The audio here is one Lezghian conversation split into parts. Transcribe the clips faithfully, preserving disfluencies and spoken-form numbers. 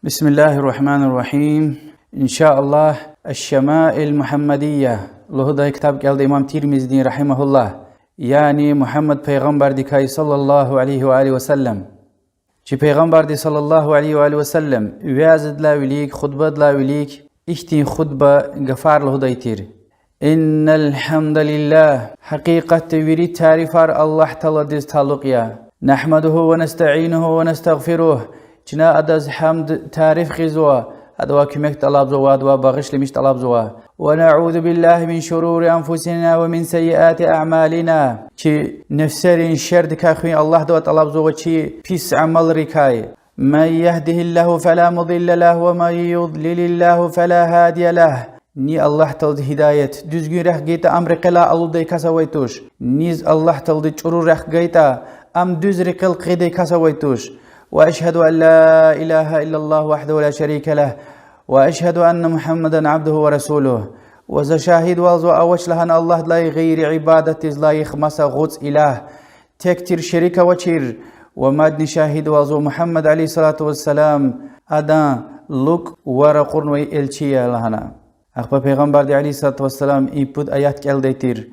بسم الله الرحمن الرحيم. إن شاء الله, الشمائل المحمدية лугьудай ктаб кӀелда имам Тирмизидин, رحمه الله, яни Мугьаммад пайгъамбардикай, صلى الله عليه وآله وسلم. Чи пайгъамбарди, صلى الله عليه وآله وسلم, вязадилай вилик, хутбадилай вилик ихьтин хутба, гафар лугьудай тир: إن الحمد لله, гьакъикъатда вири тарифар Аллагь Тааладиз талукь я. نحمده ونستعينه ونستغفره, чна адаз гьамд, тариф гъизва, адавай куьмек тӀалабзава, адавай багъишламиш тӀалабзава. ونعوذ بالله من شرور أنفسنا ومن سيئات أعمالنا, чи нефсерин шердикай хуьн Аллагьдивай тӀалабзава, чи пис амалрикай. من يهده الله فلا مضل له ومن يضلل الله فلا هادي له. Ни Аллагь Таалади гьидаят, дуьзгуьн рехъ гайитӀа, ам рекьелай алудай кас авай туш. Низ Аллагь Таалади чӀуру рехъ гайитӀа, ам дуьз рекьел къигидай кас авай туш. وأشهد أن لا إله إلا الله وحده لا شريك له وأشهد أن محمدا عبده ورسوله. Ва за шагьидвалзава авач лагьана Аллагьдилай гъейри ибадатдиз лайих маса гъуц илагь, тек тир, шерик авачир, ва мадни шагьидвалзава Мугьаммад, عليه الصلاة والسلام, адан лукӀ ва ракъурнавай элчи я лагьана. Ахпа пайгъамбарди, عليه الصلاة والسلام, и пуд аят кӀелдай тир: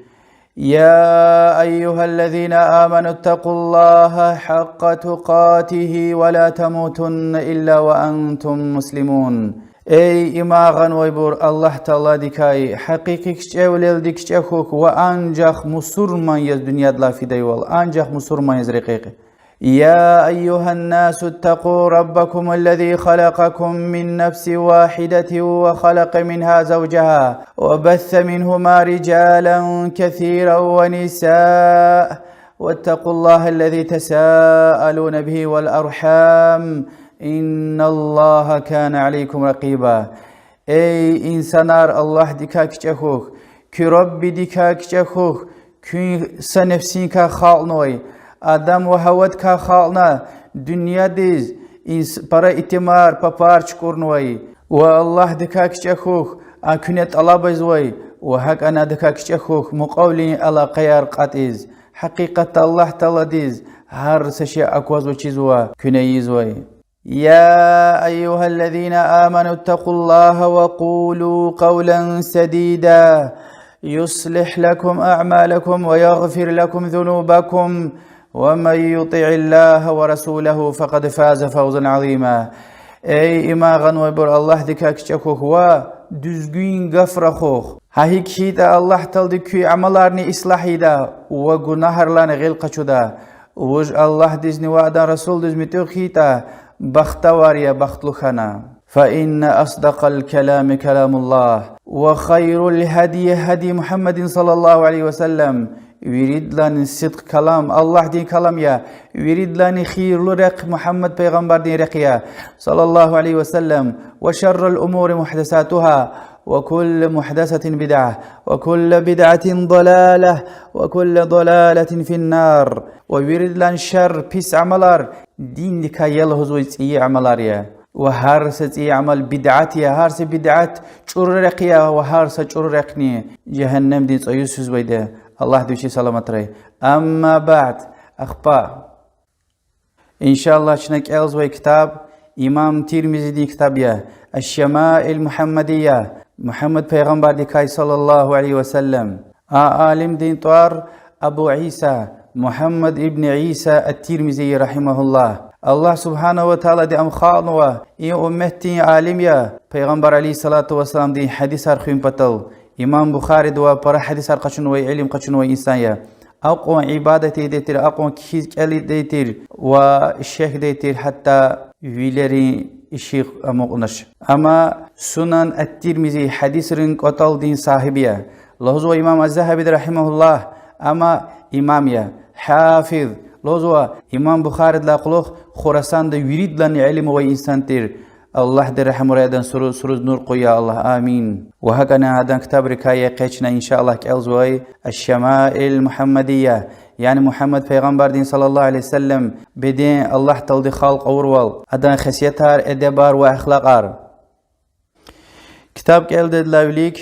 يا أيها الذين آمنوا اتقوا الله حق تقاته ولا تموتن إلا وأنتم مسلمون. Эй иман гъанвайбур, Аллагь Тааладикай гьакъикъи кичӀевилелди кичӀе хьухь ва анжах мусурман яз дуьньядилай фидайвал, анжах мусурман яз рекьихъ. يا أيها الناس اتقوا ربكم الذي خلقكم من نفس واحدة وخلق منها زوجها وبث منهما رجالا كثيرا ونساء واتقوا الله الذي تساءلون به والأرحام إن الله كان عليكم رقيبا. Эй инсанар, Аллагьдикай кичӀе хьухь, куь Раббидикай кичӀе хьухь, куьн са нефсиникай халкьнавай, Адам ва Гьавадикай халкьна, дуьньядиз инс-, пара итимар, папар чукӀурнавай. Ва Аллагьдикай кичӀе хьухь, а куьне тӀалаб ийизвай, ва гьакӀни адакай кичӀе хьухь, мукьвавилин алакъаяр кьатӀиз. Гьакъикъатда Аллагь Тааладиз гьар са шей аквазва, чизва, куьне ийизвай. يا أيها الذين آمنوا اتقوا الله وقولوا قولا سديدا يصلح لكم أعمالكم ويغفر لكم ذنوبكم ومن يطع الله ورسوله فقد فاز فوزا عظيما. Эй иман гъанвайбур, Аллагьдикай кичӀе хьухь ва дуьзгуьн гаф рахух. Гьа икӀ хьайитӀа, Аллагь Таалади куь амаларни ислагь ийида ва гунагьрилайни гъил къачуда. Вуж Аллагьдизни ва Адан Расулдиз муьтӀуьгъ хьайитӀа, бахтавар я, бахтлу хьана. فإن أصدق الكلام كلام الله وخير الهدي هدي محمد صلى الله عليه وسلم. Виридалайни сидкь калам Аллагьдин калам я, виридалайни хийирлу рехъ Мугьаммад пайгъамбардин рехъ я, صلى الله عليه وسلم. وشر الأمور محدثاتها وكل محدثة بدعة وكل بدعة ضلالة وكل ضلالة في النار. Ва виридалайни шар, пис амалар диндикай я лугьузвай цӀийи амалар я. Ва гьар са цӀийи амал бидгӀат я, гьар са бидгӀат чӀуру рехъ я, ва гьар са чӀуру рехъни жегьеннемдин цӀуз физвайди я. Аллагьди вичи саламатрай. أما بعد, ахпа. Иншаллагь, чна кӀелзавай ктаб имам Тирмизидин ктаб я, الشمائل المحمدية, Мугьаммад пайгъамбардикай, صلى الله عليه وسلم. А алимдин тӀвар Абу Иса, Мугьаммад ибн Иса ат-Тирмизи, رحمه الله. Аллагь سبحانه وتعالىди ам халкьнава и умметдин алим я, пайгъамбар, عليه الصلاة والسلامдин гьадисар хуьн патал. Имам Бухаридивай пара гьадисар къачунвай, илим къачунвай инсан я. Акьван ибадат ийидай тир, акьван кхьиз кӀелдай тир ва шехьдай тир, гьатта вилерин ишигъ амукьнач. Амма Сунан ат-Тирмизи гьадисрин кӀватӀалдин сагьиб я. Лугьузва имам аз-Загьабиди, رحمه الله, ам имам я, гьафиз. Лугьузва, имам Бухаридилай кьулухъ Хурасанда виридалайни илим авай инсан тир. Аллагьди регьимрай адан, суруз, суруз нур къуй, я Аллагь, амин. Ва гьакӀни адан ктабрикай я къе чна, иншаллагь, кӀелзавай الشمائل المحمدية, яни Мугьаммад пайгъамбардин, صلى الله عليه وسلم, беден Аллагь Таалади халкь авурвал, адан хесетар, эдебар ва ахлакьар. Ктаб кӀелдайдалай вилик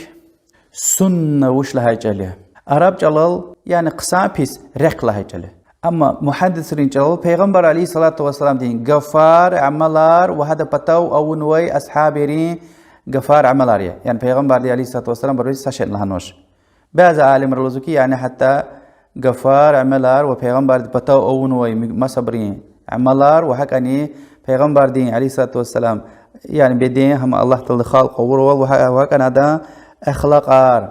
сунна вуч лагьай чӀал я? Араб чӀалал, яни хъсан-пис, рехъ лагьай чӀал я. Амма мугьаддисрин чӀалал Пайгъамбар عليه الصلاة والسلامдин гафар, амалар ва гьадан патав авунвай асгьабийрин гафар, амалар я. Яни Пайгъамбарди عليه الصلاة والسلام абуруз са шейни лагьанвач. Бязи алимри лугьузва хьи, яни гьатта гафар, амалар ва Пайгъамбардин патав авунвай ми-, масабурун амалар ва гьакӀни Пайгъамбардин عليه الصلاة والسلام, яни беден, гьам Аллагь Таалади халкь авурвал ва гьа-, ва гьакӀни адан ахлакьар.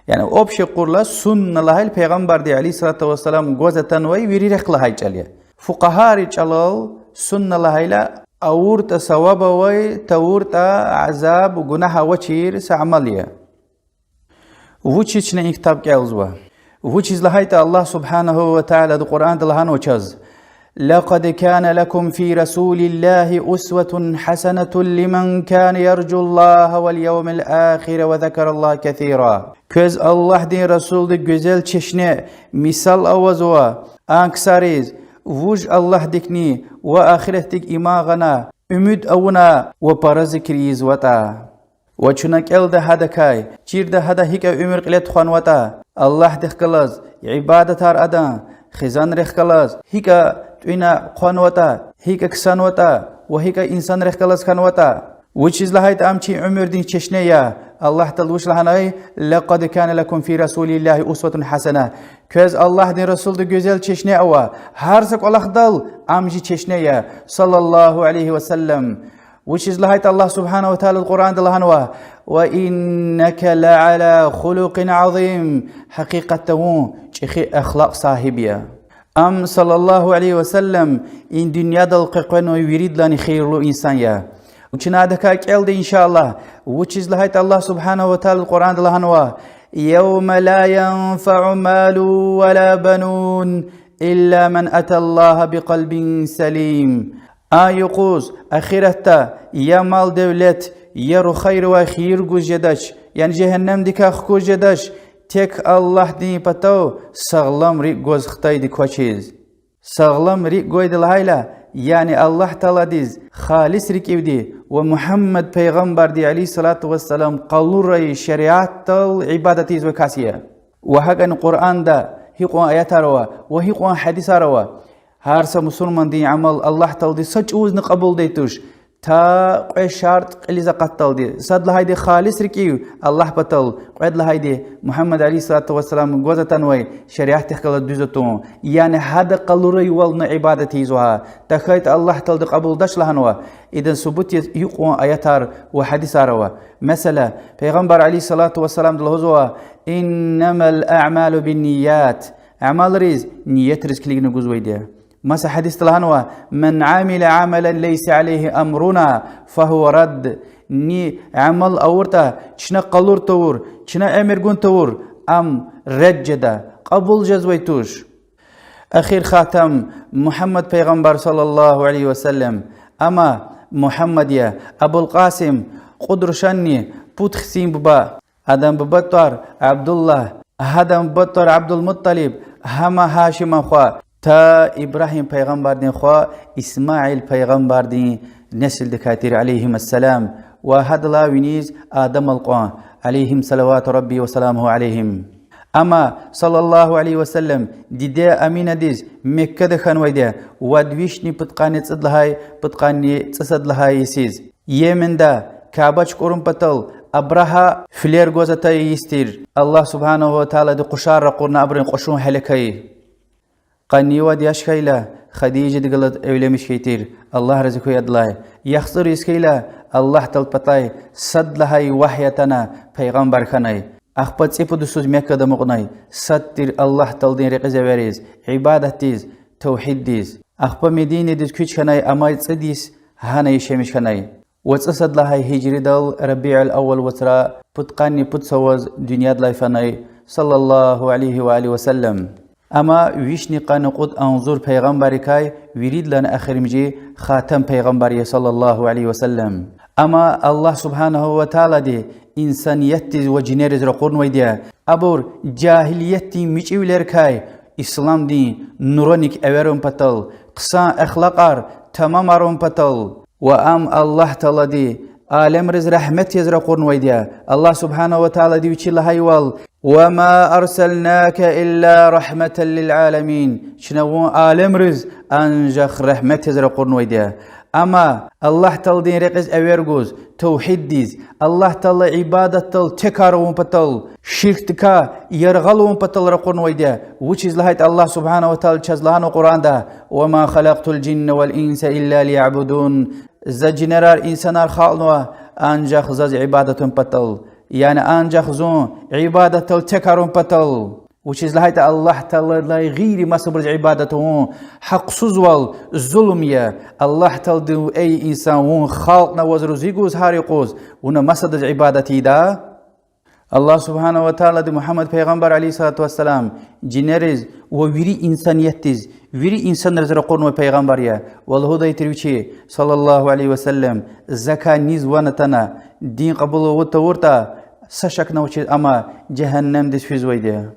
Яни общий къурла сунна лагьайла Пайгъамбардин عليه الصلاة والسلام гваз атанвай вири рехъ лагьай чӀал я. Фукъагьайрин чӀалал сунна лагьайла авуртӀа саваб авай, тавуртӀа азаб, гунагь авачир са амал я. Вучиз чна и ктаб кӀелзава? Вучиз лагьайтӀа Аллагь سبحانه وتعالىди Къуръанда лагьанва чаз: لقد كان لكم في رسول الله أسوة حسنة لمن كان يرجو الله واليوم الآخر وذكر الله كثيرا. Квез Аллагьдин Расулди гуьзел чешне, мисал авазва а ксариз, вуж Аллагьдикни ва ахиратдик иман гъана умуд авуна ва пара зикр ийизватӀа. Ва чна кӀелда гьадакай, чирда гьада гьикӀ уьмуьр кьиле тухванватӀа, Аллагьдихъ галаз, ибадатар адан, хизанрихъ галаз гьикӀ тӀуьна-хъванватӀа, гьикӀ ксанватӀа ва гьикӀ инсанрихъ галаз хьанватӀа. Вучиз лагьайтӀа ам чи уьмуьрдин чешне я. Аллагь Таалади вуч лагьанай: لقد كان لكم في رسول الله أسوة حسنة. Квез Аллагьдин Расулди гуьзел чешне ава, гьар са кӀвалахдал ам чи чешне я, صلى الله عليه وسلم. Вучиз лагьайтӀа Аллагь سبحانه وتعالىди Къуръанда лагьанва: وإنك لعلى خلق عظيم. Гьакъикъатда вун чӀехи ахлакь сагьиб я. Ам صلى الله عليه وسلم и дуьньядал къекъвенвай виридалайни хийирлу инсан я. Чна адакай кӀелда, إن شاء الله, вучиз лагьайтӀа Аллагь سبحانه وتعالىди Къуръанда лагьанва: يوم لا ينفع مال ولا بنون إلا من أتى الله بقلب سليم. А юкъуз, ахиратда, я мал-девлет, я рухвайривай хийир гуз жедач, яни жегьеннемдикай хкуз жедач, тек Аллагьдин патав сагълам рикӀ гваз хтайди квачиз. Сагълам рикӀ гвайди лагьайла, яни Аллагь Тааладиз халис рикӀивди ва Мугьаммад пайгъамбарди عليه الصلاة والسلام къалурай шариатдал ибадат ийизвай кас я. Ва гьакӀни Къуръанда гьикьван аятар ава ва гьикьван гьадисар ава. Гьар са мусурмандин амал Аллагь Таалади са чӀавузни кьабулдай туш, та кьве шартӀ кьилиз акъатдалди. Сад лагьайди халис рикӀив Аллагь патал, кьвед лагьайди Мугьаммад عليه الصلاة والسلام гваз атанвай шариатдихъ галаз дуьз атун, яни гьада къалурайвални ибадат ийизва гьа, тахьайтӀа Аллагь Таалади кьабулдач лагьанва. Идан субут яз гьикьван аятар ва гьадисар ава. Месела, Пайгъамбар عليه الصلاة والسلامди лугьузва: إنما الأعمال بالنيات. Амалриз ниятриз килигна гузвайди я. Маса гьадисда лагьанва: من عمل عملا ليس عليه أمرنا فهو رد. Ни амал авуртӀа, чна къалур тавур, чна эмир гун тавур, ам ред жеда, кьабул жезвай туш. Эхир хатам Мугьаммад пайгъамбар صلى الله عليه وسلم. Ама Мугьаммад я, Абулкъасим, кьуд рушанни пуд хцин буба. Адан бубадин тӀвар Абдуллагь, гьадан бубадин тӀвар Абдулмутталиб, гьам Гьашиман хва, та Ибрагьим пайгъамбардин хва Исмаил пайгъамбардин несилдикай тир, عليهم السلام, ва гьадалай виниз Адамал кьван, عليهم صلوات ربي وسلامه عليهم. Ама صلى الله عليه وسلم диде Аминадиз Меккада хьанвайди я, вад вишни пудкъанни цӀуд лагьай, пудкъанни цӀусад лагьай йисуз. Йеменда Каба чукӀурун патал Абрагьа филер гваз атай йис тир. Аллагь سبحانه وتعالىди къушар ракъурна абурун кьушун гьелекай. Къанни вад яш хьайила, Хадижади галаз эвленмиш хьайи тир, Аллагь рази хьуй адалай. ЯхцӀур йис хьайила, Аллагь Тааладин патай сад лагьай вагьй атана пайгъамбар хьанай. Ахпа цӀипуд йисуз Меккада амукьнай, сад тир Аллагь Тааладин рекьиз эвериз, ибадатдиз, тавгьиддиз. Ахпа Мединадиз куьч хьанай, амай цӀуд йис гьана яшамиш хьанай. Ва цӀусад лагьай гьижридал Рабиул-аввал вацра пудкъанни пуд йисуз дуьньядилай фенай, صلى الله عليه وآله وسلم. Амма вишни къанни кьуд агъзур пайгъамбаррикай виридалайни эхиримжи хатам пайгъамбар я, صلى الله عليه وسلم. Амма Аллагь سبحانه وتعالىди инсаниятдиз ва жинериз ракъурнавайди я, абур жагьилиятдин мичӀивилерикай исламдин нураник эверун патал, хъсан ахлакьар тамамарун патал. Ва ам Аллагь Таалади алемриз рагьмет яз ракъурнавайди я. Аллагь سبحانه وتعالىди вичи лагьайвал: وما أرسلناك إلا رحمة للعالمين. Чна вун алемриз анжах регьмет яз ракъурнавайди я. Амма Аллагь Тааладин рекьиз эвер гуз, тавгьиддиз, Аллагь Таала ибадатдал текар авун патал, ширкдикай яргъал авун патал ракъурнавайди я. Вучиз лагьайтӀа Аллагь سبحانه وتعالى чаз лагьанва Къуръанда: وما خلقت الجن والإنس إلا ليعبدون. За жинерар, инсанар халкьнава анжах заз ибадат авун патал. Яни анжах зун ибадатдал текар авун патал. Вучиз лагьайтӀа Аллагь Тааладилай гъейри масабуруз ибадат авун гьахъсузвал, зулум я. Аллагь Таалади: эй инсан, вун халкьнава ваз рузи гуз гьар юкъуз, вуна масадаз ибадат ийида? Аллагь سبحانه وتعالىди Мугьаммад пайгъамбар عليه الصلاة والسلام жинериз ва вири инсаниятдиз, вири инсанриз ракъурнавай пайгъамбар я. Ва лугьудай тир вичи صلى الله عليه وسلم: закай низ ван атана, дин кьабул авуд тавуртӀа, са шакни авачиз ама жегьеннемдиз физвайди я.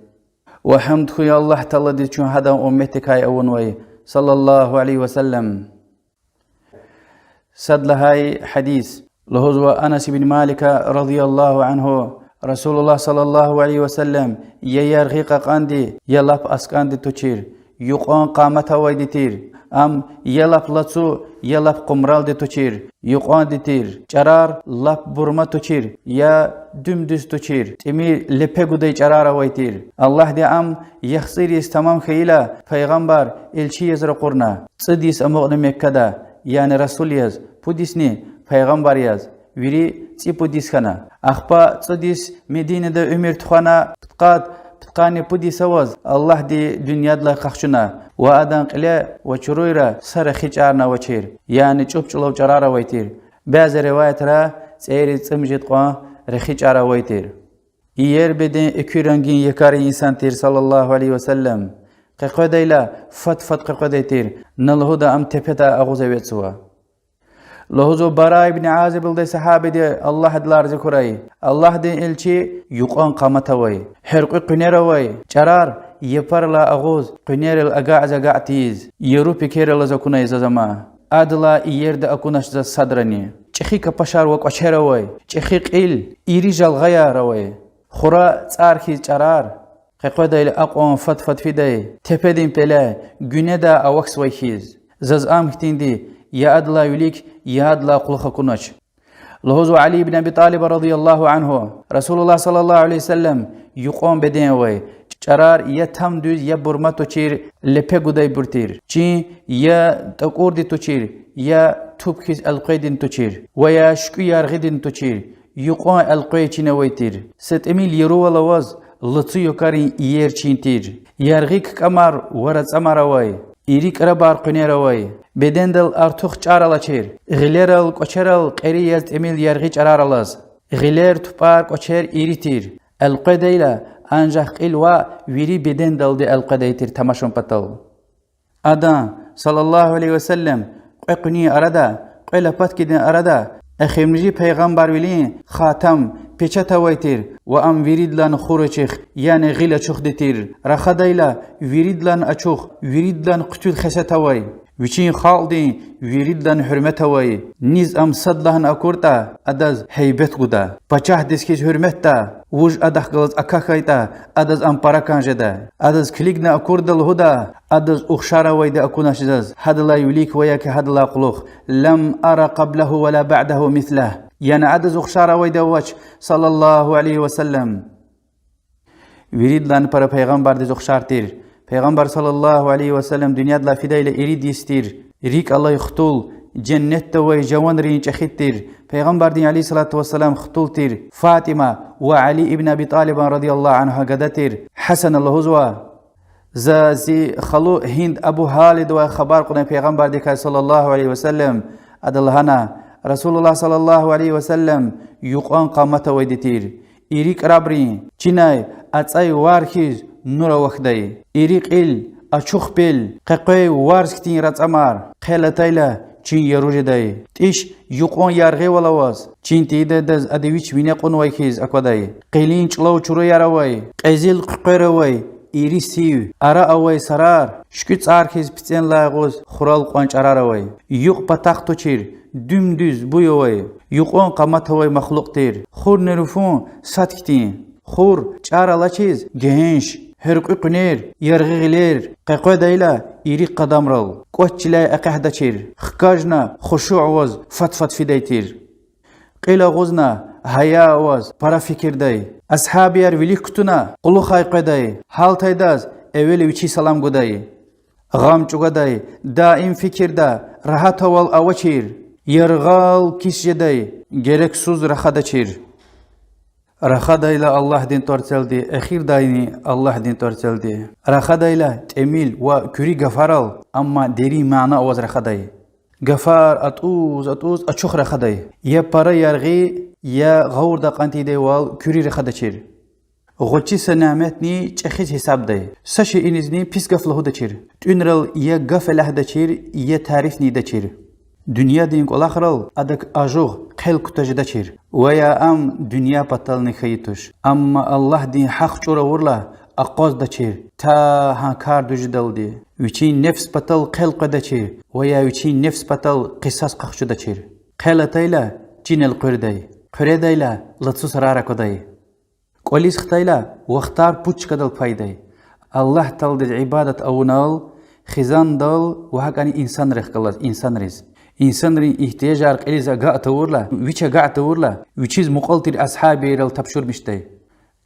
Ва гьамд хьуй Аллагь Тааладиз, чун гьадан умметдикай авунвай صلى الله عليه وسلم. Сад лагьай гьадис. Лугьузва Анас ибн Малика رضي الله عنه: رسول الله صلى الله عليه وسلم я яргъи кьакьанди, я лап аскӀанди тушир, юкьван къамат авайди тир. Ам я лап лацу, я лап къумралди тушир, юкьванди тир. ЧӀарар лап бурма тушир, я дуьм-дуьз тушир, тӀимил лепе гудай чӀарар авай тир. Аллагьди ам яхцӀур йис тамам хьайила, пайгъамбар, элчи яз ракъурна. ЦӀуд йис амукьна Меккада, яни расул яз, пуд йисни пайгъамбар яз, вири цӀипуд йис хьана. Ахпа цӀуд йис Мединада уьмуьр тухвана, пудкъад, пудкъанни пуд йис аваз Аллагьди дуьньядилай къахчуна ва адан кьиле ва чуруйра са рехи чӀарни авачир, яни чӀуп-чӀулав чӀарар авай тир. Бязи риваятра цӀейиз цӀемуьжуьд кьван рехи чӀар авай тир. Иер беден, экуь рангин, якӀарин инсан тир صلى الله عليه وسلم. Къекъведайла фад-фад къекъведай тир, на лугьуда ам тепедай агъуз эвичӀзава. Лугьузва Бара ибн Азиб лугьудай сагьабиди, Аллагь адалай рази хьурай: Аллагьдин элчи юкьван къамат авай, гьяркьуь къуьнер авай, чӀарар япарилай агъуз къуьнерал агакьиз-агакь тийиз, яру пекерал алаз акунай заз ама. Адалай иерда акунач заз садрани. ЧӀехи капашар ва кӀвачер авай, чӀехи кьил, ири жалгъаяр авай. Хура цӀар хьиз чӀарар, къекъведайла акьван фад-фад фидай, тепедин пеле гуьнедай авахьзавай хьиз. Заз ам хьтинди я адалай вилик, я адалай кьулухъ акунач. Лугьузва Али ибн Аби ТӀалиба رضي الله عنه: رسول الله صلى الله عليه وسلم юкьван беден авай, чӀарар я там дуьз, я бурма тушир, лепе гудайбур тир. Чин я тӀакӀурди тушир, я туп хьиз элкъвейдин тушир, ва я шуькӀуь яргъидин тушир, юкьван элкъвей чин авай тир. Са тӀимил ярувал аваз лацу якӀарин иер чин тир. Яргъи ккӀамар ва рацӀамар авай, ири крабар, къуьнер авай. Бедендал артух чӀар алачир. Гъилерал, кӀвачерал кьери яз тӀимил яргъи чӀарар алаз. Гъилер, тупӀар, кӀвачер ири тир. Элкъведайла анжах кьил ваъ, вири бедендалди элкъведай тир тамашун патал. Адан صلى الله عليه وسلم кьве къуьнин арада, кьве лапаткадин арада эхиримжи пайгъамбарвилин хатам, печать авай тир ва ам виридалай хур ачух, яни гъил ачух тир. Рахадайла виридалай ачух, виридалай хъуьтуьл хесет авай. Вичин халкьдин виридалай гьуьрмет авай. Низ ам садлагьана акуртӀа, адаз гьейбет гуда. Пачагьдиз хьиз гьуьрметда, вуж адахъ галаз акахьайтӀа, адаз ам пара кӀан жеда. Адаз килигна акурда лугьуда: адаз ухшар авайди акунач заз гьадалай вилик ва яки гьадалай кьулухъ. لم أر قبله ولا بعده مثله. Яни адаз ухшар авайди авач صلى الله عليه وسلم. Виридалай пара пайгъамбардиз ухшар тир. Пайгъамбар صلى الله عليه وسلم дуьньядилай фидайла ирид йис тир. РикӀ алай хтул, женнетда авай жаванрин чӀехиди тир. Пайгъамбардин عليه الصلاة والسلام хтул тир. ФатӀима ва Али ибн Аби ТӀалибан رضي الله عنه гада тир. Гьасана лугьузва: за зи халу Гьинд Абу Гьалидавай хабар кьунай пайгъамбардикай صلى الله عليه وسلم. Ада лагьана: رسول الله صلى الله عليه وسلم юкьван къамат авайди тир. Ири крабрин, чинай ацӀай вар хьиз нур авахьдай. Ири кьил, ачух пел, къекъвей варз хьтин рацӀамар хъел атайла, чин яру жедай. ТӀиш юкьван яргъивал аваз, чин тийидайдаз ада вич вине кьунвай хьиз аквадай. Къилин чӀулав чуруяр авай, кьезил хъуькъвер авай, ири сив, ара авай сарар, шуькӀуь цӀар хьиз пицӀенлай агъуз хурал кьван чӀарар авай. Юкь патахъ тушир, дуьм-дуьз буй авай, юкьван къамат авай махлукь тир. Хурни руфун сад хьтин. Хур, чӀар алачиз гегьенш, гьуьркьуь къуьнер, яргъи гъилер къекъведайла ирид къадамрал, кӀвач чиляй экъягъдачир, хкажна хушуъ аваз фад-фад фидай тир. Кьил агъузна, гьая аваз пара фикирдай. Асгьабияр вилик кутуна, кьулухъай къведай, гьалтайдаз эвел вичи салам гудай. Гъам чӀугвадай, даим фикирда, рагьатвал авачир, яргъал кис жедай, герексуз рахадачир. Рахадайла Аллагьдин тӀварцелди, эхирдайни Аллагьдин тӀварцелди. Рахадайла тӀимил ва куьруь гафарал, амма дерин мана аваз рахадай. Гафар атӀуз-атӀуз ачух рахадай. Я пара яргъи, я гъавурда кьан тийидайвал куьруь рахадачир. ГъвечӀи са няметни чӀехиз гьисабдай. Са шейинизни пис гаф лугьудачир. ТӀуьнрал я гаф элягьдачир, я тарифни ийидачир. Дуьньядин кӀвалахрал адак ажугъ, хъел кутаз жедачир. Ва я ам дуьнья патални хьайи туш. Амма Аллагьдин гьахъ чӀур авурла, акъваздачир, та гьа кар дуьз жедалди. Вичин нефс патал хъел къведачир ва я вичин нефс патал къисас къахчудачир. Хъел атайла, чин элкъуьрдай, хъуьредайла, лацу сарар аквадай. КӀвализ хтайла, вахтар пуд чкадал пайдай. Аллагь Тааладиз ибадат авунал, хизандал ва гьакӀани инсанрихъ галаз, инсанриз. Инсанрин игьтияжар кьилиз агакь тавурла, вич агакь тавурла, вичиз мукьвал тир асгьабийрал тапшурмишдай.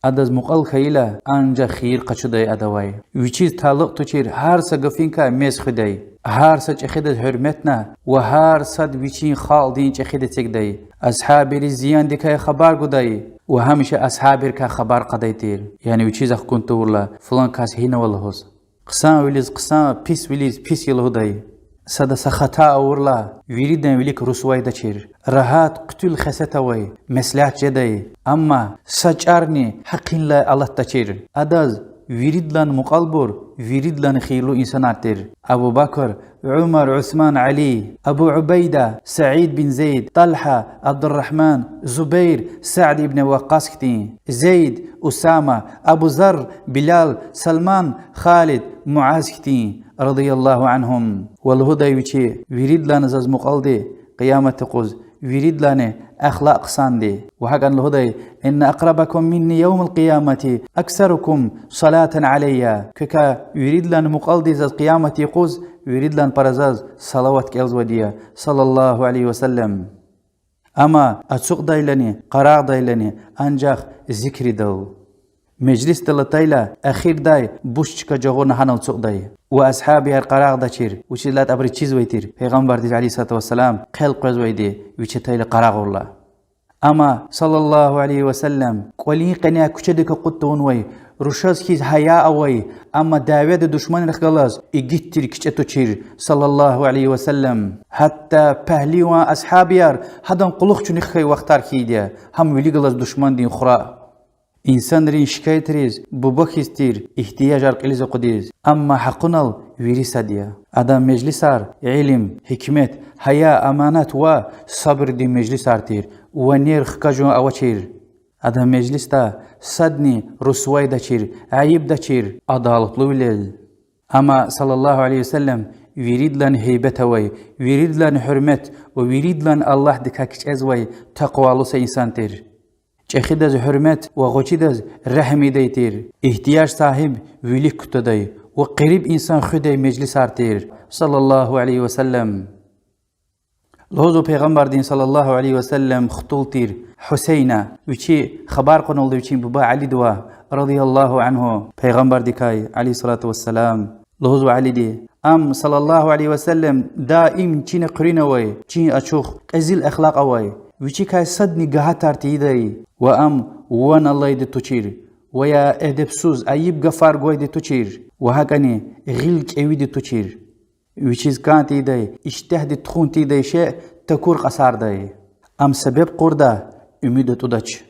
Адаз мукьвал хьайила, анжах хийир къачудай адавай. Вичиз талукь тушир гьар са гафуникай мез хуьдай. Гьар са чӀехидаз гьуьрметна ва гьар сад вичин халкьдин чӀехиди эцигдай. Асгьабийриз зияндикай хабар гудай ва гьамиша асгьабийрикай хабар кьадай тир. Яни вичиз ахкун тавурла, флан кас гьинава лугьуз. Хъсанвилиз хъсан, писвилиз пис я лугьудай. Сада са хата авурла, виридан вилик русвайдачир. Рагьат, хъуьтуьл хесет авай, меслят жедай. Амма са чӀарни гьакъинлай алатдачир. Адаз виридалай мукьвалбур виридалай хийирлу инсанар тир: Абу Бакр, Умар, Усман, Али, Абу Убайда, Саид бин Зейд, Талгьа, Абдуррагьман, Зубайр, Сад ибн Ваккъас хьтин, Зейд, Усама, Абу Зарр, Билал, Салман, Халид, Муаз хьтин, رضي الله عنهم. Ва лугьудай вичи: виридалай заз мукьвалди Къиямат юкъуз, виридалай ахлакь хъсанди. Ва гьакӀни лугьудай: إن أقربكم مني يوم القيامة أكثركم صلاة علي. Квекай виридалай мукьвалди заз Къиямат юкъуз виридалай пара заз салават кӀелзавайди я, صلى الله عليه وسلم. Амма ацукьдайлани, къарагъдайлани анжах зикридал. Межлисдал атайла, эхирдай буш чка жагъурна гьанал ацукьдай. Ва асгьабияр къарагъдачир, вучиз лагьайтӀа абуруз чизвай тир Пайгъамбардиз, عليه الصلاة والسلام, хъел къвезвайди, вич атайла къарагъурла. Амма, صلى الله عليه وسلم, кӀвалин къеняй куьчедик акъуд тавунвай, рушаз хьиз гьая авай, амма дяведа душманрихъ галаз игит тир, кичӀе тушир, صلى الله عليه وسلم. Гьатта пагьливан асгьабияр гьадан кьулухъ чуьнуьхдай вахтар хьайиди я, гьам вилик галаз душмандин хура. Инсанрин шикаятриз буба хьиз тир, игьтияжар кьилиз акъудиз. Амма гьакъунал вири сад я. Адан межлисар илим, гьикмет, гьая, аманат ва сабурдин межлисар тир, ванер хкажун авачир. Адан межлисда садни русвайдачир, айибдачир, адалатлувилел. Амма, صلى الله عليه وسلم, виридалай гьейбет авай, виридалай гьуьрмет ва виридалай Аллагьдикай кичӀезвай такъвалу са инсан тир. ЧӀехидаз гьуьрмет ва гъвечӀидаз регьим ийидай тир. Игьтияж сагьиб вилик кутадай ва къириб инсан хуьдай межлисар тир, صلى الله عليه وسلم. Лугьузва Пайгъамбардин, صلى الله عليه وسلم, хтул тир Гьусейна, вичи хабар кьуналда вичин буба Алидивай, رضي الله عنه, Пайгъамбардикай, عليه الصلاة والسلام. Лугьузва Алиди: ам, صلى الله عليه وسلم, даим чина хъуьруьнавай, чин ачух, кьезил эхлакь авай, вичикай садни гагьатар тийидай, ва ам ван алайди тушир, ва я эдебсуз, айиб гафар гвайди тушир, ва гьакӀни гъил кӀевиди тушир. Вичиз кӀан тийидай, иштягьди тухун тийидай шей такур кьасардай. Ам себеб кьурда, умуд атӀудач.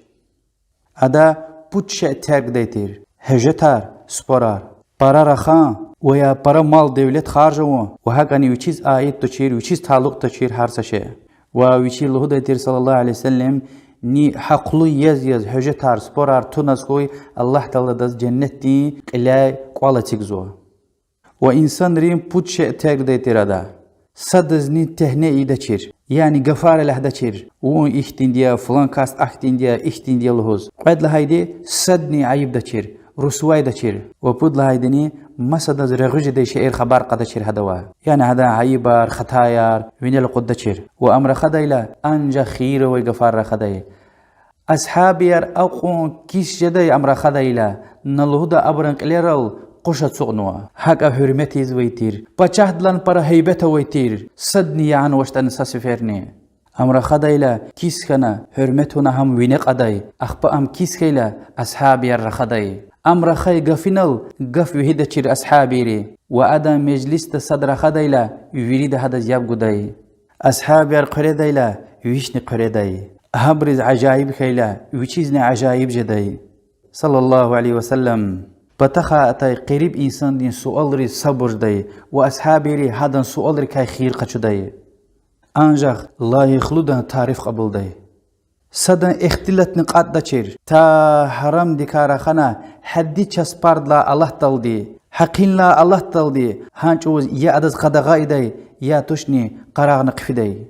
Ада пуд шей теркдай тир: гьуьжетар, спорар, пара рахан ва я пара мал-девлет харж авун, ва гьакӀни вичиз аид тушир, вичиз талукь тушир гьар са шей. Ва вичи лугьудай тир, صلى الله عليه وسلم: ни гьахълу яз-яз гьуьжетар, спорар туназ хьуй, Аллагь Таалади адаз женнетдин кьиляй кӀвал эцигзава. Ва инсанрин пуд шей теркдай тир ада. Садазни тегьне ийидачир. Яни гафар элягьдачир: вун ихьтинди я, флан кас ахьтинди я, ихьтинди я лугьуз. Кьвед лагьайди: садни айибдачир, русвайдачир. Ва пуд лагьайдини: масадаз регъуь жедай шейэр хабар кьадачир гьадавай. Яни гьадан айибар, хатаяр винел акъуддачир. Ва ам рахадайла, анжах хийир авай гафар рахадай. Асгьабияр акьван кис жедай ам рахадайла, на лугьуда абурун кьилерал къуш ацукьнава. ГьакӀа гьуьрмет ийизвай тир, пачагьдилай пара гьейбет авай тир, садни ягъанвачтӀани са сеферни. Ам рахадайла кис хьана, гьуьрмет авуна гьам вине кьадай, ахпа ам кис хьайила, асгьабияр рахадай. Ам рахай гафунал гаф вегьидачир асгьабийри, ва адан межлисда сад рахадайла, вирида гьадаз яб гудай. Асгьабияр хъуьредайла, вични хъуьредай. Гьабуруз ажаиб хьайила, вичизни ажаиб жедай. صلى الله عليه وسلم. Патахъай атай къириб инсандин суалриз сабур жедай ва асгьабийри гьадан суалрикай хийир къачудай. Анжах лайихлудан тариф кьабулдай. Садан ихтилатни кьатӀдачир, та гьарамдикай рахана, гьадди часпардилай алатдалди, гьакъинлай алатдалди, гьа чӀавуз я адаз къадагъа ийидай, я тушни къарагъна хъфидай.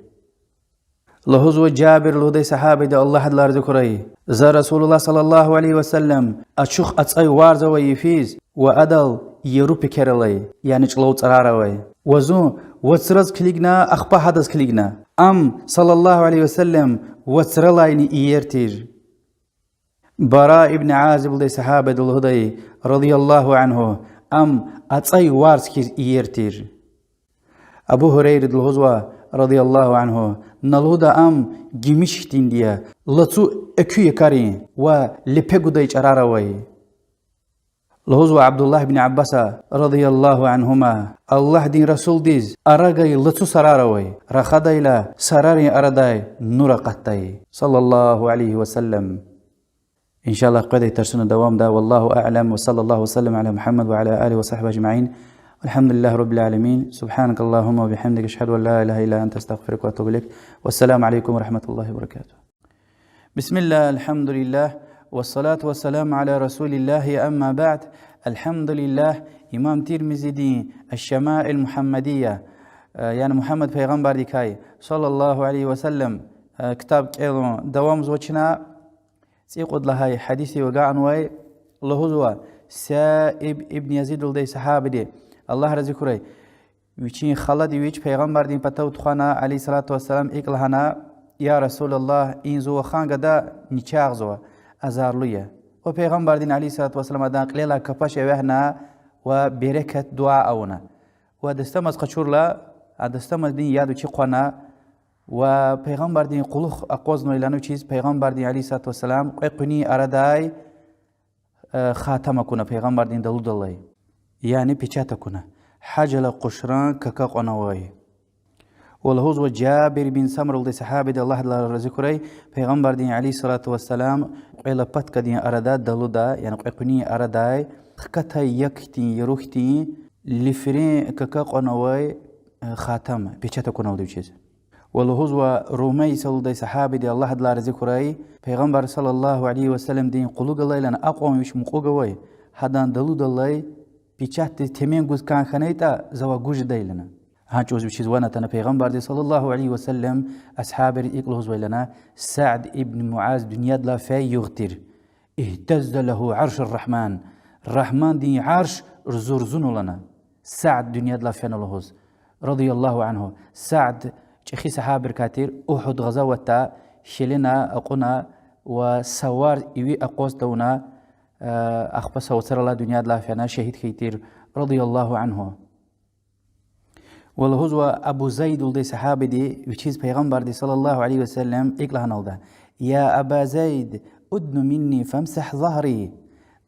Лугьузва Жабир лугьудай сагьабиди, Аллагь адалай рази хьурай: за رسول الله صلى الله عليه وسلم ачух ацӀай варз авай йифиз ва адал яру пекер алай, яни чӀулав цӀарар авай. Ва зун вацраз килигна, ахпа гьадаз килигна. Ам صلى الله عليه وسلم вацралайни иер тир. Бара ибн Азиб лугьудай сагьабиди лугьудай, رضي الله عنه: ам ацӀай варз хьиз иер тир. Абу Гьурайриди лугьузва, رضي الله عنه: на лугьуда ам гимиш хьтинди я, лацу экуь якӀарин ва лепе гудай чӀарар авай. Лугьузва Абдуллагь ибн Аббаса, رضي الله عنهما: Аллагьдин Расулдиз ара гайи лацу сарар авай, рахадайла сарарин арадай нур акъатдай, صلى الله عليه وسلم. إن شاء الله, къведай тарсуна давамда. والله أعلم، وصلى الله وسلم على محمد وعلى آله وصحبه أجمعين. الحمد لله رب العالمين. سبحانك اللهم وبحمدك، أشهد أن لا إله إلا أنت، أستغفرك وأتوب إليك. والسلام عليكم ورحمة الله وبركاته. بسم الله، الحمد لله، والصلاة والسلام على رسول الله، أما بعد. الحمد لله, имам Тирмизидин الشمائل المحمدية, э, яни Мугьаммад пайгъамбардикай, صلى الله عليه وسلم, э, ктаб кӀелун давамзава чна. ЦӀикьуд лагьай гьадисдив агакьнавай, лугьузва Саиб ибн Язид лугьудай сагьабиди, Аллагь рази хьурай, вичин халади вич пайгъамбардин патав тухвана, عليه الصلاة والسلام, икӀ лагьана: يا رسول الله, и зун вахан гада начагъзава, азарлу я. Ва пайгъамбардин, عليه الصلاة والسلام, адан кьилелай капаш эвягьна ва берекат дуьа авуна. Ва дастамаз къачурла, а дастамаздин яд вичи хъвана, ва пайгъамбардин кьулухъ акъвазнавай лана вичиз, пайгъамбардин, عليه الصلاة والسلام, кьве къуьнин арадай, э, хатам акуна пайгъамбардин далудаллай. Яни печать акуна. Гьажалай къушаран кака кьванавай. Ва лугьузва Жабир бин Самра лугьудай сагьабиди, Аллагь адалай рази хьурай, пайгъамбардин, عليه الصلاة والسلام, кьве лопаткадин арада далуда, яни кьве къуьнин арадай, хкатай як хьтин, яру хьтин, лифрен кака кьванавай, э, хатам, печать акуналди вичиз. Ва лугьузва Румайса лугьудай сагьабиди, Аллагь адалай рази хьурай, пайгъамбар, صلى الله عليه وسلم-дин кьулухъ галайлана акьван виш мукьув гвай, гьадан далудаллай печатьдиз темен гуз кӀан хьанайтӀа, завай гуз жедайлана. Гьа чӀавуз вичиз ван атана пайгъамбарди, صلى الله عليه وسلم, асгьабриз икӀ лугьузвайлана: Сад ибн Муаз дуьньядилай фейи югъ тир. اهتز له عرش الرحمن. Рагьмандин арш рзурзуна лана, Сад дуьньядилай фена лугьуз, رضي الله عنه. Сад чӀехи сагьабрикай тир, Угьуд гъазаватда шелена, акьуна ва са варз иви акъваз тавуна, э, ахпа са вацралай дуьньядилай фена, шагьид хьайи тир, رضي الله عنه. Ва лугьузва Абу Зайд лугьудай сагьабиди, вичиз пайгъамбарди, صلى الله عليه وسلم, икӀ лагьаналда: يا أبا زيد، أدن مني فامسح ظهري.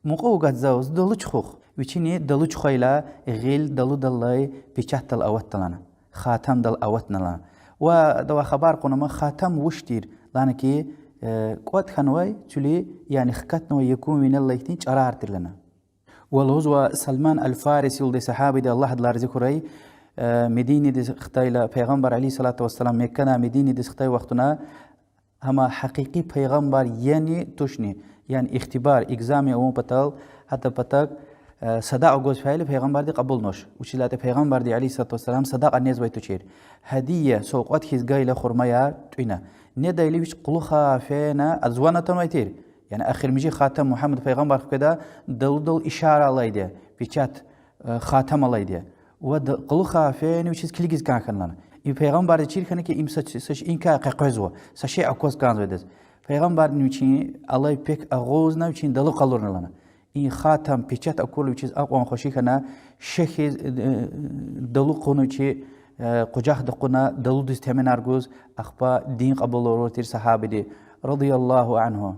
Мукьув гад зав, зи далу чуьхвахъ. Вичини далу чуьхвайла, гъил далудаллай печатьдал аватдалана, хатамдал аватналана. Ва адавай хабар кьуна ма хатам вуч тир, лагьана ки, э, кӀватӀ хьанвай цуьли, яни хкатнавай якӀун винел алай хьтин чӀарар тир лагьана. Ва лугьузва Салман аль-Фариси лугьудай сагьабиди, Аллагь адалай рази хьурай, э, Мединадиз хтайла, пайгъамбар, عليه الصلاة والسلام, Меккадай Мединадиз хтай вахтунда, гьам гьакъикъи пайгъамбар яни тушни, яни ихтибар, экзамен авун патал, гьадан патав, Э, садакьа гваз фейила пайгъамбарди кьабулнач. Вучиз лагьайтӀа пайгъамбарди, عليه الصلاة والسلام, садакьа нез авай тушир. Гьадия, савкьват хьиз гайила хурмаяр, тӀуьна. Недайла вич кьулухъай фена, адаз ван атанвай тир. Яни эхиримжи хатам Мугьаммад пайгъамбар хкведа, далудал ишара алайди, печать, э, хатам алайди. Ва да-, кьулухъай фена вичиз килигиз кӀан хьана лагьана. И пайгъамбарди чир хьана хьи, им са, са шейиникай къекъвезва, са шей акваз кӀанзавайдаз. Пайгъамбардини вичин алай пек агъузна, вичин далу къалурна лагьана. И хатам, печать акурла вичиз акьван хвеши хьана, шехьиз, э, далу кьуна вичи, э, къужахда кьуна, далудиз теменар гуз, ахпа дин кьабуларун тир сагьабиди, رضي الله عنه.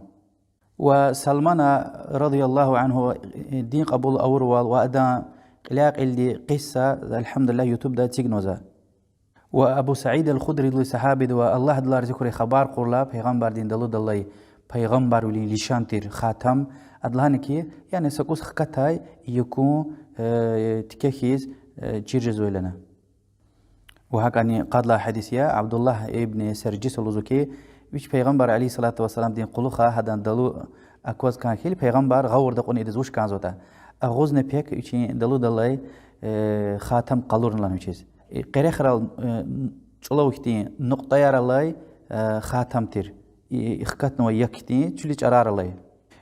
Ва Салмана, رضي الله عنه, э, дин кьабул авурвал ва адан кьиляй-кьилди кьиса, الحمد لله, ютубда эцигнава за. Ва Абу Саид аль-Худри лугьуз сагьабидивай, Аллагь адалай рази хьурай, хабар кьурла пайгъамбардин далудалай, пайгъамбарвилин лишан тир хатам, ада лагьана хьи, яни са кӀус хкатай якӀун, э, тике хьиз, э, чир жезвайла лагьана. Ва гьакӀани къад лагьай гьадис я, Абдуллагь ибн Саржиса лугьузва хьи, вич пайгъамбар, عليه الصلاة والسلام, дин кьулухъай гьадан далу акваз кӀан хьайила, пайгъамбар гъавурда кьуна идаз вуч кӀанзаватӀа. Агъузна пек вичин далудалай, э, хатам къалурна лагьана вичиз. Э, къерехрал, э, чӀулав хьтин нукьтӀаяр алай, э, хатам тир. И, и хкатнавай як хьтин чуьлиз чӀарар алай.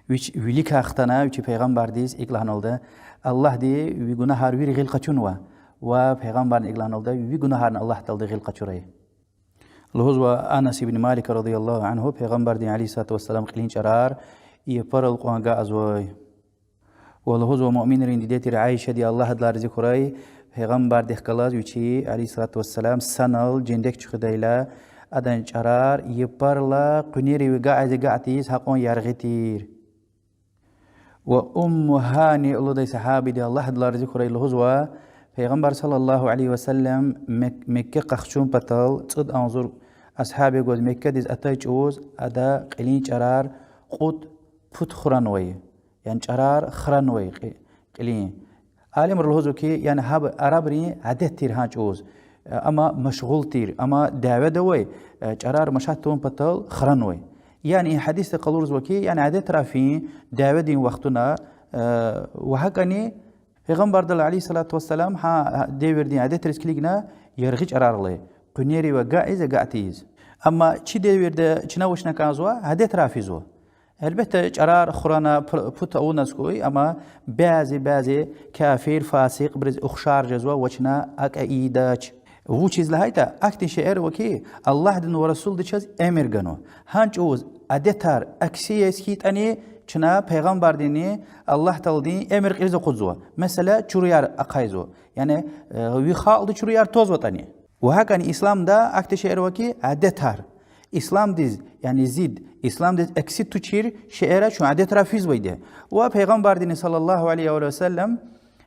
Вич виликай хтана, вичи пайгъамбардиз икӀ лагьаналда: Аллагьди ви гунагьар вири гъил къачунва. Ва пайгъамбарни икӀ лагьаналда: ви гунагьарни Аллагь Таалади гъил къачурай. Лугьузва Анас ибн Малика, رضي الله عنه, пайгъамбардин, عليه الصلاة والسلام, кьилин чӀарар япарал кьван агакьзавай. Ва лугьузва муъминрин диде тир Аишади, Аллагь адалай рази хьурай, пайгъамбардихъ галаз вичи, عليه الصلاة والسلام, санал жендек чуьхуьдайла, адан чӀарар япарал къуьнерив агакьиз-агакьиз гьакьван яргъи тир. Ва Умму Гьани лугьудай сагьабиди, Аллагь адалай рази хьурай, лугьузва: Пайгъамбар, صلى الله عليه وسلم, Мек-, Мекке къахчун патал цӀуд агъзур асгьаб гваз Меккедиз атай чӀавуз ада кьилин чӀарар кьуд пуд хуранвай, яни чӀарар хранвай кьи-, кьилин. Алимри лугьузва хьи, яни гьаб арабрин адет тир гьа чӀавуз, амма машгъул тир, амма дяведа авай, чӀарар машат тавун патал хранвай. Яни и гьадисди къалурзава хьи, яни адетрай фин дяведин вахтунда, ва гьакӀани Пайгъамбардал, عليه الصلاة والسلام, гьа девирдин адетриз килигна яргъи чӀарар алай, къуьнерив агакьиз-агакьиз. Амма чи девирда чна вучна кӀанзава, адетрай физва. Гьелбетда, чӀарар хурана, пу-, пуд авуназ хьуй, амма бязи-бязи кафир, фасикьбуруз ухшар жезва ва чна акӀ ийидач. Вучиз лагьайтӀа ахьтин шейэр ава хьи, Аллагьдини ва Расулди чаз эмир ганва. Гьа чӀавуз адетар акси яз хьайитӀани, чна Пайгъамбардини Аллагь Тааладин эмир кьилиз акъудзава. Месела, чуруяр ахъайзава. Яни, э, ви халкьди чуруяр твазватӀани. Ва гьакӀани исламда ахьтин шейэр ава хьи, адетар. Исламдиз, яни зид, исламдиз акси тушир шейэр чун адетрай физвайди я. Ва Пайгъамбардини, صلى الله عليه وسلم,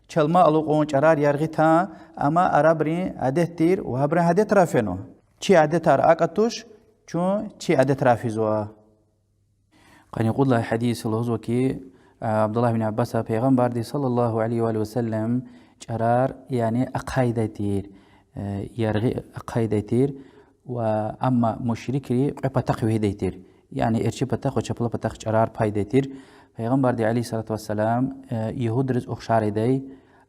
чалма алукьун, чӀарар яргъи тан, амма арабрин адет тир, ва гьабурун адетрай фенва. Чи адетар акӀ туш, чун чи адетрай физва. Къанни кьуд лагьай гьадис лугьузва хьи, Абдуллагь бин Аббаса Пайгъамбарди, صلى الله عليه وسلم, чӀарар, яни ахъайдай тир, э, яргъи ахъайдай тир, ва амма мушрикри кьве патахъ вегьидай тир. Яни эрчӀи патахъ ва чапла патахъ чӀарар пайдай тир. Пайгъамбарди, عليه الصلاة والسلام, э, ягьудриз ухшар ийидай,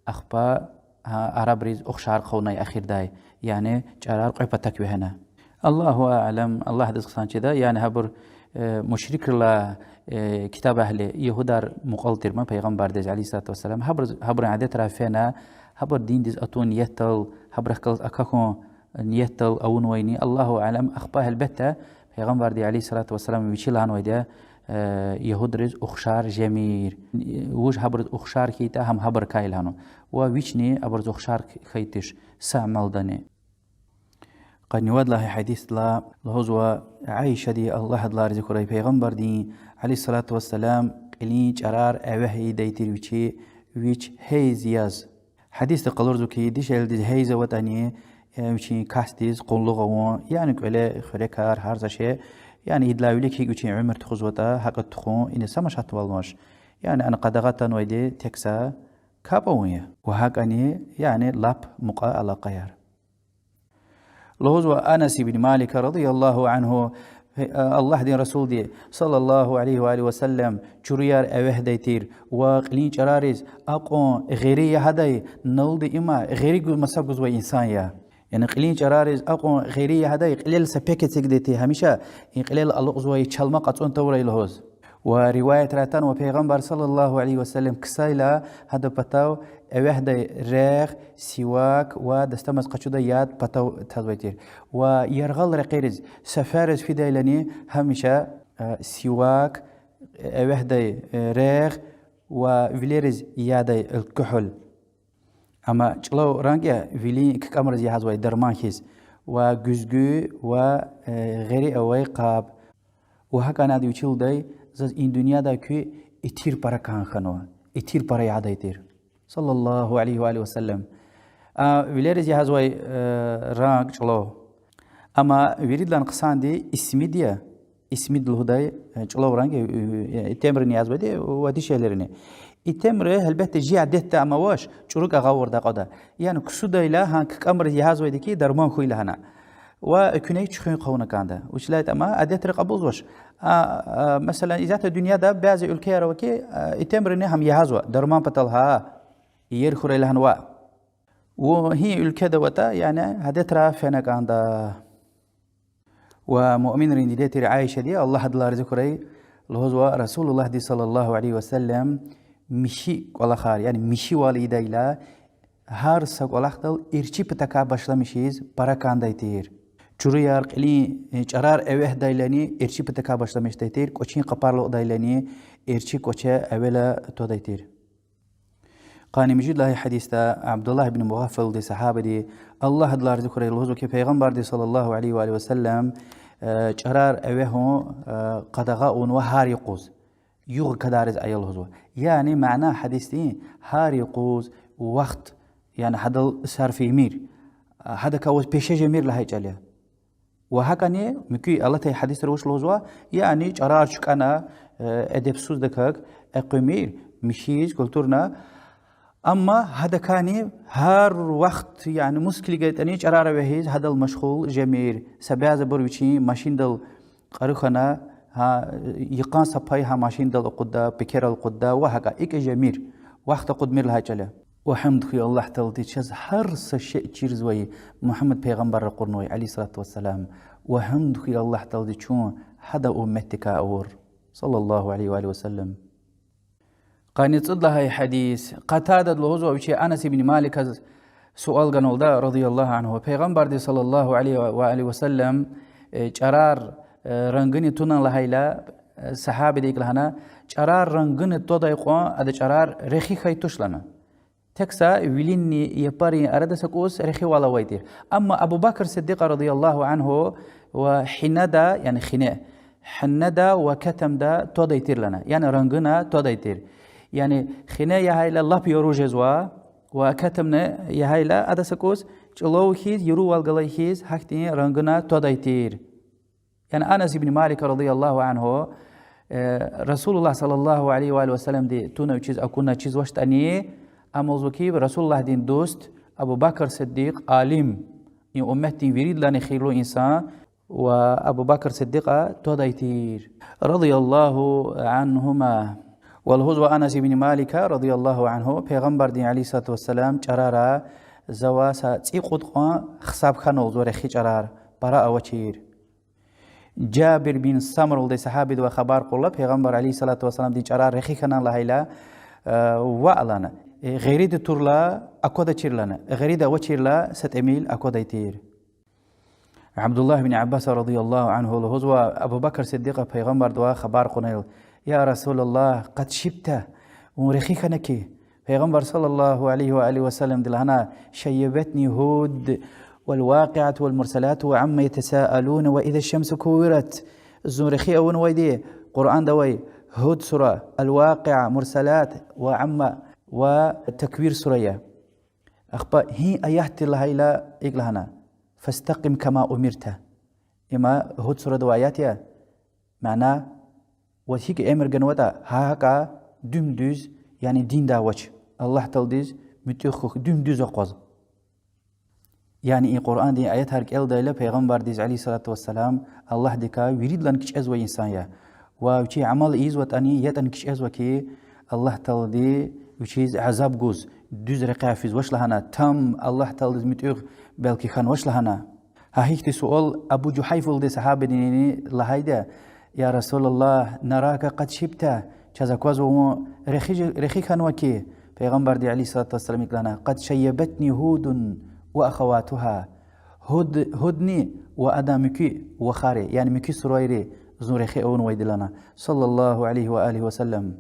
ахпа, гьа, арабриз ухшар хъувунай эхирдай. Яни чӀарар кьве патахъ вегьена. الله أعلم, Аллагьдиз хъсан чида, яни гьабур, э, мушрикрилай, э, китаб агьли, ягьудар мукьвал тир ман Пайгъамбардиз, عليه الصلاة والسلام, гьабур, гьабурун адетрай фена, гьабур диндиз атун ниятдал, гьабурухъ галаз акахьун ниятдал авунвайни, الله أعلم, ахпа гьелбетда Пайгъамбарди, عليه الصلاة والسلام, вичи лагьанвайди я, э, ягьудриз ухшар жемир. Вуж гьабуруз ухшар хьайитӀа, гьам гьабурукай лагьанва. Ва вични абуруз ухшар хьайи туш са амалдани. Къанни вад лагьай гьадисдилай лугьузва Аишади, Аллагь адалай рази хьурай, Пайгъамбардин, عليه الصلاة والسلام, кьилин чӀарар эвягъ ийидай тир вичи, вич гьейз яз. Гьадисди къалурзава хьи, дишегьлидиз гьейз аватӀани, э, вичин касдиз къуллугъ авун, яни кӀвале хуьрекар, гьар са шей, яни идалай вилик гьикӀ вичин уьмуьр тухузватӀа, гьакӀ тухун, ина са машатвал амач. Яни ана къадагъа атанвайди тек са капӀ авун я. Ва гьакӀани, яни лап мукьва алакъаяр. Лугьузва Анас ибн Малика, رضي الله عنه, Аллагьдин Расулди, صلى الله عليه وآله وسلم, чуруяр эвягъдай тир ва кьилин чӀарариз акьван гъери ягъадай, налди има гъери гу-, маса гузвай инсан я. Яни кьилин чӀарариз акьван гъери ягъадай, кьилел са пек эцигдай тир, гьамиша и кьилел алукьзавай чалма кьацӀун тавурай лугьуз. Ва риваятра атанва, Пайгъамбар, صلى الله عليه وسلم, ксайла гьадан патав эвягъдай регъ, сивак ва дастамаз къачудай яд патав тазвай тир. Ва яргъал рекьериз, сеферриз фидайлани гьамиша сивак, эвягъдай регъ ва вилериз ядай алкохол. Амма чӀулав ранг я вилин ккӀамриз ягъазвай дарман хьиз, ва гуьзгуь ва гъери авай къаб. Ва гьакӀни ада вичи лугьудай: заз и дуьньяда куь итир пара кӀан хьанва, итир пара ягъадай тир. صلى الله عليه وآله وسلم. А вилериз ягъазвай ранг чӀулав. Амма виридалай хъсанди исмид я, исмид лугьудай чӀулав ранг я, итимрини язавайди ва дишегьлийрини. Итимри, гьелбетда, жи адетда амавач, чӀуру агъавурда акьада. Яни ксудайла гьа ккӀамриз ягъазвайди хьи дарман хьуй лагьана. Ва экуьнай чуьхуьн хъувуна кӀанда. Вучиз лагьайтӀа адетри кьабулзавач. Месела, исятда дуьньяда бязи уьлквеяр ава хьи, итимрини гьам ягъазва, дарман патал гьа, иер хьурай лагьана ваъ. Ва гьи уьлкведа аватӀа, яни адетра фена кӀанда. Ва муъминрин диде тир Аишади, Аллагь адалай рази хьурай, лугьузва: رسول اللهди صلى الله عليه وسلم михьи кӀвалахар, яни михьивал ийидайла, гьар са кӀвалахдал эрчӀи патахъай башламишиз пара кӀандай тир. ЧӀуру яргъилин чӀарар эвягъдайлани эрчӀи патахъай башламишдай тир, кӀвачин къапар алукӀдайлани эрчӀи кӀваче эвела твадай тир. Къанни муьжуьд лагьай гьадисда Абдуллагь ибн Мугъаффалди, сагьабади, Аллагь адалай рази хьурай, лугьузва хьи, Пайгъамбарди صلى الله عليه وآله وسلم чӀарар эвягъун къадагъа авунва гьар юкъуз. Югъ кадариз ая лугьузва. Яни мана гьадисдин: гьар юкъуз вахт, яни гьадал сарф ийимир, гьадакай ваз пеше жемир лагьай чӀал я. Ва гьакӀни муькуь алатай гьадисра вуч лугьузва, яни чӀарар чуькьвена, эдебсуздаказ экъуьмир, михьиз, культурно. Амма гьадакайни гьар вахт, яни мус килигайтӀани чӀарар эвягъиз, гьадал машгъул жемир. Са бязибур вичин машиндал кьару хьана, гьа, йикъан са пай гьа машиндал акъудда, пекерал акъудда ва гьакӀа, икӀ жемир, вахт акъудмир лагьай чӀал я. Ва гьамд хьуй Аллагь Тааладиз, чаз гьар са шей чирзавай, Мугьаммад пайгъамбар ракъурнавай, عليه الصلاة والسلام. Ва гьамд хьуй Аллагь Тааладиз, чун гьадан умметдикай авур, صلى الله عليه وآله وسلم. Къанни цӀуд лагьай гьадис. Къатадада лугьузва вичи Анас ибн Маликаз суал ганалда, رضي الله عنه, Пайгъамбарди صلى الله عليه وآله وسلم чӀарар рангуни тунани лагьайла, сагьабиди икӀ лагьана: чӀарар рангуни твадай кьван ада чӀарар рехи хьайи туш лагьана. Тек са вилинни япарин арада са кӀус рехивал авай тир. Амма Абу Бакр Сиддикьа رضي الله عنه ва гьинада, яни хине, гьинада ва кетамда твадай тир лагьана, яни рангуна твадай тир. Яни хине ягъайла лап яру жезва, ва кетамни ягъайла ада са кӀус чӀулав хьиз, ярувал галай хьиз, гьахьтин рангуна твадай тир. Яни Анас ибн Малик رضي الله عنه رسول الله صلى الله عليه وآله وسلمди туна вичиз акуна чизвачтӀани, ам лугьузва хьи, Расулуллагьдин дуст Абу Бакр Сиддикь, алим, и умметдин виридалайни хийирлу инсан, ва Абу Бакр Сиддикьа твадай тир, رضي الله عنهما. Ва лугьузва Анас ибн Малика رضي الله عنه, Пайгъамбардин عليه الصلاة والسلام чӀарара завай са цӀикьуд кьван гьисаб хьана лугьузва рехи чӀарар, пара авачир. Жабир бин Самра лугьудай сагьабидивай хабар кьурла, Пайгъамбар عليه الصلاة والسلامдин чӀарар рехи хьана лагьайла, ваъ лагьана, гъерида турла аквадачир лагьана, гъерида авачирла са тӀимил аквадай тир. Абдуллагь бин Аббаса رضي الله عنه лугьузва, Абу Бакр Сиддикьа Пайгъамбардивай хабар кьунайла: يا رسول الله, قد شبت, вун рехи хьана хьи. Пайгъамбар صلى الله عليه وآله وسلمди лагьана: شيبتني هود والواقعة والمرسلات وعم يتساءلون وإذا الشمس كورت. Зун рехи авунвайди Къуръанда авай Гьуд сура, Ал-Вакъиа, Мурсалат ва Амма ва Таквир сура я. Ахпа гьи аятдин лагьайла икӀ лагьана: فاستقم كما أمرت. Има Гьуд сурада авай аят я. Мана: ваз гьикӀ эмир ганватӀа, гьакӀа дуьм-дуьз, яни динда авач. Аллагь Тааладиз муьтӀуьгъ хьухь, дуьм-дуьз акъваз. Яни и Къуръандин аятар кӀелдайла, Пайгъамбардиз, عليه الصلاة والسلام, Аллагьдикай виридалай кичӀезвай инсан я. Ва вичи амал ийизватӀани, ятӀани кичӀезва хьи, Аллагь Таалади вичиз азаб гуз, дуьз рекьяй физвач лагьана, там Аллагь Тааладиз муьтӀуьгъ белки хьанвач лагьана. Гьа гьихьтин суал Абу Жугьайфа лугьудай сагьабадини лагьайди я: يا رسول الله، نراك قد شبت, чаз аквазва вун рехи, рехи хьанва хьи. Пайгъамбарди, عليه الصلاة والسلام, икӀ лагьана: قد شيبتني هود وأخواتها. Гьуд-, Гьудни ва адан муькуь вахари, яни муькуь сурайри зун рехи авунвайди лагьана, صلى الله عليه وآله وسلم.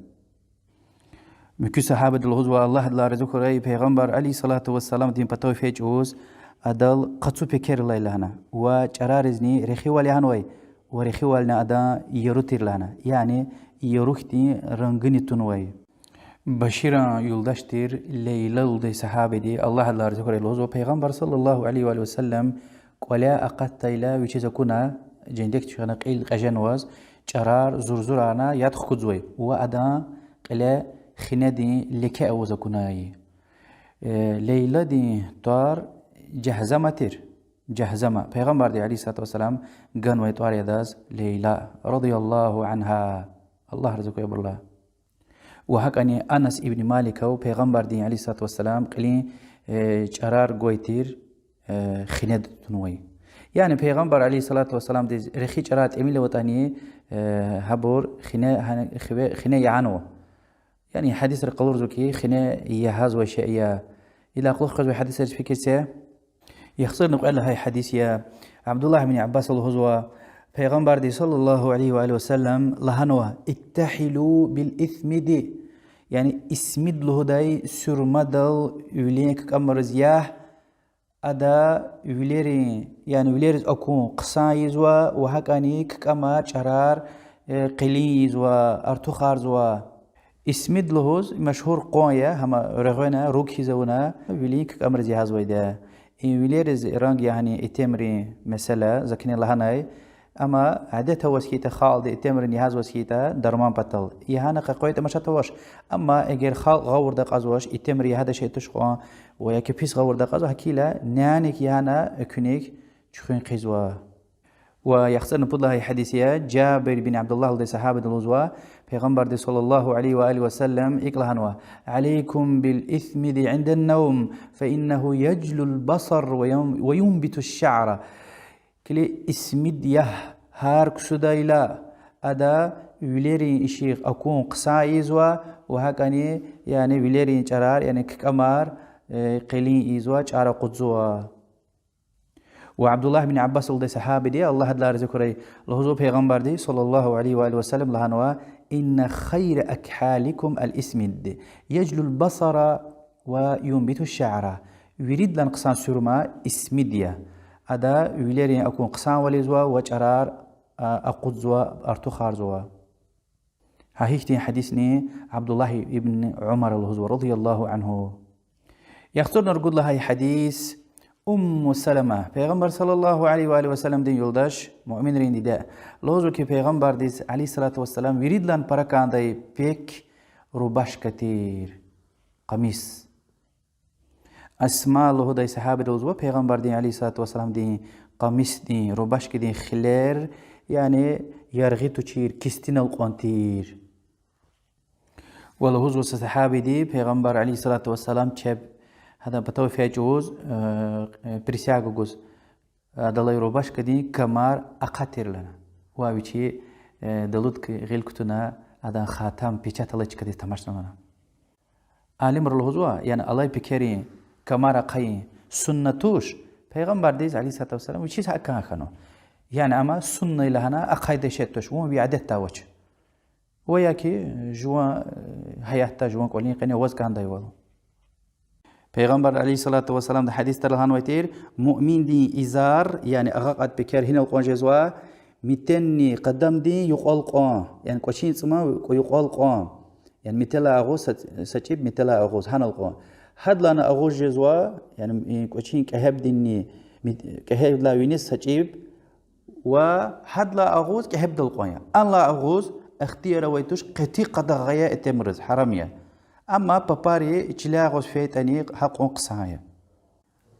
Муькуь сагьабади лугьузва, Аллагь адалай рази хьурай, Пайгъамбар, عليه الصلاة والسلام, дин патав фейи чӀавуз адал къацу пекер алай лагьана. Ва чӀараризни рехивал ягьанвай, ва рехивални адан яру тир лагьана. Яни яру хьтин рангни тунвай. Баширан юлдаш тир Лейла лугьудай сагьабади, Аллагь адалай рази хьурай, лугьузва, Пайгъамбар, صلى الله عليه وآله وسلم, кӀваляй акъатдайла вичиз акуна, жендекдиз фена кьил кьеженваз, чӀарар зурзурарна яд хкудзавай ва адан кьиле хинедин леке аваз акунай. Э, Лейладин тӀвар Жагьзама тир. Жагьзама. Пайгъамбарди, عليه الصلاة والسلام, ганвай тӀвар я адаз Лейла, رضي الله عنها. Аллагь рази хьуй абурулай. Ва гьакӀани Анас ибн Маликав Пайгъамбардин, عليه الصلاة والسلام, кьилин, э, чӀарар гвай тир, э, хинеда тунвай. Яни Пайгъамбар, عليه الصلاة والسلام, диз рехи чӀарар тӀимил аватӀани, э, гьабур хине, гьа-, хиве-, хине ягьанва. Яни гьадисра къалурзава хьи, хине ягьазвай шей я. Идалай кьулухъ къвезвай гьадисриз фикир це. ЯхцӀурни кьвед лагьай гьадис я. Абдуллагь ибн Аббаса лугьузва, Пайгъамбарди, صلى الله عليه وآله وسلم, лагьанва: اكتحلوا بالإسمد. Яни исмид лугьудай суьрмадал вилин ккӀамариз ягь, ада вилерин, яни вилериз акун хъсан ийизва ва гьакӀани ккӀамар, чӀарар, э, къилин ийизва, артухарзава. Исмид лугьуз машгьур къван я, гьам регъвена, руг хьиз авуна, вилин ккӀамариз ягьазвайди я. И вилериз ранг ягъунин итимрин месэла за куьне лагьанай. Амма адет аваз хьайитӀа, халкьди итимрин ягьазваз хьайитӀа дарман патал, ягъана къекъвей тамаша тавач. Амма эгер халкь гъавурда акьазвач, итимри ягъидай шей туш кьван, ва яки пис гъавурда акьазва, гьакӀ хьайила няник ягъана экуьник чуьхуьн хъийизва. Ва яхцӀурни пуд лагьай гьадис я, Жабир бин Абдуллагь лугьудай сагьабади лугьузва, Пайгъамбарди, صلى الله عليه وآله وسلم, икӀ лагьанва: عليكم بالإسمد عند النوم، فإنه يجلو البصر ويم-، وينبت الشعر. Килиг, исмид ягъ гьар ксудайла, ада вилерин ишигъ акун хъсан ийизва, ва гьакӀани, яни вилерин чӀарар, яни ккӀамар, э, къилин ийизва, чӀар акъудзава. Ва Абдуллагь бин Аббас лугьудай сагьабади, Аллагь адалай рази хьурай, лугьузва, Пайгъамбарди, صلى الله عليه وآله وسلم, лагьанва: إن خير أكحالكم الإسمد، يجلو البصر وينبت الشعر. Виридалай хъсан суьрма исмид я. Ада вилерин акун хъсанвал ийизва ва чӀарар, а, акъудзава, артухарзава. Гьа гьихьтин гьадисни Абдуллагь ибн Умара лугьузва, رضي الله عنه. ЯхцӀурни ругуд лагьай гьадис, Умму Салама, Пайгъамбар, صلى الله عليه وآله وسلم-дин юлдаш, муъминрин диде, лугьузва хьи, Пайгъамбардиз, عليه الصلاة والسلام, виридалай пара кӀандай пек рубашка тир, къамис. Асма лугьудай сагьабади лугьузва, Пайгъамбардин, عليه الصلاة والسلام-дин къамисдин, рубашкадин хилер, яни яргъи тушир, кистинал кьван тир. Ва лугьузва са сагьабади, Пайгъамбар, عليه الصلاة والسلام, чеб гьадан патав фейи чӀавуз, э, э, присяга гуз, адалай рубашкадин камар ахъа тир лагьана. Ва вичи, э, далудик гъил кутуна, адан хатам, печать алай чкадиз тамашна лагьана. Алимри лугьузва, яни алай пекерин камар ахъайин сунна туш, Пайгъамбардиз, عليه الصلاة والسلام, вичиз гьакӀ кӀан хьанва. Яни амма сунна я лагьана ахъайдай шей туш, вун ви адетда авач. Ва яки жуван, э, гьаятда, жуван кӀвалин къене аваз кӀандайвал. Пайгъамбар, عليه الصلاة والسلام, гьадисда лагьанвай тир, муъминдин изар, яни агъа кьван пекер гьинал кьван жезва, метенни къадамдин юкьвал кьван, яни кӀвачин цӀиман юкьвал кьван. Яни метелай агъуз са, са чӀиб, метелай агъуз, гьанал кьван. Гьадалайни агъуз жезва, яни, э, кӀвачин кӀегьебдинни, мет-, кӀегьебдилай виниз са чӀиб, ва гьадалай агъуз кӀегьебдал кьван я. Анлай агъуз ихтияр авай туш, къати къадагъа я, итимриз гьарам я. Амма папари чилай агъуз фейитӀани гьакьван хъсан я.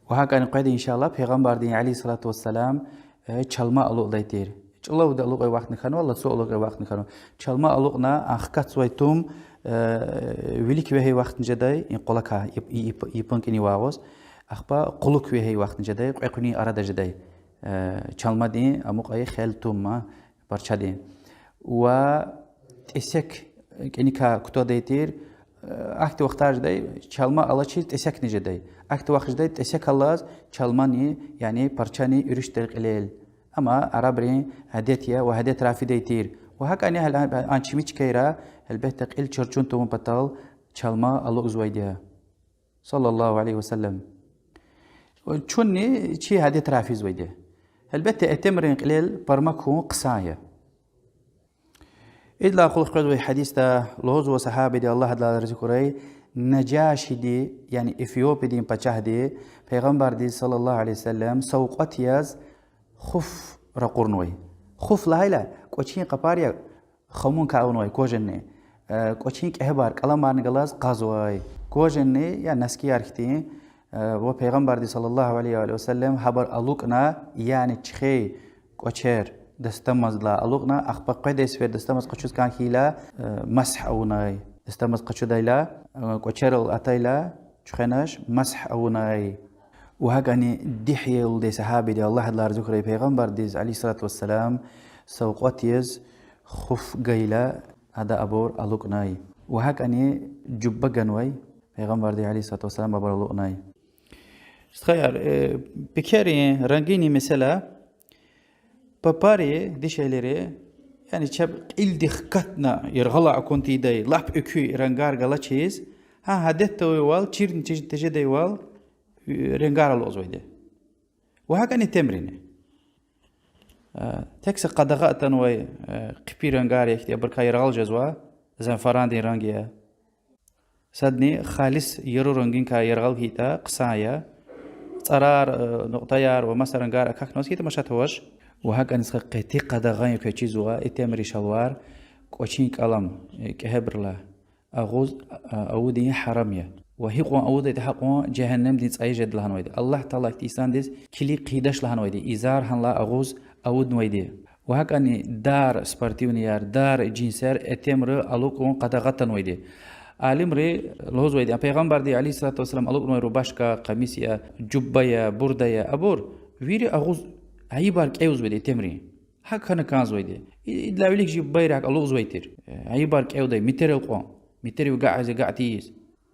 Ва гьакӀани къведа, иншаллагь, Пайгъамбардин, عليه الصلاة والسلام, э, чалма алукӀдай тир. ЧӀулавди алукӀай вахтни хьанва, лацу алукӀай вахтни хьанва. Чалма алукӀна, а хкатзавай тум, э, вилик вегьей вахтни жедай, и къулака, и, и, и, ипун кӀани вагъуз. Ахпа кьулухъ вегьей вахтни жедай, кьве къуьнин арада жедай. Э, чалмадин амукьай хел, тум, а, парчадин. Ва тӀесек кӀаникай кутадай тир, э, ахьтин вахтар жедай, чалма алачиз тӀесекни жедай. Ахьтин вахт жедай тӀесек алаз чалмани, яни парчани уьруьшдал кьилел. Амма арабрин адет я ва адетра фидай тир. Ва гьакӀани гьал-, а чими чкайра, гьелбетда, кьил чурчун тавун патал чалма алукӀзавайди я, صلى الله عليه وسلم. Чунни чи адетра физвайди я. Гьелбетда, итимрин кьилел пармак хьун хъсан я. Идалай кьулухъ къвезвай гьадисда лугьузва сагьабиди, Аллагь адалай рази хьурай, Нажашиди, яни Эфиопиядин пачагьди, Пайгъамбардиз, صلى الله عليه وسلم, савкьват яз хуф ракъурнавай. Хуф лагьайла кӀвачин къапар я, хамункай авунвай, кожаный, э, кӀвачин кӀегьебар, кӀаламарни галаз къвезвай. Кожаный я носкияр хьтин, э, ва Пайгъамбарди, صلى الله عليه وسلم, гьабур алукӀна, яни чуьхвей кӀвачер, дастамаздилай алукӀна, ахпа къведай сефер дастамаз къачуз кӀан хьайила, э, масгь авунай. Дастамаз къачудайла, э, кӀвачерал атайла, чуьхвенач, масгь авунай. Ва гьакӀани Дихья лугьудай сагьабиди, Аллагь адалай рази хьурай, Пайгъамбардиз, عليه الصلاة والسلام, савкьват яз хуф гайила, ада абур алукӀнай. Ва гьакӀани жубба ганвай, Пайгъамбарди, عليه الصلاة والسلام, абур алукӀнай. Стхаяр, э, пекерин, рангинин месэла, папари, дишегьлири, яни чеб кьилди хкатна яргъалай акун тийидай лап экуь рангар галачиз, гьа адетдайвал, чирни тежедайвал, э, рангар алукӀзавайди. Ва гьакӀани итимрини. Э, тек са къадагъа атанвай, э, хъипи рангар я хьи, абурукай яргъал жезва, занфарандин ранг я. Садни халис яру рангинкай яргъал хьайитӀа хъсан я. ЦӀарар, э, нукьтаяр ва маса рангар акахьнаваз хьайитӀа машат авач. Ва гьакӀани са къети къадагъаяр квез чизва: итимри шалвар кӀвачин кӀалам, э, кӀегьебрилай агъуз, а, авудун гьарам я. Ва гьикьван авудайтӀа, гьакьван жегьеннемдин цӀай жеда лагьанвайди. Аллагь Таалади инсандиз килиг хъийидач лагьанвайди, изар гьанлай агъуз авуднавайди. Ва гьакӀани дар, спортивныйяр, дар, джинсер итимри алукӀун къадагъа атанвайди. Алимри лугьузвайди, Пайгъамбарди, عليه الصلاة والسلام, алукӀнавай рубашка, къамис я, жубба я, бурда я, абур вири агъуз, айибар кӀевзавайди итимрин. ГьакӀ хьана кӀанзавайди. И-, идалай вилик жиббайри гьакӀ алукӀзавай тир. Э, айибар кӀевдай, метрел кьван, метрив агакьиз, агакь тийиз.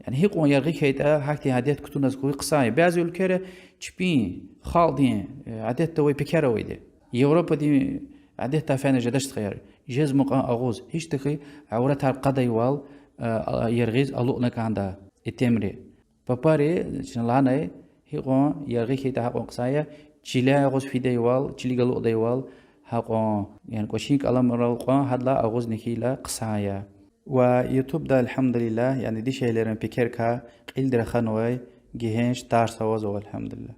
Яни гьикьван яргъи хьайитӀа, гьахьтин адет кутуназ хьуй хъсан я. Бязи уьлквейра чпин, халкьдин, э, адетда авай пекер авайди. Европадин адетдай фена жедач, стхаяр. Жез мукьан агъуз, гьич тахьай авратар къадайвал, э, а, яргъиз алукӀна кӀанда итимри. Папари, чна лагьанай, гьикьван яргъи хьайитӀа, гьакьван хъсан я, чилай агъуз фидайвал, чилик алукӀдайвал, гьакьван, яни кӀвачин кӀаламрал кьван, гьадалай агъузни хьайила хъсан я. Ва ютубда, الحمد لله, яни дишегьлийрин пекерикай кьилди раханвай гегьенш тарс авазва, الحمد لله.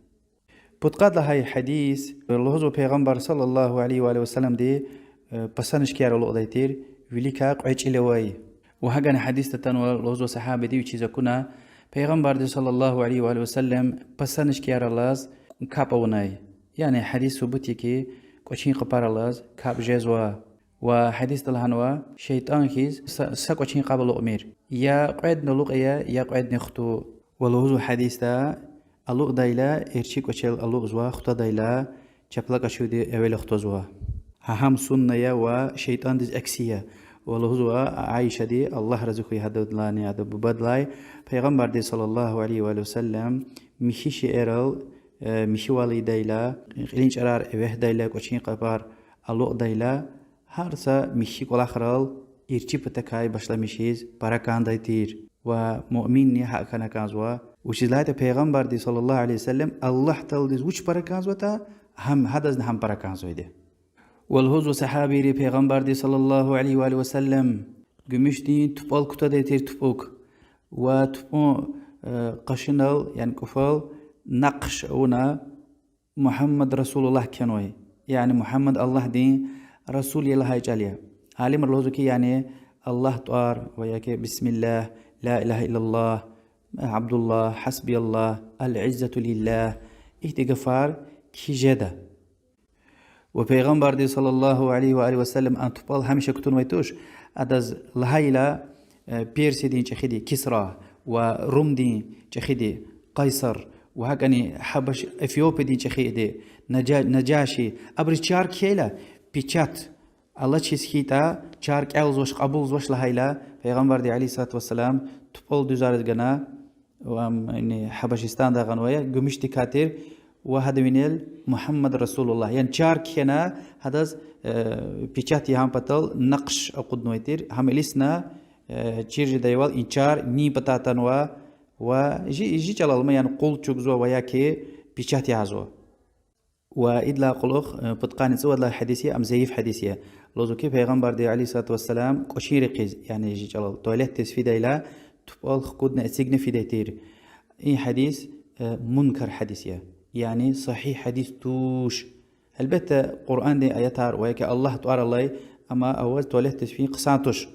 Пудкъад лагьай гьадис, лугьузва Пайгъамбар صلى الله عليه وآله وسلمди, э, пасаначкаяр алукӀдай тир, виликай кьве чӀил авай. Ва гьакӀани гьадисда атанва, лугьузва сагьабиди, вичиз акуна, Пайгъамбарди صلى الله عليه وآله وسلم пасаначкаяр алаз капӀ авунай. Яни гьадис субут я хьи, кӀвачин къапар алаз капӀ жезва. Ва гьадисда лагьанва, шейтӀан хьиз са, са кӀвачин къапӀ алукӀмир. Я кьведни алукӀ ая, я кьведни хту. Ва лугьузва гьадисда, алукӀдайла эрчӀи кӀвачел алукӀзава, хтадайла чапла кӀвачивди эвел хтазва. Гьа гьам сунна я ва шейтӀандиз акси я. Ва лугьузва Аишади, Аллагь рази хьуй гьадалайни гьадан бубадилай, Пайгъамбарди صلى الله عليه وآله وسلم михьи шейэрал, э, михьивал ийидайла, кьилин чӀарар эвягьдайла, кӀвачин къапар алукӀдайла, гьар са михьи кӀвалахрал эрчӀи патахъай башламишиз пара кӀандай тир. Ва муъминни гьакӀ хьана кӀанзава. Вучиз лагьайтӀа Пайгъамбарди صلى الله عليه وسلم Аллагь Тааладиз вуч пара кӀанзаватӀа, гьам гьадазни гьам пара кӀанзавайди. Ва лугьузва сагьабийри, Пайгъамбарди صلى الله عليه وآله وسلم гуьмуьшдин тупӀал кутадай тир тупӀук. Ва тупӀун, э, къашунал, яни кӀуфал, накъш авуна, Мугьаммад Расулуллагь кхьенвай, яни Мугьаммад Аллагьдин расул я лагьай чӀал я. Алимри лугьузва хьи, яни Аллагь тӀвар ва яки بسم الله, لا إله إلا الله, Абдуллагь, Хасбияллагь, Аль-иззату лиллагь, ихьтин гафар кхьиз жеда. Ва Пайгъамбарди صلى الله عليه وآله وسلم а тупӀал гьамиша кутунвай туш, адаз лагьайла, э, Персиядин чӀехиди Кисра ва Румдин чӀехиди Къайсар ва гьакӀани Гьабаш-, Эфиопиядин чӀехиди Нажа-, Нажаши, абуруз чар кхьейла, печать алачиз хьайитӀа, чар кӀелзавач, кьабулзавач лагьайла, Пайгъамбарди عليه الصلاة والسلام тупӀал дуьзариз гана, ва ам, яни, Гьабашистандай гъанвай я, гуьмуьшдикай тир, ва гьада винел محمد رسول الله. Яни чар кхьена, гьадаз, э, печать ягъун патал накъш акъуднавай тир, гьам илисна, э, чир жедайвал и чар нин патай атанва, ва жи, жи чӀалал ма, яни къул чӀугвазва ва яки печать язава. Ва идалай кьулухъ, э, пудкъанни цӀувад лагьай гьадис я, ам зайиф гьадис я. Лугьузва хьи, Пайгъамбарди عليه الصلاة والسلام кӀвачин рекьиз, яни жи чӀалал, туалетдиз фидайла, тупӀал хкудна эцигна фидай тир. И гьадис, э, мункар гьадис я. Яни сагьигь гьадис туш. Гьелбетда, Къуръандин аятар ва яки Аллагь тӀвар алай, амма аваз туалетдиз фин хъсан туш.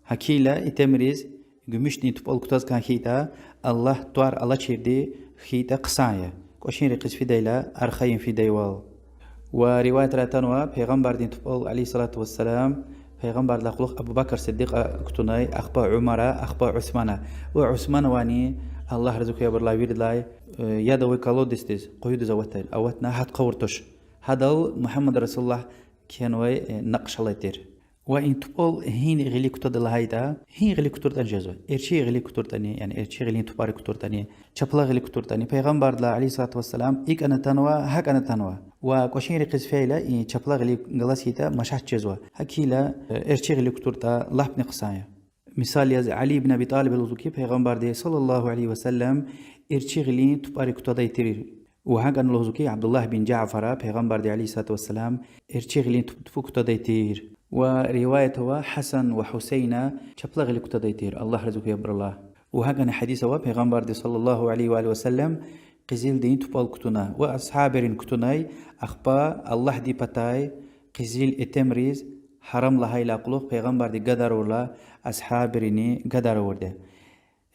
Гьакила итимриз гуьмуьшдин тупӀал кутаз кӀан хьайитӀа, Аллагь тӀвар алачирди хьайитӀа хъсан я. КӀвачин рекьиз фидайла, архайин фидайвал. Ва риваятрай атанва, Пайгъамбардин тупӀал عليه الصلاة والسلام, Пайгъамбардилай кьулухъ Абу Бакр Сиддикьа кутунай, ахпа Умара, ахпа Усмана. Ва Усманавани, Аллагь рази хьуй абурулай виридалай, э, яд авай колодецдиз, къуюдиз аватна, аватна, гьат хъувур туш. Гьадал محمد رسول الله кхьенвай, э, накъш алай тир. Ва и тупӀал гьин гъилик кутада лагьайтӀа, гьин гъилик кутуртӀани жезва. ЭрчӀи гъилик кутуртӀани, яни эрчӀи гъилин тупӀарик кутуртӀани, чапла гъилик кутуртӀани, Пайгъамбардилай عليه الصلاة والسلام икӀан атанва, гьакӀан атанва. Ва кӀвачин рекьиз фейила, и чапла гъилик галаз хьайитӀа машат жезва. Гьакила, э, эрчӀи гъилик кутуртӀа лапни хъсан я. Мисал яз, Али ибн Аби ТӀалиба лугьузва хьи, Пайгъамбарди صلى الله عليه وسلم эрчӀи гъилин тупӀарик кутадай тир. Ва гьакӀни лугьузва хьи, Абдуллагь бин Жафара, Пайгъамбарди عليه الصلاة والسلام эрчӀи гъилин туп-, тупӀу кутадай тир. Ва риваят ава, Гьасан ва Гьусейна чапла гъилик кутадай тир, Аллагь рази хьуй абурулай. Ва гьакӀни гьадис ава, Пайгъамбарди صلى الله عليه وآله وسلم къизилдин тупӀал кутуна ва асгьабрин кутунай, ахпа Аллагьди патай къизил итимриз гьарам лагьайдалай кьулухъ Пайгъамбарди гадар авурла, асгьабрини гадар авурди я.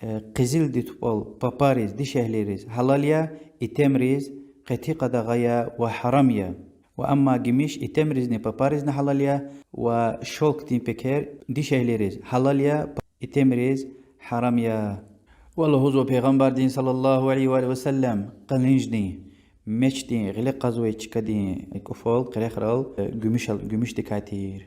Э, къизилдин тупӀал папариз, дишегьлийриз гьалал я, итимриз къети къадагъа я ва гьарам я. Ва амма гимиш итимризни папаризни гьалал я, ва шёлкдин пекер дишегьлийриз гьалал я, итимриз гьарам я. Ва лугьузва Пайгъамбардин صلى الله عليه وآله وسلم къалинждин, мечдин, гъиле кьазвай чкадин кӀуфал, къерехрал, э, гимишал-, гимишдикай тир.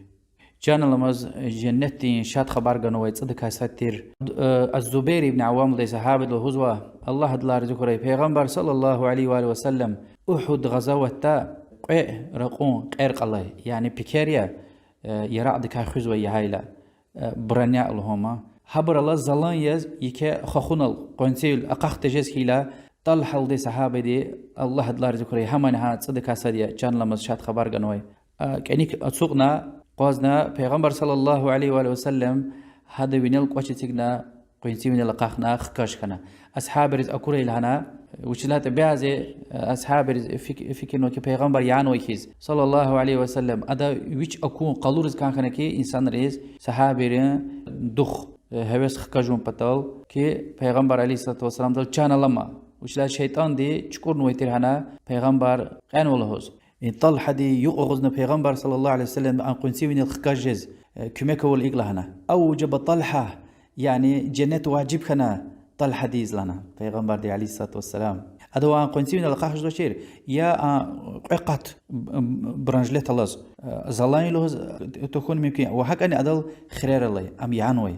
Чан аламаз женнетдин шад хабар ганвай цӀудакай сад тир. Э, Аз-Зубайр ибн Аввам лугьудай сагьабиди лугьузва, Аллагь адалай рази хьурай, Пайгъамбар صلى الله عليه وآله وسلم Угьуд гъазаватда кьве ракьун кьер кьалай, яни пекер я, э, яракьдикай хуьзвай ягъайла, э, броня лугьун ман. Гьабурал залан яз еке хахунал къванцивил акьах тежез хьайила, ТӀалгьа лугьудай сагьабиди, Аллагь адалай рази хьурай, гьамни гьа цӀудакай сад я, чан аламаз шад хабар ганвай. А, кӀаник ацукьна, акъвазна, Пайгъамбар صلى الله عليه وآله وسلم гьада винел кӀвач эцигна, къванцивинел акьахна, хкаж хьана. Асгьабриз акурай лагьана, вучиз лагьайтӀа бязи, а, асгьабриз фик-, фикирнава хьи, Пайгъамбар янавай хьиз, صلى الله عليه وسلم, ада вич акун къалуриз кӀан хьана хьи, инсанриз, сагьабийрин дух, э, гьевес хкажун патал хьи, Пайгъамбар عليه الصلاة والسلامдал чан алама. Вучиз лагьайтӀа шейтӀанди чукӀурнавай тир гьана Пайгъамбар кьенва лугьуз. Э, ТӀалгьади юкь агъузна Пайгъамбар صلى الله عليه وسلم а къванцивинел хкаж жез, э, куьмек авурла икӀ лагьана. أوجب طلحة, яни женнет важиб хьана ТӀалгьадиз лагьана Пайгъамбарди عليه الصلاة والسلام. Ада ва а къванцивинел акьах жезвачир, я а кьве къат б-, б-, бронежилет алаз, э, залан лугьуз, э, тахьун мумкин, ва гьакӀни адал хирер алай, ам янавай.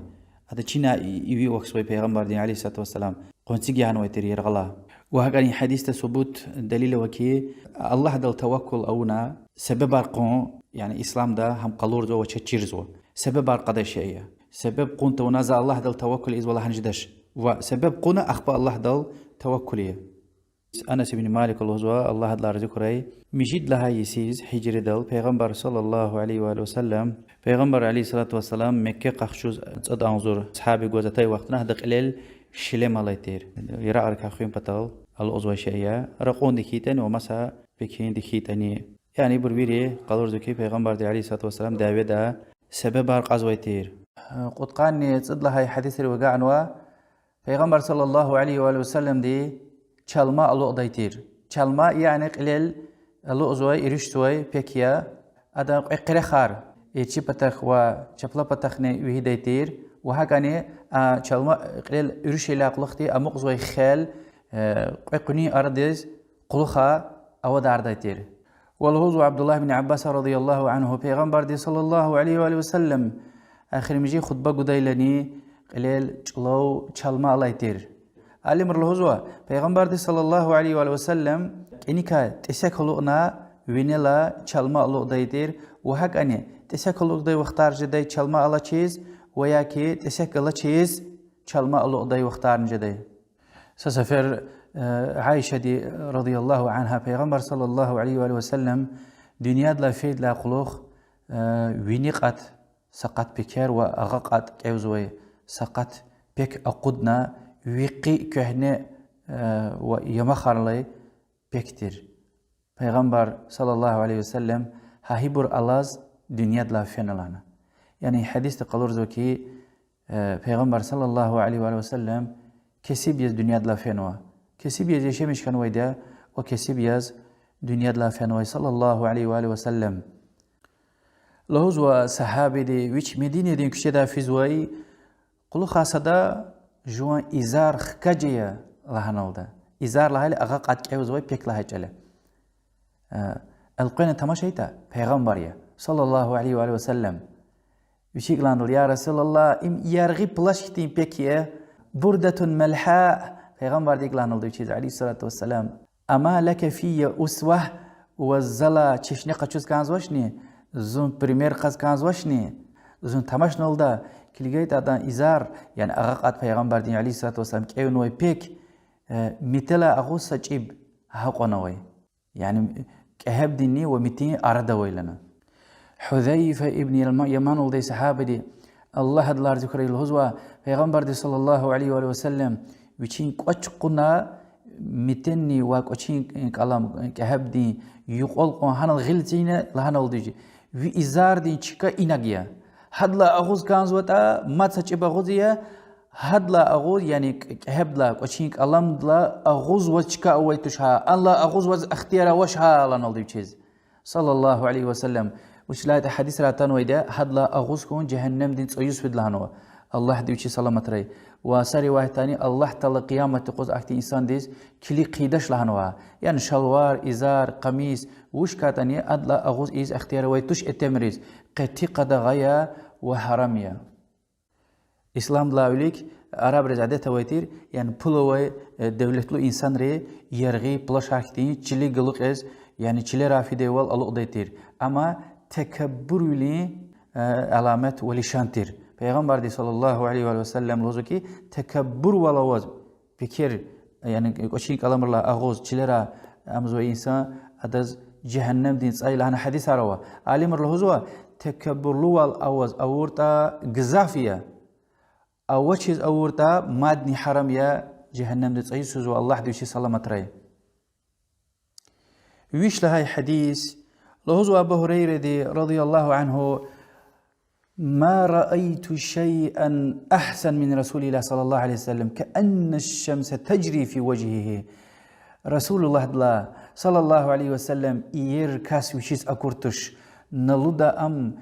Ада чина и-, иви вахсвай Пайгъамбардин عليه الصلاة والسلام къванцив янавай тир яргъалай. Ва гьакӀни гьадисда субут, далил ава хьи, Аллагьдал таваккул авуна, себебар кьун, яни исламда гьам къалурзава ва чаз чирзава. Себебар кьадай шей я. Себеб кьун тавуна за Аллагьдал таваккул ийизва лагьана жедач. Ва себеб кьуна ахпа Аллагьдал таваккул ая. Анас ибн Малика лугьузва, Аллагь адалай рази хьурай, муьжуьд лагьай йисуз гьижрадал Пайгъамбар صلى الله عليه وآله وسلم, Пайгъамбар عليه الصلاة والسلام Мекке къахчуз цӀуд агъзур асгьаб гваз атай вахтунда гьада кьилел шелем алай тир. Яракьрикай хуьн патал алукьзавай шей я, ракьунди хьайитӀани ва маса пекинди хьайитӀани. Яни ибур вири къалурзава хьи, Пайгъамбарди عليه الصلاة والسلام дяведа себебар кьазвай тир. Кьудкъанни цӀуд лагьай гьадисрив агакьнава, Пайгъамбар صلى الله عليه وآله وسلمди чалма алукьдай тир. Чалма, яни кьилел алукьзавай, иришзавай пек я. Адан кьве къерехар эрчӀи патахъ ва чапла патахъни вегьидай тир. Ва гьакӀани а чалма кьилел иришайдалай кьулухъди амукьзавай хел, э, кьве къуьнин арадиз кьулухъай авадардай тир. Ва лугьузва Абдуллагь бин Аббаса رضي الله عنه, Пайгъамбарди صلى الله عليه وآله وسلم эхиримжи хутба гудайлани кьилел чӀулав чалма алай тир. Алимри лугьузва, Пайгъамбарди صلى الله عليه وآله وسلم кӀаникай тӀесек алукьна, винелай чалма алукьдай тир, ва гьакӀани тӀесек алукьдай вахтар жедай чалма алачиз, ва яки тӀесек галачиз чалма алукьдай вахтарни жедай. Са сефер, э, Аишади رضي الله عنها Пайгъамбар صلى الله عليه وآله وسلم дуьньядилай фейдалай кьулухъ, э, вини кьатӀ са къат пекер ва агъа кьатӀ кӀевзавай са къат пек акъудна, ви къи куьгьне, э, ва ямахар алай пек тир. Пайгъамбар صلى الله عليه وسلم гьа ибур алаз дуьньядилай фена лагьана. Яни гьадисда къалурзава хьи, э, Пайгъамбар صلى الله عليه وآله وسلم кесиб яз дуьньядилай фенва. Кесиб яз яшамиш хьанвайди я, ва кесиб яз дуьньядилай фенвай صلى الله عليه وآله وسلم. Лугьузва сагьабиди, вич Мединадин куьчедай физвай, кьулухъай сада жуван изар хкаж ая лагьаналда. Изар лагьайла агъа кьатӀ кӀевзавай пек лагьай чӀал я. Э, элкъвена тамашайтӀа, Пайгъамбар я صلى الله عليه وآله وسلم. Вичи икӀ лагьаналда: يا رسول الله, им яргъи плащ хьтин пек я, بردة ملحاء. Пайгъамбарди икӀ лагьаналда вичиз عليه الصلاة والسلام: أما لك في أسوة, ваз залай чешне къачуз кӀанзавачни, зун пример кьаз кӀанзавачни? Зун тамашналда, килигайтӀа адан изар, яни агъа кьатӀ Пайгъамбардин عليه الصلاة والسلام кӀевнавай пек, э, метелай агъуз са чӀиб гьакьван авай. Яни кӀегьебдинни ва метин арада авай лагьана. Гьузайфа ибн Яман лугьудай сагьабиди, Аллагь адалай рази хьурай, лугьузва: Пайгъамбарди صلى الله عليه وآله وسلم вичин кӀвач кьуна, метенни ва кӀвачин кӀалам, кӀегьебдин юкьвал кьван гьанал гъил эцигна лагьаналда вичи: ви изардин чка инаг я. Гьадалай агъуз кӀанзаватӀа, мад са чӀиб агъуз я, гьадалай агъуз, яни кӀ-, кӀегьебдилай, кӀвачин кӀаламдилай агъуз ваз чка авай туш гьа, анлай агъуз ваз ихтияр авач гьа лагьаналда вичиз صلى الله عليه وسلم. Вучиз лагьайтӀа гьадисрай атанвайди я, гьадалай агъуз хьун жегьеннемдин цӀуз фида лагьанва, Аллагьди вичи саламатрай. Ва са риваятдани Аллагь Таала къиямат юкъуз ахьтин инсандиз килиг хъийидач лагьанва. Яни шалвар, изар, къамис, вуч хьайитӀани, адалай агъуз ийиз ихтияр авай туш итимриз. Къати къадагъа я ва гьарам я. Исламдилай вилик арабриз адет авай тир, яни пул авай, э, девлетлу инсанри яргъи плащар хьтин чилик галукьиз, яни чилерай фидайвал алукьдай тир. Амма такаббурвилин, э, аламат ва лишан тир. Пайгъамбарди صلى الله عليه وآله وسلم лугьузва хьи, такаббурвал аваз пекер, яни кӀвачин кӀаламрилай агъуз чилерай амзавай инсан, адаз жегьеннемдин цӀай лагьана гьадисар ава. Алимри лугьузва, такаббурлувал аваз авуртӀа гзаф я, авачиз авуртӀа мадни гьарам я, жегьеннемдин цӀай суз ва Аллагьди вичи саламатрай. Виш лагьай гьадис, лугьузва Абу Гьурайради رضي الله عنه: ما رأيت شيئا أحسن من رسول الله صلى الله عليه وسلم، كأن الشمس تجري في وجهه. Расулуллагьдилай صلى الله عليه وسلم иер кас вичиз акур туш, на лугьуда ам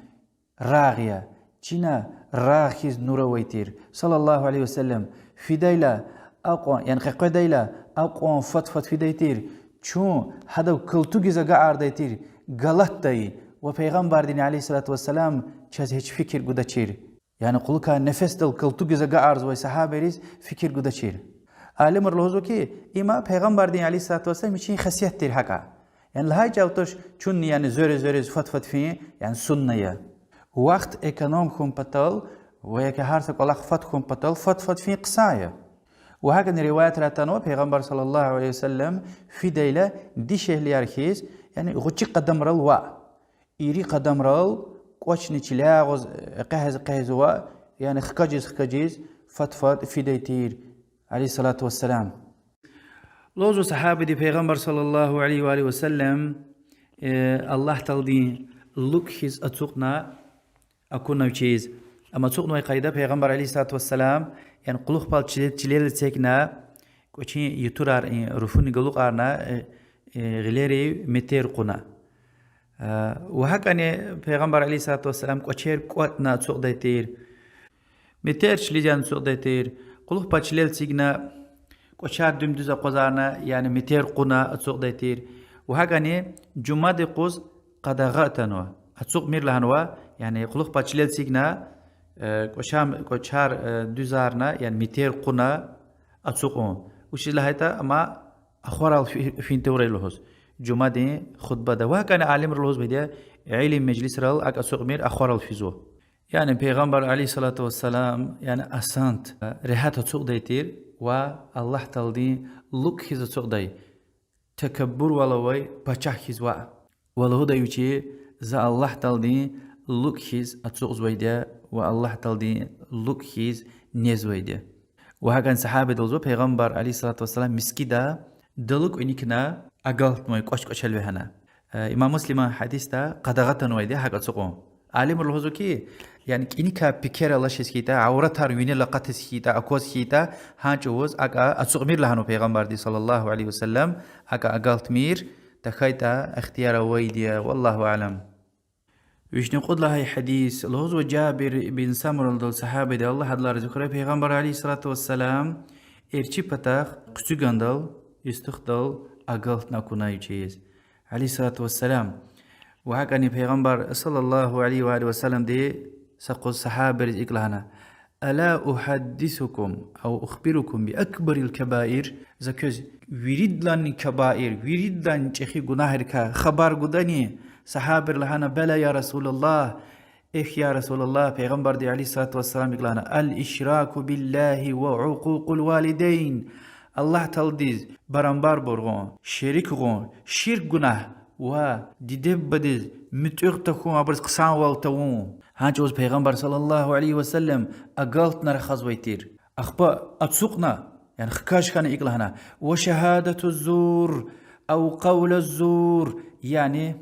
рагъ я, чина рагъ хьиз нур авай тир صلى الله عليه وسلم. Фидайла акьван, яни къекъведайла акьван фад-фад фидай тир, чун гьадав калтугиз агакьардай тир, галатдай, ва Пайгъамбардини عليه الصلاة والسلام чаз гьич фикир гудачир. Яни кьулухъай нефесдал калтугиз агакьарзавай сагьабайриз фикир гудачир. Алимри лугьузва хьи, има Пайгъамбардин عليه الصلاة والسلام вичин хасият тир гьакӀа. Яни лагьай чӀал туш, чунни яни звере-зверез фад-фад фин, яни сунна я. Вахт эконом хьун патал ва яки гьар са кӀвалах фад хьун патал фад-фад фин хъсан я. Ва гьакӀни риваятрай атанва, Пайгъамбар صلى الله عليه وسلم фидайла дишегьлияр хьиз, яни гъвечӀи къадамрал ваъ, ири къадамрал, кӀвачни чиляй агъуз экъечӀиз-экъечӀиз ваъ, яни хкажиз-хкажиз фад-фад фидай тир عليه الصلاة والسلام. Лугьузва сагьабиди, Пайгъамбар صلى الله عليه وآله وسلم, э, Аллагь Тааладин лукӀ хьиз ацукьна акуна вичиз. Амма ацукьнавай къайда, Пайгъамбар عليه الصلاة والسلام, яни кьулухъ пад чилел-, чилел эцигна, кӀвачин ютурар, и, руфунин галукьарна, э, э, гъилерив метер кьуна. Э, ва гьакӀани Пайгъамбар عليه الصلاة والسلام кӀвачер кӀватӀна ацукьдай тир. Метер чилел яна ацукьдай тир. Кьулухъ пад чилел эцигна, кӀвачар дуьм-дуьз акъвазарна, яни метер кьуна ацукьдай тир. Ва гьакӀани жумади юкъуз къадагъа атанва. Ацукьмир лагьанва, яни кьулухъ пад чилел эцигна, э, кӀвачам-, кӀвачар, э, дуьзарна, яни метер кьуна ацукьун. Вучиз лагьайтӀа, амма ахварал фи-, фин тавурай лугьуз, жумадин хутбада. Ва гьакӀани алимри лугьузвайди я, илим межлисрал акӀ ацукьмир ахварал физва. Яни Пайгъамбар عليه الصلاة والسلام, яни асант, регьят ацукьдай тир ва Аллагь Тааладин лукӀ хьиз ацукьдай, такаббурвал авай пачагь хьиз ваъ. Ва лугьудай вичи: за Аллагь Тааладин лукӀ хьиз ацукьзавайди я ва Аллагь Тааладин лукӀ хьиз незвайди я. Ва гьакӀани сагьабиди лугьузва: Пайгъамбар عليه الصلاة والسلام мискӀинда далу кӀуьникна агалтнавай, кӀвач-кӀвачел вегьена. Э, имам Муслиман гьадисда къадагъа атанвайди я гьакӀ ацукьун. Алимри лугьузва хьи, яни кӀаникай пекер алачиз хьайитӀа, авратар винел акъатиз хьайитӀа, акваз хьайитӀа, гьа чӀавуз акӀ ацукьмир лагьанва Пайгъамбарди صلى الله عليه وسلم, акӀ агалтмир, тахьайтӀа ихтияр авайди я, والله أعلم. Вишни кьуд лагьай гьадис, лугьузва Жабир бин Самурадал, сагьабиди, Аллагь адалай рази хьурай, Пайгъамбар عليه الصلاة والسلام эрчӀи патахъ хъуьцуьгандал, юстухдал агалтна акунай вичиз, عليه الصلاة والسلام. Ва гьакӀани Пайгъамбар صلى الله عليه وآله وسلمди са юкъуз сагьабийриз икӀ лагьана: ألا أحدثكم أو أخبركم بأكبر الكبائر؟ За квез виридалайни кабаир, виридалайни чӀехи гунагьрикай хабар гудани? Сагьабийри лагьана: بلى يا رسول الله. Эхь, я رسول الله, Пайгъамбарди عليه الصلاة والسلام икӀ лагьана: الإشراك بالله وعقوق الوالدين. Аллагь Тааладиз барамбар бургъун, шерик гъун, ширк гунагь ва диде-бубадиз муьтӀуьгъ тахьун, абуруз хъсанвал тавун. Гьа чӀавуз Пайгъамбар صلى الله عليه وسلم агалтна рахазвай тир. Ахпа ацукьна, яни хкаж хьана икӀ лагьана: وشهادة الزور أو قول الزور, яни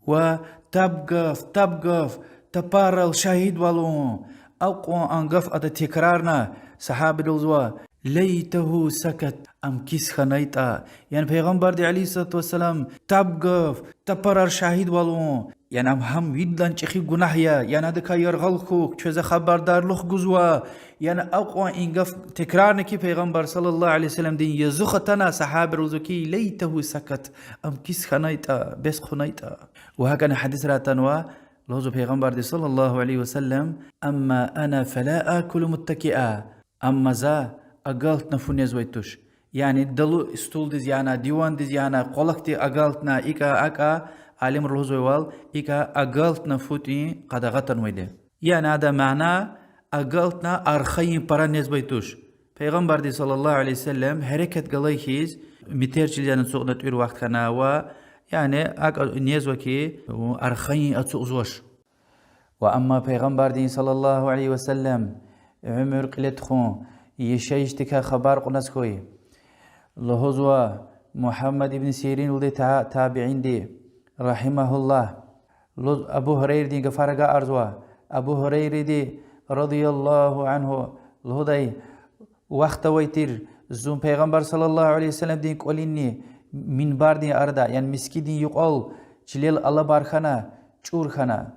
ва таб гаф, таб гаф, тапарал шагьидвал авун. Акьван а гаф ада текрарна, сагьабиди лугьузва: ليته سكت, ам кис хьанайтӀа. Яни Пайгъамбарди عليه الصلاة والسلام таб гаф, тапарар шагьидвал авун, яни ам гьам виридалайни чӀехи гунагь я, яни адакай яргъал хьухь, квез за хабардарлух гузва. Яни акьван и гаф текрарна хьи Пайгъамбар صلى الله عليه وسلمдин язух атана, сагьабийри лугьузва хьи: ليته سكت, ам кис хьанайтӀа, бес хъунайтӀа. Ва гьакӀани гьадисра атанва, лугьузва Пайгъамбарди صلى الله عليه وسلم: أما أنا فلا آكل متكئا. Амма за агалтна фу незвай туш. Яни далу стулдиз яна, дивандиз яна, къвалакди агалтна, икӀа, акӀа, алимри лугьузвайвал, икӀа агалтна фу тӀуьн къадагъа атанвайди я. Яни адан мана: агалтна архайин пара незвай туш. Пайгъамбарди صلى الله عليه وسلم гьерекат галай хьиз, метер чилел яна ацукьна тӀуьр вахт хьана ва, яни акӀ незва хьи, архайин ацукьзавач. Ва амма Пайгъамбардин صلى الله عليه وسلم уьмуьр кьиле тухун, яшайишдикай хабар кьуназ хьуй. Лугьузва Мугьаммад ибн Сирин лугьудай та-, табиинди, رحمه الله, лугьуз Абу Гьурайрадин гафар агакьарзава. Абу Гьурайради رضي الله عنه лугьудай: вахт авай тир, зун Пайгъамбар صلى الله عليه وسلمдин кӀвалинни минбардин арада, яни мискӀиндин юкьвал чилел алабар хьана, чӀур хьана.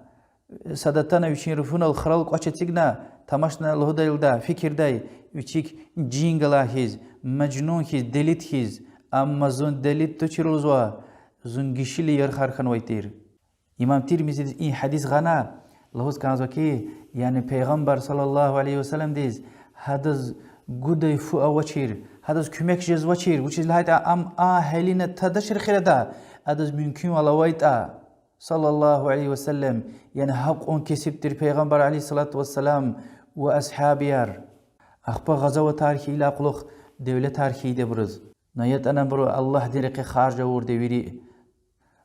Сад атана вичин руфунал хурал кӀвач эцигна, тамашна лугьудайлда фикирдай, вичик жин галай хьиз, мажнун хьиз, делид хьиз, амма зун делид тушир лугьузва, зун гишили ярхар хьанвай тир. Имам Тирмизидиз и гьадис гъана, лугьуз кӀанзава хьи, яни Пайгъамбар صلى الله عليه وسلمдиз гьадаз гудай фу авачир, гьадаз куьмек жезвачир, вучиз лагьайтӀа ам а гьелина тадачир хирада, адаз мумкинвал авайтӀа, صلى الله عليه وسلم, яни гьакьван кесиб тир Пайгъамбар عليه الصلاة والسلام ва асгьабияр. Ахпа гъазаватар хьайила кьулухъ, девлетар хьайиди абуруз. На ятӀани абуру Аллагьдин рекье харж авурди вири.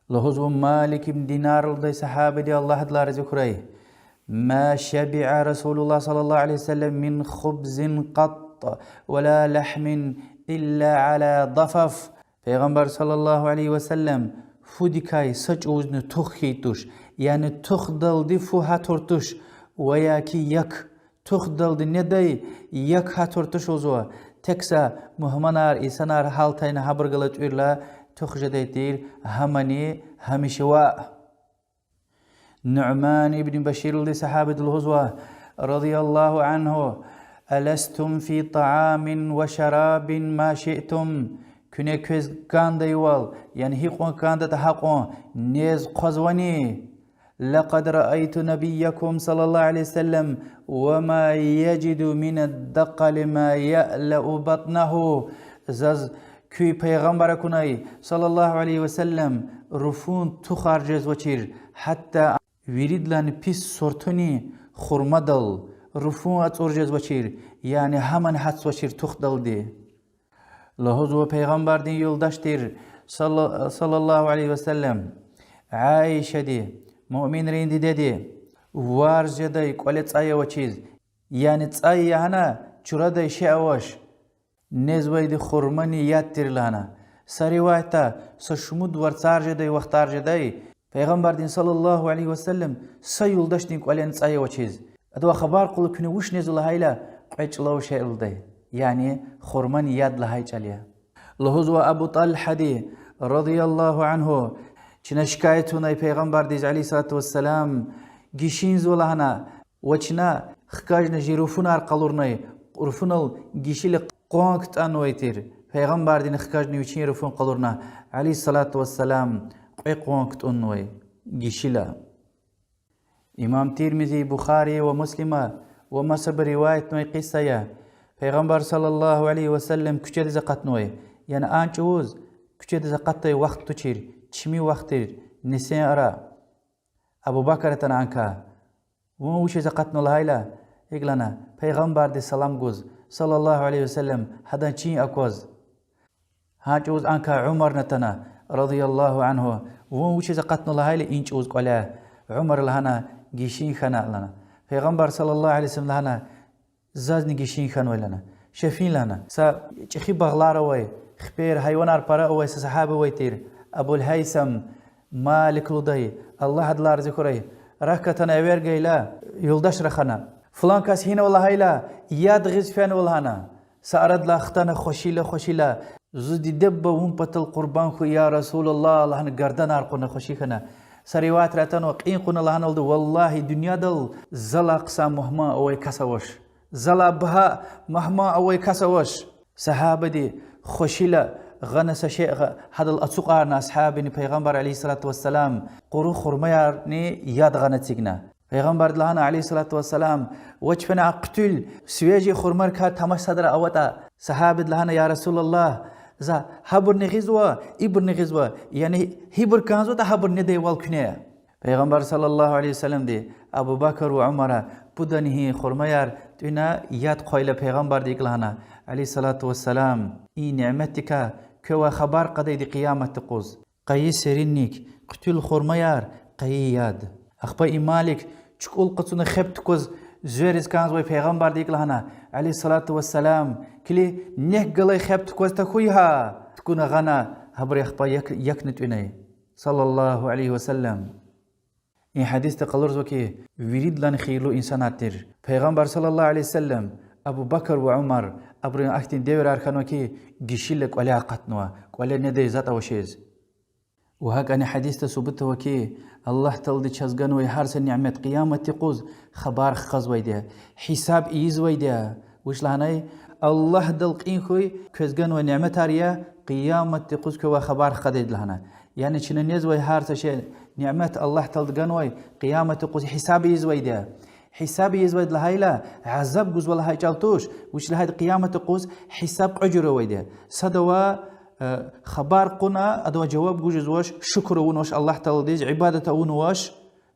Лугьузва Малик ибн Динар лугьудай сагьабиди, Аллагь адалай рази хьурай: ما شبع رسول الله صلى الله عليه وسلم من خبز قط ولا لحم إلا على ضفاف. Пайгъамбар صلى الله عليه وسلم фудикай са чӀавузни тух хьайи туш, яни тухдалди фу гьатур туш, Ва я ки як тухдалди недай, як гьатур туш лугьузва, тек са мугьманар, инсанар гьалтайна гьабур галаз тӀуьрла тух жедай тир, гьамани гьамиша ваъ. Нуъман ибн Башир лугьудай сагьабиди лугьузва, رضي الله عنه: ألستم في طعام وشراب ما شئتم؟ Куьне квез кӀандайвал, яни гьикьван кӀандатӀа гьакьван, нез-хъвазвани? لقد رأيت نبيكم صلى الله عليه وسلم وما يجد من الدقل ما يألأ بطنه. Заз куь пайгъамбар акунай, صلى الله عليه وسلم, руфун тухар жезвачир, гьатта виридалайни пис сортуни хурмадал руфун ацӀур жезвачир, яни гьамни гьатзавачир тухдалди. Лугьузва пайгъамбардин юлдаш тир, صلى الله عليه وسلم, Аишади, муъминрин дидеди, варз жедай кӀвале цӀай авачиз, яни цӀай ягъана чурадай шей авач, незвайди хурмани яд тир лагьана. Са риваятда, са шумуд варцар жедай вахтар жедай, пайгъамбардин صلى الله عليه وسلم са юлдашдин кӀвалени цӀай авачиз. Адавай хабар кьуна, куьне вуч незва лагьайла, кьве чӀулав шей лугьудай, яни хурмани яд лагьай чӀал я. Лугьузва Абу ТӀалгьади, رضي الله عنه, чна шикаят авунай пайгъамбардиз, عليه الصلاة والسلام, гишинзава лагьана, ва чна хкажна жи руфунар къалурнай, руфунал гишила къван кутӀунвай тир. Пайгъамбардини хкажна вичин руфун къалурна, عليه الصلاة والسلام, кьве къван кутӀунвай гишила. Имам Тирмизи, Бухари ва Муслима ва масабуру риваятнавай кьиса я. Пайгъамбар صلى الله عليه وسلم куьчедиз акъатнавай, яни а чӀавуз куьчедиз акъатдай вахт тушир, чими вахт тир, нисин ара. Абу Бакр атана анка. Вун вучиз акъатнава лагьайла, икӀ лагьана, пайгъамбардиз салам гуз, صلى الله عليه وسلم, гьадан чин акваз. Гьа чӀавуз анка Умарни атана, رضي الله عنه, вун вучиз акъатнава лагьайла и чӀавуз кӀваляй. Умара лагьана, гишин хьана лагьана. Пайгъамбар صلى الله عليه وسلم лагьана, зазни гишин хьанвай лагьана. Ша фин лагьана. Са чӀехи багълар авай, хипер, гьайванар пара авай са сагьаба авай тир, Абул Гьайсам Малик лугьудай, Аллагь адалай рази хьурай. Рак атана эвер гайила, юлдаш рахана. Флан кас гьинава лагьайла, яд гъиз фенва лагьана. Са арадилай хтана хвешила-хвешила, зи диде-буба вун патал къурбанд хьуй, я رسول الله, лагьана, гарданар кьуна хвеши хьана. Са риваятра атанва, кьин кьуна лагьаналда, валлагьи, дуьньядал залай хъсан мугьман авай кас авач. Залай багьа мугьман авай кас авач. Сагьабади хвешила гъана са шей, гъа-, гьадал ацукьарна асгьабини пайгъамбар, عليه الصلاة والسلام, къуру хурмаярни яд гъана эцигна. Пайгъамбарди лагьана, عليه الصلاة والسلام, вач фена а хъуьтуьл, свежий хурмарикай тамаш садра аватӀа. Сагьабади лагьана, я رسول الله, за гьабурни гъизва, ибурни гъизва, яни гьибур кӀанзаватӀа гьабур недайвал куьне. Пайгъамбар صلى الله عليه وسلمди Абу Бакр ва Умара пудан гьи хурмаяр тӀуьна, яд хъвайла, пайгъамбарди икӀ лагьана, عليه الصلاة والسلام: и ниметдикай квевай хабар кьадайди къияматдин юкъуз. Къайи серинник, хъуьтуьл хурмаяр, къайи яд. Ахпа и Малик чукӀул къачуна хеб тукӀваз звериз кӀанзавай пайгъамбарди икӀ лагьана, عليه الصلاة والسلام: килиг, нек галай хеб тукӀваз тахьуй гьа. ТукӀуна гъана, гьабуру ахпа як-, якни тӀуьнай, صلى الله عليه وسلم. И гьадисда къалурзава хьи, виридалай хийирлу инсанар тир пайгъамбар صلى الله عليه وسلم, Абу Бакр ва Умар, абурун ахьтин девирар хьанва хьи, гишила кӀваляй акъатнава, кӀвале недай затӀ авачиз. Ва гьакӀни гьадисда субут ава хьи, Аллагь Таалади чаз ганвай гьар са нимет къияматдин юкъуз хабар хказвайди я, гьисаб ийизвайди я. Вуч лагьанай? Аллагьдал кьин хьуй, квез ганвай ниметар я, къияматдин юкъуз квевай хабар хкадайди лагьана. Яни чна незвай гьар са шей, нимет Аллагь Таалади ганвай, къияматдин юкъуз гьисаб ийизвайди я. Гьисаб ийизвайди лагьайла, азаб гузва лагьай чӀал туш, вуч лагьайтӀа къияматдин юкъуз гьисаб кьве жуьре авайди я. Садавай, э, хабар кьуна, адавай жаваб гуз жезвач, шукур авунвач Аллагь Тааладиз, ибадат авунвач,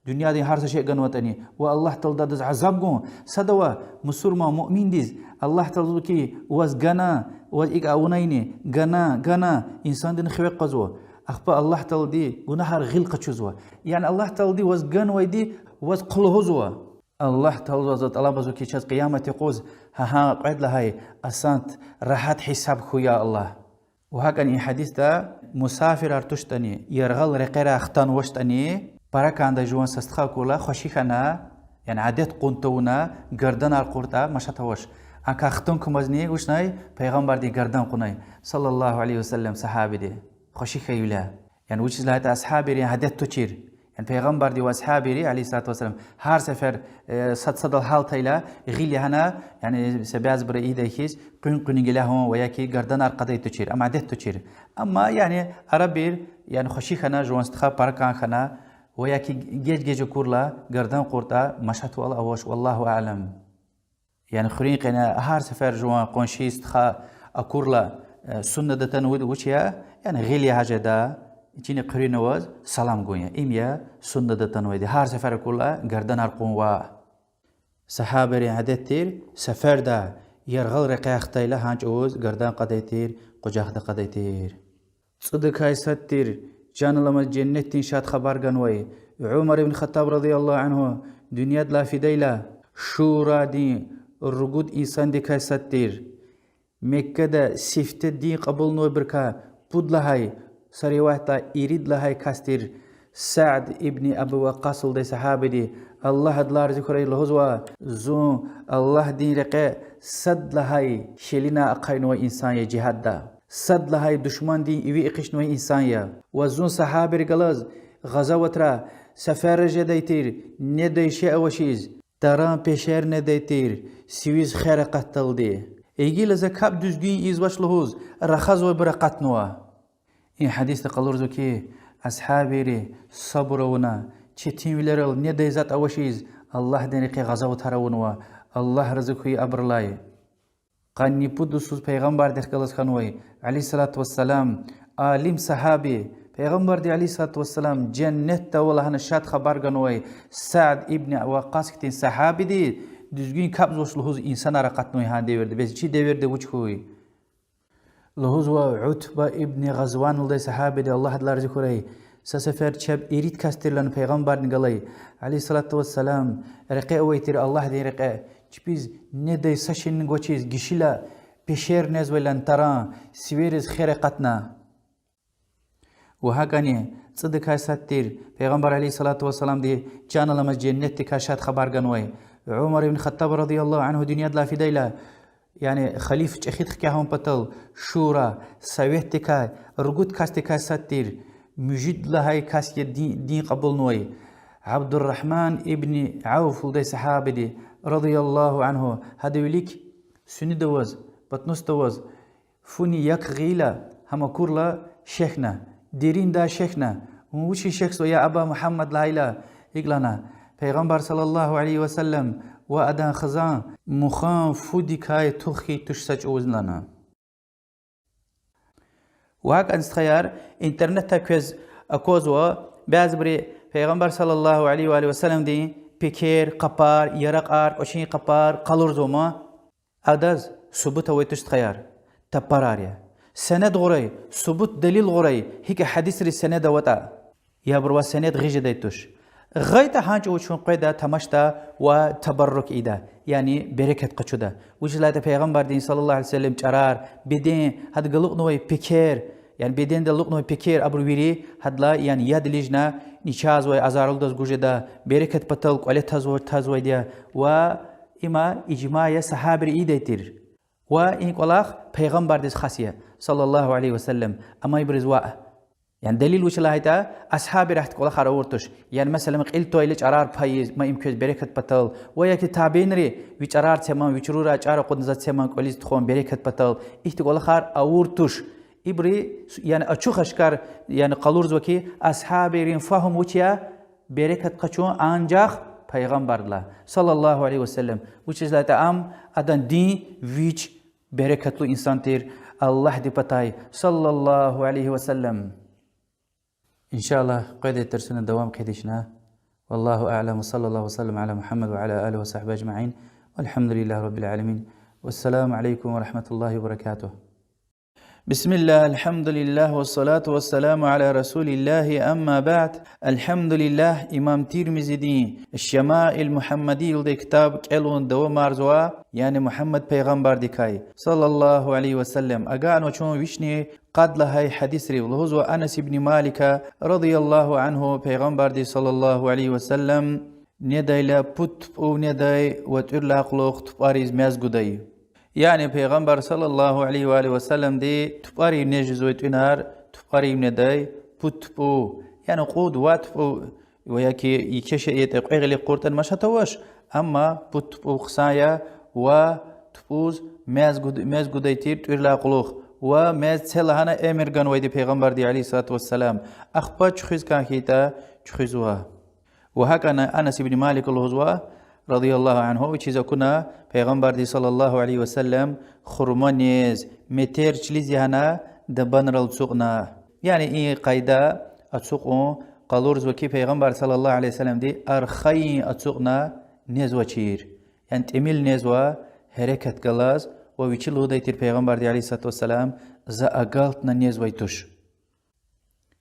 дуьньядин гьар са шей ганватӀани, ва Аллагь Таалади адаз азаб гун. Садавай мусурман муъминдиз Аллагь Таалади лугьузва хьи, ваз гана, ваз икӀ авунайни, гана, гана, инсандин хиве къвазва. Ахпа Аллагь Таалади гунагьар гъил къачузва. Яни Аллагь Таалади ваз ганвайди ваз хълагьузва. Аллагь Тааладивай тӀалабзава хьи, чаз къияматдин юкъуз гьа-гьа кьвед лагьай асант, рагьат гьисаб хьуй, я Аллагь. Ва гьакӀни и гьадисда мусафирар туштӀани, яргъал рекьерай хтанвачтӀани, пара кӀандай жуван са стха акурла, хвеши хьана, Яни адет кьун тавуна, гарданар кьуртӀа машат авач. Акай хтун кумазни вучнай, Пайгъамбардин гардан кьунай, صلى الله عليه وسلم, сагьабиди. Хвеши хьайивиляй. Яни вучиз лагьайтӀа асгьабийрин адет тушир. Яни Пайгъамбарди ва асгьабийри, عليه الصلاة والسلام, гьар сефер, э, сад садал гьалтайла, гъил ягъана, яни са бязибуру ийидай хьиз, къуьн-къуьнин гелягьун ва яки гарданар кьадай тушир, ам адет тушир. Амма, яни, арабир, яни хвеши хьана, жуван стха пара кӀан хьана, ва яки геж-геж акурла, гардан кьуртӀа, машатвал авач, والله أعلم. Яни хуьруьн къене гьар сефер жуван къунши, стха акурла, э, суннада атанвайди вуч я, яни гъил ягъиз жеда, ичини хъуьруьн аваз салам гун я. Им я суннада атанвайди. Гьар сефер акурла, гарданар кьунва. Сагьабийрин адет тир, сеферда яргъал рекьяй хтайла гьа чӀавуз гардан кьадай тир, къужахда кьадай тир. ЦӀудакай сад тир, чан аламаз женнетдин шад хабар ганвай, Умар ибн Хаттаб رضي الله عنه дуьньядилай фидайла, шурадин ругуд инсандикай сад тир. Меккада сифте дин кьабулнавайбурукай пуд лагьай, са риваятда ирид лагьай кас тир Сад ибн Аби Ваккъас лугьудай сагьабиди, Аллагь адалай рази хьурай, лугьузва: зун Аллагьдин рекье сад лагьай шелинай ахъайнавай инсан я жигьадда. Сад лагьай душмандин иви экъичнавай инсан я. Ва зун сагьабийрихъ галаз гъазаватра, сеферра жедай тир, недай шей авачиз, таран пешер недай тир, сивиз хер акъатдалди. Гила за капӀ дуьзгуьн ийизвач лугьуз, рахазвайбур акъатнава. И гьадисда къалурзава хьи, асгьабийри сабур авуна, четинвилерал недай затӀ авачиз, Аллагьдин рекье гъазаватар авунва, Аллагь рази хьуй абурулай. Къанни пуд йисуз Пайгъамбардихъ галаз хьанвай, عليه الصلاة والسلام, алим сагьаби, Пайгъамбарди, عليه الصلاة والسلام, женнетда ава лагьана шад хабар ганвай Сад ибн Ваккъас хьтин сагьабиди дуьзгуьн капӀзавач лугьуз инсанар акъатнавай гьа девирда, бес чи девирда вуч хьуй? Лугьузва Утба ибн Гъазван лугьудай сагьабиди, Аллагь адалай рази хьурай, са сефер чеб ирид кас тир лагьана Пайгъамбардихъ галай, عليه الصلاة والسلام, рекье авай тир Аллагьдин рекье, чпиз недай са шейни гвачиз гишила пешер незвай лагьана таран, сивериз хер акъатна. Ва гьакӀни цӀудакай сад тир Пайгъамбар, عليه الصلاة والسلامди, чан аламаз женнетдикай шад хабар ганвай, Умар ибн Хаттаб رضي الله عنه дуьньядилай фидайла, яни халиф чӀехиди хкягъун патал, шура, советдикай, ругуд касдикай сад тир, муьжуьд лагьай кас я дин, дин кьабулнавай, Абдуррагьман ибн Авф лугьудай сагьабиди, رضي الله عنه, гьадан вилик суннада аваз, патнусда аваз, фуни як гъайила, гьам акурла шехьна, дериндай шехьна, вун вучин шехьзава, я Аба Мугьаммад, лагьайла, икӀ лагьана, Пайгъамбар, صلى الله عليه وسلم, ва адан хизан мухан фудикай тух хьайи туш са чӀавузни лагьана. Ва гьакӀни, стхаяр, интернетда квез аквазва, бязибуру Пайгъамбар, صلى الله عليه وآله وسلمдин пекер, къапар, яракьар, кӀвачин къапар къалурзава ман. Адаз субут авай туш, стхаяр, тапарар я. Сенед гъурай, субут, делил гъурай, гьикӀ гьадисриз сенед аватӀа. Я абурувай сенед гъиз жедай туш. ГъайтӀа гьа чӀавуз чун къведа, тамашда ва табаррук ийида, яни берекат къачуда. Вучиз лагьайтӀа Пайгъамбардин, صلى الله عليه وسلم, чӀарар, беден, гьадаз алукьнавай пекер, яни бедендал алукьнавай пекер, абур вири гьадалай, яни яд илична, начагъзавай азарлудаз гуз жеда, берекат патал кӀвале тазва-, тазвайди я, ва има ижма я, сагьабийри ийидай тир. Ва и кӀвалах Пайгъамбардиз хас я, صلى الله عليه وسلم, амайбуруз ваъ. Яни делил вуч лагьайтӀа, асгьабийри ахьтин кӀвалахар авур туш. Яни, месела, кьил твайила чӀарар пайиз, ма им квез берекат патал, ва яки табиинри, ви чӀарар це ман, ви чурурай чӀар акъудна заз це ман кӀвализ тухун берекат патал, ихьтин кӀвалахар авур туш. Ибуру, яни ачух-ашкар, яни къалурзава хьи, асгьабийрин фагьум вуч я, берекат къачун анжах Пайгъамбардилай, صلى الله عليه وسلم. Вучиз лагьайтӀа ам, адан дин вич берекатлу инсан тир Аллагьдин патай, صلى الله عليه وسلم. إن شاء الله, къведай тарсуна давам хъийида чна. والله أعلم، وصلى الله وسلم على محمد وعلى آله وصحبه أجمعين، والحمد لله رب العالمين، والسلام عليكم ورحمة الله وبركاته. بسم الله، الحمد لله، والصلاة والسلام على رسول الله، أما بعد. الحمد لله, имам Тирмизидин Шамаил Мугьаммадия лугьудай ктаб кӀелун давамарзава, яни Мугьаммад пайгъамбардикай, صلى الله عليه وسلم. Агакьнава чун вишни къад лагьай гьадисрив. Лугьузва Анас ибн Малика, رضي الله عنه, Пайгъамбарди, صلى الله عليه وسلم, недайла пуд тупӀув недай ва тӀуьрла кьулухъ тупӀариз мез гудай. Яни Пайгъамбар صلى الله عليه وآله وسلمди тупӀарив нез жезвай тӀуьнар, тупӀарив недай пуд тупӀув, яни кьуд ва тупӀув, ва яки еке шей ятӀа кьве гъилик къуртӀани машат авач, амма пуд тупӀув хъсан я, ва тупӀуз мез гуд-, мез гудай тир тӀуьрла кьулухъ, ва мез це лагьана эмир ганвайди Пайгъамбарди عليه الصلاة والسلام. Ахпа чуьхуьз кӀан хьайитӀа, чуьхуьзва. Ва гьакӀ Анас ибн Малика лугьузва, رضي الله عنه, вичиз акуна Пайгъамбарди صلى الله عليه وسلم хурма нез, метер чилиз ягьана, дабанрал ацукьна. Яни и къайда ацукьун къалурзава хьи, Пайгъамбар صلى الله عليه وسلمди архайин ацукьна незвачир. Яни тӀимил незва, гьерекат галаз, ва вичи лугьудай тир Пайгъамбарди عليه الصلاة والسلام: за агалтна незвай туш.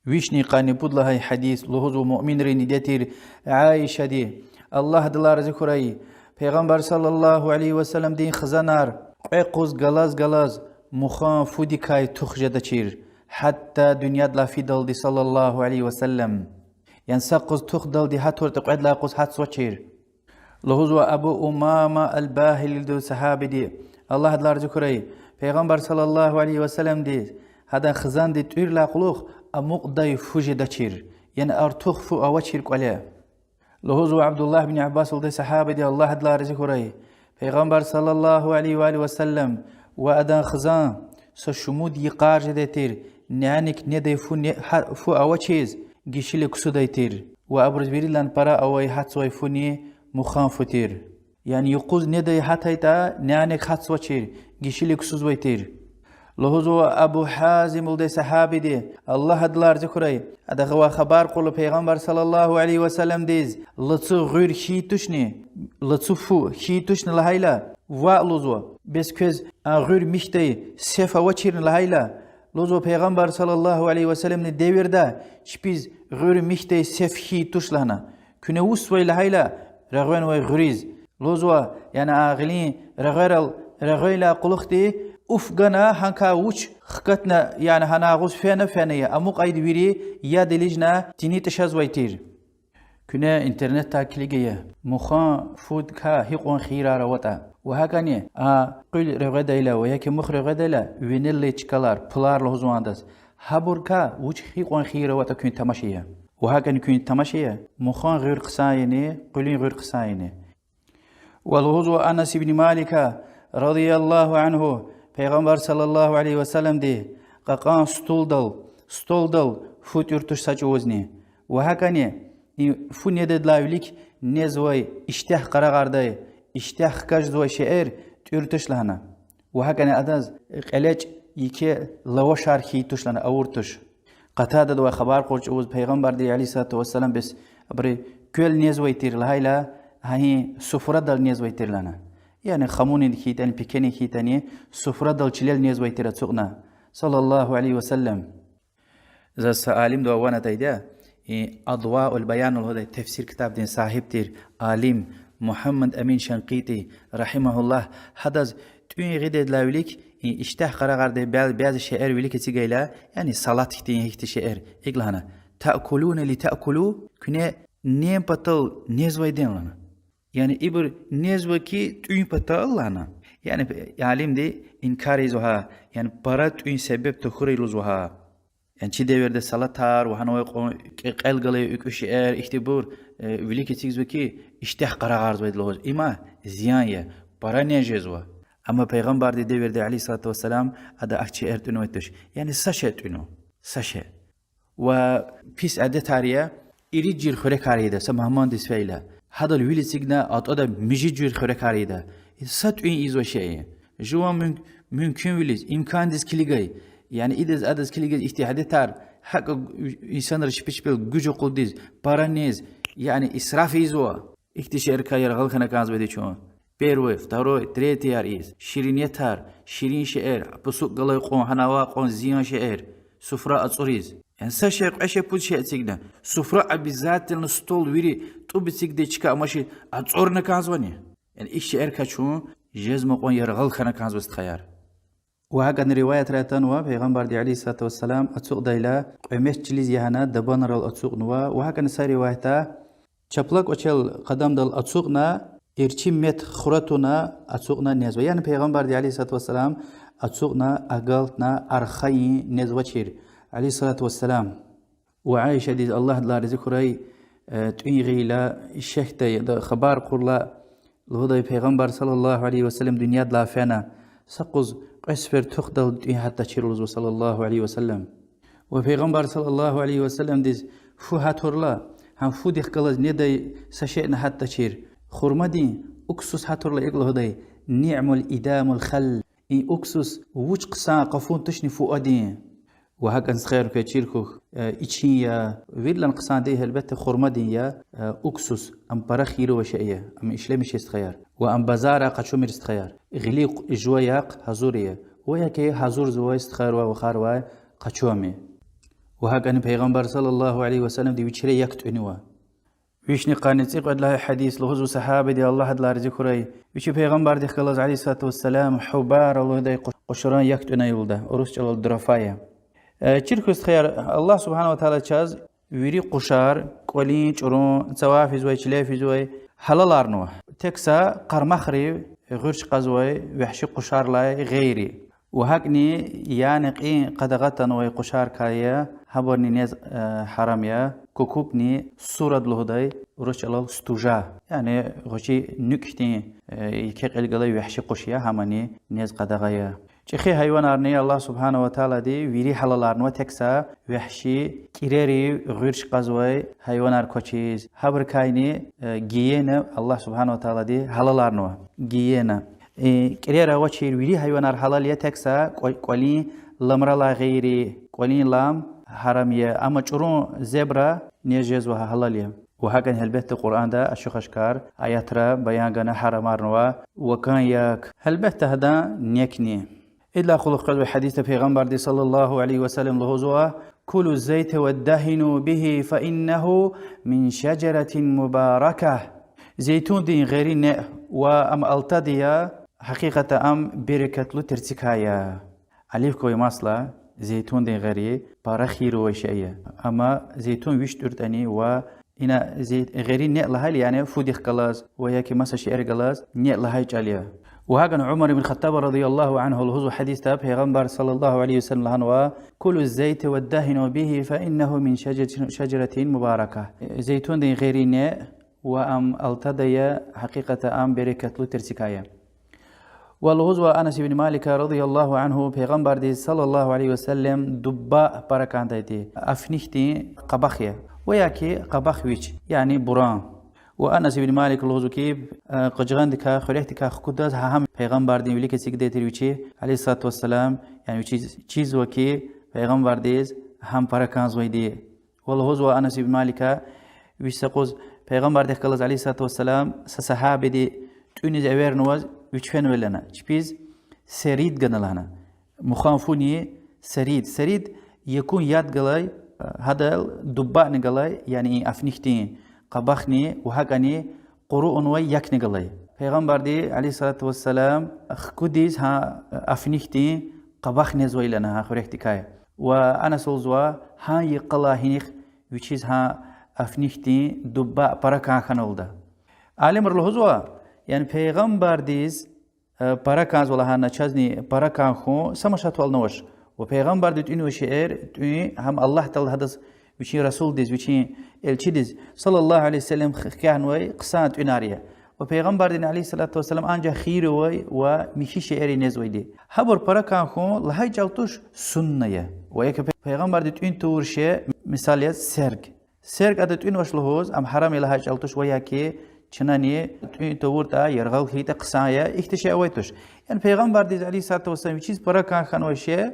Вишни къанни пуд лагьай гьадис, лугьузва муъминрин диде тир Аишади, Аллагь адалай рази хьурай, Пайгъамбар صلى الله عليه وسلمдин хизанар кьве къуз галаз-галаз мухан фудикай тух жедачир, гьатта дуьньядилай фидалди صلى الله عليه وسلم. Яни са къуз тухдалди гьатуртӀа кьвед лагьай къуз гьатзавачир. Лугьузва Абу Умама аль-Багьили лугьудай сагьабиди, Аллагь адалай рази хьурай, Пайгъамбар صلى الله عليه وسلمди, гьадан хизанди тӀуьрла кьулухъ амукьдай фу жедачир, яни артух фу авачир кӀвале. Лугьузва Абдуллагь бин Аббас лугьудай сагьабиди, Аллагь адалай рази хьурай, Пайгъамбар صلى الله عليه وآله وسلم ва адан хизан са шумуд йикъар жедай тир няник недай фу не-, гьа-, фу авачиз гишила ксудай тир, ва абуруз виридалай пара авай гьатзавай фуни мухан фу тир. Яни юкъуз недай гьатайтӀа няник гьатзавачир, гишила ксузвай тир. Лугьузва Абу Гьазим лугьудай сагьабиди, Аллагь адалай рази хьурай, адахъ авай хабар кьурла Пайгъамбар صلى الله عليه وسلمдиз: лацу гъуьр хьайи тушни, лацу фу хьайи тушни лагьайла, ваъ лугьузва, бес квез а гъуьр михьдай сеф авачирни лагьайла, лугьузва Пайгъамбар صلى الله عليه وسلمдин девирда чпиз гъуьр михьдай сеф хьайи туш лагьана. Куьне вучзавай лагьайла, регъвенвай гъуьриз. Лугьузва, яни а гъилин регъверал регъвейла кьулухъди уф гана, гьанкай вуч хкатна, яни гьана агъуз фена, фена я, амукьайди вири яд илична тини тӀишазвай тир. Куьне интернетдай килиг ая, мухан фудкай гьикьван хийирар аватӀа. Ва гьакӀни а къуьл регъведайла ва яки мух регъведайла винеллай чкалар, пулар лугьузва адаз. Гьабурукай вуч гьикьван хийир аватӀа куьн тамаш ая. Ва гьакӀни куьн тамаш ая, мухан гъуьр хъсан яни, къуьлуьн гъуьр хъсан яни. Ва лугьузва Анас ибн Малика, رضي الله عنه, Пайгъамбар صلى الله عليه وسلمди кьакьан стулдал, столдал фу тӀуьр туш са чӀавузни. Ва гьакӀни и фу недайдалай вилик незвай иштягь къарагъардай, иштягь хкажзавай шейэр тӀуьр туш лагьана. Ва гьакӀни адаз кьелечӀ, еке лавашар хьайи туш лагьана, авур туш. Къатададавай хабар кьур чӀавуз Пайгъамбарди عليه الصلاة والسلام бес абуру квел незвай тир лагьайла, гьа и суфрадал незвай тир лагьана. Яни хамунин хьайитӀани, пекенин хьайитӀани, суфрадал чилел незвай тир ацукьна, صلى الله عليه وسلم. Заз са алимдивай ван атайди я, и Адвауль-Баян лугьудай тефсир ктабдин сагьиб тир алим Мугьаммад Амин Шанкъити, رحمه الله, гьадаз тӀуьн гъидайдалай вилик и иштягь къарагъардай бя-, бязи шейэр вилик эцигайла, яни салат хьтин, гьихьтин шейэр, икӀ лагьана: تأكلون لتأكلوا, куьне нен патал незвайди я лагьана. Яни ибур незва хьи тӀуьн патал лагьана. Яни алимди инкар ийизва гьа, яни пара тӀуьн себеб тахьурай лугьузва гьа. Яни чи девирда салатар ва гьанавай кьван кье-, кьел галай экуь шейэр, ихьтинбур, э, вилик эцигзава хьи, иштягь къарагъарзавайди лугьуз. Има зиян я, пара нез жезва. Амма Пайгъамбардин девирда عليه الصلاة والسلام ада ахьтин шейэр тӀуьнвай туш. Яни са шей тӀуьнва, са шей. Ва пис адетар я, ирид жуьре хуьрекар ийида са мугьмандиз фейила. Гьадал вил эцигна, атӀада муьжуьд жуьре хуьрекар ийида. Са тӀуьн ийизвай шей я. Жуван муьм-, мумкинвилиз, имкандиз килигай. Яни идаз-адаз килигиз ихьтин адетар, гьакӀ инсанри чпи чпел гуж акъудиз, пара нез, яни исраф ийизва. Ихьтин шейэрикай яргъал хьана кӀанзавайди чун. Первый, второй, третьяр ийиз, ширинетар, ширин шейэр, пусукь галай кьван, гьанавай кьван зиян шейэр, суфра ацӀуриз. Яни са шей, кьве шей, пуд шей эцигна, суфра обязательно, стол вири тӀуб эцигдай чка амачир ацӀурна кӀанзавани? Яни и шейэрикай чун жезмай кьван яргъал хьана кӀанзава, стхаяр. Ва гьакӀни риваятра атанва, Пайгъамбарди عليه الصلاة والسلام ацукьдайла, кьве мес чилиз ягьана дабанрал ацукьнава, ва гьакӀни са риваятда Чапла кӀвачел къадамдал ацукьна, эрчӀи мет хура туна, ацукьна незва. Яни Пайгъамбарди, عليه الصلاة والسلام, ацукьна, агалтна, архайин незвачир, عليه الصلاة والسلام. Ва Аишадиз, Аллагь адалай рази хьурай, э, тӀуьн гъайила, шехьдай, яда хабар кьурла, лугьудай: Пайгъамбар, صلى الله عليه وسلم, дуьньядилай фена, са къуз кьве сефер тухдалди тӀуьн гьатдачир лугьузва, صلى الله عليه وسلم. Ва Пайгъамбар, صلى الله عليه وسلم-диз фу гьатурла, гьам фудихъ галаз недай са шейни гьатдачир. Хурмадин уксус гьатурла икӀ лугьудай: نعم الإدام الخل. И уксус вуч хъсан къафун тушни фуадин. Ва гьакӀан, стхаяр, квез чир хьухь, э, ичин я, виридалай хъсандин, гьелбетда, хурмадин я, э, уксус, ам пара хийир авай шей я, ам ишлемишиз, стхаяр. Ва ам базара къачумир, стхаяр. Гъилик жува яхъ гьазур я. Ва яки гьазурзавай, стхаяр ва вахар, ва къачу ам. Ва гьакӀани Пайгъамбар, صلى الله عليه وسلم-ди вичелай як тӀуьнва. Вишни къанни цӀикьвед лагьай гьадис, лугьузва сагьабади, Аллагь адалай рази хьурай, вичи Пайгъамбардихъ галаз, عليه الصلاة والسلام, гьубара лугьудай къу-, къушаран як тӀуьнай лугьуда, урусчӀалал дрофая. Э, чир хьухь, стхаяр, Аллагь سبحانه وتعالى чаз вири къушар, кӀвалин, чӀурун, цава физвай, чиле физвай, гьалаларнава. Тек са къармахрив гъуьрч кьазвай вагьши къушарилай гъейри. Ва гьакӀни, яни кьин къадагъа атанвай къушарикай я, гьабурни нез, э, гьарам я, кукупни сурад лугьудай, урусчӀалал стужа. Яни гъвечӀи нуькӀ хьтин, э, еке кьил галай вагьши къуш я, гьамани нез къадагъа я. ЧӀехи гьайванарни Аллагь سبحانه وتعالى-ди вири гьалаларнава, тек са вагьши кӀирерив гъуьрч кьазвай гьайванар квачиз. Гьабурукайни, э, гиена Аллагь سبحانه وتعالى-ди гьалаларнава. Гиена. Э, кӀирера авачир вири гьайванар гьалал я, тек са кӀва-, кӀвалин ламралай гъейри, кӀвалин лам гьарам я. Амма чӀурун зебра нез жезва, гьа-, гьалал я. Ва гьакӀни, гьелбетда, Къуръанда ачух-ашкар аятра баян гана гьарамарнава ва кӀан як, гьелбетда, гьадан некни. Идалай кьулухъ къвезвай гьадисда Пайгъамбарди, صلى الله عليه وسلم, лугьузва: كلوا الزيت وادهنوا به فإنه من شجرة مباركة. Зейтундин гъери неъ ва ам алтадая, гьакъикъатда ам берекатлу терцикай я. Оливковый масло, зейтундин гъери, пара хийир авай шей я. Амма зейтун виш тӀуьртӀани ва ина зейт-, гъери неъ лагьайла, яни фудихъ галаз ва яки маса шейэр галаз неъ лагьай чӀал я. Ва гьакӀни Умар ибн Хаттаба, رضي الله عنه, лугьузва гьадисда, Пайгъамбар, صلى الله عليه وسلم, лагьанва: كلوا الزيت وادهنوا به فإنه من شجرة، شجرة مباركة. Зейтундин гъери неъ ва ам алтадая, гьакъикъатда ам берекатлу терцикай я. Ва лугьузва Анас ибн Малика, رضي الله عنه, Пайгъамбардиз, صلى الله عليه وسلم, дубба пара кӀандайди, афнихьдин къабах я, ва яки къабах вич, яни буран. Ва Анас ибн Малик лугьузва хьи, э, къажгъандикай, хуьрекдикай хкудаз гьа-, гьам Пайгъамбардин вилик эцигдай тир вичи, عليه الصلاة والسلام, яни вичиз чизва хьи, Пайгъамбардиз гьам пара кӀанзавайди. Ва лугьузва Анас ибн Малика, вич са къуз Пайгъамбардихъ галаз, عليه الصلاة والسلام, са сагьабиди тӀуьниз эвернаваз вич фенвайлана, чпиз серид гана лагьана. Мухан фуни серид. Серид якӀун яд галай, гьадал дуббани галай, яни и афнихьдин къабахни ва гьакӀни кьуру авунвай якни галай. Пайгъамбарди, عليه الصلاة والسلام, хкудиз гьа афнихьдин къабах незвайлана гьа хуьрекдикай. Ва Анас лугьузва, гьа йикъалай гьинихъ вичиз гьа афнихьдин дубба пара кӀан хьаналда. Алимри лугьузва, яни Пайгъамбардиз, э, пара кӀанзава лагьана, чазни пара кӀан хьун са машатвални авач. Ва Пайгъамбарди тӀуьнвай шейэр, тӀуьн гьам Аллагь Таалади гьадаз, вичин расулдиз, вичин элчидиз, صلى الله عليه وسلم, х-, хкягънавай хъсан тӀуьнар я. Ва Пайгъамбардини, عليه الصلاة والسلام, анжах хийир авай ва михьи шейэр незвайди. Гьабур пара кӀан хьун лагьай чӀал туш, сунна я. Ва яки Пай-, Пайгъамбарди тӀуьн тавур шей, мисал яз, серг. Серг ада тӀуьнвач лугьуз, ам гьарам я лагьай чӀал туш, ва яки чнани тӀуьн тавуртӀа, яргъал хьайитӀа хъсан я, ихьтин шей авай туш. Яни Пайгъамбардиз, عليه الصلاة والسلام, вичиз пара кӀан хьанвай шей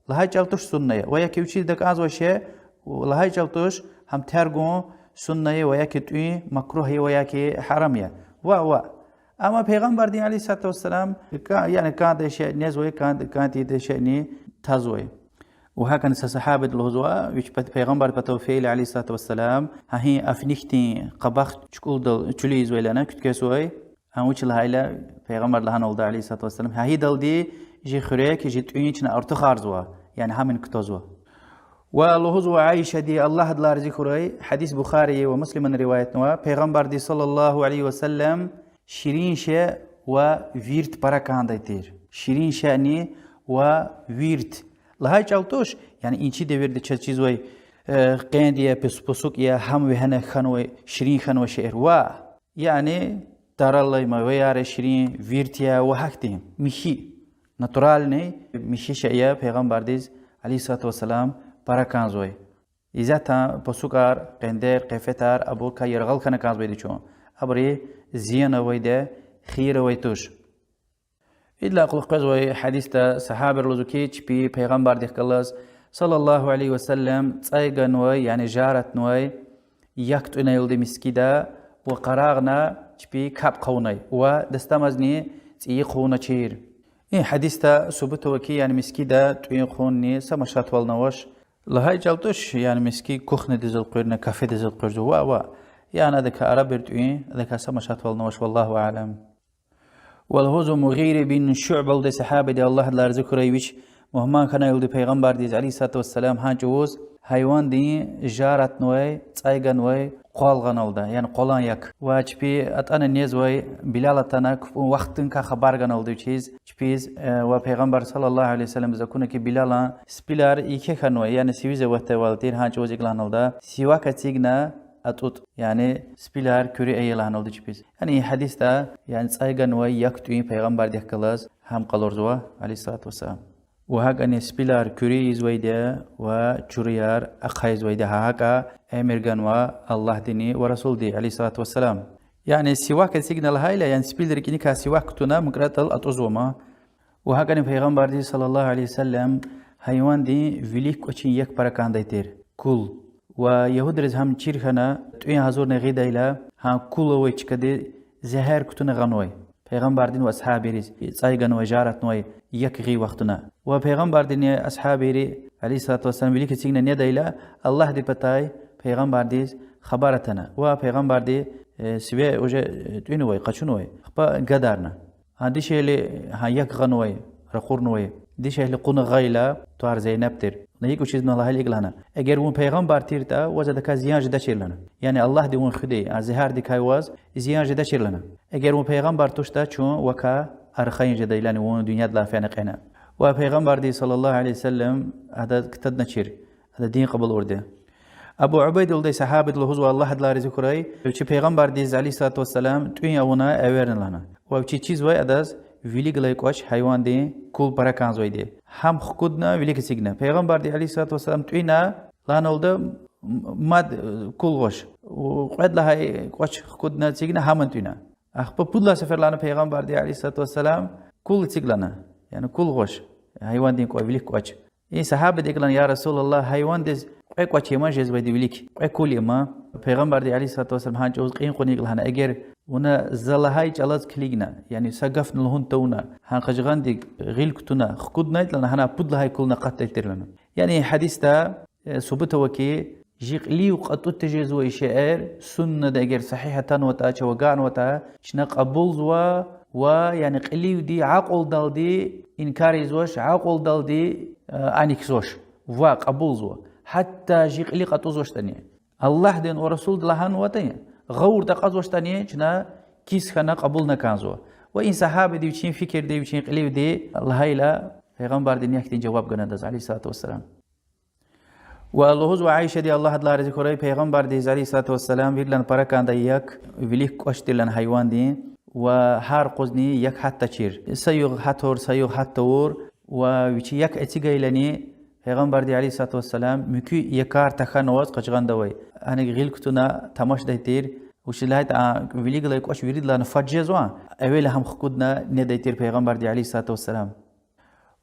лагьай чӀал туш, сунна я. Ва яки вичиз такӀанзавай шей лагьай чӀал туш, гьам тергун сунна я, ва яки тӀуьн макругь я, ва яки гьарам я. Ва, ва. Амма Пайгъамбардин, عليه الصلاة والسلام, кӀа-, яни кӀандай шей незвай, кӀан-, кӀан тийидай шейни тазвай. Ва гьакӀни са сагьабиди лугьузва, вич пат-, Пайгъамбардин патав фейила, عليه الصلاة والسلام, гьа и афнихьдин къабах чукӀулдал чуьлуь ийизвайлана, куьтквезвай, гьам вуч лагьайла, Пайгъамбарди лагьаналда, عليه الصلاة والسلام, гьа идалди жи хуьрек, жи тӀуьн чна артухарзава, яни гьамни кутазва. Ва лугьузва Аишади, Аллагь адалай рази хьурай, гьадис Бухари ва Муслиман риваятнава, Пайгъамбарди صلى الله عليه وسلم ширин шей ва вирт пара кӀандай тир. Ширин шейни ва вирт. Лагьай чӀал туш, яни и чи девирда чаз чизвай, э, къенди я, пус-, пусук я, гьам вегьена хьанвай, ширин хьанвай шейэр ва, яни таралай ма, ва яра ширин вирт я ва гьахьтин михьи, натуральный михьи шей я Пайгъамбардиз, عليه الصلاة والسلام, пара кӀанзавай. Исятда пусукар, къендер, къефетар, абурукай яргъал хьана кӀанзавайди чун. Абуру зиян авайди, хийир авай туш. Идалай кьулухъ къвезвай гьадисда сагьабайри лугьузва хьи, чпи Пайгъамбардихъ галаз, صلى الله عليه وسلم, цӀай ганвай, яни жаратнавай, як тӀуьна илди мискӀинда ва къарагъна чпи капӀ хъувунай ва дастамазни цӀийи хъувуначир. И гьадисда субут ава хьи, яни мискӀинда тӀуьн-хъунни са машатвални авач. Лагьай чӀал туш, яни мискӀин кухнядиз элкъуьрна, кафедиз элкъуьрзава, ва, ва. Яни адакай арабир тӀуьн, адакай са машатвални авач, والله أعلم. Ва лугьузва Мугъира бин Шуба лугьудай сагьабади, Аллагь адалай рази хьурай, вич мугьман хьана илди Пайгъамбардиз, عليه الصلاة والسلام, гьа чӀавуз гьайвандин жаратнавай, цӀай ганвай къвал гъаналда, яни къвалан як. Ва чпи атӀана незвай, Билал атана капӀун вахтункай хабар ганалда вичиз, чпиз, э, ва Пайгъамбар صلى الله عليه وسلمдиз акуна хьи, Билалан спилар еке хьанвай, яни сивиз аватайвал тир, гьа чӀавуз икӀ лагьаналда, сивак эцигна атӀутӀ, яни спилар куьруь ая лагьаналда чпиз. Яни и гьадисда, яни цӀай ганвай як тӀуьн Пайгъамбардихъ галаз гьам къалурзава, عليه الصلاة والسلام. Ва гьакӀни спилар куьруь ийизвайди ва чуруяр ахъайзавайди, гьа гьакӀа эмир ганва Аллагьдини ва Расулди, عليه الصلاة والسلام. Яни сивак эцигна лагьайла, яни спилрин рикӀиникай сивак кутуна мукӀратӀал атӀузва ман. Ва гьакӀни Пайгъамбарди صلى الله عليه وسلم гьайвандин вилик кӀвачин як пара кӀандай тир, кул. Ва ягьудриз гьам чир хьана, тӀуьн гьазурна гъидайла, гьа кул авай чкадиз зегьер кутуна гъанвай Пайгъамбардин ва асгьабийриз, цӀай ганвай, жаратнавай як гъин вахтуна. Ва Пайгъамбардини асгьабийри, عليه الصلاة والسلام, вилик эцигна недайла, Аллагьдин патай Пайгъамбардиз хабар атана. Ва Пайгъамбарди, э, сиве уже, э, тӀуьнавай, къачунвай, ахпа гадарна. Гьа дишегьли, гьа як гъанвай, ракъурнавай, дишегьли кьуна гъайила, тӀвар Зейнаб тир. Вуна гьикӀ вучиз лагьайла икӀ лагьана: эгер вун пайгъамбар тиртӀа, ваз адакай зиян жедачир лагьана. Яни Аллагьди вун хуьдай, а зегьердикай ваз зиян жедачир лагьана. Эгер вун пайгъамбар туштӀа, чун вакай архайин жедай, яни вун дуьньядилай фена кьена. Ва Пайгъамбарди صلى الله عليه وسلم адаз кутадначир, ада дин кьабулурди. Абу Убайда лугьудай сагьабади лугьузва, Аллагь адалай рази хьурай, вичи Пайгъамбардиз, عليه الصلاة والسلام, тӀуьн авуна эверна лагьана. Ва вичиз чизвай адаз вилик галай кӀвач, гьайвандин кул пара кӀанзавайди. Гьам хкудна, вилик эцигна. Пайгъамбарди, عليه الصلاة والسلام, тӀуьна, лагьаналда, м-, мад, э, кул гъваш. У, кьвед лагьай кӀвач хкудна эцигна, гьамни тӀуьна. Ахпа пуд лагьай сефер лагьана Пайгъамбарди, عليه الصلاة والسلام, кул эциг лагьана. Яни кул гъваш. Гьайвандин кӀва-, вилик кӀвач. И сагьабади икӀ лагьана: يا رسول الله, гьайвандиз кьве кӀвач я ман жезвайди вилик, кьве кул я ман. Пайгъамбарди, عليه الصلاة والسلام, гьа чӀавуз кьин кьуна икӀ лагьана: эгер вуна за лагьай чӀалаз килигна, яни са гафни лугьун тавуна, гьа къажгъандик гъил кутуна, хкуднайтӀа лагьана, гьана пуд лагьай кулни акъатдай тир лагьана. Яни гьадисда, э, субут ава хьи, жи кьилив кьатӀуди жезвай шейэр суннада эгер сагьигь атанватӀа, чав агакьнаватӀа, чна кьабулзава ва, яни кьиливди, акьулдалди инкар ийизвач, акьулдалди, э, аникзавач, ва кьабулзава. Гьатта жи кьили кьатӀузвачтӀани, Аллагьди ва Расулди лагьанватӀа, гъавурда акьазвачтӀани, чна кис хьана кьабулна кӀанзава. Ва и сагьабиди вичин фикирди, вичин кьиливди лагьайла, Пайгъамбарди нихьтин жаваб гана адаз, عليه الصلاة والسلام. Ва лугьузва Аишади, Аллагь адалай рази хьурай, Пайгъамбардиз, عليه الصلاة والسلام, виридалай пара кӀандай як вилик кӀвач тир лагьана гьайвандин, ва гьар къузни як гьатдачир. Са югъ гьат тавур, са югъ гьат тавур, ва вичи як эцигайлани, Пайгъамбарди, عليه الصلاة والسلام, муькуь якар тахьанваз къажгъанда авай, гьаник гъил кутуна тамашдай тир, вучиз лагьайтӀа а вилик галай кӀвач виридалайни фад жезва, эвел гьам хкудна недай тир Пайгъамбарди, عليه الصلاة والسلام.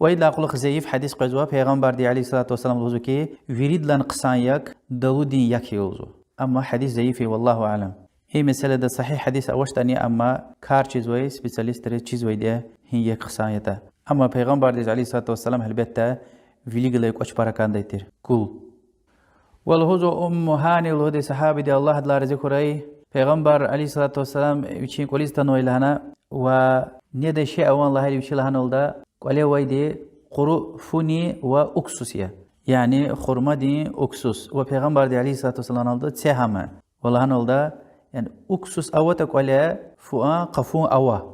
Ва идалай кьулухъ зайиф гьадис къвезва, Пайгъамбарди, عليه الصلاة والسلام, лугьузва хьи, виридалай хъсан як далудин як я лугьузва. Амма гьадис зайиф я, والله أعلم. И месэлада сагьигь гьадис авачтӀани, амма кар чизвай специалистри чизвайди я гьи як хъсан ятӀа. Амма Пайгъамбардиз, عليه الصلاة والسلام, гьелбетда, вилик галай кӀвач пара кӀандай тир, кул. Ва лугьузва Умму Гьани лугьудай сагьабиди, Аллагь адалай рази хьурай, Пайгъамбар, عليه الصلاة والسلام, вичин кӀвализ атанвай лагьана, ва недай шей авани лагьайла вичи лагьаналда, кӀвале авайди къуру фуни ва уксус я. Яни хурмадин уксус. Ва Пайгъамбарди عليه الصلاة والسلام лагьаналда це гьама. Ва лагьаналда, яни уксус аватӀа кӀвале фу а къафун ава.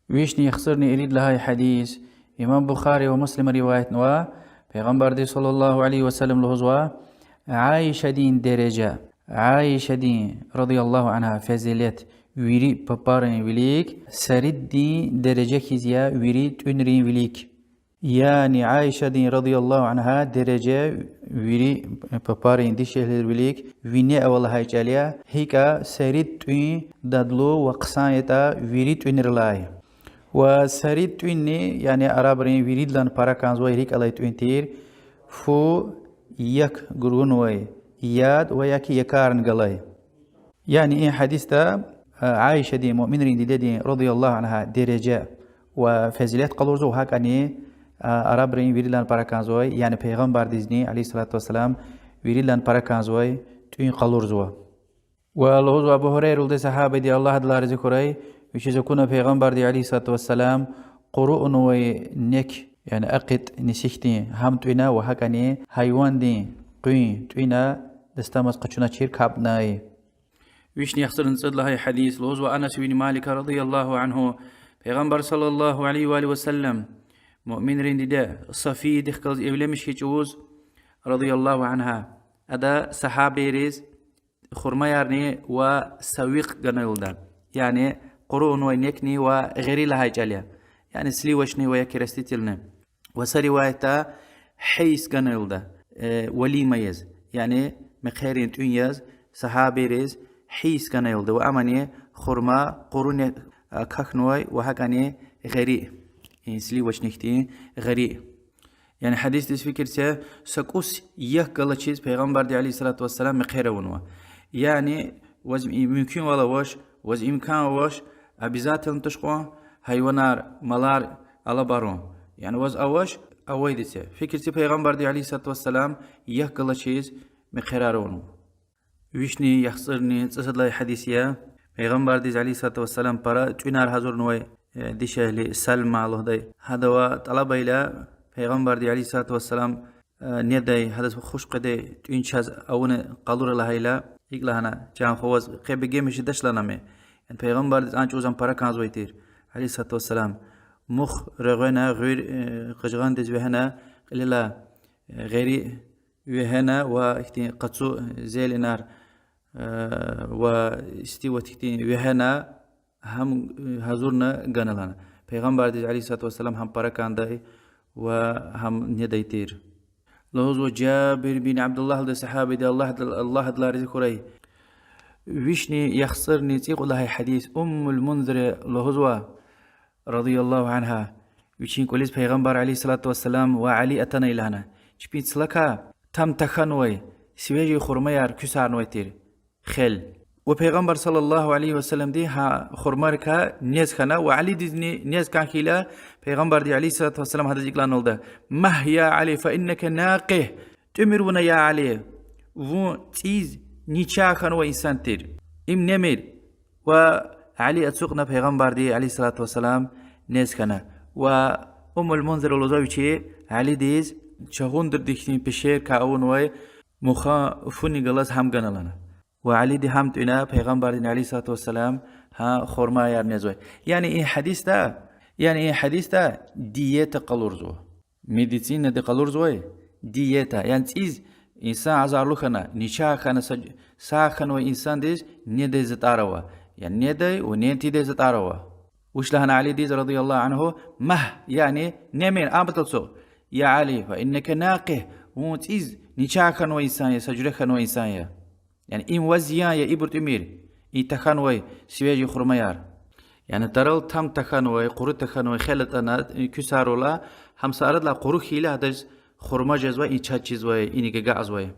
Вишни яхцӀурни ирид лагьай гьадис, имам Бухари ва Муслима риваятнава, Пайгъамбарди صلى الله عليه وسلم лугьузва: Аишадин дережа, Аишадин رضي الله عنها фазилат вири папарин вилик, сариддин дережа хьиз я вири тӀуьнрин вилик. Яни Аишадин رضي الله عنها дережа вири папарин, дишегьлийрин вилик вине ава лагьай чӀал я, гьикӀ сарид тӀуьн дадлу ва хъсан ятӀа вири тӀуьнрилай. Ва сарид тӀуьнни, яни арабрин виридалай пара кӀанзавай рикӀ алай тӀуьн тир, фу як гургунвай яд ва яки якарни галай. Яни и гьадисда, а, Аишадин, муъминрин дидедин رضي الله عنها дережа ва фазилат къалурзава, гьакӀни, а, арабрин виридалай пара кӀанзавай, яни Пайгъамбардизни عليه الصلاة والسلام виридалай пара кӀанзавай тӀуьн къалурзава. Ва лугьузва Абу Гьурайра лугьудай сагьабади, Аллагь адалай рази хьурай, вичиз акуна Пайгъамбарди عليه الصلاة والسلام къуру авунвай нек, яни акъит нисихьдин гьам тӀуьна ва гьакӀни гьайвандин къуьн тӀуьна, дастамаз къачуначир капӀнай. Вишни яхцӀурни цӀуд лагьай гьадис, лугьузва Анас ибн Малика رضي الله عنه, Пайгъамбар صلى الله عليه وآله وسلم муъминрин диде Сафиядихъ галаз эвленмиш хьайи чӀавуз, رضي الله عنها, ада сагьабийриз хурмаярни ва савикь гана лугьуда. Яни къуру авунвай некни ва гъери лагьай чӀал я. Яни сливочный ва яки растительный. Ва са риваятда гьийс гана лугьуда, э, валима яз, яни мехъерин тӀуьн яз, сагьабийриз гьийс гана лугьуда. Ва амни хурма къуру не-, а, какнавай ва гьакӀни гъери, э, сливочный хьтин гъери. Яни гьадисдиз фикир це, са кӀус як галачиз Пайгъамбарди عليه الصلاة والسلام мехъер авунва. Яни ваз и мумкинвал авач, ваз имкан авач, обязательно туш кьван гьайванар, малар алабарун. Яни ваз авач, авайди це. Фикир це, Пайгъамбарди عليه الصلاة والسلام як галачиз мехъерар авунва. Вишни яхцӀурни цӀусад лагьай гьадис я. Пайгъамбардиз عليه الصلاة والسلام пара тӀуьнар гьазурнавай, э, дишегьли Салма лугьудай. Гьадавай тӀалабайла Пайгъамбарди عليه الصلاة والسلام, э, недай, гьадаз хуш къведай тӀуьн чаз авуна къалура лагьайла, икӀ лагьана: чан хва, ваз къе бегенмиш жедач лагьана ам. Яни Пайгъамбардиз а чӀавуз ам пара кӀанзавай тир, عليه الصلاة والسلام. Мух регъвена, гъуьр, э, къажгъандиз вегьена, кьилелай, э, гъери вегьена ва ихьтин къацу зеленар, э, ва истиват хьтин вегьена, гьам, э, гьазурна гана лагьана. Пайгъамбардиз عليه الصلاة والسلام гьам пара кӀандай ва гьам недай тир. Лугьузва Жабир бин Абдуллагь лугьудай сагьабади, Аллагь, Аллагь адалай рази хьурай. Вишни яхцӀурни цӀикьуд лагьай гьадис, Уммул Мунзира лугьузва, رضي الله عنها, вичин кӀвализ Пайгъамбар عليه الصلاة والسلام ва Али атанай лагьана. Чпин цлакай там тахьанвай свежий хурмаяр куьсарнавай тир, хел. Ва Пайгъамбар صلى الله عليه وسلمди гьа хурмайрикай нез хьана ва Алидизни нез кӀан хьайила, Пайгъамбарди عليه الصلاة والسلام гьадаз икӀ лагьаналда: مه يا علي فإنك ناقه. ТӀуьмир вуна, я Али, вун цӀийиз начагъ хьанвай инсан тир. Им немир. Ва Али ацукьна Пайгъамбарди عليه الصلاة والسلام нез хьана. Ва Уммул Мунзира лугьузва вичи Алидиз чагъундурдихъ хьтин пешерикай авунвай мухан фуни галаз гьам гана лагьана. Ва Алиди гьам тӀуьна Пайгъамбардин عليه الصلاة والسلام гьа хурмаяр незвай. Яни и гьадисда, яни и гьадисда диета къалурзава. Медицинада къалурзавай диета, яни цӀийиз инсан азарлу хьана, начагъ хьана, са-, сагъ хьанвай инсандиз недай затӀар ава. Яни недай ва нени тийидай затӀар ава. Вуч лагьана Алидиз رضي الله عنه: مه, яни немир, ам патал ацукь. يا علي فإنك ناقه, вун цӀийиз начагъ хьанвай инсан я, са жуьре хьанвай инсан я. Яни им ваз зиян я, ибур тӀуьмир, и тахьанвай свежий хурмаяр. Яни тарал там тахьанвай, къуру тахьанвай хел атӀана, куьсарурла, гьам са арадилай къуру хьайила гьадаз хурма жезвай, и чаз чизвай, ини гагазавай.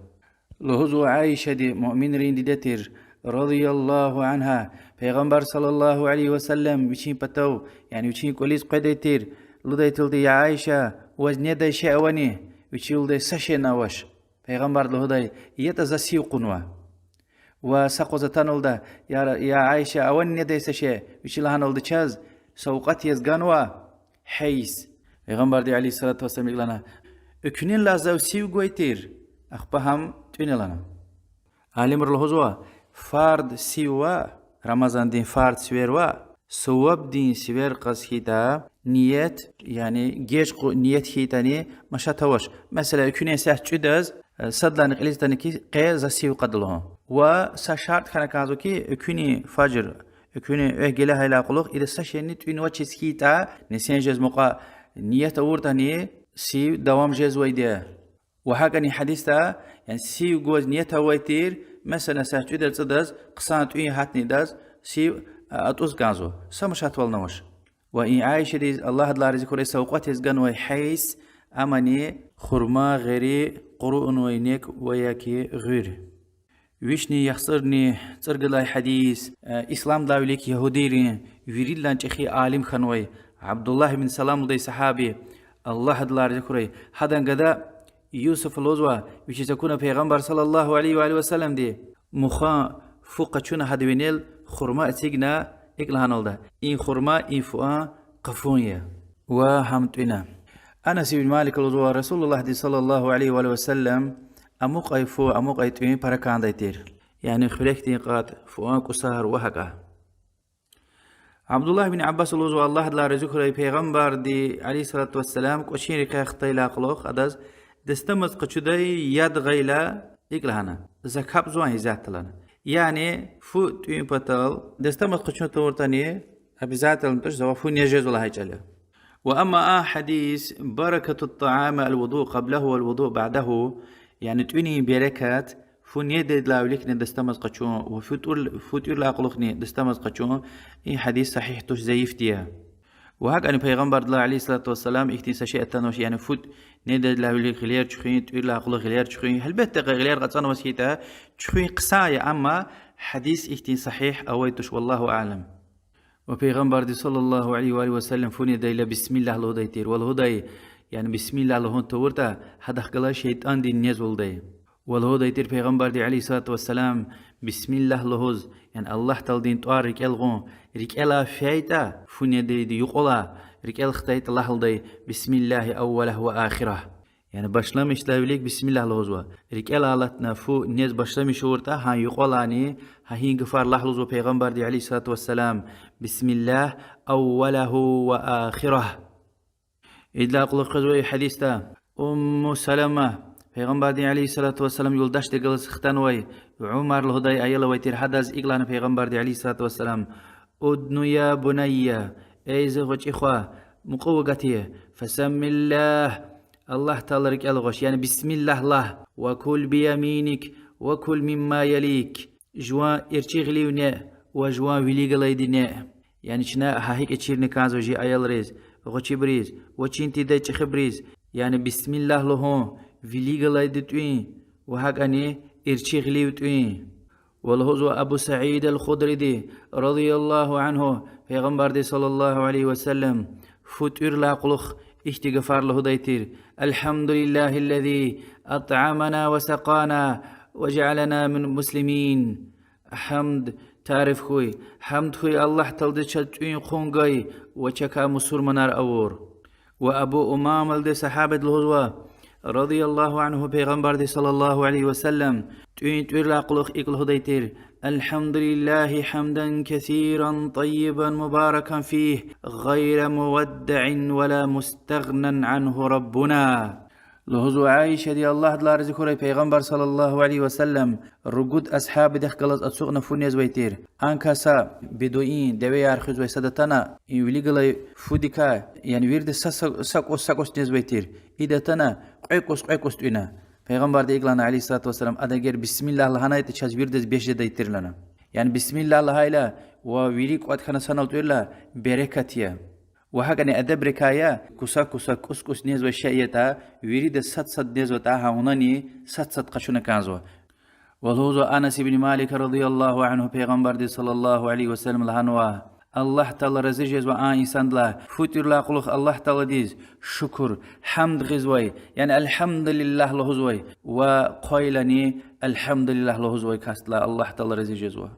Лугьузва Аишади, муъминрин диде тир, رضي الله عنها, Пайгъамбар صلى الله عليه وسلم вичин патав, яни вичин кӀвализ къведай тир, лугьудай тилди: я Аиша, ваз недай шей авани? Вичи лугьудай: са шейни авач. Пайгъамбарди лугьудай: ятӀа, за сив кьунва. Ва са къваз атаналда: я, я Аиша, авани недай са шей? Вичи лагьаналда чаз: савкьват яз ганва гьийс. Пайгъамбарди عليه الصلاة والسلام икӀ лагьана: Экуьнилай зав сив гвай тир, ахпа гьам тӀуьнилана. Алимри лугьузва, фарз сив ваъ, Рамазандин фарз сивер ваъ, сувабдин сивер кьаз хьайитӀа, ният, яни геж кьу-, ният хьайитӀани машат авач. Месела, экуьнин сят цӀуьдаз, э, садлани кьилиз атана хьи, къе за сив кьада лугьун. Ва са шартӀ хьана кӀанзава хьи, экуьнин фажр, экуьнин вегь геле гьайидалай кьулухъ ида са шейни тӀуьнвачиз хьайитӀа, нисин жез мукьва ният авуртӀани, сив давам жезвайди я. Ва гьакӀани гьадисда, яни сив гваз ният авай тир, месела, сят цӀуьдаз, цӀудаз, хъсан тӀуьн гьатна идаз, сив, а, атӀуз кӀанзава. Са машатвални авач. Ва и Аишадиз, Аллагь адалай рази хьурай, савкьват яз ганвай гьайс, амани хурма, гъери, къуру авунвай нек ва я хьи гъуьр. Вишни яхцӀурни цӀуругудай гьадис, э, исламдилай вилик ягьудийрин виридалай чӀехи алим хьанвай Абдуллагь ибн Салам лугьудай сагьаби, Аллагь адалай рази хьурай, гьадан гада Юсуфа лугьузва, вичиз акуна Пайгъамбар صلى الله عليه وآله وسلمди, мухан фу къачуна гьадан винел, хурма эцигна, икӀ лагьаналда: и хурма, и фуан къафун я. Ва гьам тӀуьна. Анас ибн Малика лугьузва, Расулуллагьди صلى الله عليه وآله وسلم амукьай фу, амукьай тӀуьн пара кӀандай тир. Яни хуьрекдин кьатӀ, фуан кӀусар ва гьакӀа. Абдуллагь бин Аббаса лугьузва, Аллагь адалай рази хьурай, Пайгъамбарди عليه الصلاة والسلام кӀвачин рекьяй хтайдалай кьулухъ адаз дастамаз къачудай яд гъайила, икӀ лагьана: за капӀзавай исятда лагьана. Яни фу тӀуьн патал дастамаз къачун тавуртӀани, обязательно туш, завай фу нез жезва лагьай чӀал я. Ва амма а гьадис, بركة الطعام الوضوء قبله والوضوء بعده, яни тӀуьнин берекат фу недайдалай виликни дастамаз къачун ва фу тӀуьр-, фу тӀуьрдалай кьулухъни дастамаз къачун, и гьадис сагьигь туш, зайифди я. Ва гьакӀани Пайгъамбардилай عليه الصلاة والسلام ихьтин са шей атанвач, яни фу недайдалай вилик гъилер чуьхуьн, тӀуьрдалай кьулухъ гъилер чуьхуьн, гьелбетда, къе гъилер кьацӀанваз хьайитӀа, чуьхуьн хъсан я, амма гьадис ихьтин сагьигь авай туш, والله أعلم. Ва Пайгъамбарди صلى الله عليه وآله وسلم фу недайла бисмиллагь лугьудай тир. Ва лугьудай, яни бисмиллагь лугьун тавуртӀа, гьадахъ галаз шейтӀандин нез вугьудай. Ва лугьудай тир Пайгъамбарди عليه الصلاة والسلام бисмиллагь лугьуз, яни Аллагь Тааладин тӀвар рикӀел гъун, рикӀелай фейитӀа, фу недайди юкьвалай, рикӀел хтайтӀа лагь лугьудай: بسم الله أوله وآخره. Яни башламишдалай вилик бисмиллагь лугьузва. РикӀелай алатна фу нез башламиш авуртӀа, гьа юкьвалайни гьа и гафар лагь лугьузва Пайгъамбарди عليه الصلاة والسلام: بسم الله أوله وآخره. Идалай кьулухъ къвезвай гьадисда Умму Салама, Пайгъамбардин عليه الصلاة والسلام юлдашдихъ галаз хтанвай, Умар лугьудай аял авай тир, гьадаз икӀ лагьана Пайгъамбарди عليه الصلاة والسلام: أدن يا بني, эй зи гъвечӀи хва, мукьув агат, فسم الله, Аллагь Тааладин рикӀел гъваш, яни бисмиллагь лагь, وكل بيمينك وكل مما يليك, жуван эрчӀи гъилив неъ ва жуван вилик галайди неъ. Яни чна гьа гьикӀ чирна кӀанзава жи аялриз, гъвечӀибуруз ва чин тийидай чӀехибуруз, яни бисмиллагь лугьун, вилик галайди тӀуьн ва гьакӀани эрчӀи гъилив тӀуьн. Ва лугьузва Абу Саид аль-Худриди, رضي الله عنه, Пайгъамбарди صلى الله عليه وسلم фу тӀуьрдалай кьулухъ ихьтин гафар лугьудай тир: الحمد لله الذي أطعمنا وسقانا وجعلنا من المسلمين. Гьамд, тариф хьуй, гьамд хьуй Аллагь Тааладиз чаз тӀуьн-хъун гай ва чакай мусурманар авур. Ва Абу Умама лугьудай сагьабиди лугьузва, رضي الله عنه, Пайгъамбарди صلى الله عليه وسلم тӀуьн тӀуьрдалай кьулухъ икӀ лугьудай тир: الحمد لله حمدا كثيرا طيبا مباركا فيه غير مودع ولا مستغنى عنه ربنا. Лугьузва Аишади, Аллагь адалай рази хьурай, Пайгъамбар صلى الله عليه وسلم ругуд асгьабдихъ галаз ацукьна фу незвай тир. Анкай са бедуин, девеяр хуьзвай сад атана, и вилик галай фудикай, яни вирида са, са, са кӀус, са кӀус незвай тир. Ида атана, кьве кӀус, кьве кӀус тӀуьна. Пайгъамбарди икӀ лагьана, عليه الصلاة والسلام, ада эгер бисмиллагь лагьанайтӀа, чаз виридаз бес жедай тир лагьана. Яни бисмиллагь лагьайла ва вири кӀватӀ хьана санал тӀуьрла, берекат я. Ва гьакӀани адабрикай я, куса-куса, кӀус-кӀус незвай шей ятӀа, вирида сад-сад незватӀа, гьа вунани сад-сад къачуна кӀанзава. Ва лугьузва Анас ибн Малика رضي الله عنه, Пайгъамбарди صلى الله عليه وسلم лагьанва: Аллагь Таала рази жезва а инсандилай, фу тӀуьрдалай кьулухъ Аллагь Тааладиз шукур, гьамд гъизвай, яни الحمد لله лугьузвай, ва хъвайлани الحمد لله лугьузвай касдилай Аллагь Таала рази жезва.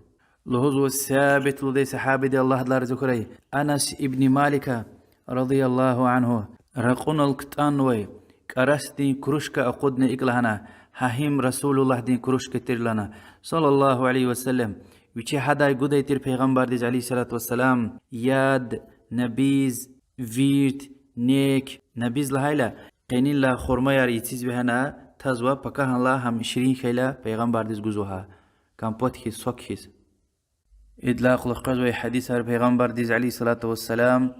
Лугьузва Сабит лугьудай сагьабиди, Аллагь адалай рази хьурай, Анас ибн Малика رضي الله عنه, ракьунал ктӀанвай, кӀарасдин кружка акъудна икӀ лагьана: гьа им Расулуллагьдин кружка тир лагьана, صلى الله عليه وسلم. Вичи гьадай гудай тир пайгъамбардиз, عليه الصلاة والسلام, яд, набиз, вирт, нек, набиз лагьайла, къенилай хурмаяр ециз вегьена, тазва, пакагьанлай гьам ширин хьайила пайгъамбардиз гузва гьа, компот хьиз, сок хьиз. Идалай кьулухъ къвезвай гьадисар пайгъамбардиз, عليه الصلاة والسلام,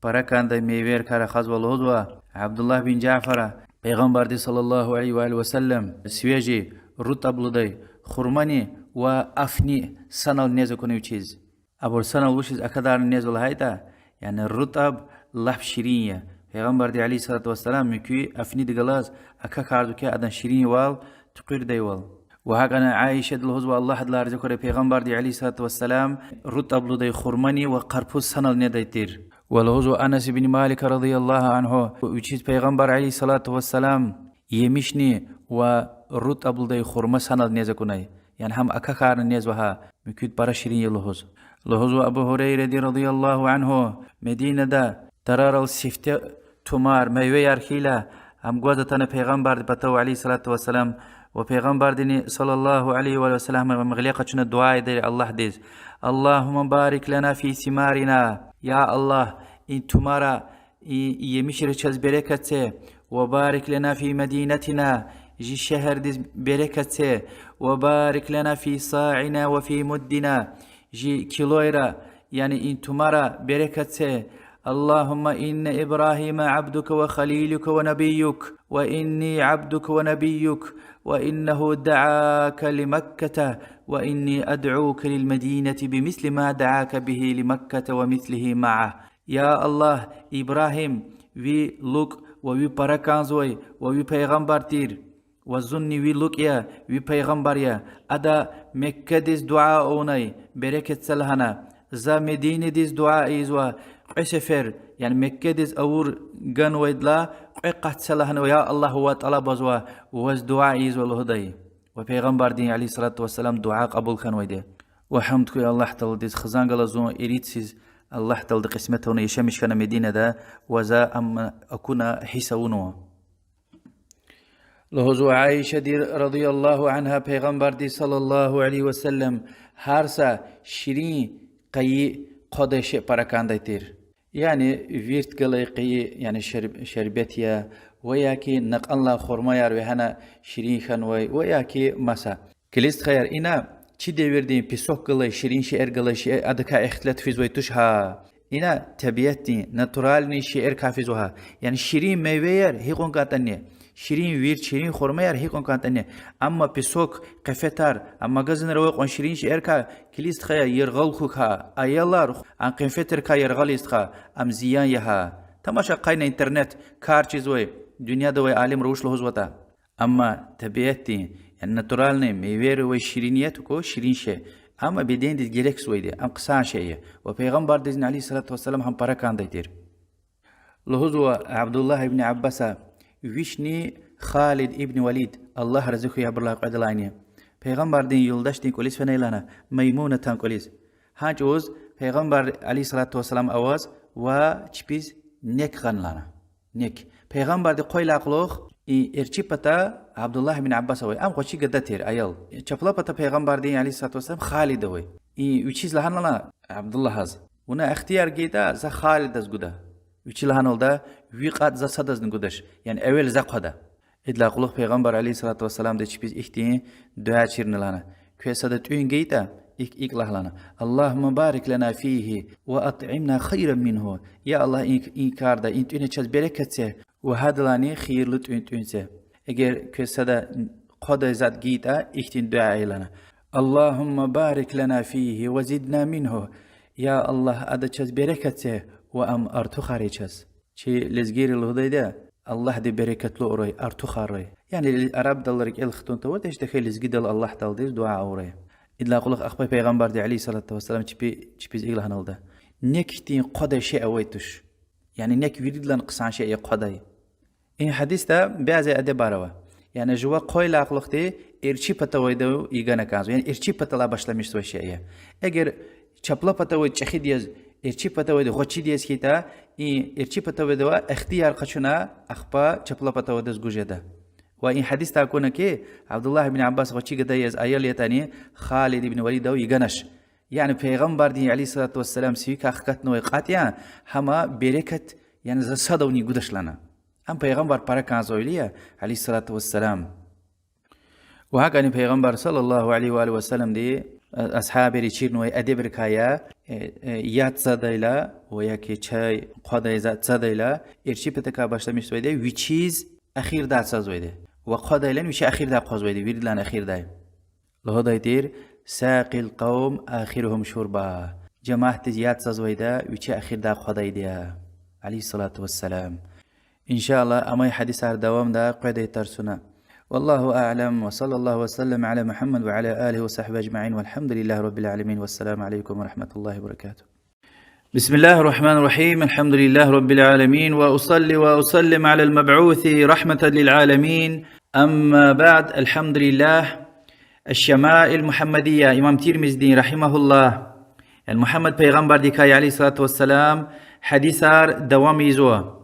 пара кӀандай мейвейрикай рахазва, лугьузва Абдуллагь бин Жафара, пайгъамбарди, صلى الله عليه وآله وسلم, свежий, рутӀаб лугьудай хурмани ва афни санал нез акуна вичиз. Абур санал вучиз акадарна незва лагьайтӀа, яни рутӀаб лап ширин я. Пайгъамбарди, عليه الصلاة والسلام, муькуь афниди галаз акахьарзава хьи адан ширинвал, туькӀуьрдайвал. Ва гьакӀни Аишади лугьузва, Аллагь адалай рази хьурай, пайгъамбарди, عليه الصلاة والسلام, рутӀаб лугьудай хурмани ва къарпуз санал недай тир. Ва лугьузва Анас ибн Малика, رضي الله عنه, вичиз пайгъамбар, عليه الصلاة والسلام, емишни ва рутӀаб лугьудай хурма санал нез акунай. Яни гьам акахьарна незва гьа, муькуьд пара ширин я лугьуз. Лугьузва Абу Гьурайради, رضي الله عنه, Мединада тарарал сифте тумар, мейвеяр хьайила, гьам гваз атана пайгъамбарди патав, عليه الصلاة والسلام, ва пайгъамбардини, صلى الله عليه وآله وسلم, гьам гъиле къачуна дуьа ийидай Аллагьдиз: اللهم بارك لنا في ثمارنا, я Аллагь, и тумара, и емишра чаз берекат це, وبارك لنا في مدينتنا, жи шегьердиз берекат це, وبارك لنا في صاعنا وفي مدنا, жи килойра, яни и тумара берекат це. اللهم إن إبراهيم عبدك وخليلك ونبيك، وإني عبدك ونبيك، وإنه دعاك لمكة، وإني أدعوك للمدينة بمثل ما دعاك به لمكة ومثله معه. Я Аллагь, Ибрагьим ви лукӀ ва ви пара кӀанзавай ва ви пайгъамбар тир. Ва зунни ви лукӀ я, ви пайгъамбар я. Ада Меккадиз дуьа авунай, берекат це лагьана. За Мединадиз дуьа ийизва кьве сефер, яни Меккадиз авур ганвайдалай кьве къат це лагьана, я Аллагь, ваз тӀалабзава, ваз дуьа ийизва лугьудай. Ва пайгъамбардин, عليه الصلاة والسلام, дуьа кьабул хьанвайди. Ва гьамд хьуй Аллагь Тааладиз, хизан галаз зун иридсиз Аллагь Таалади кьисмет авуна яшамиш хьана Мединада, ва за ам акуна, гьисс авунва. Лугьузва Аишади, رضي الله عنها, пайгъамбарди, صلى الله عليه وسلم, гьар са ширин къайи хъвадай шей пара кӀандай тир. Яни вирт галай къайи, яни шер-, шербет я, ва яки накьанлай хурмаяр вегьена ширин хьанвай, ва яки маса. Килиг, стхаяр, ина чи девирдин песок галай, ширин шейэр галай шей, адакай ихтилат физвай туш гьа. Ина табиатдин, натуральный шейэрикай физва гьа. Яни ширин мейвеяр гьикьван кӀантӀани, ширин вирт, ширин хурмаяр гьикьван кӀантӀани. Амма песок, къенфетар, а магазинра авай кьван ширин шейэрикай, килиг, стхаяр, яргъал хьухь гьа. Аялар а къенфетрикай яргъал ийиз, стха, ам зиян я гьа. Тамаша къайна интернет, кар чизвай, дуьньяда авай алимри вуч лугьузватӀа. Амма табиатдин, яни натуральный мейвейра авай шириният, ку ширин шей, ам бедендиз герекзавайди, ам хъсан шей я. Ва пайгъамбардизни, عليه الصلاة والسلام, гьам пара кӀандай тир. Лугьузва Абдуллагь ибн Аббаса, вишни Халид ибн Валид, Аллагь рази хьуй абурулай кьведалайни, пайгъамбардин юлдашдин кӀвализ фенай лагьана, Маймунатан кӀвализ. Гьа чӀавуз пайгъамбар, عليه الصلاة والسلام, аваз ва чпиз нек гъана лагьана. Нек. Пайгъамбарди хъвайлай кьулухъ и эрчӀи пата Абдуллагь ибн Аббас авай, ам гъвечӀи гада тир, аял. Чапла пата пайгъамбардин, عليه الصلاة والسلام, Халид авай. И вичиз лагьана лагьана Абдуллагьаз: вуна ихтияр гайитӀа, за Халидаз гуда. Вичи лагьаналда: ви кьатӀ за садазни гудач, яни эвел за хъвада. Идалай кьулухъ пайгъамбар, عليه الصلاة والسلام, чпиз ихьтин дуьа чирна лагьана: квез сада тӀуьн гайитӀа, икӀ, икӀ лагь лагьана: اللهم بارك لنا فيه وأطعمنا خيرا منه. Я Аллагь, и, и карда, и тӀуьна чаз берекат це ва гьадалайни хийирлу тӀуьн тӀуьн це. Эгер квез сада хъвадай затӀ гайитӀа, ихьтин дуьа ая лагьана: اللهم بارك لنا فيه وزدنا منه. Я Аллагь, ада чаз берекат це ва ам артухар ая чаз. Чи лезгийри лугьудайди я: Аллагьди берекатлу авурай, артухаррай. Яни арабдал рикӀел хтун тавуртӀа, гьич тахьайтӀа лезгидал Аллагь Тааладиз дуьа авурай. Идалай кьулухъ ахпа пайгъамбарди, عليه الصلاة والسلام, чпи-, чпиз икӀ лагьаналда: нек хьтин хъвадай шей авай туш. Яни нек виридалай хъсан шей я хъвадай. И гьадисда бязи адебар ава. Яни жува хъвайлай кьулухъди эрчӀи пата авайда йигана кӀанзава, яни эрчӀи паталай башламишзавай шей я. Эгер чапла пата авайди чӀехиди яз, ЭрчӀи патавайди гъвечӀиди яз хьайитӀа, и эрчӀи патавайдавай ихтияр къачуна, ахпа чапла патавайдаз гуз жеда. Ва и гьадисда акуна хьи, Абдуллагь ибн Аббас гъвечӀи гада яз аял ятӀани, Халид ибн Валидав йиганач. Яни Пайгъамбардин, عليه الصلاة والسلام, сивикай хкатнавай кьатӀ я, гьам берекат, яни засадавни гудач лагьана. Ам Пайгъамбар пара кӀанзавайвиляй я, عليه الصلاة والسلام. Ва гьакӀани Пайгъамбар, صلى الله عليه وآله وسلمди, э, асгьабри чирнавай эдебрикай я, э, э, яд цадайла, ва яки чай хъвадай затӀ цадайла, эрчӀи патакай башламишзавайди я вичиз эхирдай цазвайди. Ва хъвадайлани вичи эхирдай хъвазвайди, виридалай эхирдай. Лугьудай тир: ساقي القوم آخرهم شربا. Жемятдиз яд цазвайда вичи эхирдай хъвадайди я, عليه الصلاة والسلام. إن شاء الله, амай гьадисар давамда къведай тарсуна. والله أعلم، وصلى الله وسلم على محمد وعلى آله وصحبه أجمعين، والحمد لله رب العالمين، والسلام عليكم ورحمة الله وبركاته. بسم الله الرحمن الرحيم، الحمد لله رب العالمين، وأصلي وأسلم على المبعوث رحمة للعالمين، أما بعد، الحمد لله. الشمائل المحمدية, имам Тирмизидин, رحمه الله, яни Мугьаммад пайгъамбардикай, عليه الصلاة والسلام, гьадисар давам ийизва.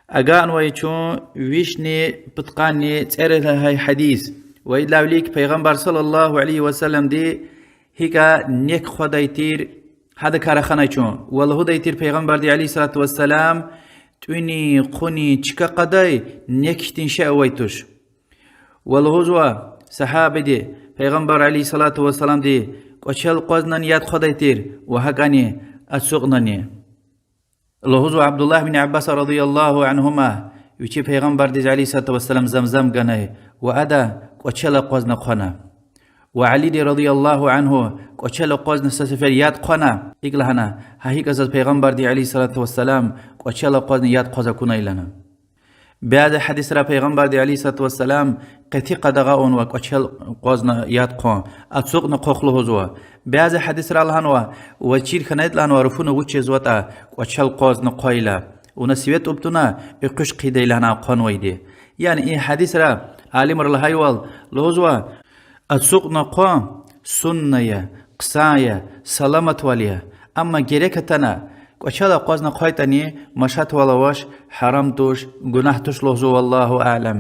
Агакьнавай чун вишни пудкъанни цӀерид лагьай гьадис. Ва идалай вилик Пайгъамбар, صلى الله عليه وسلمди, гьикӀ нек хъвадай тир, гьадакай раханай чун. Ва лугьудай тир Пайгъамбарди, عليه الصلاة والسلام: тӀуьнин, хъунин чка кьадай нек хьтин шей авай туш. Ва лугьузва сагьабади, Пайгъамбар, عليه الصلاة والسلامди, кӀвачел акъвазнани яд хъвадай тир, ва гьакӀани ацукьнани. Лугьузва Абдуллагь ибн Аббаса, رضي الله عنهما, вичи Пайгъамбардиз, عليه الصلاة والسلام, замзам ганай, ва ада кӀвачел акъвазна хъвана. Ва Алиди, رضي الله عنه, кӀвачел акъвазна са сефер яд хъвана, икӀ лагьана: гьа гьикӀ заз Пайгъамбарди, عليه الصلاة والسلام, кӀвачел акъвазна яд хъваз акунай лагьана. Бязи гьадисра Пайгъамбарди, عليه الصلاة والسلام, къети къадагъа авунва кӀвачел акъвазна яд хъван, ацукьна хъвах лугьузва. Бязи гьадисра лагьанва, ва чир хьанайтӀа лагьанва, руфуна вуч жезватӀа, кӀвачел акъвазна хъвайла. Вуна сиве тӀуб туна, экъуьш хъийидай лагьана хъванвайди. Яни и гьадисра алимри лагьайвал, лугьузва, ацукьна хъван сунна я, хъсан я, саламатвал я. Амма герек атана, кӀвачел акъвазна хъвайтӀани, машатвал авач, гьарам туш, гунагь туш лугьузва, والله أعلم.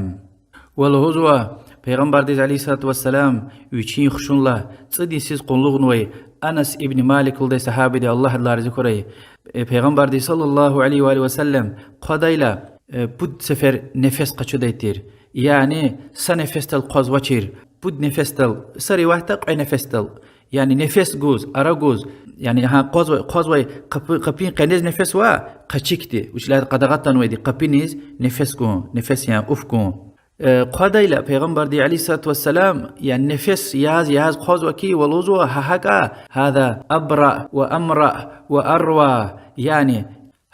Ва лугьузва, Пайгъамбардиз, عليه الصلاة والسلام, вичин хушунлай цӀуд йисуз къуллугънавай Анас ибн Малик лугьудай сагьабиди, Аллагь адалай рази хьурай, э, Пайгъамбарди, صلى الله عليه وآله وسلم, хъвадайла, э, пуд сефер нефес къачудай тир. Яни са нефесдал хъвазвачир, пуд нефесдал, са риваятда кьве нефесдал. Яни нефес гуз, ара гуз, яни гьа хъвазва-, хъвазвай къапи-, къапин къенез нефес ва къачуди, вучиз лагьайтӀа къадагъа атанвайди къапиниз нефес гун, нефес ян уф гун. Э, хъвадайла Пайгъамбарди, عليه الصلاة والسلام, яни нефес яз-яз хъвазва хьи, ва лугьузва, гьа гьакӀа, هذا أبرأ وأمرأ وأروى, яни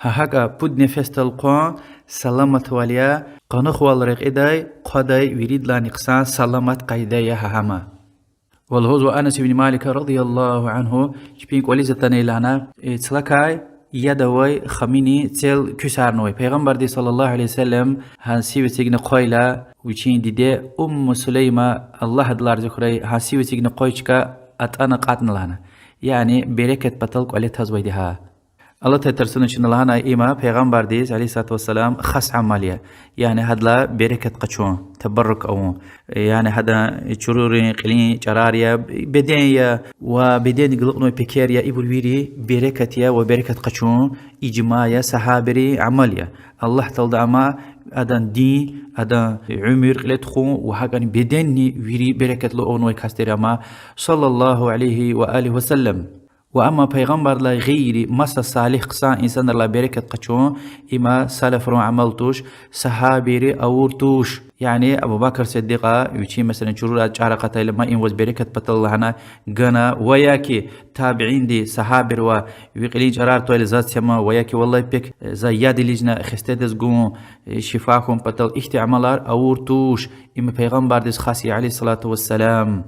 гьа гьакӀа пуд нефесдал хъван саламатвал я, къанухвал рекьидай, хъвадай виридалайни хъсан саламат къайда я гьа гьам. Ва лугьузва Анас ибн Малика, رضي الله عنه, чпин кӀвализ атанай лагьана, э, цлакай яд авай хамини цел куьсарнавай. Пайгъамбарди, صلى الله عليه وسلم, гьа сив эцигна хъвайла, вичин диде Умму Сулейма, Аллагь адалай рази хьурай, гьа сив эцигна хъвай чка атӀана кьатӀна лагьана. Яни берекат патал кӀвале тазвайди гьа. Алатай тарсуна чна лагьанай, има Пайгъамбардиз, عليه الصلاة والسلام, хас амал я. Яни гьадалай берекат къачун, табаррук авун. Яни гьадан чурурин, кьилин чӀарар я, беден я, ва бедендик галукьнавай пекер я, ибур вири берекат я ва берекат къачун ижма я, сагьабийрин амал я. Аллагь Таалади ама адан дин, адан уьмуьр кьиле тухун ва гьакӀни беденни вири берекатлу авунвай кас тир ама, صلى الله عليه وآله وسلم. Ва амма Пайгъамбардилай гъейри маса салигь хъсан инсанрилай берекат къачун, има салафрин амал туш, сагьабийри авур туш. Яни Абу Бакр Сиддикьа вичин, месела, чурур чӀар акъатайла, ма им ваз берекат патал лагьана гана, ва яки табиинди, сагьабийри ва ви кьилин чӀарар твайла заз це ма, ва яки валлагь пек за яд илична хестедиз гун, шифа хьун патал, ихьтин амалар авур туш, им Пайгъамбардиз хас я, عليه الصلاة والسلام.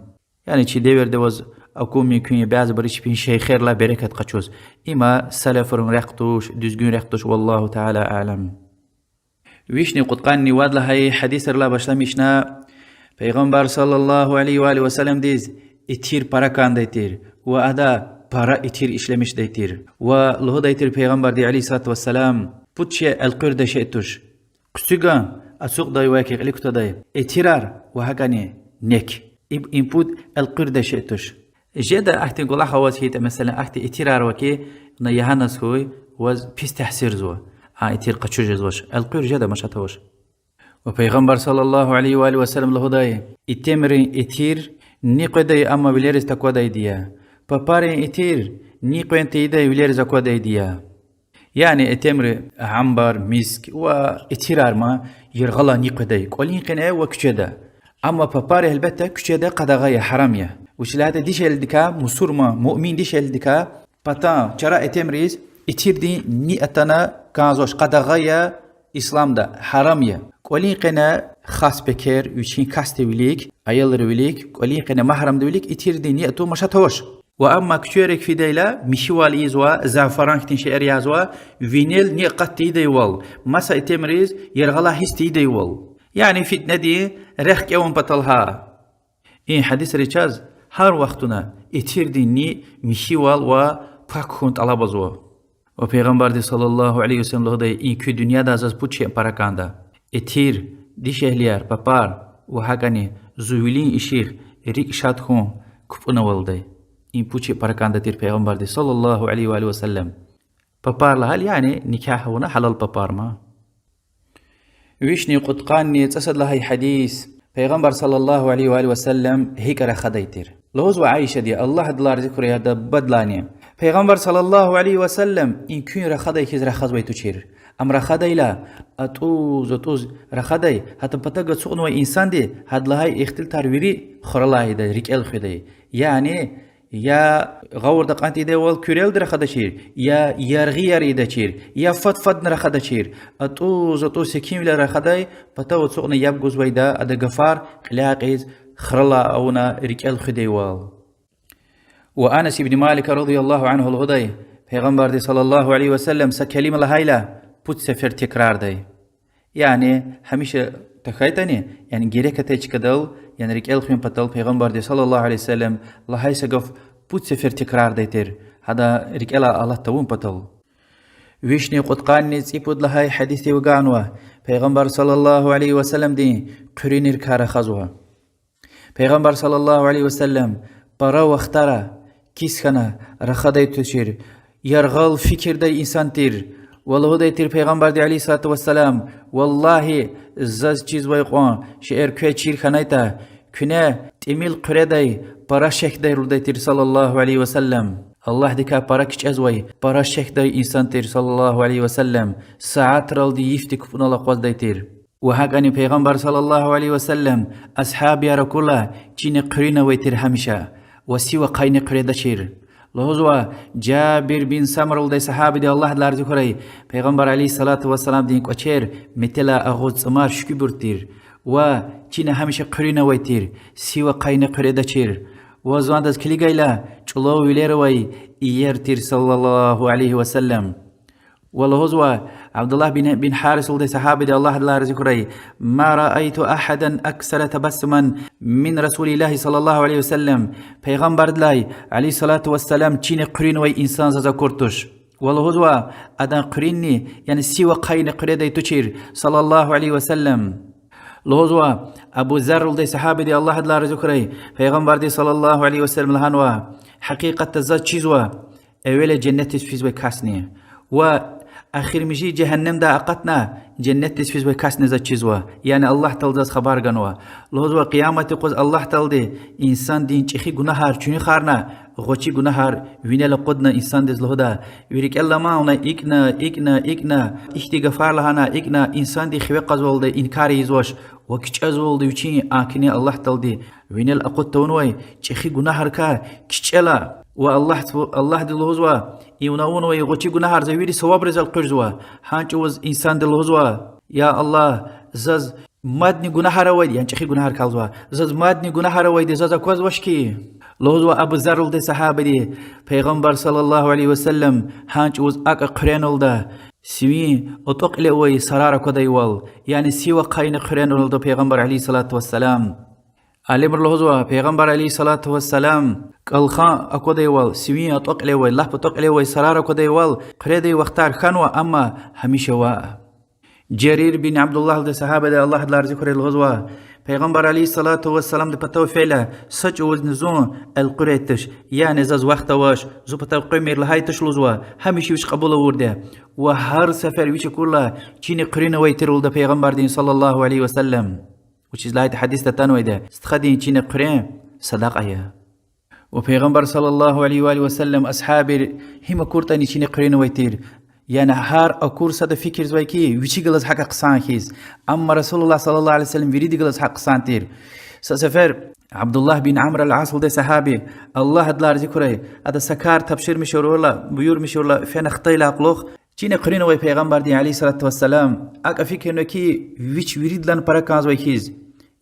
Яни чи девирда аваз акун мумкин я бязибуру чпин шейхерилай берекат къачуз. Има салафрин рехъ туш, дуьзгуьн рехъ туш, والله تعالى أعلم. Вишни кьудкъанни вад лагьай гьадисрилай башламишна, Пайгъамбар صلى الله عليه وآله وسلمдиз итир пара кӀандай тир ва ада пара этир ишлемишдай тир. Ва лугьудай тир Пайгъамбарди, عليه الصلاة والسلام, пуд шей элкъуьрдай шей туш: хъуьцуьган, ацукьдай ва я кӀвале кутадай, этирар ва гьакӀани нек. Иб-, им пуд элкъуьрдай шей туш. Жеда ахьтин кӀвалах аваз хьайитӀа, месела, ахьтин этирар ава хьи, вуна ягьаназ хьуй, ваз пис таъсирзава, а этир къачуз жезвач, элкъуьр жеда, машат авач. Ва Пайгъамбар صلى الله عليه وآله وسلم лугьудай: итимрин этир ни къведай, амма вилериз таквадайди я. Папарин этир ни къвен тийидай, вилериз аквадайди я. Яни итимри, амбар, миск ва этирар ма, яргъалай ни къведай, кӀвалин къене ва куьчеда. Амма папар, гьелбетда, куьчеда къадагъа я, гьарам я. Вучиз лагьайтӀа дишегьлидикай, мусурман, муъмин дишегьлидикай патан чара итимриз этирдин ни атана кӀанзавач, къадагъа я исламда, гьарам я. КӀвалин къене хас пекер, вичин касдин вилик, аялрин вилик, кӀвалин къене магьрамдин вилик этирдин ни атун машат авач. Ва амма куьчейрик фидайла, михьивал ийизва, зафаран хьтин шейэр язва, винел ни акъат тийидайвал, маса итимриз яргъалай гьисс тийидайвал. Яни фитнедин рехъ кӀевун патал гьа. И гьадисри чаз гьар вахтунда этирдин ни михьивал ва пак хьун тӀалабзава. Ва Пайгъамбарди صلى الله عليه وسلم лугьудай: и куь дуьньяда заз пуд шей пара кӀанда: этир, дишегьлияр, папар, ва гьакӀани зи вилин ишигъ рикӀ шад хьун капӀунавалдай. И пуд шей пара кӀанда тир Пайгъамбарди صلى الله عليه وآله وسلم. Папар лагьайла, яни никягь авуна гьалал папар ма. Вишни кьудкъанни цӀусад лагьай гьадис. Пайгъамбар صلى الله عليه وآله وسلم гьикӀ рахадай тир? Лугьузва Аишади, Аллагь адалай рази хьурай, адан бубадилайни: Пайгъамбар صلى الله عليه وسلم и куьн рахадай хьиз рахазвай тушир. Ам рахадайла, атӀуз-атӀуз рахадай, гьатта патав ацукьнавай инсанди гьада лагьай ихтилатар вири хуралай ийидай, рикӀел хуьдай. Яни я гъавурда кьан тийидайвал куьрелди рахадачир, я яргъияр ийидачир, я фад-фадни рахадачир, атӀуз-атӀуз секинвиле рахадай, патав ацукьна яб гузвайда, адан гафар кьиляй кьиз, хуралай авуна, рикӀел хуьдайвал. Ва Анас ибн Малик رضي الله عنه лугьудай: Пайгъамбарди صلى الله عليه وسلم са келима лагьайла, пуд сефер текрардай. Яни гьамиша тахьайтӀани, яни герек атай чкадал, яни рикӀел хуьн патал Пайгъамбарди صلى الله عليه وسلم лагьай са гаф пуд сефер текрардай тир, гьадан рикӀелай алат тавун патал. Вишни кьудкъанни цӀипуд лагьай гьадисдив ганва, Пайгъамбар صلى الله عليه وسلمдин хъуьруьнрикай рахазва. Пайгъамбар صلى الله عليه وسلم пара вахтара кис хьана рахадай тушир, яргъал фикирдай инсан тир. Ва лугьудай тир Пайгъамбарди عليه الصلاة والسلام: валлагьи, заз чизвай кьван шейэр квез чир хьанайтӀа, куьне тӀимил хъуьредай пара шехьдай лугьудай тир صلى الله عليه وسلم. Аллагьдикай пара кичӀезвай, пара шехьдай инсан тир صلى الله عليه وسلم, сятералди йифди капӀунал акъваздай тир. Ва гьакӀани Пайгъамбар صلى الله عليه وسلم асгьабияр акурла, чина хъуьруьн авай тир гьамиша, ва сив ахъайна хъуьредачир. Лугьузва Жабир бин Самра лугьудай сагьабиди, Аллагь адалай рази хьурай, Пайгъамбар عليه الصلاة والسلامдин кӀвачер метелай агъуз цӀамар шуькӀуьбур тир, ва чина гьамиша хъуьруьн авай тир, сив ахъайна хъуьредачир, ва зандаз килигайла, чӀулав вилер авай иер тир صلى الله عليه وسلم. Ва лугьузва Абдуллагь бин, бин Гьарис лугьудай сагьабиди, Аллагь адалай рази хьурай: ما رأيت أحدا أكثر تبسما من رسول الله صلى الله عليه وسلم. Пайгъамбардилай عليه الصلاة والسلام чина хъуьруьн авай инсан заз акур туш. Ва лугьузва адан хъуьруьнни, яни сив ахъайна хъуьредай тушир صلى الله عليه وسلم. Лугьузва Абу Зарр лугьудай сагьабиди, Аллагь адалай рази хьурай, Пайгъамбарди صلى الله عليه وسلم лагьанва: гьакъикъатда заз чизва эвела женнетдиз физвай касни, ва эхиримжи жегьеннемдай акъатна женнетдиз физвай касни заз чизва, яни Аллагь Таалади заз хабар ганва. Лугьузва къиямат юкъуз Аллагь Таалади инсандин чӀехи гунагьар чуьнуьхарна, гъвечӀи гунагьар винел акъудна инсандиз лугьуда: ви рикӀел аламай вуна икӀна, икӀна, икӀна, ихьтин гафар лагьана, икӀна, инсандин хиве кьазвалда инкар ийизвач, ва кичӀезвалда вичин акуна Аллагь Таалади винел акъуд тавунвай чӀехи гунагьрикай кичӀела. Ва Аллагь, Аллагьди лугьузва: и вуна авунвай гъвечӀи гунагьар за вири савабриз элкъуьрзава. Гьа чӀавуз инсанди лугьузва: я Аллагь, заз мадни гунагьар авайди, яни чӀехи гунагьар калзава, заз мадни гунагьар авайди заз аквазвач хьи. Лугьузва Абу Зарр лугьудай сагьабиди: Пайгъамбар صلى الله عليه وسلم гьа чӀавуз акӀ хъуьреналда, сивин атӀакьиле авай сарар аквадайвал, яни сив ахъайна хъуьреналда Пайгъамбар عليه الصلاة والسلام. Алимри лугьузва, Пайгъамбар عليه الصلاة والسلام кӀалхан аквадайвал, сивин атӀа кьиле авай, лап атӀа кьиле авай сарар аквадайвал, хъуьредай вахтар хьанва, амма гьамиша ваъ. Жарир бин Абдуллагьди, сагьабади, Аллагь адалай рази хьурай, лугьузва: Пайгъамбар عليه الصلاة والسلامди патав фейила, са чӀавузни зун элкъуьрай туш, яни заз вахт авач, зи патав къвемир лагьай туш лугьузва, гьамиша вич кьабул авурди я. Ва гьар сефер вич акурла, чина хъуьруьн авай тир лугьуда Пайгъамбардин صلى الله عليه وسلم. Вучиз лагьайтӀа гьадисда атанвайди, стхадин чина хъуьруьн садакьа я. Ва Пайгъамбар صلى الله عليه وسلم асгьабри гьим акуртӀани чина хъуьруьн авай тир. Яни гьар акур сада фикирзавай хьи, вичи галаз гьакӀа хъсан хьиз. Амма رسول الله صلى الله عليه وسلم вирида галаз гьакӀ хъсан тир. Са сефер Абдуллагь бин Амр ал-Ас лугьудай сагьаби, Аллагь адалай рази хьурай, ада са кар тапшурмишурла, буюрмишурла фена хтайла кьулухъ, чина хъуьруьн авай Пайгъамбардин عليه الصلاة والسلام, акӀа фикирна хьи, вич виридалай пара кӀанзавай хьиз.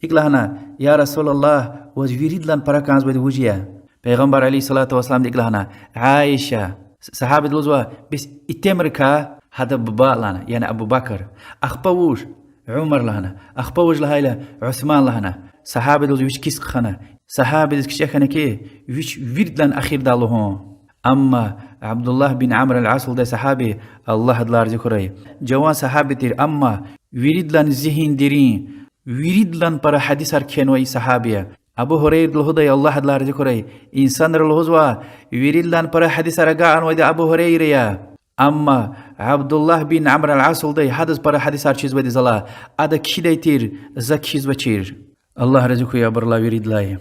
ИкӀ лагьана: Я رسول الله, ваз виридалай пара кӀанзавайди вуж я? Пайгъамбар عليه الصلاة والسلامди икӀ лагьана: Аиша. С-, сагьабиди лугьузва: Бес итимрикай? Гьадан буба лагьана, яни Абу Бакр. Ахпа вуж? Умар лагьана. Ахпа вуж лагьайла, Усман лагьана. Сагьабиди лугьузва: Вич кис хъхьана? Сагьабидиз кичӀе хьана хьи, вич виридалай эхирдай лугьун. Амма Абдуллагь бин Амр ал-Ас лугьудай сагьаби, Аллагь адалай рази хьурай, жаван сагьаби тир, амма виридалай зигьин дерин, виридалай пара гьадисар кхьенвай сагьаби я. Абу Гьурайради лугьудай, Аллагь адалай рази хьурай, инсанри лугьузва, виридалай пара гьадисар агакьарнавайди Абу Гьурайра я. Амма Абдуллагь бин Амр ал-Ас лугьудай гьадаз пара гьадисар чизвайди залай, ада кхьидай тир, за кхьизвачир. Аллагь рази хьуй абурулай виридалай.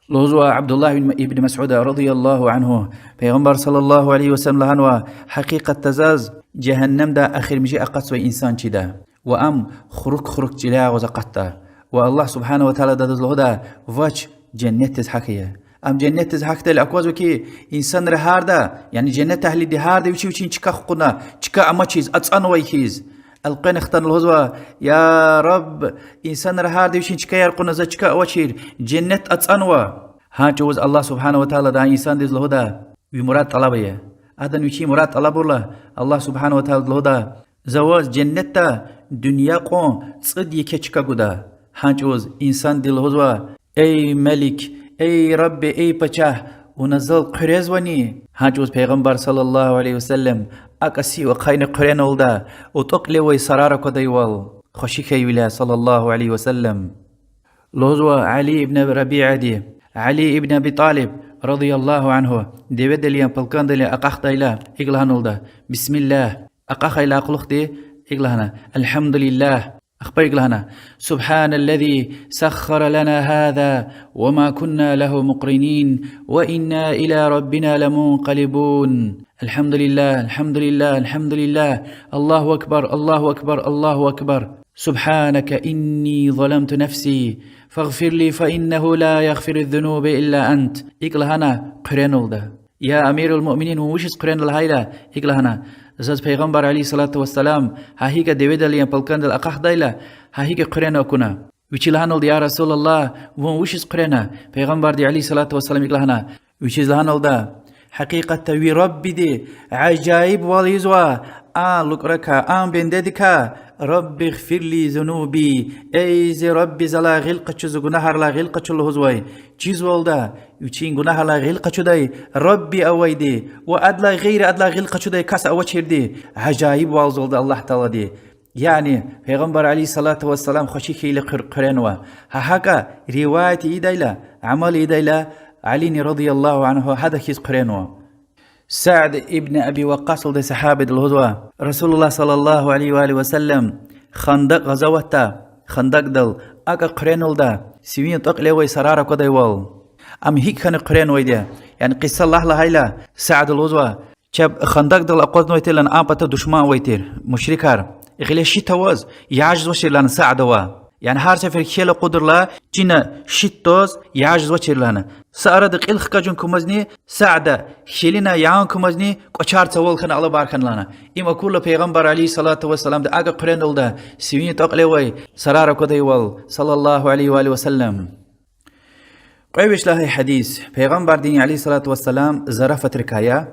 Лугьузва Абдуллагь ибн, ибн Масуда رضي الله عنه, Пайгъамбар صلى الله عليه وسلم лагьанва: Гьакъикъатда заз жегьеннемдай эхиримжи акъатзавай инсан чида. Ва ам хурк-хурк чиляй агъуз акъатда. Ва Аллагь سبحانه وتعالىди адаз лугьуда: Вач, женнетдиз гьахь ая. Ам женнетдиз гьахьдайла аквазва хьи, инсанри гьарда, яни женнет агьлиди гьарда вичи-вичин чка хкуна, чка амачиз, ацӀанвай хьиз. Элкъвена хтана лугьузва: Я Рабб, инсанри гьарда вичин чкаяр кьуна, за чка авачир, женнет ацӀанва. Гьа чӀавуз Аллагь سبحانه وتعالىди а инсандиз лугьуда: Ви мурад тӀалаб ая. Адан вичин мурад тӀалабурла, Аллагь سبحانه وتعالىди лугьуда: За ваз женнетда дуьнья кьван цӀуд еке чка гуда. Гьа чӀавуз инсанди лугьузва: Эй Малик, эй Рабби, эй Пачагь, вуна зал хъуьрезвани? Гьа чӀавуз Пайгъамбар صلى الله عليه وسلم акӀа сив ахъайна хъуьреналда, атӀа кьиле авай сарар аквадайвал, хвеши хьайивиляй صلى الله عليه وسلم. Лугьузва Али ибн Рабиади, Али ибн Аби ТӀалиб رضي الله عنه, деведал ян палкӀандал ян акьахдайла, икӀ лагьаналда: بسم الله. Акьахайла кьулухъди икӀ лагьана: الحمد لله. Ахпа икӀ лагьана: سبحان الذي سخر لنا هذا وما كنا له مقرنين وإنا إلى ربنا لمنقلبون. الحمد لله، الحمد لله، الحمد لله. الله أكبر، الله أكبر، الله أكبر. سبحانك إني ظلمت نفسي فاغفر لي فإنه لا يغفر الذنوب إلا أنت. ИкӀ лагьана хъуьреналда. Я амирулмуъминин, вун вучиз хъуьрена лагьайла, икӀ лагьана: Заз Пайгъамбар عليه الصلاة والسلام гьа гьикӀа деведал ян палкӀандал акьахдайла, гьа гьикӀа хъуьрена акуна. Вичи лагьаналда: Я Расулаллагь, вун вучиз хъуьрена? Пайгъамбарди عليه الصلاة والسلام икӀ лагьана: Вичиз лагьаналда: Гьакъикъатда ви Раббиди ажайибвал ийизва а лукӀракай, а бендедикай: رب اغفر لي ذنوبي, эй зи Рабби, залай гъил къачу, зи гунагьрилай гъил къачу лугьузвай. Чизвалда, вичин гунагьрилай гъил къачудай Рабби авайди ва адалай гъейри адалай гъил къачудай кас авачирди. Ажайибвалзавалда Аллагь Таалади. Яни Пайгъамбар عليه الصلاة والسلام хвеши хьайила хъуьр-, хъуьренва. Гьа гьакӀа риваят ийидайла, амал ийидайла, Алини رضي الله عنه гьада хьиз хъуьренва. Сад ибн Аби Ваккъас лугьудай сагьабади лугьузва: Расулуллагь صلى الله عليه وآله وسلم Хандакь гъазаватда, Хандакьдал акӀа хъуьреналда, сивин тӀвакьливай сарар аквадайвал. Ам гьикӀ хьана хъуьренвайди я? Яни къисса лагь лагьайла, Саъда лугьузва: чеб Хандакьдал акъвазнавай тир лагьана, а пата душман авай тир, мушрикар. Гъиле щит аваз, яр жезвачир лагьана Саъдавай. Яни гьар сефер хьел акъудурла, чина щит тваз, яр жезвачир лагьана. Са арада кьил хкажун кумазни, Саъда хьелина ян кумазни кӀвачер цавал хьана, алабар хьана лагьана. Им акурла Пайгъамбар عليه الصلاة والسلامди акӀа хъуьреналда, сивин тӀвакьливай сарар аквадайвал, صلى الله عليه وآله وسلم. Кьве виш лагьай гьадис, Пайгъамбардин عليه الصلاة والسلام зарафатрикай я.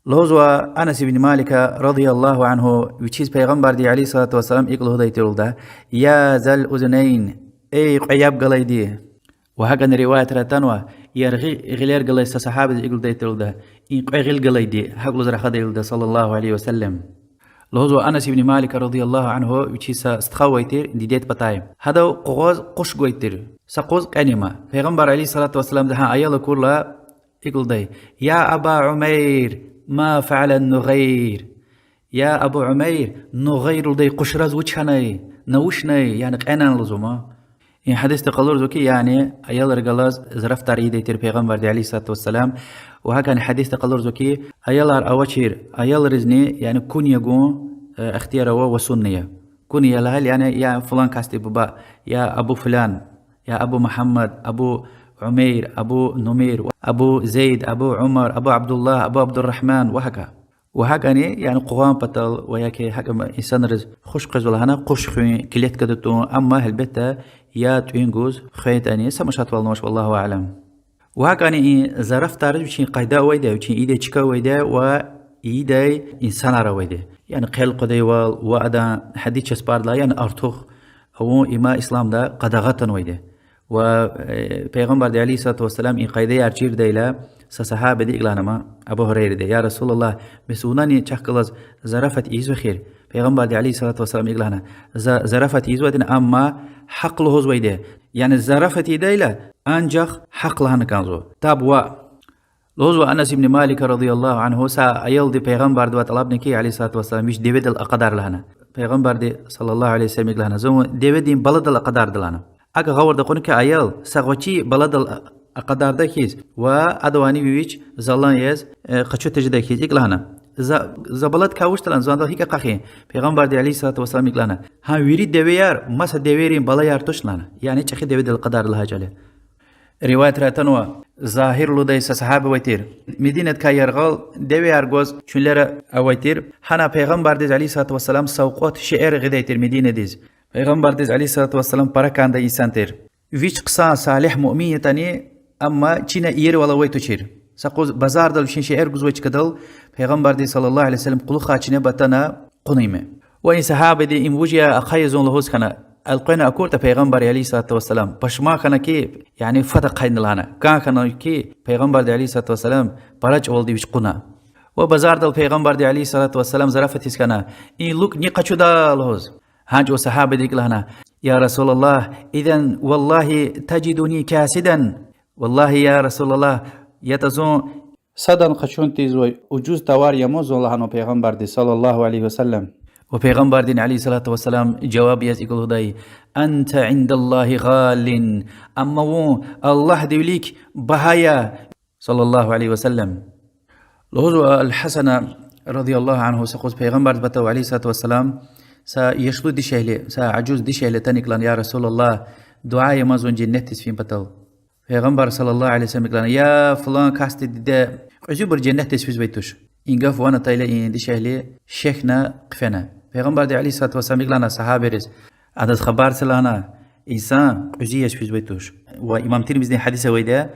Лугьузва Анас ибн Малика رضي الله عنه, вичиз Пайгъамбарди عليه الصلاة والسلام икӀ лугьудай тирвалда: يا ذا الأذنين, эй кьве яб галайди, Ва гьакӀани риваятра атанва, яргъи гъилер галай са сагьабадиз икӀ лугьудай тир лугьуда, и кьве гъил галайди гьакӀ лугьуз рахадай лугьуда, صلى الله عليه وسلم. Лугьузва Анас ибн Малик رضي الله عنه, вичиз са стха авай тир дидед патай. Гьадав къугъваз къуш гвай тир, са къуз кьенва. Пайгъамбар عليه الصلاة والسلامди гьа аял акурла, икӀ лугьудай: يا أبا عمير، ما فعل النغير؟ Я Абу Умайр, нугъайр лугьудай къушраз вуч хьанай, на вучнай, яни кьенани лугьузва ман. И гьадисди къалурзава хьи, яни аялри галаз зарафатар ийидай тир Пайгъамбарди عليه الصلاة والسلام. Ва гьакӀани гьадисди къалурзава хьи, аялар авачир аялризни, яни кунья гун, э, ихтияр ава ва сунна я. Кунья лагьайла, яни я фулан касди буба, я Абу фулан, я Абу Мугьаммад, Абу Умайр, Абу Нумайр, Абу Зайд, Абу Умар, Абу Абдуллагь, Абу Абдуррагьман ва гьакӀа. Ва гьакӀани, яни къугъван патал ва яки гьакӀ инсанриз хуш къвезва лагьана къуш хуьн, клеткада тун, амма гьелбетда я тӀуьн гуз, хвейитӀани са машатвални авач, والله أعلم. Ва гьакӀани и зарафатариз вичин къайда авайди я, вичин ийидай чка авайди я ва ийидай инсанар авайди я. Яни хъел къведайвал ва адан гьадис часпардилай, яни артух авун, им исламда къадагъа атанвайди я. Ва, э, Пайгъамбарди عليه الصلاة والسلام и къайдаяр чирдайла, са сагьабади икӀ лагьана ман, Абу Гьурайради: يا رسول الله, бес вунани чахъ галаз зарафат ийизва эхир? Пайгъамбарди عليه الصلاة والسلام икӀ лагьана: За зарафат ийизвайди я, амма гьахъ лугьузвайди я. Яни зарафат ийидайла анжах гьахъ лагьана кӀанзава. Таб ваъ. Лугьузва Анас ибн Малик رضي الله عنه, са аялди Пайгъамбардивай тӀалабна хьи, عليه الصلاة والسلام, вич деведал акъадар лагьана. Пайгъамбарди صلى الله عليه وسلم икӀ лагьана: За вун деведин баладал акъадарда лагьана. АкӀ гъавурда кьуна хьи аял са гъвечӀи баладал акъадарда хьиз ва адавайни ви вич залан яз, э, къачу тежеда хьиз, икӀ лагьана. За, за баладикай вуч лагьана, за адал гьикӀ акъахин? Пайгъамбарди عليه الصلاة والسلام икӀ лагьана: Гьа вири девеяр маса девейрин балаяр туш лагьана. Яни чӀехи деведал акъадар лагьай чӀал я. Риваятра атанва, Загьир лугьудай са сагьаба авай тир. Мединадикай яргъал девеяр гваз чуьнлера авай тир. Гьана Пайгъамбардиз عليه الصلاة والسلام савкьват, шейэр гъидай тир Мединадиз. Пайгъамбардиз عليه الصلاة والسلام пара кӀандай инсан тир. Вич хъсан салигь муъмин ятӀани, амма чина иервал авай тушир. Са къуз базардал вичин шейэр гузвай чкадал Пайгъамбарди صلى الله عليه وسلم кьулухъай чинеба атана кьуна им. Ва и сагьабади им вуж я, ахъая зун лугьуз хьана, элкъвена акуртӀа Пайгъамбар عليه الصلاة والسلام пашман хьана хьи, яни фад ахъайна лагьана, кӀан хьана хьи, Пайгъамбарди عليه الصلاة والسلام пара чӀавалди вич кьуна. Ва базардал Пайгъамбарди عليه الصلاة والسلام зарафатиз хьана, и лукӀни къачуда лугьуз. Гьа чӀавуз сагьабади икӀ лагьана: يا رسول الله، إذن والله تجدني كاسدا. Валлагьи, я Расулаллагь, ятӀа зун садан къачун тийизвай ужуз товар я ман зун лагьанва Пайгъамбарди صلى الله عليه وسلم. Ва Пайгъамбардини عليه الصلاة والسلام жаваб яз икӀ лугьудай: أنت عند الله غال. Амма вун Аллагьдин вилик багьа я, صلى الله عليه وسلم. Лугьузва Аль-Гьасан رضي الله عنه, са къуз Пайгъамбардин патав عليه الصلاة والسلام са яшлу дишегьли, са ажуз дишегьли атана икӀ лагьана: يا رسول الله, дуьа ая ман зун женнетдиз фин патал. Пайгъамбар صلى الله عليه وسلم икӀ лагьана: Я фулан касдин диде, кьуьзуьбур женнетдиз физвай туш. И гаф ван атайла и дишегьли шехьна хъфена. Пайгъамбарди عليه الصلاة والسلام икӀ лагьана сагьабайриз: Адаз хабар це лагьана, инсан кьуьзуь яз физвай туш. Ва имам Тирмизидин гьадис авайди я,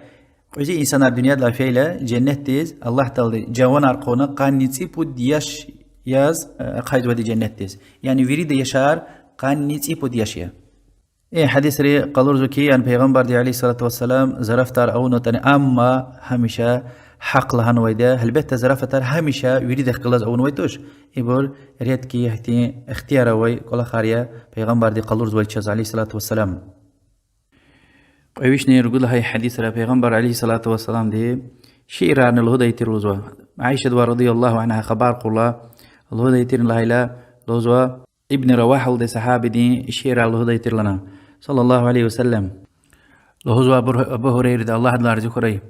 кьуьзуь инсанар дуьньядилай фейила, женнетдиз Аллагь Таалади жаванар хъувуна къанни цӀипуд яш яз, э, ахъайзавайди женнетдиз. Яни вирида яшар къанни цӀипуд яш я. И гьадисри къалурзава хьи, яни Пайгъамбарди عليه الصلاة والسلام зарафатар авунватӀани, амма гьамиша гьахъ лагьанвайди я. Гьелбетда, зарафатар гьамиша виридахъ галаз авунвай туш. Ибур редкий, гьахьтин ихтияр авай кӀвалахар я, Пайгъамбарди къалурзавай чаз عليه الصلاة والسلام. Кьве вишни ругуд лагьай гьадисра Пайгъамбар عليه الصلاة والسلامди шиирарни лугьудай тир лугьузва. Айшадивай رضي الله عنها хабар кьурла, лугьудай тир лагьайла, лугьузва, Ибн Равагьа лугьудай сагьабидин шиирар лугьудай тир лагьана, صلى الله عليه وسلم. Лугьузва Абу, Абу Гьурайради, Аллагь адалай рази хьурай: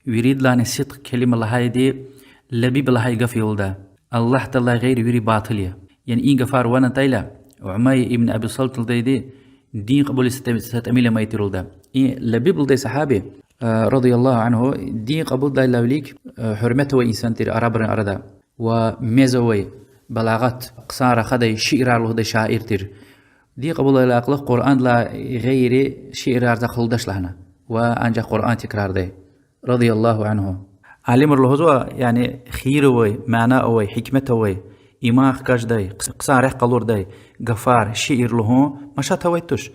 виридалайни сидкь келима лагьайди Лабиб лагьай гаф я лугьуда. Аллагь Тааладилай гъейри вири батил я. Яни и гафар ван атайла, Умайя ибн Аби Салт лугьудайди дин кьабулиз са тӀе-, са тӀимил амай тир лугьуда. И Лабиб лугьудай сагьаби, э, رضي الله عنه, дин кьабулдайдалай вилик, э, гьуьрмет авай инсан тир арабрин арада. Ва мез авай, балагъат, хъсан рахадай шиирар лугьудай шаир тир. Дин кьабулайдалай кьулухъ Къуръандилай гъейри шиирар захъ лугьудач лагьана. Ва анжах Къуръан тикрардай. رضي الله عنه. Алимри лугьузва, яни хийир авай, мана авай, гьикмет авай, иман хкаждай, хъс-, хъсан рехъ къалурдай гафар, шиир лугьун машат авай туш.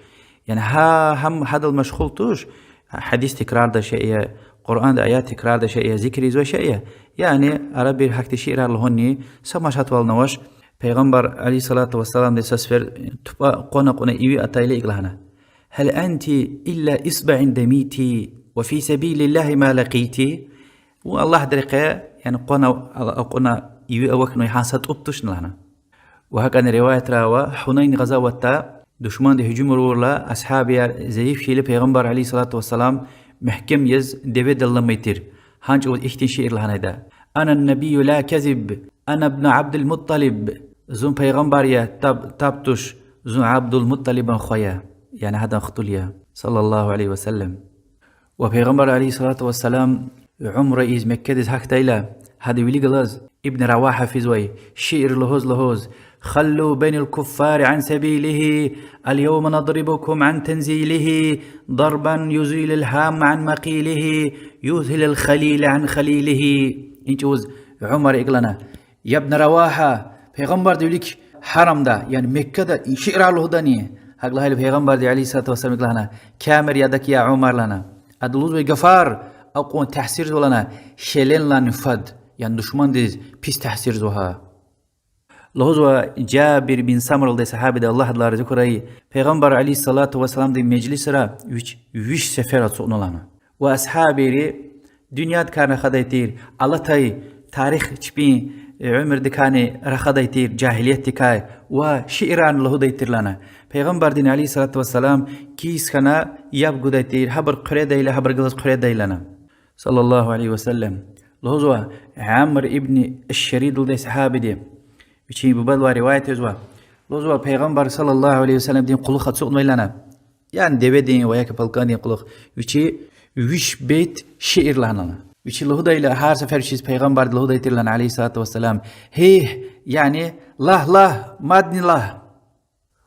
Яни гьа-, гьам гьадал машгъул туш, Гьадис тикрардай шей я, Къуръанда аят тикрардай шей я, зикр ийизвай шей я. Яни арабир гьахьтин шиирар лугьунни са машатвални авач. Пайгъамбар عليه الصلاة والسلام ди са сефер тупӀа къвана-къвана иви атайла икӀ лагьана: هل أنت إلا إصبع دميت وفي سبيل الله ما لقيت؟ Вун Аллагьдин рекье, яни къвана, акьуна иви авахьнавай гьа са тӀуб тушни лагьана. Ва гьакӀани риваятрай ава, Гьунайн гъазаватда душманди гьужум авурла, асгьабияр зайиф хьайила, Пайгъамбар عليه الصلاة والسلام мягькем яз деведал аламай тир. Гьа чӀавуз ихьтин шиир лагьанайди я: أنا النبي لا كذب، أنا ابن عبد المطلب. Зун пайгъамбар я, таб-, таб туш, зун Абдулмутталибан хва я, яни гьадан хтул я, صلى الله عليه وسلم. Ва Пайгъамбар عليه الصلاة والسلام умра ийиз Меккадиз гьахьдайла, гьадан вилик галаз Ибн Равагьа физвай, шиир лугьуз-лугьуз: خلوا بني الكفار عن سبيله، اليوم نضربكم عن تنزيله، ضربا يزيل الهام عن مقيله، يذهل الخليل عن خليله. И чӀавуз Умара икӀ лагьана: Я Ибн Равагьа, Пайгъамбардин вилик гьарамда, яни Меккада шиирар лугьудани? ГьакӀ лагьайла, Пайгъамбарди عليه الصلاة والسلام икӀ лагьана: Камер я адак, я Умар, лагьана. Ада лугьузвай гафар акьван таъсирзава, лагьана, гьеленлани фад, яни душмандиз пис таъсирзава гьа. Лугьузва Жабир бин Самра лугьудай сагьабиди, Аллагь адалай рази хьурай, Пайгъамбар عليه الصلاة والسلامдин межлисра вич виш сефер ацукьна лагьана. Ва асгьабийри дуьньядикай рахадай тир, алатай тарих чпин, э, уьмуьрдикайни рахадай тир, жагьилиятдикай, ва шиирарни лугьудай тир лагьана. Пайгъамбардин عليه الصلاة والسلام кис хьана яб гудай тир, гьабур хъуьредайла, гьабурухъ галаз хъуьредайла лагьана. صلى الله عليه وسلم. Лугьузва Амр ибн аш-Шарид лугьудай сагьабиди, вичин бубадивай риваят ийизва. Лугьузва Пайгъамбар صلى الله عليه وسلمдин кьулухъ ацукьнавайла лагьана, яни деведин ва я ки палкӀандин кьулухъ, вичи виш бейт шиир лагьана лагьана. Вичи лугьудайла, гьар сефер вичиз Пайгъамбарди лугьудай тир лагьана عليه الصلاة والسلام: Гьигь, яни лагь, лагь, мадни лагь.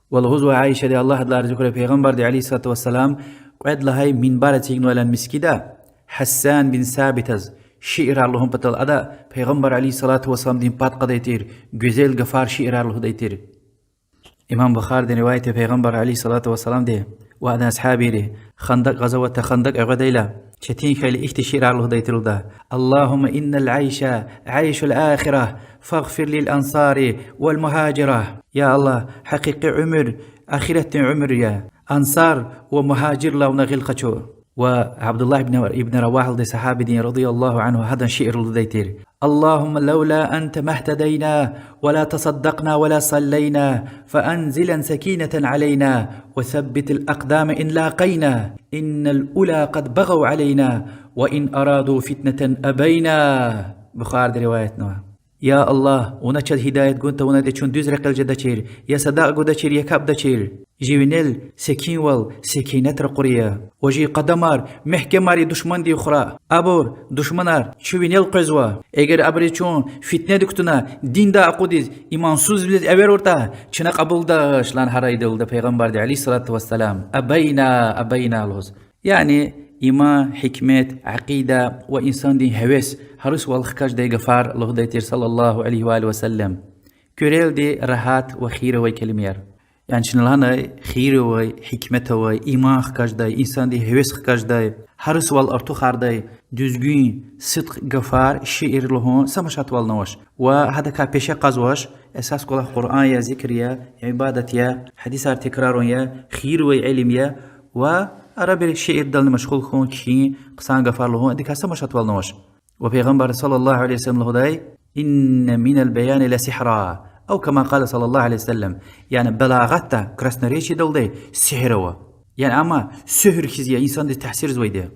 Ва лугьузва Аишади, Аллагь адалай рази хьурай, Пайгъамбарди عليه الصلاة والسلام кьвед лагьай минбар эцигнавайла лагьана мискӀинда, Гьассан бин Сабитаз шиирар лугьун патал, ада Пайгъамбар عليه الصلاة والسلامдин пад кьадай тир, гуьзел гафар, шиирар лугьудай тир. Имам Бухаридин риваят я, Пайгъамбар عليه الصلاة والسلامди ва адан асгьабийри Хандакь гъазаватда, Хандакь эгъведайла, четин хьайила ихьтин шиирар лугьудай тир лугьуда: اللهم إن العيش عيش الآخرة فاغفر للأنصار والمهاجرة. Я Аллагь, гьакъикъи уьмуьр ахиратдин уьмуьр я, ансар ва мугьажирлай вуна гъил къачу. Ва Абдуллагь ибн, ибн Равагьа лугьудай сагьабидин رضي الله عنه гьадан шиир лугьудай тир: اللهم لولا أنت ما اهتدينا ولا تصدقنا ولا صلينا، فأنزل سكينة علينا وثبت الأقدام إن لاقينا، إن الأولى قد بغوا علينا، وإن أرادوا فتنة أبينا. Бухариди риваятнава. Я Аллагь, вуна чаз гьидаят гун тавунайтӀа, чун дуьз рекьел жедачир, я садакьа гудачир, я капӀдачир. Чи винел секинвал, секинат ракъур я. Ва чи къадамар мягькемар я душмандин хурай. Абур, душманар, чун винел къвезва. Эгер абуруз чун фитнеди кутуна, диндай акъудиз, имансузвилиз эверуртӀа, чна кьабулдач лагьана гьарайдалда Пайгъамбарди عليه الصلاة والسلام. أبينا، أبينا лугьуз. Яни иман, гьикмет, акъида ва инсандин гьевес, гьарисвал хкаждай гафар лугьудай тир صلى الله عليه وآله وسلم. Куьрелди рагьат ва хийир авай келимаяр. Яни чна лагьанай, хийир авай, гьикмет авай, иман хкаждай, инсандин гьевес хкаждай, гьарисвал артухардай дуьзгуьн, сидкь гафар, шиир лугьун са машатвални авач. Ва гьадакай пеше кьазвач, эсас кӀвалах Къуръан я, зикр я, ибадат я, гьадисар текрарун я, хийир авай илим я, ва арабир шиирдални машгъул хьун, кхьин, хъсан гафар лугьун, адакай са машатвални авач. Ва Пайгъамбар صلى الله عليه وسلم лугьудай: إن من البيان لسحرا، أو كما قال صلى الله عليه وسلم. Яни балагъатда, красноречиедалди сигьир ава. Яни амма суьгьуьр хьиз я, инсандиз таъсирзавайди я.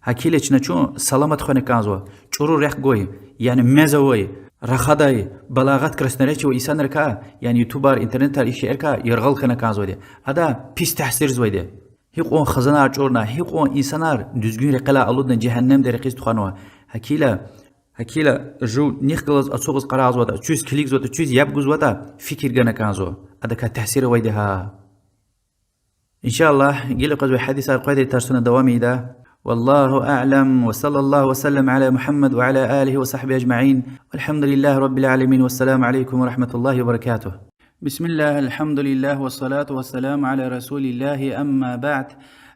Гьакила чна чун саламат хвена кӀанзава, чӀуру рехъ гвай, яни мез авай, рахадай, балагъат, красноречие авай инсанрикай, яни ютубар, интернетар, и шейэрикай яргъал хьана кӀанзавайди я. Ада пис таъсирзавайди я. Гьикьван хизанар чӀурна, гьикьван инсанар дуьзгуьн рекьелай алудна жегьеннемдин рекьиз тухванва. Гьакила, гьакила жув нихъ галаз ацукьиз къарагъзаватӀа, чуьз килигзаватӀа, чуьз яб гузватӀа, фикир гана кӀанзава, адакай таъсир авайди гьа. إن شاء الله, гила къвезвай гьадисар къведай тарсуна давам ийида. والله أعلم، وصلى الله وسلم على محمد وعلى آله وصحبه أجمعين، والحمد لله رب العالمين، والسلام عليكم ورحمة الله وبركاته. بسم الله، الحمد لله، والصلاة والسلام على رسول الله، أما بعد.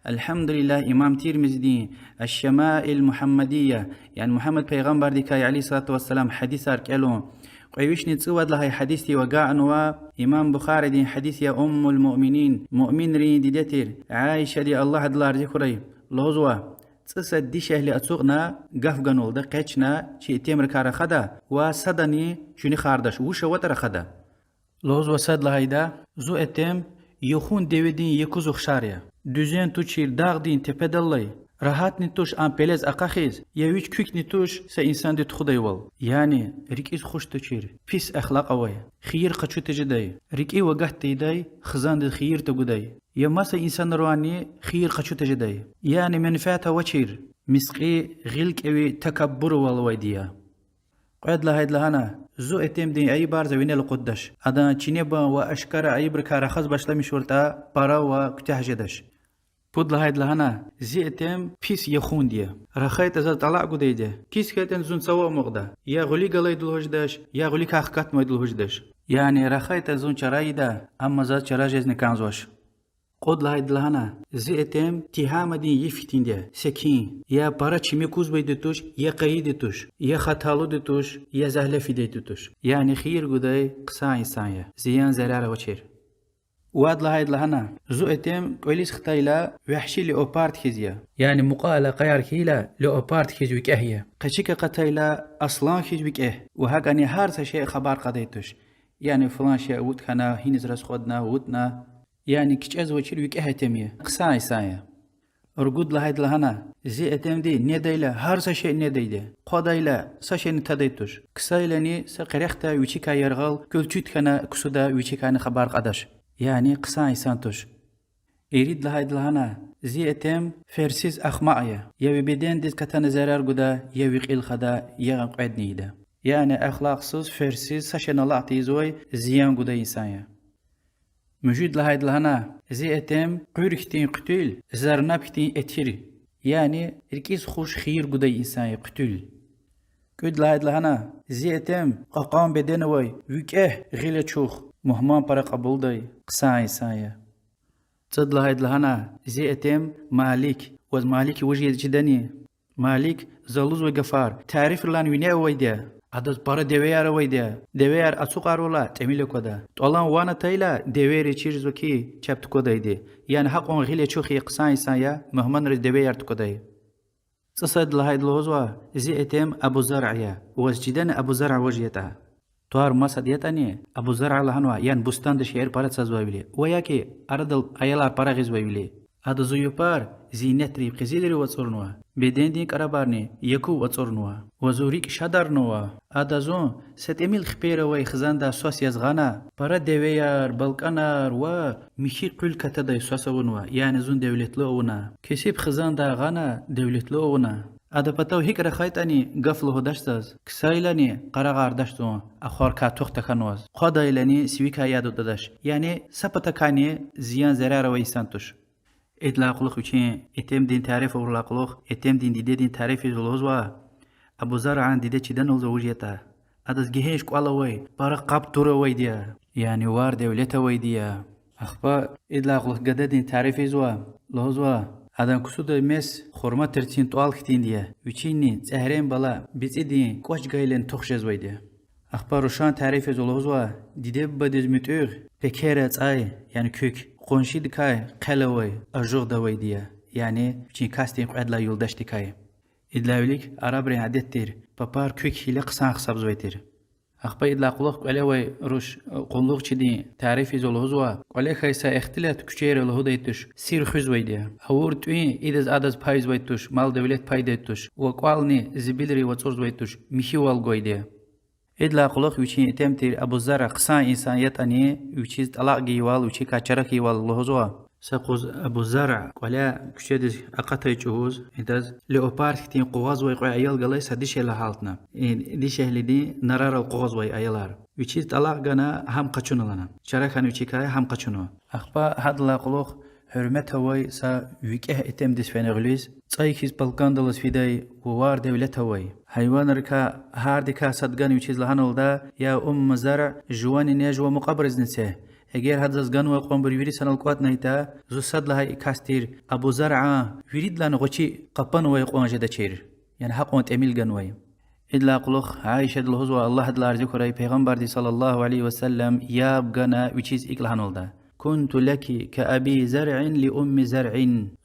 Алгьамдулиллагь, имам Тирмизидин Аш-Шамаил Мугьаммадия, яни Мугьаммад пайгъамбардикай, عليه الصلاة والسلام, гьадисар кӀелун, кьве вишни цӀувад лагьай гьадисдив агакьнава, имам Бухаридин гьадис я, Уммул-Муъминин, муъминрин диде тир Аишади, Аллагь адалай рази хьурай, лугьузва: цӀусад дишегьли ацукьна, гаф ганвалда экъечӀна, чи итимрикай рахада ва садани чуьнуьхардач, вуж аватӀа рахада. Лугьузва сад лагьайда: зу итим яхун деведин якуз ухшар я. Дуьзен тушир дагъдин тепедал алай, рагьатни туш ам пелез акъахиз, я вич куькни туш са инсанди тухудайвал. Яни рикӀиз хуш тушир, пис ахлакь авай, хийир къачу тежедай, рикӀив агат тийидай, хизандиз хийир тагудай, я маса инсанривайни хийир къачу тежедай. Яни менфят авачир, мискьи, гъил кӀеви, такаббурвал авайди я. Кьвед лагьайди лагьана: зу итимдин айибар за винел акъуддач. Адан чинебан ва ашкара айибрикай рахаз башламишвуртӀа, пара ва куьтягь жедач. Пуд лагьайди лагьана: зи итим пис яхунди я. РахайтӀа заз тӀалакь гудайди я. Кис хьайитӀани зун цава амукьда. Я гъуьлуьк галайди лугьуз жедач, я гъуьлуькай хкатнавайди лугьуз жедач. Яни рахайтӀа зун чара ийида, амма заз чара жезни кӀанзавач. Кьуд лагьайди лагьана: зи итим тигьамадин йиф хьтинди я, секин, я пара чими кузвайди туш, я къайиди туш, я хаталуди туш, я зегьле фидайди туш. Яни хийир гудай хъсан инсан я, зиян-зарар авачир. Вад лагьайди лагьана: зу итим кӀвализ хтайла, вагьши леопард хьиз я. Яни мукьва алакъаяр хьайила, леопард хьиз викӀегь я. Къецик акъатайла, аслан хьиз викӀегь. Ва гьакӀани гьар са шей хабар кьадай туш. Яни флан шей авуд хьана, гьиниз расходна, авудна. Яни кичӀезвачир викӀегь итим я, хъсан инсан я. Ругуд лагьайди лагьана: зи итимди недайла гьар са шей недайди я. Хъвадайла са шейни тадай туш. Ксайлани са къерехда вичикай яргъал, куьл чуьт хьана ксуда вичикайни хабар кьадач. Яни хъсан инсан туш. Ирид лагьайди лагьана: зи итим ферсиз ахмакь я, я ви бедендиз катана зарар гуда, я ви кьил хада, я кьведни ийида. Яни ахлакьсуз, ферсиз, са шейни алакь тийизвай, зиян гудай инсан я. Муьжуьд лагьайди лагьана: зи итим къуьр хьтин хъуьтуьл, зарнаб хьтин этир. Яни рикӀиз хуш, хийир гудай инсан я хъуьтуьл. КӀуьд лагьайди лагьана: зи итим кьакьан беден авай, викӀегь гъил ачух, мугьман пара кьабулдай, хъсан инсан я. ЦӀуд лагьайди лагьана: зи итим малик, ваз малик вуж ятӀа чидани? Малик, за лугьузвай гафар, тарифрилай вине авайди я. Адаз пара девеяр авайди я. Девеяр ацукьарвала тӀимил аквада. ТӀвалан ван атайла, девейриз чирзава хьи, чеб тукӀвадайди. Яни гьакьван гъил ачух я, хъсан инсан я, мугьманриз девеяр тукӀвадай. ЦӀусад лагьайди лугьузва: зи итим Абу Заръ я, ваз чидани Абу Заръ вуж ятӀа? ТӀвар масад ятӀани, Абу Заръа лагьанва, яни бустанда шейэр пара цазвайвиляй, ва яки арадал аялар пара гъизвайвиляй. Ада зун япар зинетрив, къизилрив ацӀурнава, бедендин кӀарабарни якув ацӀурнава, ва зун рикӀ шадарнава. Ада зун са тӀимил хипер авай хизанда свас яз гъана, пара девеяр, балкӀанар ва михьи къуьл катадай свас авунва, яни зун девлетлу авуна. Кесиб хизанда гъана, девлетлу авуна. Адан патав гьикӀ рахайтӀани гаф лугьудач заз, ксайлани къарагъардач зун ахварикай тух тахьанваз, хъвадайлани сивикай яд атӀадач, яни са патакайни зиян-зарар авай инсан туш. Идалай кьулухъ вичин итимдин тариф авурдалай кьулухъ, итимдин дидедин тариф ийизва, лугьузва: Абу Заръан диде чидани лугьузва вуж ятӀа. Адаз гегьенш кӀвал авай, пара къаб-тур авайди я, яни вар-девлет авайди я. Ахпа идалай кьулухъ гададин тариф ийизва, лугьузва: адан ксудай мес хурма терцин тӀвал хьтинди я, вичинни цӀегьрен бала бицӀидин кӀвач гайилани тух жезвайди я. Ахпа рушан тариф ийизва, лугьузва: диде-бубадиз муьтӀуьгъ пекер ацӀай, яни куьк, къуншидикай хъел авай, ажугъдавайди я, яни вичин касдин кьвед лагьай юлдашдикай. Идалай вилик арабрин адет тир, папар куьк хьайила хъсан гьисабзавай тир. Ахпа идалай кьулухъ кӀвале авай руш, э, къуллугъчидин тариф ийизва, лугьузва: кӀвале хьайи са ихтилат куьчейра лугьудай туш, сир хуьзвайди я. Авур тӀуьн идаз-адаз пайзавай туш, мал-девлет пайдай туш, ва кӀвални зибилрив ацӀурзавай туш, михьивал гвайди я. Идалай кьулухъ вичин итим тир Абу Заръ хъсан инсан ятӀани, вичиз тӀалакь гайивал, вичикай чара хьайивал, лугьузва: са юкъуз Абу Заръ кӀваляй куьчедиз акъатай чӀавуз, идаз леопард хьтин къугъвазвай кьве аял галай са дишегьли гьалтна. И дишегьлидин нарарал къугъвазвай аялар. Вичиз тӀалакь гана, гьам къачуна лагьана. Чара хьана вичикай, гьам къачуна. Ахпа гьадалай кьулухъ гьуьрмет авай са викӀегь итимдиз фена гъуьлуьз, цӀай хьиз балкӀандаллаз фидай ва вар-девлет авай. Гьайванрикай гьардикай сад гана вичиз лагьаналда: я Умму Заръ, жувани нез жуван мукьвабурузни це, Эгер гьада заз ганвай кьванбур вири санал кӀватӀнайтӀа, зун сад лагьай и кас тир Абу Заръан виридалайни гъвечӀи къапанвай кьван жедачир. Яни гьакьван тӀимил ганвай. Идалай кьулухъ Аишади лугьузва, Аллагь адалай рази хьурай, Пайгъамбарди صلى الله عليه وسلم яб гана вичиз икӀ лагьанвалда: كنت لك كأبي زرع لأم زرع.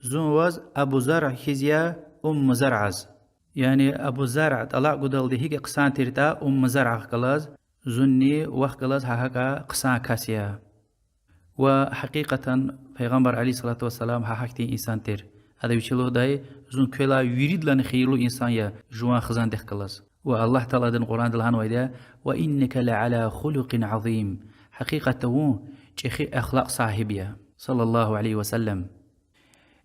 Зун ваз Абу Заръ хьиз я Умму Заръаз. Яни Абу Заръ тӀалакь гудалди гьикӀ хъсан тиртӀа Умму Заръахъ галаз, зунни вахъ галаз гьа гьакӀа хъсан кас я. Ва гьакъикъатан Пайгъамбар عليه الصلاة والسلام гьа гьахьтин инсан тир. Ада вичи лугьудай: зун квелай виридалайни хийирлу инсан я жуван хизандихъ галаз. Ва Аллагь Таалади Къуръанда лагьанвайди я: وإنك لعلى خلق عظيم. Гьакъикъатда вун чӀехи ахлакь сагьиб я, صلى الله عليه وسلم.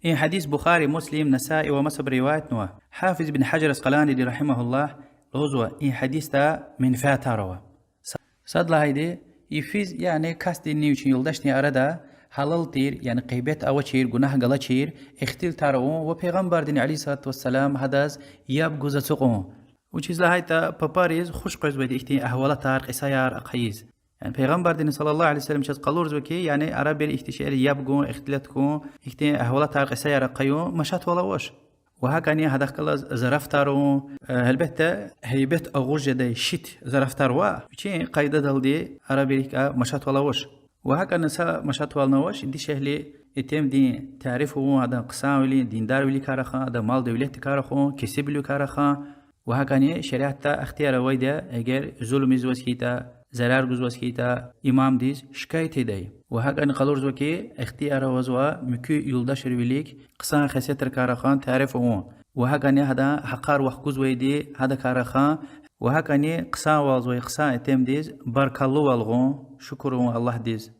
И гьадис Бухари, Муслим, Насаи ва масабуру риваятнава. Гьафиз ибн Гьажар Аскъаланиди رحمه الله лугьузва: и гьадисда менфятар ава. Са-, сад лагьайди, йифиз, яни касдинни вичин юлдашдин арада гьалал тир, яни гъибет авачир, гунагь галачир ихтилатар авун ва Пайгъамбардини عليه الصلاة والسلام гьадаз яб гуз ацукьун. Вучиз лагьайтӀа папариз хуш къвезвайди ихьтин агьвалатар, кьисаяр ахъайиз. Яни Пайгъамбардини صلى الله عليه وسلم чаз къалурзава хьи, яни арабийри ихьтин шейэриз яб гун, ихтилат хьун, ихьтин агьвалатар, кьисаяр ахъаюн машатвал авач. Ва гьакӀани гьадахъ галаз зарафатар авун, э, гьелбетда, гьейбет агъуз жедай шит зарафатар ва вичин къайдадалди арабийрихъ машатвал авач. Ва гьакӀани са машатвални авач, дишегьли итимдин тариф авун, адан хъсанвилин, диндарвиликай рахун, адан мал-девлетдикай рахун, кесибвиликай рахун. Ва гьакӀани шариатда ихтияр авайди я, эгер зулум ийизваз хьайитӀа, зарар гузваз хьайитӀа, имамдиз шикаят ийидай. Ва гьакӀани къалурзава хьи, ихтияр авазва муькуь юлдашрин вилик хъсан хесетрикай рахун, тариф авун. Ва гьакӀани гьадан гьахъар вахкузвайди гьадакай рахун. Ва гьакӀани хъсанвалзавай хъсан итимдиз баркаллувал гъун, шукур авун Аллагьдиз.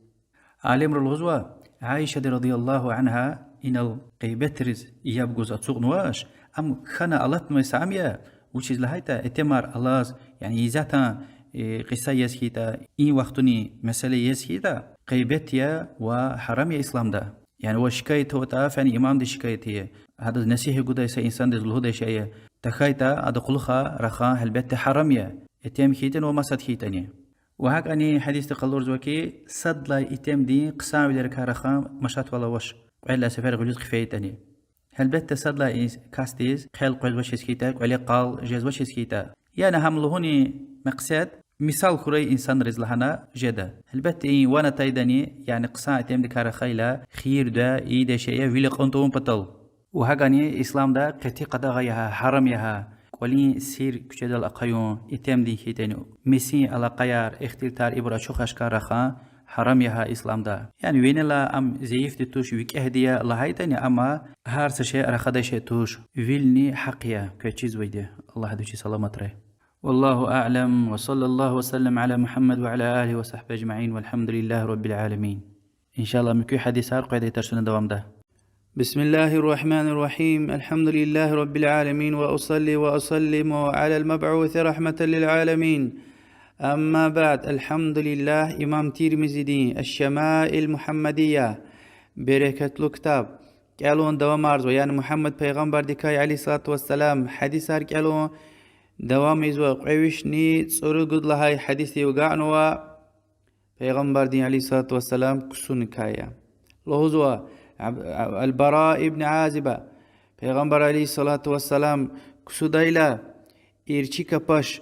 Алимри лугьузва, Аишади رضي الله عنها инал гъибетриз яб гуз ацукьнавач, ам хьана алатнавай са ам я, вучиз лагьайтӀа итимар алаз, яни язетан, э, кьиса яз хьайитӀа, и вахтунин месэла яз хьайитӀа, гъибет я ва гьарам я исламда. Яни ва шикаят аватӀа, фена имамдиз шикаят ая, гьадаз насигьат гудай са инсандиз лугьудай шей я, тахьайтӀа ада кьулухъ рахун гьелбетда гьарам я, итим хьайитӀани ва масад хьайитӀани. Ва гьакӀани гьадисда къалурзава хьи, сад лагьай итимдин хъсанвилерикай рахун машатвал авач, кьвед лагьай сефер гъуьлуьз хъфейтӀани. Гьелбетда, сад лагьай и касдиз хъел къвезвачиз хьайитӀа, кӀвале къал жезвачиз хьайитӀа. Яни гьам лугьунин мекьсед мисал хьурай инсанриз лагьана жеда. Гьелбетда, и ван атайдани, яни хъсан итимдикай рахайла, хийир-дуьа ийидай шей я вил акьун тавун патал. Ва гьакӀани исламда къати къадагъа я гьа, гьарам я гьа, кӀвалин сир куьчедал ахъаюн, итимдин хьайитӀани, месин алакъаяр, ихтилатар, ибур ачух-ашкара рахун гьарам я гьа исламда. Яни винелай ам зайифди туш, викӀегьди я лагьайтӀани, амма гьар са шей рахадай шей туш, вилни гьахъ я квез чизвайди, Аллагьди вичи саламатрай. والله أعلم، وصلى الله وسلم على محمد وعلى آله وصحبه أجمعين، والحمد لله رب العالمين. Иншаллагь, муькуь гьадисар къведай тарсуна давамда. بسم الله الرحمن الرحيم. الحمد لله رب العالمين، وأصلي وأسلم على المبعوث رحمة للعالمين. أما بعد، الحمد لله، имам Тирмизидин الشمائل المحمدية, берекатлу ктаб, кӀелун давамарзава, яни Мугьаммад пайгъамбардикай عليه الصلاة والسلام гьадисар кӀелун давам ийизва, кьве вишни цӀуругуд лагьай гьадисдив агакьнава, пайгъамбардин عليه الصلاة والسلام ксуникай я. Лугьузва Аб-, Аб-, البراء بن عازب, пайгъамбар عليه الصلاة والسلام ксудайла, эрчӀи капаш,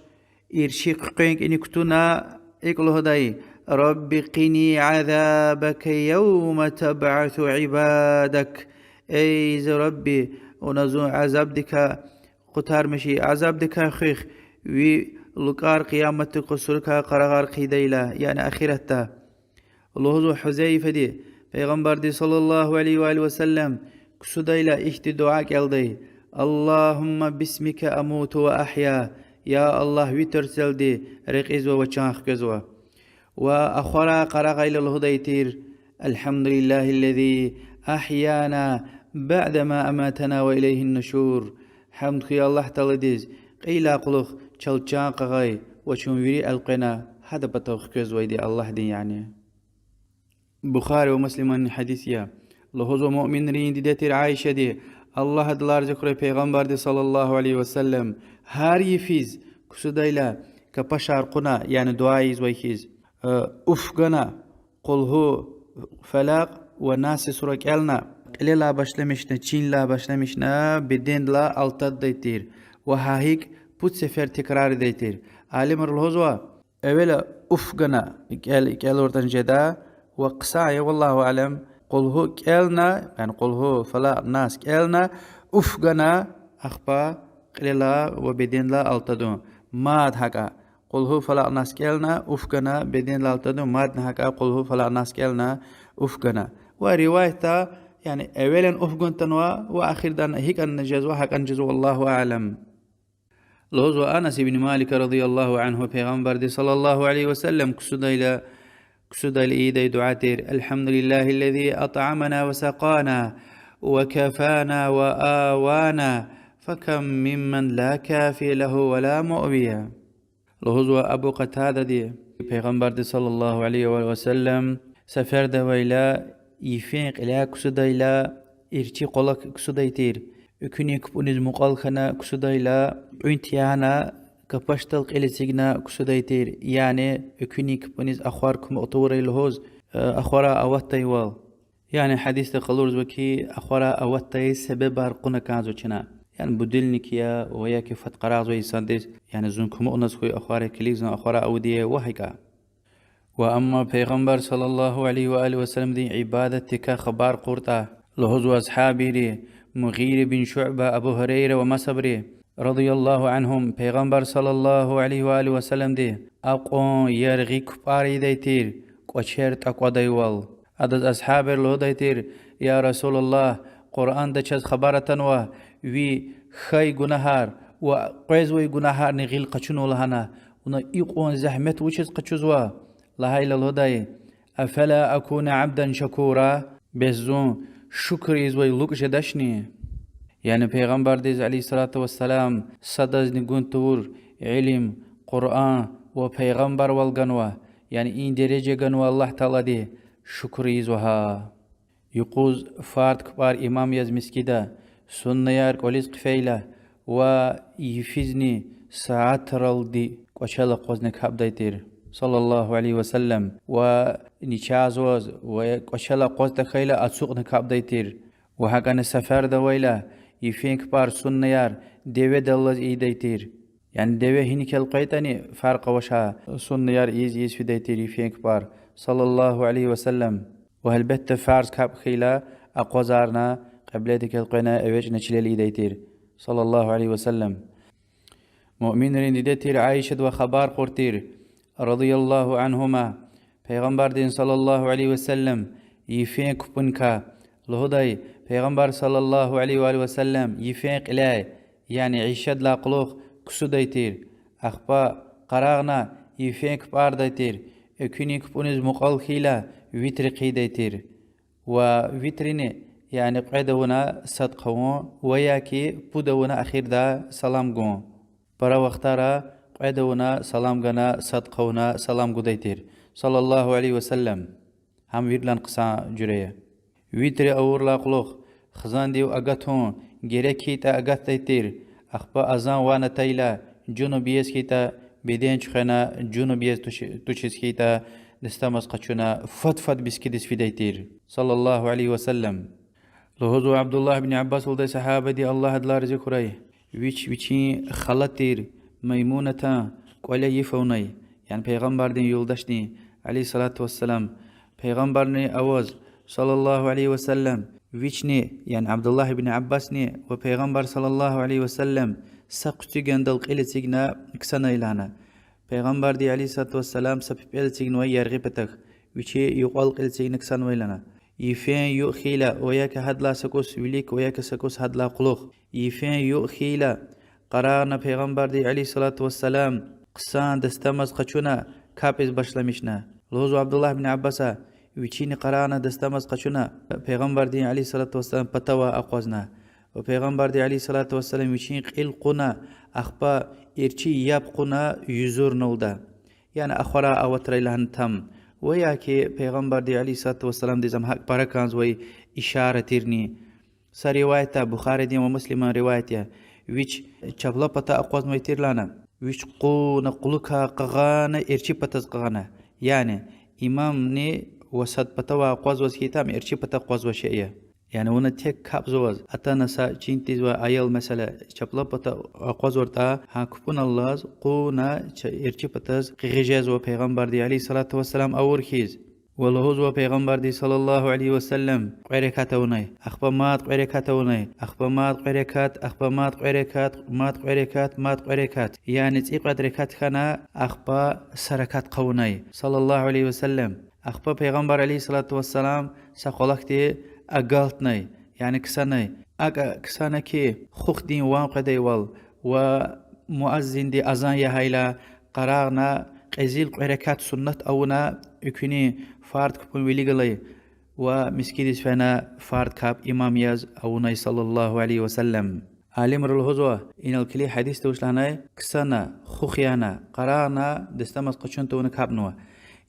эрчӀи хъуькъвен кӀаник кутуна, икӀ лугьудай: رب قني عذابك يوم تبعث عبادك. Эй зи Рабби, вуна зун азабдикай къутармиши, азабдикай хуьх, ви лукӀар къияматдин къуз сурикай къарагъар хъийидайла, яни ахиратда. Лугьузва Гьузайфади, пайгъамбарди صلى الله عليه وآله وسلم ксудайла ихьтин дуьа кӀелдай: اللهم باسمك أموت وأحيا, я Аллагь, ви тӀварцелди рекьизва ва чан хквезва. Ва ахварай къарагъайла лугьудай тир: الحمد لله الذي أحيانا بعد ما أماتنا وإليه النشور. Гьамд хьуй Аллагь Тааладиз, кьейила кьулухъ чал чан къагъай ва чун вири элкъвена гьадан патав хквезвайди Аллагьдин, яни. Бухари ва Муслиман гьадис я. Лугьузва муъминрин диде тир Аишади, Аллагь адалай рази хьурай, пайгъамбарди صلى الله عليه وسلم гьар йифиз ксудайла капашар кьуна, яни дуьа ийизвай хьиз, э, уф гана, Къулгьу, Фалакь ва Нас сура кӀелна, кьилелай башламишна, чинлай башламишна, бедендилай алтаддай тир. Ва гьа гьикӀ пуд сефер текрардай тир. Алимри лугьузва, эвела уф гана кӀел-, кӀелуртӀани жеда, ва хъсан я, والله أعلم, Къулгьу кӀелна, яни Къулгьу, Фалакь, Нас кӀелна, уф гана, ахпа кьилелай ва бедендилай алтадун. Мад гьакӀа Къулгьу, Фалакь, Нас кӀелна, уф гана, бедендилай алтадун, мадни гьакӀа Къулгьу, Фалакь, Нас кӀелна, уф гана. Ва риваятда, яни эвелан уф гун атанва ва ахирда гьикӀ жезва, гьакӀ жезва, والله أعلم. Лугьузва Анас ибн Малик رضي الله عنه, Пайгъамбарди صلى الله عليه وسلم ксудайла, ксудайла ийидай дуьа тир: الحمد لله الذي أطعمنا وسقانا وكفانا وآوانا، فكم ممن لا كافي له ولا مؤوي. Лугьузва Абу Къатадади, Пайгъамбарди صلى الله عليه وآله وسلم сеферда авайла, йифен кьиляй ксудайла, эрчӀи къвалал ксудай тир, экуьнин кпӀуниз мукьвал хьана ксудайла, кьуьнт яна, капашдал кьил эцигна ксудай тир, яни экуьнин кпӀуниз ахвар кумукь тавурай лугьуз, ахварай аватдайвал. Яни гьадисда къалурзава хьи, ахварай аватдай себебар кьуна кӀанзава чна. Яни будильник я ва яки фад къарагъзавай инсандиз, яни зун кумукьназ хьуй, ахварай килиг, зун ахварай авуди я ва гьакӀа. Ва амма Пайгъамбар صلى الله عليه وآله وسلمдин ибадатдикай хабар кьуртӀа, лугьузва асгьабри, Мугъира бин Шуба, Абу Гьурайра ва масабри رضي الله عنهم, Пайгъамбар صلى الله عليه وآله وسلمди акьван яргъи кпӀар ийидай тир, кӀвачер тӀакӀвадайвал. Адаз асгьабри лугьудай тир: يا رسول الله, Къуръанда чаз хабар атанва, ви хьай гунагьар ва къвезвай гунагьарни гъил къачунва лагьана, вуна икьван зегьмет вучиз къачузва? Лагьайла лугьудай: أفلا أكون عبدا شكورا, бес зун шукур ийизвай лукӀ жедачни? Яни Пайгъамбардиз عليه الصلاة والسلام садазни гун тавур илим, Къуръан ва пайгъамбарвал ганва, яни и дережа ганва Аллагь Таалади, шукур ийизва гьа. Юкъуз фарз кпӀар имам яз мискӀинда, суннаяр кӀвализ хъфейла ва йифизни сятералди кӀвачел акъвазна капӀдай тир, صلى الله عليه وسلم, ва начагъваз ва кӀвачел акъваз тахьайла ацукьна капӀдай тир. Ва гьакӀани сеферда авайла, йифен кпӀар, суннаяр деведал алаз ийидай тир. Яни деве гьиник элкъвейтӀани фаркъ авач, суннаяр ийиз-ийиз фидай тир йифен кпӀар, صلى الله عليه وسلم. Ва гьелбетда фарз капӀ хьайила, акъвазарна, кьибледик элкъвена, эвичӀна чилел ийидай тир, صلى الله عليه وسلم. Муъминрин диде тир Аишадивай хабар кьур тир, رضي الله عنهما, Пайгъамбардин صلى الله عليه وسلم йифен кпӀуникай, лугьудай: Пайгъамбар صلى الله عليه وآله وسلم йифен кьиляй, яни ишадилай кьулухъ ксудай тир, ахпа къарагъна йифен кпӀардай тир, экуьнин кпӀуниз мукьвал хьайила витр хъийидай тир. Ва витрини, яни кьвед авуна сад хъувун, ва яки пуд авуна ахирда салам гун. Пара вахтара кьвед авуна салам гана, сад хъувуна салам гудай тир, صلى الله عليه وسلم. Гьам виридалай хъсан жуьре я. Витр авурдалай кьулухъ хизандив агатун, герек хьайитӀа агатдай тир, ахпа азан ван атайла, жунуб яз хьайитӀа, беден чуьхвена, жунуб яз туш-, тушиз хьайитӀа, дастамаз къачуна, фад-фад мискӀиндиз фидай тир, صلى الله عليه وسلم. Лугьузва Абдуллагь ибн Аббас лугьудай сагьабади, Аллагь адалай рази хьурай, вич вичин хала тир Маймунатан кӀвале йиф авунай, яни Пайгъамбардин юлдашдин, عليه الصلاة والسلام, Пайгъамбарни аваз, صلى الله عليه وسلم, вични, яни Абдуллагь ибн Аббасни ва Пайгъамбар صلى الله عليه وسلم са хъуьцуьгандал кьил эцигна ксанай лагьана. Пайгъамбарди عليه الصلاة والسلام са пипӀел эцигнавай яргъи патахъ, вичи юкьвал кьил эцигна ксанвай лагьана. Йифен юкь хьайила ва яки гьадалай са кӀус вилик ва яки са кӀус гьадалай кьулухъ, йифен юкь хьайила, къарагъна Пайгъамбарди عليه الصلاة والسلام хъсан дастамаз къачуна, капӀиз башламишна. Лугьузва Абдуллагь ибн Аббаса, вичини къарагъна дастамаз къачуна, Пайгъамбардин عليه الصلاة والسلام патавай акъвазна. Ва Пайгъамбарди عليه الصلاة والسلام вичин кьил кьуна, ахпа эрчӀи яб кьуна юзурналда. Яни ахварай аватрай лагьана там. Ва яки Пайгъамбарди عليه الصلاة والسلامдиз ам гьакӀ пара кӀанзавай ишара тирни. Са риваятда, Бухаридин ва Муслиман риваят я, вич чапла пата акъвазнавай тир лагьана, вич кьуна кьулухъай къагъана, эрчӀи патаз къагъана. Яни имамни ва сад патавай акъвазваз хьайитӀа, ам эрчӀи пата акъвазвай шей я. Яни вуна тек капӀзаваз атана са чин тийизвай аял, месела, чапла пата акъвазвайтӀа, гьа капӀуналлаз къуна ча-, эрчӀи патаз къигъиз жезва Пайгъамбарди عليه الصلاة والسلام авур хьиз. Ва лугьузва Пайгъамбарди صلى الله عليه وسلم: кьве ракат авунай, ахпа мад кьве ракат авунай, ахпа мад кьве ракат, ахпа мад кьве ракат, мад кьве ракат, мад кьве ракат. Яни цӀикьвед ракат хьана, ахпа са ракат хъувунай, صلى الله عليه وسلم. Ахпа Пайгъамбар عليه الصلاة والسلام са къвалахъди агалтнай, яни ксанай. АкӀ ксана хьи, хухдин ван къведайвал ва муаззинди азан ягъайла, къарагъна кьезил кьве ракат суннат авуна, экуьнин фарз капӀун вилик галай, ва мискӀиндиз фена фарз капӀ имам яз авунай, صلى الله عليه وسلم. Алимри лугьузва, инал килиг гьадисда вуч лагьанай: ксана, хух яна, къарагъна, дастамаз къачун тавуна капӀнава.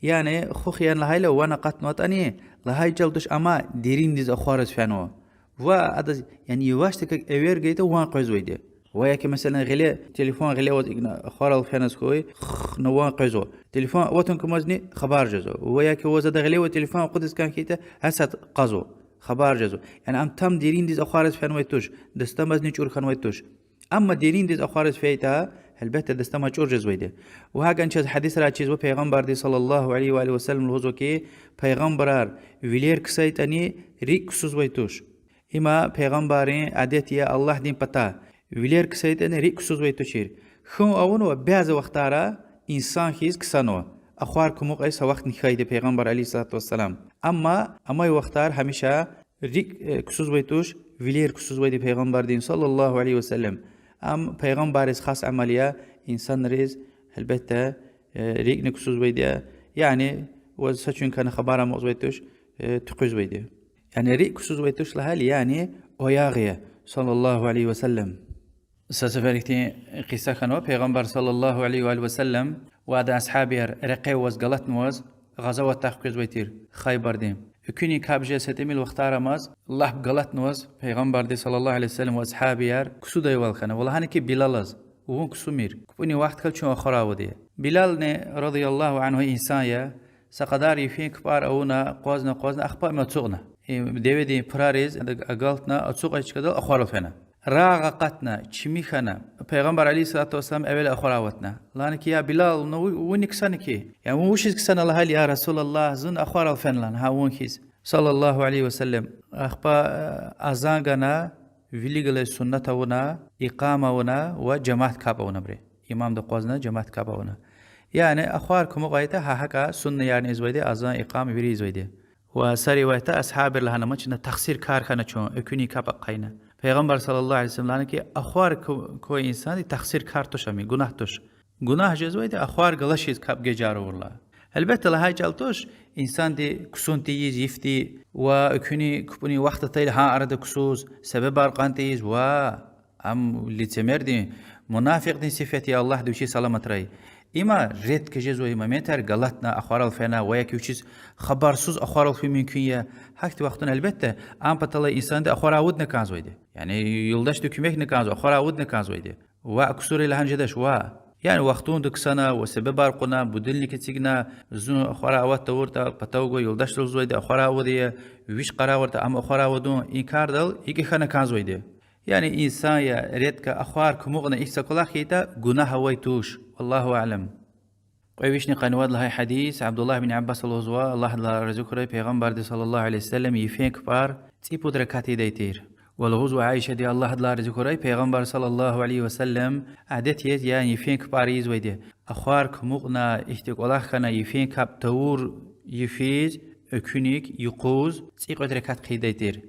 Яни хух яна лагьайла ван акъатнаватӀани, лагьай чӀал туш, амма дериндиз ахвариз фенва. Ва адаз, яни явашдаказ эвер гайитӀа ван къвезвайди. Ва яки, месела, гъиле, телефон гъиле аваз икӀна ахварал феназ хьуй, хна ван къвезва. Телефон аватун кумазни хабар жезва. Ва яки ваз ада гъиле ава, телефон акъудиз кӀан хьайитӀа, гьасятда кьазва, хабар жезва. Яни ам там дериндиз ахвариз фенвай туш, дастамазни чӀур хьанвай туш. Амма дериндиз ахвариз фейитӀа, гьелбетда, дастамаз чӀур жезвайди. Ва гьакӀни чаз гьадисрай чизва, Пайгъамбарди صلى الله عليه وآله وسلم лугьузва хьи, пайгъамбарар вилер ксайитӀани рикӀ ксузвай туш. Има пайгъамбаррин адет я Аллагьдин патай, вилер ксайитӀани рикӀ ксузвай тушир. Хьун авунва бязи вахтара инсан хьиз ксанва. Ахвар кумукьай са вахтни хьайиди Пайгъамбар عليه الصلاة والسلام. Амма амай вахтар гьамиша рикӀ, э, ксузвай туш, вилер ксузвайди Пайгъамбардин صلى الله عليه وسلم. Ам пайгъамбарриз хас амал я, инсанриз, гьелбетда, э, рикӀни ксузвайди я. Яни ваз са чуьн кана хабар амукьзавай туш, э, туькьуьзвайди я. Яни рикӀ ксузвай туш лагьайла, яни оягъ я, صلى الله عليه وسلم. Са сефер ихьтин кьиса хьанва: Пайгъамбар صلى الله عليه وآله وسلم ва адан асгьабияр рекье аваз, галатнаваз, гъазаватдай хквезвай тир Хайбардин. Экуьнин капӀ жез са тӀимил вахтар амаз, лап галатнаваз Пайгъамбарди صلى الله عليه وسلم ва асгьабияр ксудайвал хьана. Ва лагьана хьи Билалаз: вун ксумир, капӀунин вахт хьайила чун ахварай авудая. Билални رضي الله عنه инсан я, са кьадар йифен капӀар авуна, акъвазна, акъвазна, ахпа им ацукьна. Им деведин пурариз ада агалтна, ацукьай чкадал ахварал фена. Рагъ акъатна, чими хьана. Пайгъамбар عليه الصلاة والسلام эвел ахварай аватна. Лагьана хьи: я Билал, вуна ву-, вунни ксана хьи. Яни вун вучиз ксана лагьайла: я رسول الله, зун ахварал фена лагьана, гьа вун хьиз, صلى الله عليه وسلم. Ахпа, э, азан гана, вилик галай суннат авуна, икъама авуна ва жамаат капӀ авунабур. Имамди акъвазна, жамаат капӀ авуна. Яни ахвар кумукьайтӀа, гьа гьакӀа суннаярни ийизвайди, азан, икъама вири ийизвайди. Ва са риваятда асгьабри лагьана: ма чна тахсиркар хьана чун, экуьнин капӀ ахъайна. Пайгъамбар صلى الله عليه وسلم лагьана хьи, ахвар ку-, квай инсанди тахсиркар туш ам, гунагь туш. Гунагь жезвайди ахвар галачиз капӀ гежар авурла. Гьелбетда, лагьай чӀал туш, инсанди ксун тийиз йифди ва экуьнин капӀунин вахт атайла гьа арада ксуз, себебар кьван тийиз ва ам лицемердин, мунафикьдин сифет я, Аллагьди вичи саламатрай. Има редко жезвай моментар, галатна, ахварал фена ва яки вичиз хабарсуз ахварал фин мумкин я. Гьахьтин вахтунда, гьелбетда, ам паталай инсанди ахварай авудна кӀанзавайди. Яни юлдашди куьмекна кӀанзава, ахварай авудна кӀанзавайди. Ваъ, ксури лагьана жедач, ваъ. Яни вахтунда ксана ва себебар кьуна, будильник эцигна, зун ахварай ават тавуртӀа, патав гвай юлдашди лугьузвайди ахварай авудая, вич къарагъватӀа ам ахварай авудун, и кардал икӀ хьана кӀанзавайди. Яни инсан я редко ахвар кумукьна ихьтин са кӀвалах хьайитӀа, гунагь авай туш. والله أعلم. Кьве вишни къанни вад лагьай гьадис, Абдуллагь бин Аббаса лугьузва, Аллагь адалай рази хьурай, Пайгъамбарди صلى الله عليه وسلم йифен капӀар цӀипуд ракат ийидай тир. Ва лугьузва Аишади, Аллагь адалай рази хьурай, Пайгъамбар صلى الله عليه وسلم адет яз я йифен капӀар ийизвайди. Ахвар кумукьна, ихьтин кӀвалах хьана, йифен капӀ тавур йифиз, экуьник юкъуз цӀикьвед ракат хъийидай тир.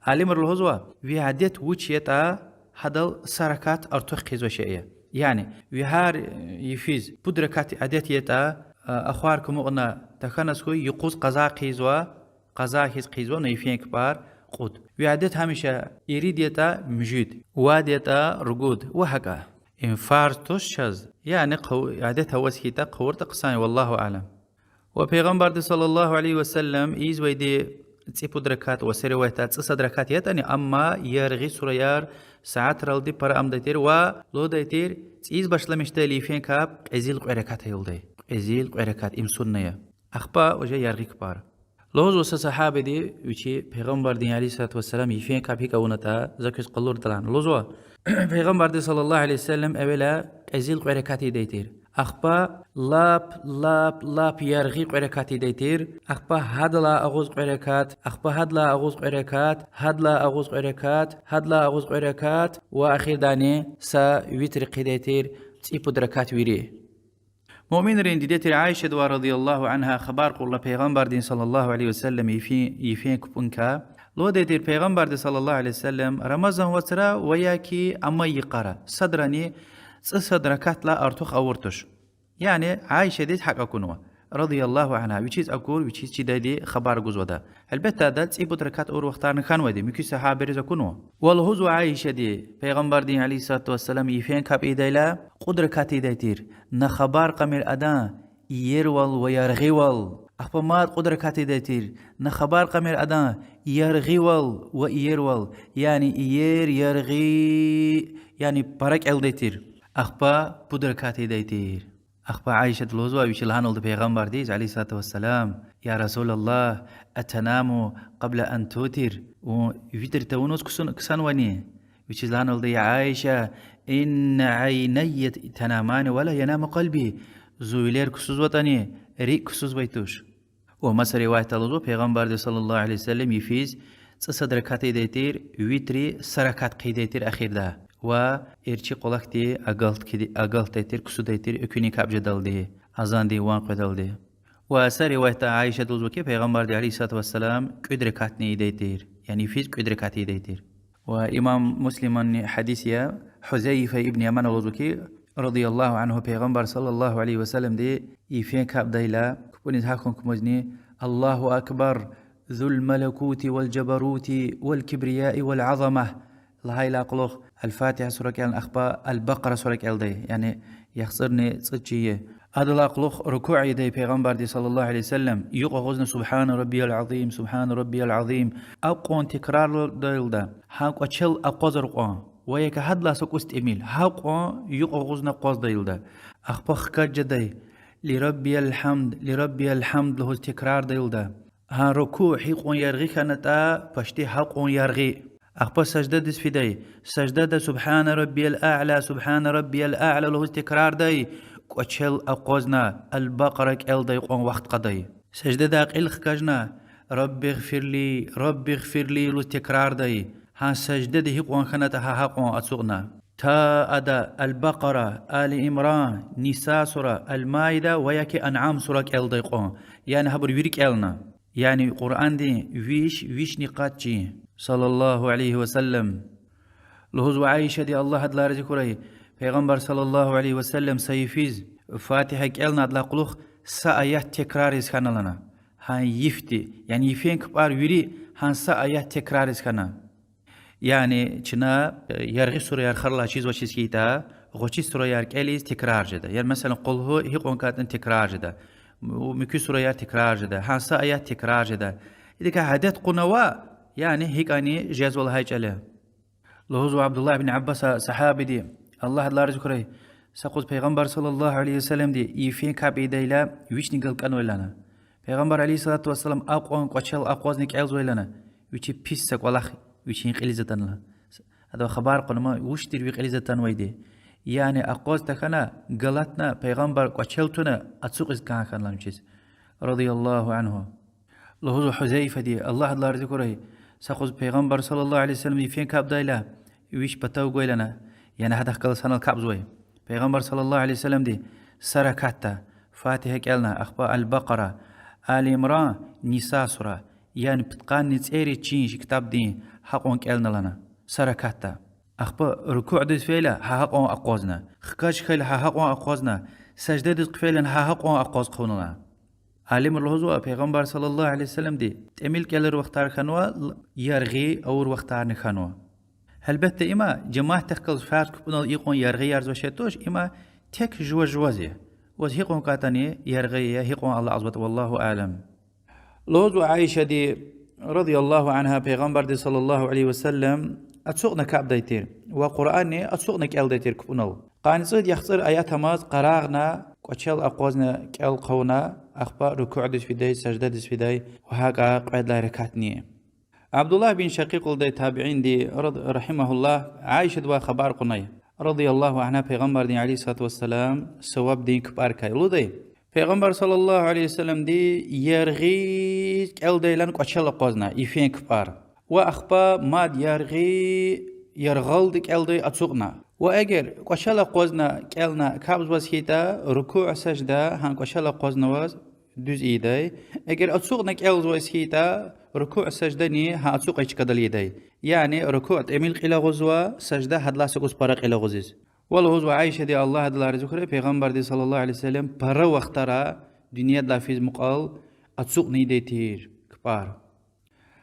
Алимри лугьузва, ви адет вуч ятӀа, гьадал са ракат артух хъийизвай шей я. Яни ви гьар йифиз пуд ракат адет ятӀа, ахвар кумукьна тахьаназ хьуй, юкъуз къаза хъийизва, къаза хьиз хъийизва вуна йифен капӀар кьуд. Ви адет гьамиша ирид ятӀа муьжуьд, вад ятӀа ругуд ва гьакӀа. Им фарз туш чаз, яни хъув-, адет аваз хьайитӀа, хъувуртӀа хъсан я, والله أعلم. Ва Пайгъамбарди صلى الله عليه وسلم ийизвайди цӀипуд ракат ва са риваятда цӀусад ракат ятӀани, амма яргъи сураяр, сятралди пара амдай тир ва лугьудай тир, цӀийиз башламишдайла йифен капӀ кьезил кьве ракат ая лугьудай. Кьезил кьве ракат, им сунна я. Ахпа уже яргъи капӀар. Лугьузва са сагьабиди, вичи Пайгъамбардин, عليه الصلاة والسلام, йифен капӀ гьикӀ авунатӀа, за квез къалурда лагьана. Лугьузва: Пайгъамбарди, صلى الله عليه وسلم, эвела кьезил кьве ракат ийидай тир. Ахпа лап, лап, лап яргъи кьве ракат ийидай тир. Ахпа гьадалай агъуз кьве ракат, ахпа гьадалай агъуз кьве ракат, гьадалай агъуз кьве ракат, гьадалай агъуз кьве ракат ва ахирдани са витр хъийидай тир, цӀипуд ракат вири. Муъминрин диде тир Аишадивай, رضي الله عنها, хабар кьурла Пайгъамбардин, صلى الله عليه وسلم, йифен, йифен капӀуникай. Лугьудай тир Пайгъамбарди, صلى الله عليه وسلم, Рамазан вацра ва я ки амай йикъара, садрани цӀусад ракатдилай артух авур туш. Яни Аишадиз гьакӀ акунва, رضي الله عنها, вичиз акур, вичиз чидайди хабар гузватӀа. Гьелбетда, ада цӀипуд ракат авур вахтарни хьанвайди, муькуь сагьабийриз акунва. Ва лугьузва Аишади, Пайгъамбардин, عليه الصلاة والسلام, йифен капӀ ийидайла, кьуд ракат ийидай тир, на хабар кьамир адан иервал ва яргъивал. Ахпа мад кьуд ракат ийидай тир, на хабар кьамир адан яргъивал ва иервал, яни иер, яргъи, яни пара кӀелдай тир. Ахпа пуд ракат ийидай тир. Ахпа Аишади лугьузва вичи лагьаналда Пайгъамбардиз, عليه الصلاة والسلام: يا رسول الله، أتنام قبل أن توتر؟ Вун витр тавунваз ксун-, ксанвани? Вичиз лагьаналда: يا عائشة، إن عيني تنامان ولا ينام قلبي. Зи вилер ксузватӀани, рикӀ ксузвай туш. Ва маса риваятда лугьузва, Пайгъамбарди, صلى الله عليه وسلم, йифиз цӀусад ракат ийидай тир, витри са ракат хъийидай тир ахирда. Ва эрчӀи къвалахъди агалт киди-, агалтдай тир, ксудай тир экуьнин капӀ жедалди, азандин ван къведалди. Ва са риваятда Аишади лугьузва хьи, Пайгъамбарди, عليه الصلاة والسلام, кӀуьд ракатни ийидай тир, яни йифиз кӀуьд ракат ийидай тир. Ва имам Муслиманни гьадис я, Гьузайфа ибн Ямана лугьузва хьи, رضي الله عنه, Пайгъамбар, صلى الله عليه وسلمди, йифен капӀдайла, капӀуниз гьахьун кумазни: الله أكبر ذو الملكوت والجبروت والكبرياء والعظمة лагьайдалай кьулухъ Аль-Фатигьа сура кӀелна, ахпа Аль-Бакъара сура кӀелдай, яни яхцӀурни цӀуд чин я. Адалай кьулухъ рукуъ ийидай Пайгъамбарди, صلى الله عليه وسلم, юкь агъузна سبحان ربي العظيم، سبحان ربي العظيم акьван текрардайла, гьа кӀвачел акъвазар кьван, ва я ки гьадалай са кӀус тӀимил, гьакьван юкь агъузна акъваздайла. Ахпа хкаж жедай لربي الحمد، لربي الحمد лугьуз текрардайла. Гьа рукуъ гьикьван яргъи хьанатӀа, пашти гьакьван яргъи. Ахпа саждадиз фидай, саждада سبحان ربي الأعلى، سبحان ربي الأعلى лугьуз текрардай, кӀвачел акъвазна, Аль-Бакъара кӀелдай кьван вахт кьадай. Саждадай кьил хкажна, رب اغفر لي، رب اغفر لي лугьуз текрардай, гьа саждада гьикьван хьанатӀа, гьа гьакьван ацукьна. Та ада Аль-Бакъара, Али Имран, Ниса сура, Аль-Маида ва я ки Анъам сура кӀелдай кьван, яни гьабур вири кӀелна. Яни Къуръандин виш, вишни къад чин, صلى الله عليه وسلم. Лугьузва Аишади, Аллагь адалай рази хьурай, Пайгъамбар, صلى الله عليه وسلم, са йифиз Фатигьа кӀелна, адалай кьулухъ са аят текрариз хьана лагьана. Гьа йифди, яни йифен капӀар вири гьа са аят текрариз хьана. Яни чна, э, яргъи сураяр хуралай чизвачиз хьайитӀа, гъвечӀи сураяр кӀелиз текрар жеда. Яни, месела, Къулгьу гьикьван кӀантӀани текрар жеда. М-, муькуь сураяр текрар жеда. Гьа са аят текрар жеда. Идакай гьадет кьуна ва, яни гьикӀани жезва лагьай чӀал я. Лугьузва Абдуллагь бин Аббаса, сагьабиди, Аллагь адалай рази хьурай, са къуз Пайгъамбар, صلى الله عليه وسلمди, йифен капӀ ийидайла, вични галкӀанвай лагьана. Пайгъамбар, عليه الصلاة والسلام, акьван кӀвачел акъвазна кӀелзавай лагьана, вичи пис са кӀвалах вичин кьилиз атана лагьана. Адавай хабар кьуна ма, вуч тир ви кьилиз атанвайди. Яни акъваз тахьана, галатна, Пайгъамбар кӀвачел туна, ацукьиз кӀан хьана лагьана вичиз, رضي الله عنه. Лугьузва Гьузайфади, Аллагь адалай рази хьурай, са къуз Пайгъамбар, صلى الله عليه وسلم, йифен капӀдайла, вич патав гвай лагьана, яни гьадахъ галаз санал капӀзавай. Пайгъамбар, صلى الله عليه وسلمди, са ракатда Фатигьа кӀелна, ахпа Аль-Бакъара, Али Имран, Ниса сура, яни пудкъанни цӀерид чин чи ктабдин, гьакьван кӀелна лагьана са ракатда. Ахпа рукуъдиз фейила, гьа гьакьван акъвазна. Хкаж хьайила, гьа гьакьван акъвазна. Саждадиз хъфейила, гьа гьакьван акъваз хъувуна лагьана. Алимри лугьузва, Пайгъамбар, صلى الله عليه وسلمди, тӀимил кӀелай вахтар хьанва, яргъи авур вахтарни хьанва. Гьелбетда, има жемятдихъ галаз фарз капӀунал икьван яргъи ярзавай шей туш, има тек жува-жуваз я. Ваз гьикьван кӀантӀани яргъи я, гьикьван алакьзаватӀа, والله أعلم. Лугьузва Аишади, رضي الله عنها, Пайгъамбарди, صلى الله عليه وسلم, ацукьна капӀдай тир ва Къуръанни ацукьна кӀелдай тир капӀунал. Къанни цӀуд яхцӀур аят амаз къарагъна, кӀвачел акъвазна кӀел хъувуна, ахпа рукудиз фидай, саждадиз фидай ва гьакӀа кьвед лагьай ракатни. Абдуллагь бин Шакъикъ лугьудай табиинди, рад-, рахимагьуллагь, Аишадивай хабар кьунай, رضي الله عنها, Пайгъамбардин, عليه الصلاة والسلام, савабдин кпӀарикай лугьудай: Пайгъамбар صلى الله عليه وسلمди яргъи кӀелдайла кӀвачел акъвазна йифен кпӀар. Ва ахпа мад яргъи яргъалди кӀелдай ацукьна. Ва эгер кӀвачел акъвазна кӀелна капӀзаваз хьайитӀа, рукуъ, сажда гьа кӀвачел акъвазнаваз дуьз ийидай. Эгер ацукьна кӀелзаваз хьайитӀа, рукуъ, саждани гьа ацукьай чкадал ийидай. Яни рукуъ тӀимил кьил агъузва, сажда гьадалай са кӀус пара кьил агъузиз. Ва лугьузва Аишади, Аллагь адалай рази хьурай, Пайгъамбарди صلى الله عليه وسلم пара вахтара дуьньядилай физ мукьвал ацукьна ийидай тир кпӀар.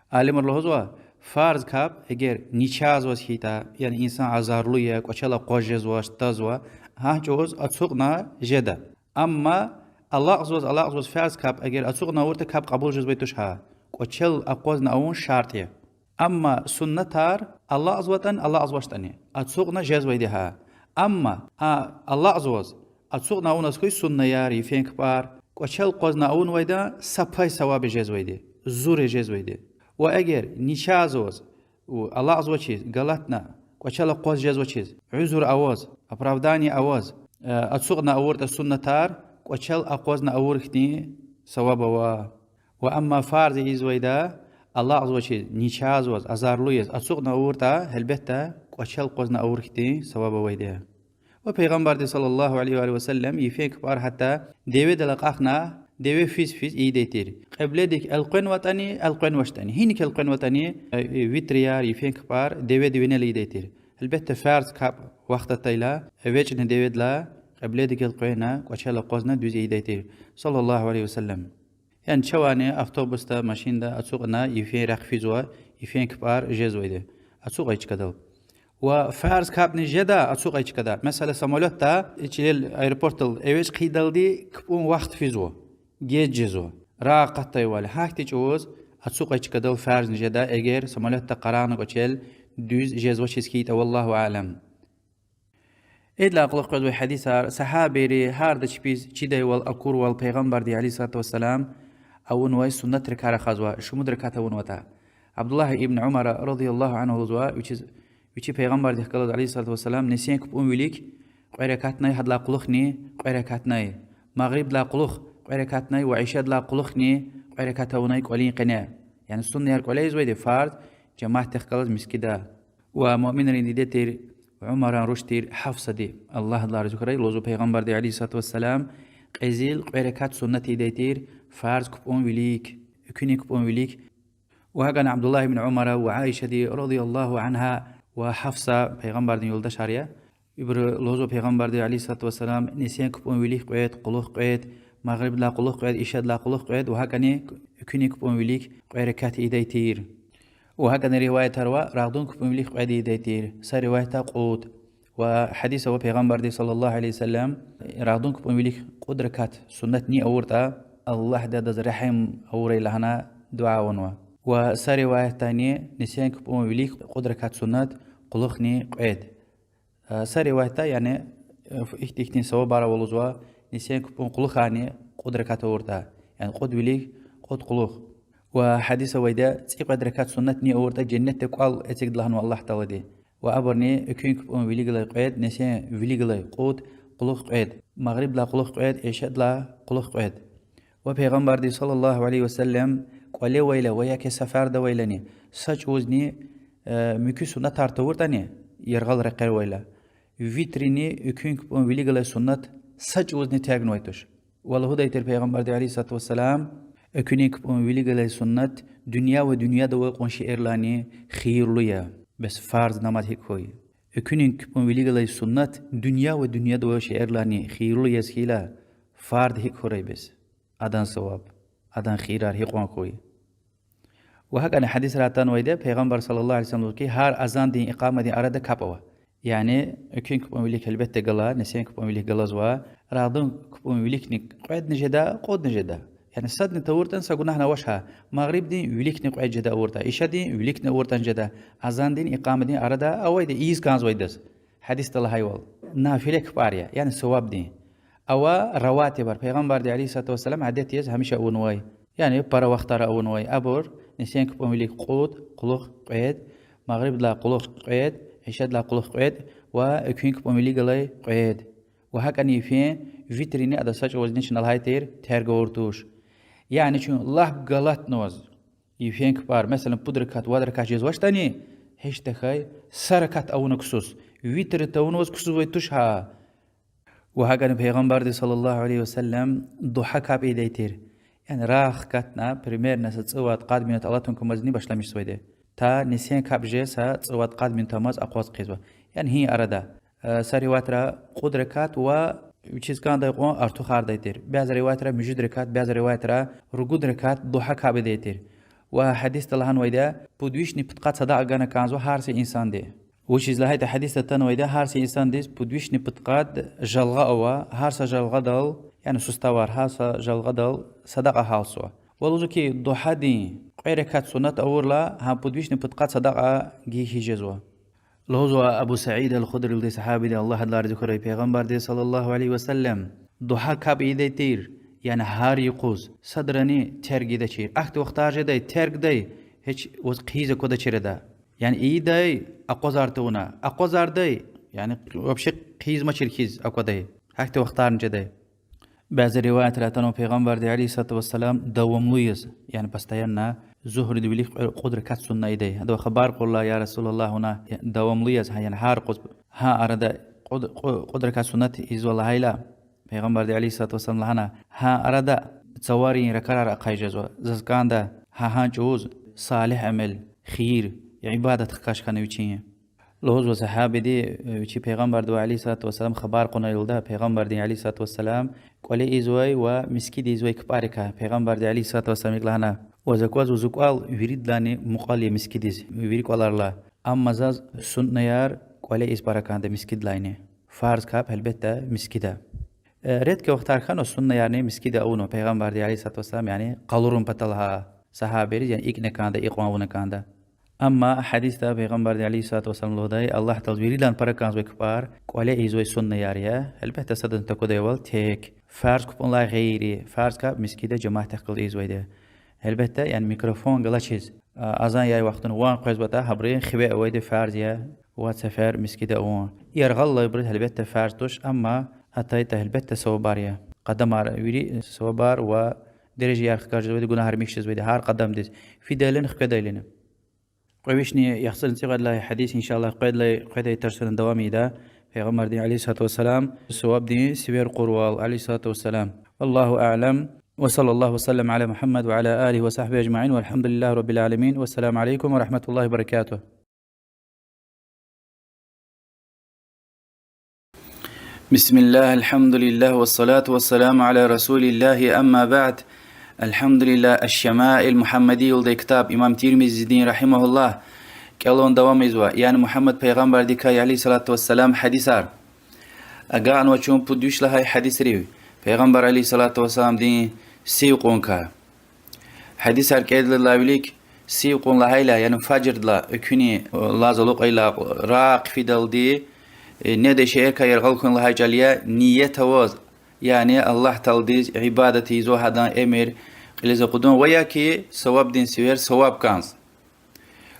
Алимри лугьузва, фарз капӀ эгер начагъзаваз хьайитӀа, яни инсан азарлу я, кӀвачел акъваз жезвач, тазва, гьа чӀавуз ацукьна жеда. Амма алакьзаваз, алакьзаваз фарз капӀ эгер ацукьна авуртӀа, капӀ кьабул жезвай туш гьа. КӀвачел акъвазна авун шартӀ я. Амма суннатар алакьзаватӀани, алакьзавачтӀани ацукьна жезвайди гьа. Амма а алакьзаваз ацукьна авуназ хьуй суннаяр, йифен кпӀар, кӀвачел акъвазна авунвайдан са пай саваб я жезвайди, зур я жезвайди. Ва эгер начагъзаваз, алакьзавачиз, галатна, кӀвачел акъваз жезвачиз, уьзур аваз, оправдание аваз, э, ацукьна авуртӀа суннатар, кӀвачел акъвазна авур хьтин саваб ава. Ва амма фарз ийизвайда, алакьзавачиз, начагъзаваз, азарлу яз ацукьна авуртӀа, гьелбетда, кӀвачел акъвазна авур хьтин саваб авайди я. Ва Пайгъамбарди صلى الله عليه وآله وسلم йифен кпӀар гьатта деведал акьахна, деве физ-физ ийидай тир. Кьибледик элкъвенватӀани, элкъвенвачтӀани, гьиник элкъвенватӀани, э, витрияр, йифен кпӀар деведин винел ийидай тир. Гьелбетда, фарз капӀ вахт атайла, эвичӀна деведилай, кьибледик элкъвена, кӀвачел акъвазна дуьз ийидай тир, صلى الله عليه وسلم. Яни чавайни автобусда, машинда ацукьна йифен рехъ физва, йифен кпӀар жезвайди ацукьай чкадал. Ва фарз капӀни жеда ацукьай чкада. Месела, самолётда чилел аэропортдал эвичӀ хъийидалди кпӀун вахт физва, геж жезва, рагъ акъатдайвал. Гьахьтин чӀавуз ацукьай чкадал фарзни жеда, эгер самолётда къарагъна кӀвачел дуьз жезвачиз хьайитӀа, والله أعلم. Идалай кьулухъ къвезвай гьадисар, сагьабийри гьарда чпиз чидайвал, акурвал Пайгъамбарди عليه الصلاة والسلام авунвай суннатрикай рахазва, шумуд ракат авунватӀа. Абдуллагь ибн Умара رضي الله عنه лугьузва, вичиз, вичи Пайгъамбардихъ галаз عليه الصلاة والسلام нисин кпӀун вилик кьве ракатнай, гьадалай кьулухъни кьве ракатнай, магърибдилай кьулухъ кьве ракатнай ва ишадилай кьулухъни кьве ракат авунай кӀвалин къене. Яни суннаяр кӀвале ийизвайди, фарз жемятдихъ галаз мискӀинда. Ва муъминрин диде тир, Умаран руш тир Гьафсади, Аллагь адалай рази хьурай, лугьузва Пайгъамбарди عليه الصلاة والسلام кьезил кьве ракат суннат ийидай тир, фарз кпӀун вилик, экуьнин кпӀун вилик. Ва гьакӀни Абдуллагь ибн Умара ва Аишади رضي الله عنها ва Гьафса, Пайгъамбардин юлдашар я, ибуру лугьузва Пайгъамбарди عليه الصلاة والسلام нисин кпӀун вилик кьвед, кьулухъ кьвед, магърибдилай кьулухъ кьвед, ишадилай кьулухъ кьвед ва гьакӀни экуьнин кпӀун вилик кьве ракат ийидай тир. Ва гьакӀни риваятар ава, рагъдан кпӀун вилик кьвед ийидай тир, са риваятда кьуд. Ва гьадис ава, Пайгъамбарди صلى الله عليه وسلم рагъдан кпӀун вилик кьуд ракат суннат ни авуртӀа, Аллагьди адаз регьим авурай лагьана дуьа авунва. Ва са риваятдани нисин кпӀун вилик кьуд ракат суннат, кьулухъни кьвед. Са риваятда, яни, ихьтин-ихьтин савабар ава лугьузва, нисин кпӀун кьулухъни кьуд ракат авуртӀа, яни кьуд вилик, кьуд кьулухъ. Ва гьадис авайди я, цӀикьвед ракат суннат ни авуртӀа, женнетда кӀвал эцигда лагьанва Аллагь Таалади. Ва абурни экуьн кпӀун вилик галай кьвед, нисин вилик галай кьуд, кьулухъ кьвед, магърибдилай кьулухъ кьвед, ишадилай кьулухъ кьвед. Ва Пайгъамбарди صلى الله عليه وسلم кӀвале авайла ва яки сафарда авайлани, са чӀавузни, э, муькуь суннатар тавуртӀани, яргъал рекьер авайла, витрини экуьн кпӀун вилик галай суннат са чӀавузни тергнавай туш. Ва лугьудай тир Пайгъамбарди عليه الصلاة والسلام: экуьнин кпӀун вилик галай суннат дуьнья ва дуьньяда авай кьван шейэрилайни хийирлу я, бес фарз намаз гьикӀ хьуй. Экуьнин кпӀун вилик галай суннат дуьнья ва дуьньяда авай шейэрилайни хийирлу яз хьайила, фарз гьикӀ хьурай бес, адан саваб, адан хийирар гьикьван хьуй. Ва гьакӀни гьадисра атанвайди я, Пайгъамбар صلى الله عليه وسلم лугьузва хьи, гьар азандин икъамадин арада капӀ ава. Яни экуьн кпӀун вилик гьелбетда гала, нисин кпӀун вилик галазва, рагъдан кпӀун виликни кьведни жеда, кьудни жеда. Яни садни тавуртӀани са гунагьни авач гьа, магърибдин виликни кьвед жеда авуртӀа, ишадин виликни авуртӀани жеда, азандин икъамадин арада авайди я, ийиз кӀанзавайдаз. Гьадисда лагьайвал, нафиле кпӀар я, яни савабдин. Ава раватибар, Пайгъамбарди عليه الصلاة والسلام адет яз гьамиша авунвай. Яни пара вахтара авунвай. Абур нисин капӀун вилик кьуд, кьулухъ кьвед, магърибдилай кьулухъ кьвед, ишадилай кьулухъ кьвед ва экуьн капӀун вилик галай кьвед. Ва гьакӀани йифен витрни ада са чӀавузни чна лагьай тир терг авур туш. Яни чун лап галатнаваз йифен капӀар, меселан, пуд ракат, вад ракат жезвачтӀани, гьич тахьай са ракат авуна ксус, витр тавунваз ксузвай туш гьа. Ва гьакӀани Пайгъамбарди صلى الله عليه وسلم дугьа капӀ ийидай тир. Яни рагъ хкатна, примерно са цӀувад-къад минут алатун кумазни башламишзавайди. Та нисин капӀ жез са цӀувад-къад минут амаз акъваз хъийизва. Яни гьи арада. Э, са риваятра кьуд ракат ва вичиз кӀандай кьван артухардай тир. Бязи риваятра муьжуьд ракат, бязи риваятра ругуд ракат дугьа капӀ ийидай тир. Ва гьадисда лагьанвайди я, пуд вишни пудкъад садакьа гана кӀанзава гьар са инсанди. Вучиз лагьайтӀа гьадисда атанвайди я, гьар са инсандиз пуд вишни пудкъад жалгъа ава, гьар са жалгъадал, яни суставар, гьар са жалгъадал садакьа гьалзава. Ва лугьузва хьи, дугьадин кьве ракат суннат авурла, гьа пуд вишни пудкъад садакьа гайи хьиз жезва. Лугьузва Абу Саид аль-Худрилди, сагьабиди, Аллагь адалай рази хьурай, Пайгъамбарди صلى الله عليه وسلم дугьа капӀ ийидай тир, яни гьар юкъуз, садрани терг ийидачир. Ахьтин вахтар жедай, тергдай, гьич ваз хъийиз аквадачир ада. Яни ийидай акъвазар тавуна, акъвазардай, яни вообще хъийизмачир хьиз аквадай. Ахьтин вахтарни жедай. Бязи риваятра атанва Пайгъамбарди عليه الصلاة والسلام давамлу яз, яни постоянно, зугьридин вилик кьуд ракат сунна ийидай. Адавай хабар кьурла: يا رسول الله, вуна давамлу яз, гьа, яни гьар юкъуз гьа арада кьуд, кьу-, кьуд ракат суннат ийизва лагьайла, Пайгъамбарди عليه الصلاة والسلام лагьана: гьа арада цаварин ракӀарар ахъай жезва. Заз кӀанда гьа гьа чӀавуз салигь амал, хийир, ибадат хкаж хьана вичин. Лугьузва сагьабиди, вичи Пайгъамбардивай عليه الصلاة والسلام хабар кьуналда, Пайгъамбарди عليه الصلاة والسلام кӀвале ийизвай ва мискӀинда ийизвай кпӀарикай. Пайгъамбарди عليه الصلاة والسلام икӀ лагьана: Ваз аквазва зи кӀвал виридалайни мукьвал я мискӀиндиз, вири кӀваларилай. Амма заз суннаяр кӀвале ийиз пара кӀанда мискӀиндилайни. Фарз капӀ, гьелбетда, мискӀинда. Э, редкий вахтар хьанва суннаярни мискӀинда авунва Пайгъамбарди عليه الصلاة والسلام, яни къалурун патал гьа сагьабийриз, яни икӀ авуна кӀанда, икьван авуна кӀанда. Амма гьадисда Пайгъамбарди عليه الصلاة والسلام лугьудай: Аллагь Тааладиз виридалай пара кӀанзавай кпӀар кӀвале ийизвай суннаяр я, гьелбетда, садрани таквадайвал тек, фарз капӀунилай гъейри, фарз капӀ мискӀинда жемятдихъ галаз ийизвайди я. Гьелбетда, яни микрофон галачиз, а, азан яй вахтунда ван къвезватӀа, гьабурун хиве авайди фарз я, вад сефер мискӀинда авун. Яргъал алайбуруз, гьелбетда, фарз туш, амма атайтӀа, гьелбетда, савабар я. Къадамар вири савабар ва дережаяр хкажзавайди, гунагьар михьи жезвайди гьар къадамдиз, фидайлани хкведайлани. Кьве вишни яхцӀурни цӀикьвед лагьай гьадис, إن شاء الله, къведай, къведай тарсуна давам ийида. Пайгъамбардин عليه الصلاة والسلام савабдин сивер кьурвал, عليه الصلاة والسلام. والله أعلم. وصلى الله وسلم على محمد وعلى آله وصحبه أجمعين. والحمد لله رب العالمين. والسلام عليكم ورحمة الله وبركاته. بسم الله، الحمد لله، والصلاة والسلام على رسول الله، أما بعد. الحمد لله، الشمائل المحمدية лугьудай ктаб, имам Тирмизидин, رحمه الله, кӀелун давам ийизва, яни Мугьаммад пайгъамбардикай, عليه الصلاة والسلام, гьадисар. Агакьнава чун пуд виш лагьай гьадисрив, Пайгъамбар, عليه الصلاة والسلامдин сив кьункай. Гьадисар кӀелдайла вилик, сив кьун лагьайла, яни фажрдилай экуьнин лаз алукьайла, рагъ хъфидалди, э, недай шейэрикай яргъал хьун лагьай чӀал я, ният аваз, яни Аллагь Тааладиз ибадат ийизва, гьадан эмир кьилиз акъудун ва я ки савабдин сивер саваб кӀанз.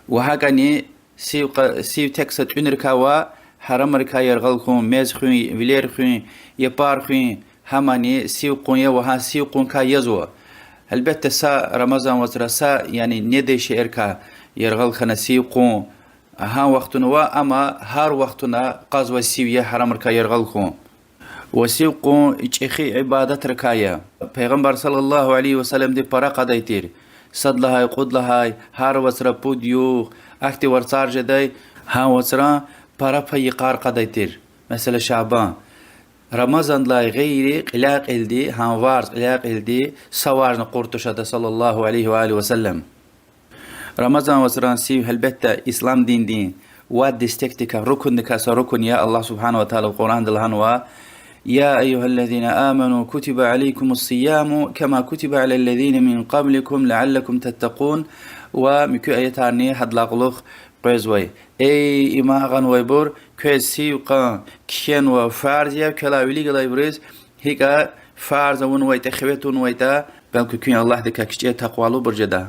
Ва гьакӀани сив къа-, сив тек са тӀуьнрикай ва гьарамрикай яргъал хьун, мез хуьн, вилер хуьн, япар хуьн, гьамани сив кьун я ва гьа сив кьункай язва. Гьелбетда, са Рамазан вацра са, яни недай шейэрикай яргъал хьана сив кьун, гьа вахтунда ва, амма гьар вахтунда кьазвай сив я гьарамрикай яргъал хьун. Ва сив кьун чӀехи ибадатрикай я. Пайгъамбар, صلى الله عليه وسلمди, пара кьадай тир. Сад лагьай, кьуд лагьай, гьар вацра пуд-югъ, ахьтин варцар жедай, гьа вацра пара пай йикъар кьадай тир. Месела, Шабан. Рамазандилай гъейри кьиляй-кьилди, гьа варз кьиляй-кьилди са варзни кьур туш ада, صلى الله عليه وآله وسلم. Рамазан вацран сив, гьелбетда, ислам диндин вад дестекдикай, рукундикай са рукун я. Аллагь سبحانه وتعالى Къуръанда лагьанва: يا أيها الذين آمنوا كتب عليكم الصيام كما كتب على الذين من قبلكم لعلكم تتقون, ва муькуь аятарни гьадалай кьулухъ къвезвай. Эй иман гъанвайбур, квез сив кьун кхьенва, фарз я квелай вилик галайбуруз, ГьикӀ фарз авунвайтӀа, хиве тунвайтӀа, белки куьн Аллагьдикай кичӀе такъвалубур жеда.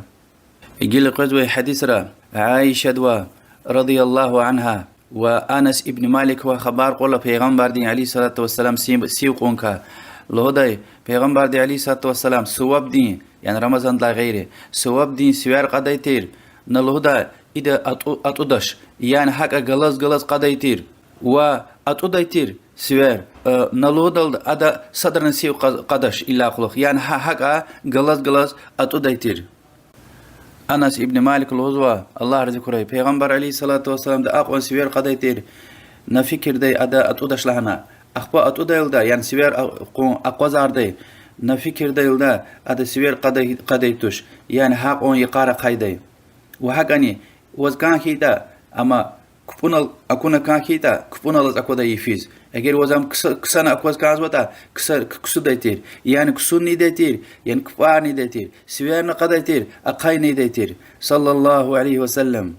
Гила къвезвай гьадисра Аишадивай, رضي الله عنها, ва Анас ибн Маликвай хабар кьурла Пайгъамбардин, عليه الصلاة والسلام, сив, сив кьуникай. Лугьудай, Пайгъамбарди, عليه الصلاة والسلام, сувабдин, яни Рамазандилай гъейри, сувабдин сивер кьадай тир, на лугьуда, ида атӀу-, атӀудач, яни гьакӀа галаз-галаз кьадай тир, ва атӀудай тир сивер, э, на лугьудалда ада садрани сив кьаз-, кьадач, иллай кьулухъ, яни гьа-, гьакӀа галаз-галаз атӀудай тир. Анас ибн Малик лугьузва, Аллагь рази хьурай, Пайгъамбар, عليه الصلاة والسلامди акьван сивер кьадай тир, на фикирдай ада атӀудач лагьана. Ахпа атӀудайлда, яни сивер а-, кьун акъвазардай, на фикирдайлда ада сивер кьадай, кьадай туш, яни гьакьван йикъар ахъайдай. Ва гьакӀани ваз кӀан хьайитӀа, амма купӀунал акуна кӀан хьайитӀа, купӀуналлаз аквадай йифиз. Эгер ваз ам кса-, ксана акваз кӀанзаватӀа, кса-, ксудай тир, яни ксун ийидай тир, яни купӀарни ийидай тир, сиверни кьадай тир, ахъайни ийидай тир, صلى الله عليه وسلم.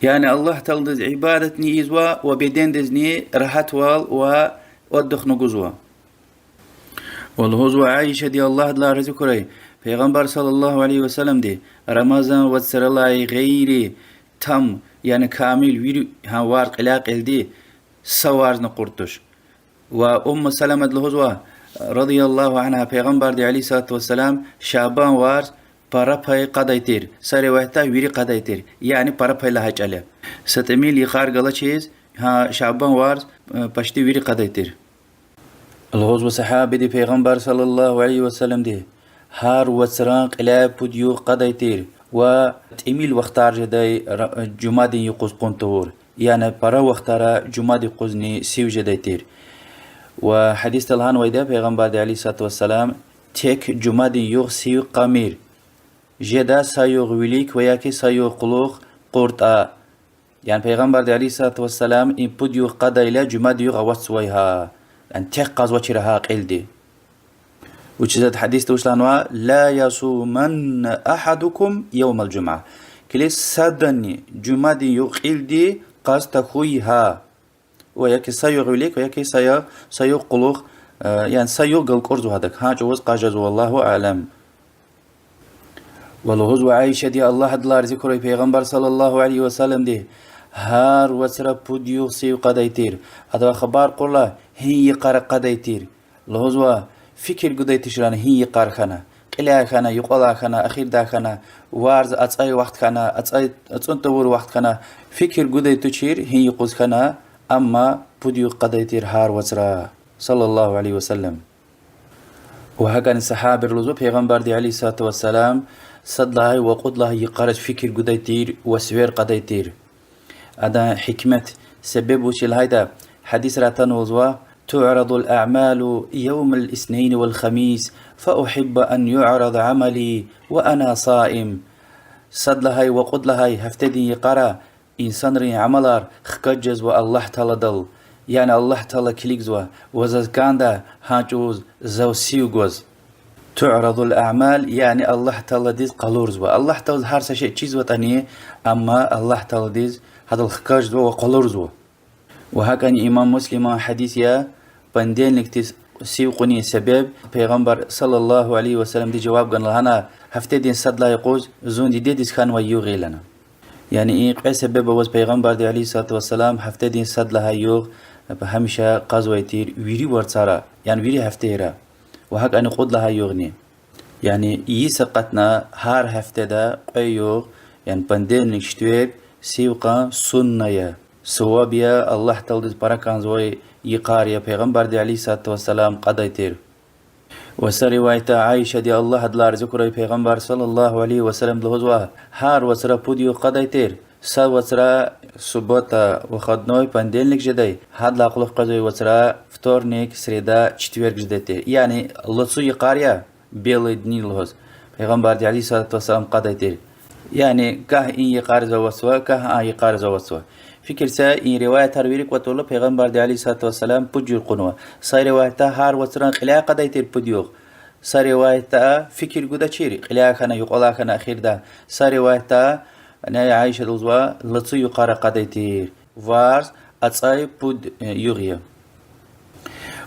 Яни Аллагь Тааладиз ибадатни ийизва ва бедендизни рагьатвал ва отдыхни гузва. Ва лугьузва Аишади, Аллагь адалай рази хьурай, Пайгъамбар صلى الله عليه وسلمди Рамазан вацралай гъейри там, яни камил вири гьа варз кьиляй кьилди са варзни кьуртӀуш. Ва Умму Саламади лугьузва, رضي الله عنها, Пайгъамбарди, عليه الصلاة والسلام, Шабан варз пара пай кьадай тир, са риваятда вири кьадай тир, яни пара пай лагьай чӀал я. Са тӀимил йикъар галачиз, гьа Шабан варз, э, почти вири кьадай тир. Лугьузва сагьабиди, Пайгъамбар صلى الله عليه وسلمди гьар вацран кьиляй пуд югъ кьадай тир ва тӀимил вахтар жедай ра-, жумадин юкъуз кьун тавур, яни пара вахтара жумадин юкъузни сив жедай тир. Ва гьадисда лагьанвайди, Пайгъамбарди, عليه الصلاة والسلام, тек жумадин югъ сив кьамир. Жеда са югъ вилик ва яки са югъ кьулухъ кьуртӀа. Яни Пайгъамбарди, عليه الصلاة والسلام, и пуд югъ кьадайла жумадин югъ аватзавай гьа. Яни тек кьазвачир гьа кьилди. Вучиз ада гьадисда вуч лагьанва: لا يصومن أحدكم يوم الجمعة. Килиг, садани жумадин югъ кьилди кьаз тахьуй гьа. Ва яки са югъ вилик, ва яки са я-, са югъ кьулухъ, э, яни са югъ галкӀурзава гьадак. Гьа чӀавуз кьаз жезва, والله أعلم. Ва лугьузва Аишади, Аллагь адалай рази хьурай, Пайгъамбар صلى الله عليه وسلمди гьар вацра пуд югъ сив кьадай тир. Адавай хабар кьурла, гьи йикъара кьадай тир. Лугьузва, фикир гудай туширани гьи йикъар хьана, кьиляй хьана, юкьвалай хьана, эхирдай хьана, варз ацӀай вахт хьана, ацӀай, ацӀун тавур вахт хьана, фикир гудай тушир гьи юкъуз хьана, амма пуд югъ кьадай тир гьар вацра, صلى الله عليه وسلم. Ва гьакӀани сагьабийри лугьузва, Пайгъамбарди, عليه الصلاة والسلام, сад лагьай ва кьуд лагьай йикъариз фикир гудай тир ва сивер кьадай тир. Адан гьикмет, себеб вуч я лагьайтӀа, гьадисра атанва лугьузва: تعرض الأعمال يوم الاثنين والخميس، فأحب أن يعرض عملي وأنا صائم. Сад лагьай ва кьуд лагьай гьафтедин йикъара инсанрин амалар хкаж жезва Аллагь Тааладал, яни Аллагь Таала килигзава ва заз кӀанда гьа чӀавуз зав сив гваз. تعرض الأعمال, яни Аллагь Тааладиз къалурзава. Аллагь Тааладиз гьар са шей чизватӀани, амма Аллагь Тааладиз гьадал хкаж жезва ва къалурзава. Ва гьакӀани имам Муслиман гьадис я, понедельникдиз сив кьунин себеб, Пайгъамбар صلى الله عليه وسلمди жаваб гана лагьана: гьафтедин сад лагьай юкъуз зун дидедиз хьанвай югъ я лагьана. Яни и кьве себеб аваз Пайгъамбарди, عليه الصلاة والسلام, гьафтедин сад лагьай югъ гьамиша кьазвай тир вири варцара, яни вири гьафтейра. Ва гьакӀани кьуд лагьай югъни. Яни йис акъатна гьар гьафтеда кьве югъ, яни понедельник, четверг, сив кьун сунна я. Суваб я, Аллагь Тааладиз пара кӀанзавай йикъар я, Пайгъамбарди, عليه الصلاة والسلام, кьадай тир. Ва са риваятда Аишади, Аллагь адалай рази хьурай, Пайгъамбар صلى الله عليه وسلمди лугьузва: гьар вацра пуд югъ кьадай тир, са вацра суббота, выходной, понедельник жедай, гьадалай кьулухъ къвезвай вацра вторник, среда, четверг жедай тир. Яни лацу йикъар я, белые дни лугьуз, Пайгъамбарди, عليه الصلاة والسلام, кьадай тир. Яни гагь и йикъариз аватзава, гагь а йикъариз аватзава. Фикир це, и риваятар вири кӀватӀурла Пайгъамбарди, عليه الصلاة والسلام, пуд жуьре кьунва. Са риваятда гьар вацран кьиляй кьадай тир пуд югъ. Са риваятда фикир гудачир, кьиляй хьана, юкьвалай хьана, эхирда. Са риваятда, яни Аишади лугьузва, лацу юкъара кьадай тир. Варз, ацӀай пуд, э, югъ я.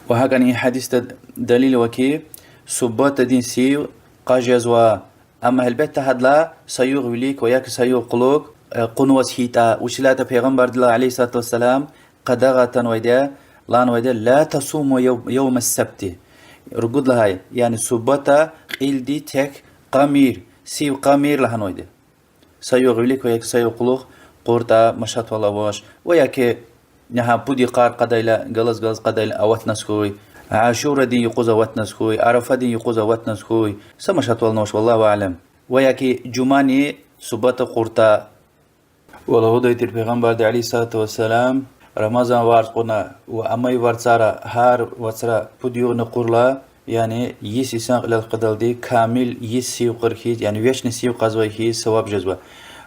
Ва гьакӀни и гьадисда далил ава хьи, субботадин сив къаз жезва, амма гьелбетда гьадалай са югъ вилик ва я са югъ кьулухъ, э, кьунваз хьайитӀа, вучиз лагьайтӀа Пайгъамбардилай, عليه الصلاة والسلام, къадагъа атанвайди я, лагьанвайди я: لا تصوموا يوم، يوم السبت. Ругуд лагьай, яни суббота кьилди тек кьамир, сив кьамир лагьанвайди я. Са югъ вилик ва я са югъ кьулухъ къуртӀа машатвал авач, ва я гьа пуд йикъар кьадайла, галаз-галаз кьадайла аватназ хьуй, Ашурадин юкъуз аватназ хьуй, Арафадин юкъуз аватназ хьуй, са машатвални авач, والله أعلم. Ва я жумани суббота къуртӀа. Ва лугьудай тир Пайгъамбарди, عليه الصلاة والسلام, Рамазан варз кьуна ва амай варцара, гьар вацра пуд югъни кьурла, яни йис йисан кьилел къведалди камил йис сив кьур хьиз, яни вечный сив кьазвай хьиз саваб жезва.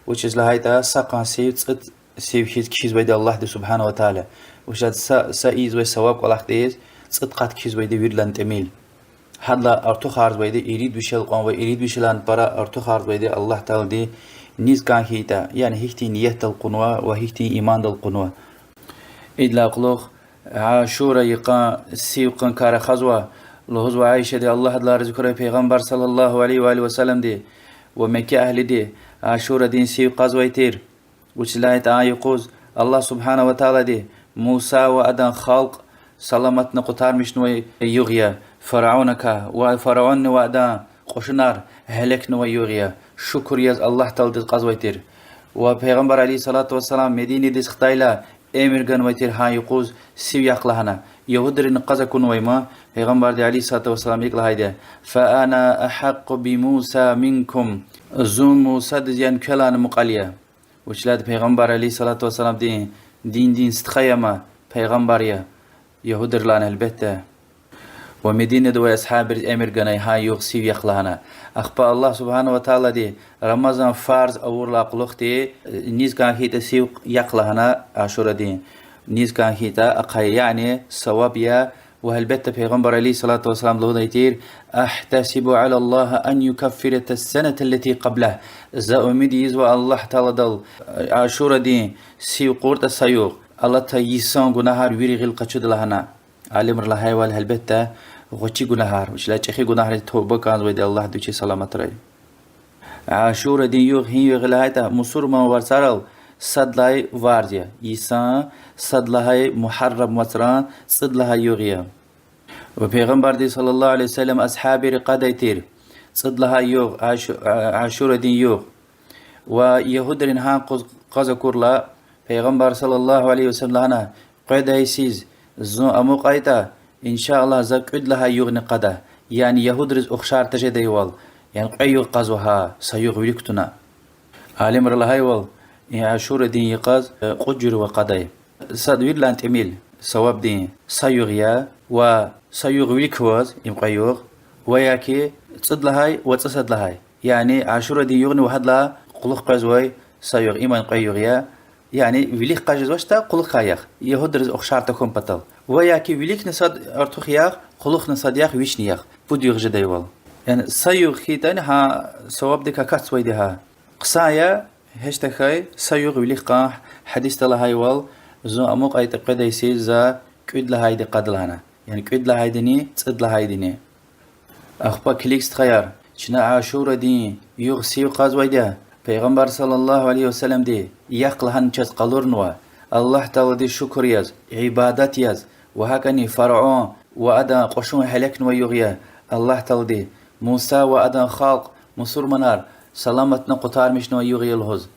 Вучиз лагьайтӀа са къан сив цӀуд сив хьиз кхьизвайди Аллагьди سبحانه وتعالى. Вучиз лагьайтӀа са, са ийизвай саваб кӀвалахдиз цӀуд къат кхьизвайди виридалай тӀимил. Гьадалай артухарзавайди, ирид вишел кьван ва ирид вишелай пара артухарзавайди Аллагь Таалади низ кӀан хьайитӀа, яни гьихьтин ниятдал кьунва ва гьихьтин имандал кьунва. Идалай кьулухъ Ашура йикъан сив кьун кар ахъайзава, лугьузва Аишади, Аллагь адалай рази хьурай, Пайгъамбар صلى الله عليه وآله وسلمди ва Мекке агьлиди Ашурадин сив кьазвай тир. Вучиз лагьайтӀа а юкъуз Аллагь سبحانه وتعالىди Муса ва адан халкь саламатна къутармишнавай югъ я, фараонакай, ва фараонни ва адан кьушунар гьелекнавай югъ я. Шукур яз Аллагь Тааладиз кьазвай тир. Ва Пайгъамбар, عليه الصلاة والسلام, Мединадиз хтайла, эмир ганвай тир гьа юкъуз сив яхъ лагьана. Ягьудрини кьаз акунвай ман, Пайгъамбарди, عليه الصلاة والسلام, икӀ лагьайди я: فأنا أحق بموسى منكم. Зун Мусадиз яни квелайни мукьвал я. Вучиз лагьайтӀа Пайгъамбар, عليه الصلاة والسلامди, диндин стха я ман, пайгъамбар я, ягьудрилайни гьелбетда. Ва Мединада авай асгьабриз эмир ганай гьа югъ сив яхъ лагьана. Ахпа Аллагь سبحانه وتعالىди Рамазан фарз авурдалай кьулухъди, э, низ кӀан хьайитӀа сив яхъ лагьана Ашурадин. Низ кӀан хьайитӀа ахъая, яни саваб я, ва гьелбетда Пайгъамбар, عليه الصلاة والسلام, лугьудай тир: أحتسب على الله أن يكفر السنة التي قبله. За умуд ийизва Аллагь Тааладал, э, Ашурадин сив кьуртӀа са югъ, алатай йисан гунагьар вири гъил къачуда лагьана. Алимри лагьайвал, гьелбетда, гъвечӀи гунагьар, вучиз лагьайтӀа чӀехи гунагьриз туба кӀанзавайди Аллагьди вичи саламат хьурай. Ашурадин югъ гьи югъ я лагьайтӀа, мусурман варцарал сад лагьай варз я, йисан сад лагьай Мугьаррам вацран цӀуд лагьай югъ я. Ва Пайгъамбарди صلى الله عليه وسلم асгьабри кьадай тир цӀуд лагьай югъ, Ашу-, Ашурадин югъ. Ва ягьудрини гьа юкъуз кьаз акурла, Пайгъамбар صلى الله عليه وسلم лагьана: къведай йисуз зун амукьайтӀа, إن شاء الله, за кӀуьд лагьай югъни кьада. Яни ягьудриз ухшар тежедайвал, яни кьве югъ кьазва гьа, са югъ вилик туна. Алимри лагьайвал, и Ашурадин йикъаз, э, кьуд жуьре ава кьадай. Сад виридалай тӀимил савабдин са югъ я, ва са югъ вилик кваз, им кьве югъ, ва я ки цӀуд лагьай ва цӀусад лагьай. Яни Ашурадин югъни ва гьадалай кьулухъ къвезвай са югъ, иман кьве югъ я. Яни вилик кьаз жезвачтӀа, кьулухъай яхъ, ягьудриз ухшар тахьун патал. Ва я ки виликни сад артух яхъ, кьулухъни сад яхъ, вични яхъ, пуд югъ жедайвал. Яни са югъ хьайитӀани гьа савабдик акатзавайди гьа. Хъсан я, гьич тахьай, са югъ вилик кьан, гьадисда лагьайвал, зун амукьайтӀа къведай йисуз за кӀуьд лагьайди кьада лагьана. Яни кӀуьд лагьайдини, цӀуд лагьайдини. Ахпа килиг, стхаяр, чна Ашурадин югъ сив кьазвайди я, Пайгъамбар صلى الله عليه وسلمди яхъ лагьана чаз къалурнава, Аллагь Тааладиз шукур яз, ибадат яз, ва гьакӀни фараон ва адан кьушун гьелекнавай югъ я, Аллагь Таалади Муса ва адан халкь, мусурманар, саламатна къутармишнавай югъ я лугьуз.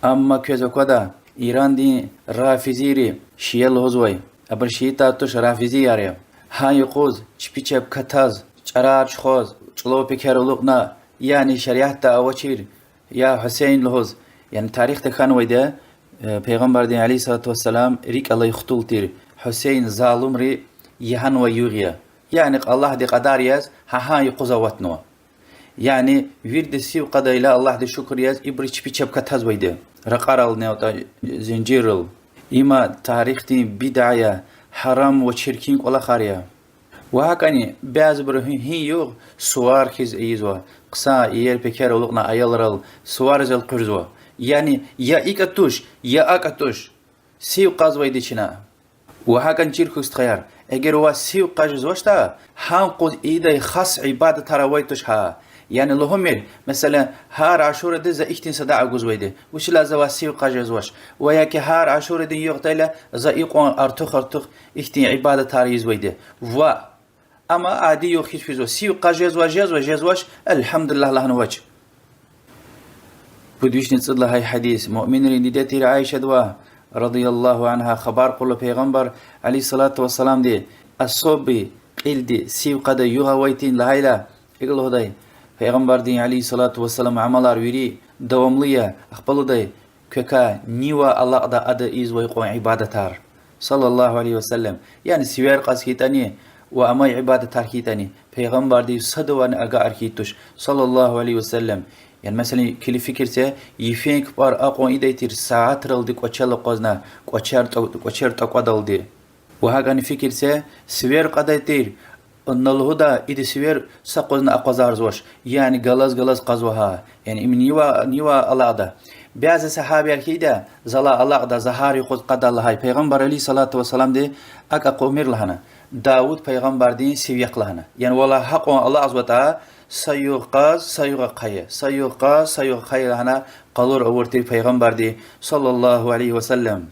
Амма квез аквада, Ирандин рафизийри, шия лугьузвай, абуру шиитар туш, рафизияр я, гьа юкъуз чпи чеб катаз, чӀарар чухваз, чӀулав пекер алукьна, яни шариатда авачир, я Гьуьсейн лугьуз, яни тарихда хьанвайди я, э, Пайгъамбардин, عليه الصلاة والسلام, рикӀ алай хтул тир Гьуьсейн залумри ягьанвай югъ я. Яни Аллагьди кьадар яз, гьа гьа юкъуз аватнава. Яни вирида сив кьадайла, Аллагьдиз шукур яз, ибуру чпи чеб катазвайди я, ракьарални, атӀа зинжиррал. Има тарихдин бидъа я, гьарам ва чиркин кӀвалахар я. Ва гьакӀни бязибуру гьи-, гьи югъ сувар хьиз ийизва, хъсан иер пекер алукьна аялрал сувариз элкъуьрзава. Яни я икӀ туш, я акӀ туш. Сив кьазвайди чна. Ва гьакӀни чир хьухь, стхаяр, Эгер ваз сив кьаз жезвачтӀа, гьа къуз ийидай хас ибадатар авай туш гьа. Яни лугьумир, месела, гьар Ашуради за ихьтин садакьа гузвайди, вучиз лагьайтӀа ваз сив кьаз жезвач, ва яки гьар Ашурадин югъ атайла за икьван артух-артух ихьтин ибадатар ийизвайди. Ваъ, амма ади югъ хьиз физва, сив кьаз жезва, жезва, жезвач, الحمد لله лагьана вач. Пуд вишни цӀуд лагьай гьадис. Муъминрин диде тир Аишадивай, رضي الله عنها, хабар кьурла, Пайгъамбар عليه الصلاة والسلامди особый кьилди сив кьадай югъ авай тир лагьайла, икӀ лугьудай: Пайгъамбардин عليه الصلاة والسلام амалар вири давамлу я, ахпа лугьудай: квекай нивай алакьда ада ийизвай кьван ибадатар, صلى الله عليه وسلم. Яни сивер кьаз хьайитӀани ва амай ибадатар хьайитӀани, Пайгъамбардиз садавайни агакьар хьайи туш, صلى الله عليه وسلم. Яни, месела, килиг фикир це, йифен кпӀар акьван ийидай тир сятералди кӀвачел акъвазна, кӀвачер тӀа-, кӀвачер тӀакӀвадалди. Ва гьакӀни фикир це, сивер кьадай тир, на лугьуда, ида сивер са къвазни акъвазарзавач, яни галаз-галаз кьазва гьа, яни им нивай, нивай алакьда. Бязи сагьабияр хьайида, залай алакьда, за гьар юкъуз кьада лагьай, Пайгъамбар عليه الصلاة والسلامди акӀ акъудмир лагьана, Давуд пайгъамбардин сив яхъ лагьана. Яни валай гьакьван алакьзаватӀа, са югъ кьаз, са югъ ахъая, са югъ кьаз, са югъ ахъая лагьана къалур авур тир Пайгъамбарди, صلى الله عليه وسلم.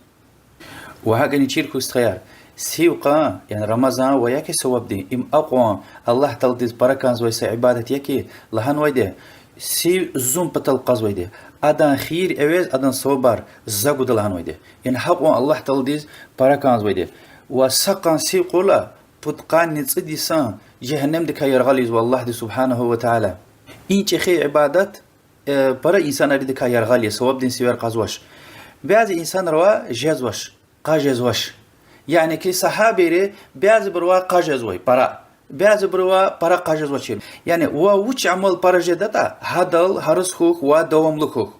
Ва гьакӀни чир хьухь, стхаяр, сив кьун, яни Рамазан ва яки савабдин, им акьван Аллагь Тааладиз пара кӀанзавай са ибадат я хьи, лагьанвайди, сив зун патал кьазвайди, адан хийир эвез адан савабар за гуда лагьанвайди. Яни гьакьван Аллагь Тааладиз пара кӀанзавайди. Ва са къан сив кьурла, пудкъанни цӀуд йисан жегьеннемдикай яргъал ийизва Аллагьди سبحانه وتعالى. И чӀехи ибадат, э, пара инсанридикай яргъал я, савабдин сивер кьазвач. Бязи инсанривай жезвач, кьаз жезвач. Яни хьи сагьабийри, бязибурувай кьаз жезвай пара, бязибурувай пара кьаз жезвачир. Яни ва вуч амал пара жедатӀа, гьадал гьарис хьухь ва давамлу хьухь.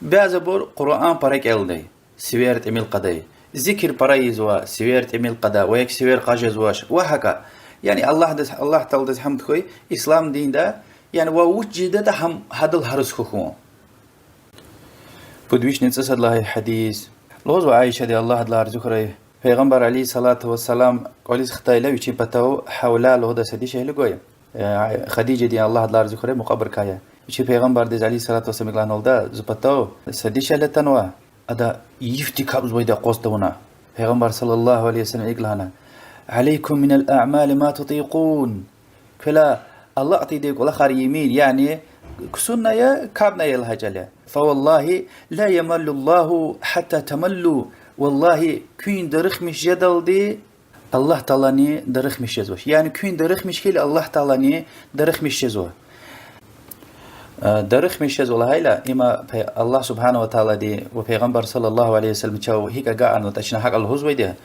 Бязибур Къуръан пара кӀелдай, сивер тӀимил кьадай, зикир пара ийизва, сивер тӀимил кьада, ва яки сивер кьаз жезвач, ва гьакӀа. Яни Аллагьдиз, Аллагь Тааладиз гьамд хьуй, ислам динда, яни ва вуч жедатӀа гьам гьадал гьарис хьухь вун. Пуд вишни цӀусад лагьай гьадис. Лугьузва Аишади, Аллагь адалай рази хьурай, Пайгъамбар عليه الصلاة والسلام кӀвализ хтайла, вичин патав Гьавла лугьудай са дишегьли гвай, э, Хадижадин, Аллагь адалай рази хьурай, мукьвабурукай я. Вичи Пайгъамбардиз عليه الصلاة والسلام икӀ лагьаналда: зи патав са дишегьли атанва, ада йифди капӀзавайди акъваз тавуна. Пайгъамбар صلى الله عليه وسلم икӀ лагьана: عليكم من الأعمال ما تطيقون. Квелай алакь тийидай кӀвалахар ийимир, яни ксунни ая, капӀни ая лагьай чӀал я. فوالله لا يمل الله حتى تملوا. Валлагьи, куьн дарихмиш жедалди Аллагь Тааладини дарихмиш жезвач. Яни куьн дарихмиш хьайила Аллагь Тааладини дарихмиш жезва. Э, дарихмиш жезва лагьайла, има пе-, Аллагь سبحانه وتعالىди ва Пайгъамбар صلى الله عليه وسلم чав гьикӀ агакьарнаватӀа, чна гьакӀ лугьузвайди я.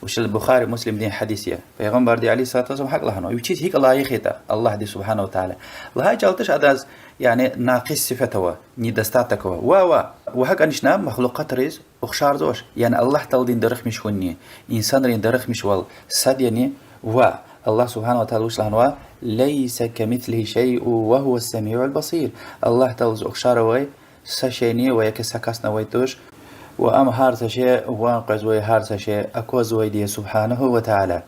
Вучиз лагьайтӀа Бухари, Муслимдин гьадис я. Пайгъамбарди عليه الصلاة والسلام гьакӀ лагьанва, вичиз гьикӀ лайих ятӀа Аллагьди سبحانه وتعالى. Лагьай чӀал туш адаз, яни, накъис сифат ава, недостаток ава. Ва, ва, ва гьакӀни чна махлукьатриз ухшарзавач. Яни Аллагь Тааладин дарихмиш хьунни, инсанрин дарихмишвал сад яни, ва Аллагь سبحانه وتعالى вуч лагьанва: ليس كمثله شيء وهو السميع البصير. Аллагь Тааладиз ухшар авай са шейни ва яки са касни авай туш. Ва ам гьар са шей ван къвезвай, гьар са шей аквазвайди я سبحانه وتعالى.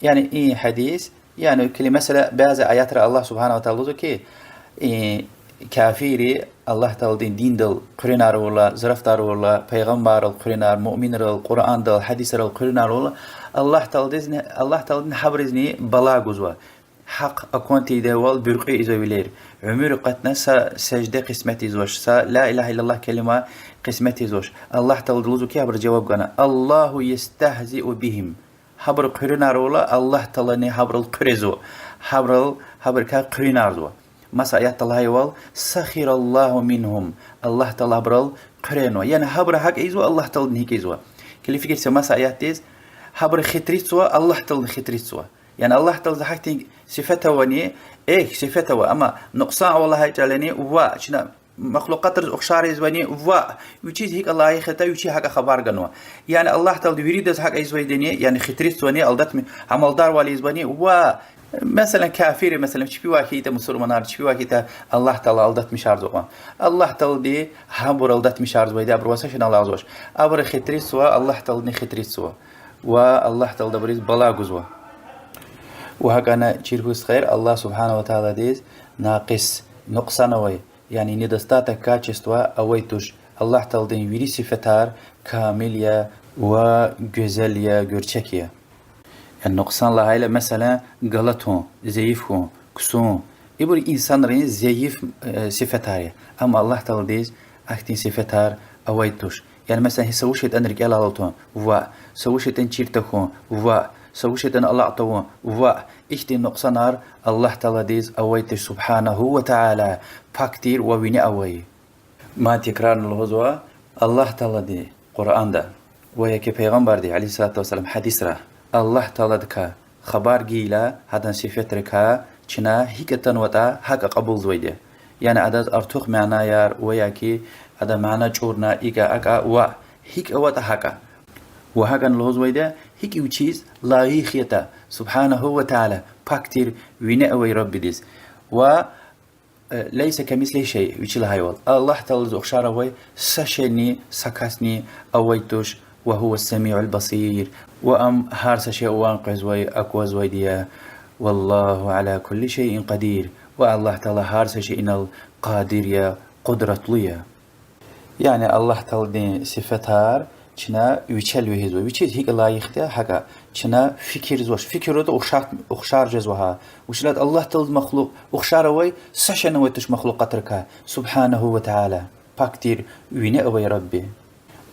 Яни и гьадис, яни килиг, месела, бязи аятра Аллагь سبحانه وتعالى лугьузва хьи, и кафирри Аллагь Тааладин диндал хъуьруьнар авурла, зарафатар авурла, пайгъамбаррал хъуьруьнар, муъминрал, Къуръандал, гьадисрал хъуьруьнар авурла, Аллагь Тааладизни, Аллагь Тааладини гьабурузни бала гузва. Гьахъ акван тийидайвал буьркьуь ийизва вилер. Уьмуьр кьатна са сежде къисмет ийизвач, са لا إله إلا الله калима къисмет ийизвач. Аллагь Таалади лугьузва хьи, гьабуруз жаваб гана: الله يستهزئ بهم. Гьабуру хъуьруьнар авурла, Аллагь Тааладини гьабурал хъуьрезва. Гьабурал, гьабурукай хъуьруьнарзава. Маса аятда лагьайвал: سخر الله منهم. Аллагь Таалади гьабурал хъуьренва. Яни гьабуру гьакӀ ийизва, Аллагь Тааладини гьикӀ ийизва. Килиг фикир це маса аятдиз: гьабуру хитрицзава, Аллагь Тааладини хитрицзава. Яни Аллагь Тааладиз гьахьтин сифат авани, эхь, сифат ава, амма нукьсан ава лагьай чӀал яни, ва чна махлукьатриз ухшар ийизвани, ва вичиз гьикӀ лайих ятӀа, вичи гьакӀ хабар ганва. Яни Аллагь Таалади виридаз гьакӀ ийизвайди яни, яни хитрицзавани, алдатми-, амалдарвал ийизвани, ва, месела, кафирри, месела, чпивай хьайитӀа, мусурманар чпивай хьайитӀа, Аллагь Таалади алдатмишарзава кьван. Аллагь Таалади гьабур алдатмишарзавайди, абурувай са шейни алакьзавач. Абуру хитрицзава, Аллагь Тааладини хитрицзава. ва Аллагь Таалади абуриз бала гузва. Ва гьакӀана чирхуй стхаяр, Аллагь سبحانه وتعالىдиз накъис, нукьсан авай, яни недостаток качества авай туш. Аллагь Тааладин вири сифетар камил я ва гуьзел я, гуьрчек я. Яни нукьсан лагьайла, месела, галатун, зайиф хьун, ксун. Ибур инсанрин зайиф, э, сифетар я. Амма Аллагь Тааладиз ахьтин сифетар авай туш. Яни, месела, гьи са вуч ятӀани рикӀелай алатун, ваъ, са вуч ятӀани чир тахьун, ваъ, са вуч ятӀани алакь тавун, ваъ, ихьтин нукьсанар Аллагь Тааладиз авай туш سبحانه وتعالى, пак тир ва вине авай. Мад текрарна лугьузва: Аллагь Таалади Къуръанда ва яки Пайгъамбарди عليه الصلاة والسلام гьадисра Аллагь Тааладикай хабар гайила, гьадан сифетрикай, чна гьикӀ атанватӀа, гьакӀа кьабулзавайди я. Яни адаз артух манаяр ва яки адан мана чӀурна, икӀа, акӀа, ваъ, гьикӀ аватӀа гьакӀа. Ва гьакӀани лугьузвайди я, гьикӀ вичиз лайих ятӀа, سبحانه وتعالى, пак тир, вине авай Раббидиз. Ва ليس كمثله شيء, вичи лагьайвал, Аллагь Тааладиз ухшар авай са шейни, са касни авай туш, وهو السميع البصير, ва ам гьар са шей ван къвезвай, аквазвайди я. والله على كل شيء قدير, ва Аллагь Таала гьар са шейинал къадир я, къудратлу я. Яни Аллагь Тааладин сифетар чна вичел вегьизва, вичиз гьикӀ лайих ятӀа гьакӀа. Чна фикирзавач, фикир авуртӀа ухшар, ухшар жезва гьа. Вучиз лагьайтӀа Аллагь Тааладиз махлукь, ухшар авай са шейни авай туш махлукьатрикай, سبحانه وتعالى, пак тир, вине авай Рабби.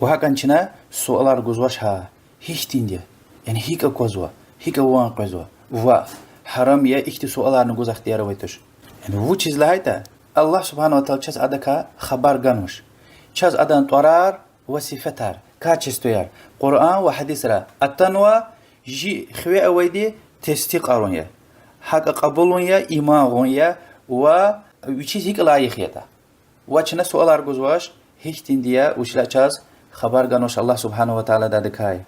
Ва гьакӀани чна суалар гузвач гьа, гьихьтинди я, яни гьикӀ аквазва, гьикӀ ван къвезва, ва гьарам я, ихьтин суаларни гуз ихтияр авай туш. Яни вучиз лагьайтӀа Аллагь سبحانه وتعالى чаз адакай хабар ганвач. Чаз адан тӀварар ва сифетар, качестваяр Къуръан ва гьадисра атанва, чи хиве авайди тестикьарун я, гьакӀа кьабулун я, иман гъун я, ва вичиз гьикӀ лайих ятӀа. Ва чна суалар гузвач, гьихьтинди я, вучиз лагьайтӀа чаз хабар ганвач Аллагь سبحانه وتعالى адакай.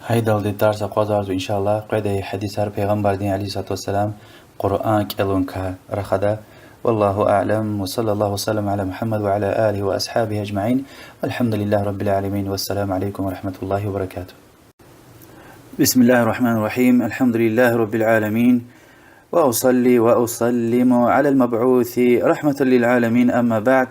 Гьа идалди тарс акъвазарзава, إن شاء الله, къведай гьадисар Пайгъамбардин عليه الصلاة والسلام Къуръан кӀелункай рахада. والله أعلم، وصلى الله وسلم على محمد وعلى آله وأصحابه أجمعين، والحمد لله رب العالمين، والسلام عليكم ورحمة الله وبركاته. بسم الله الرحمن الرحيم. الحمد لله رب العالمين. وأصلي وأسلم على المبعوث رحمة للعالمين. أما بعد.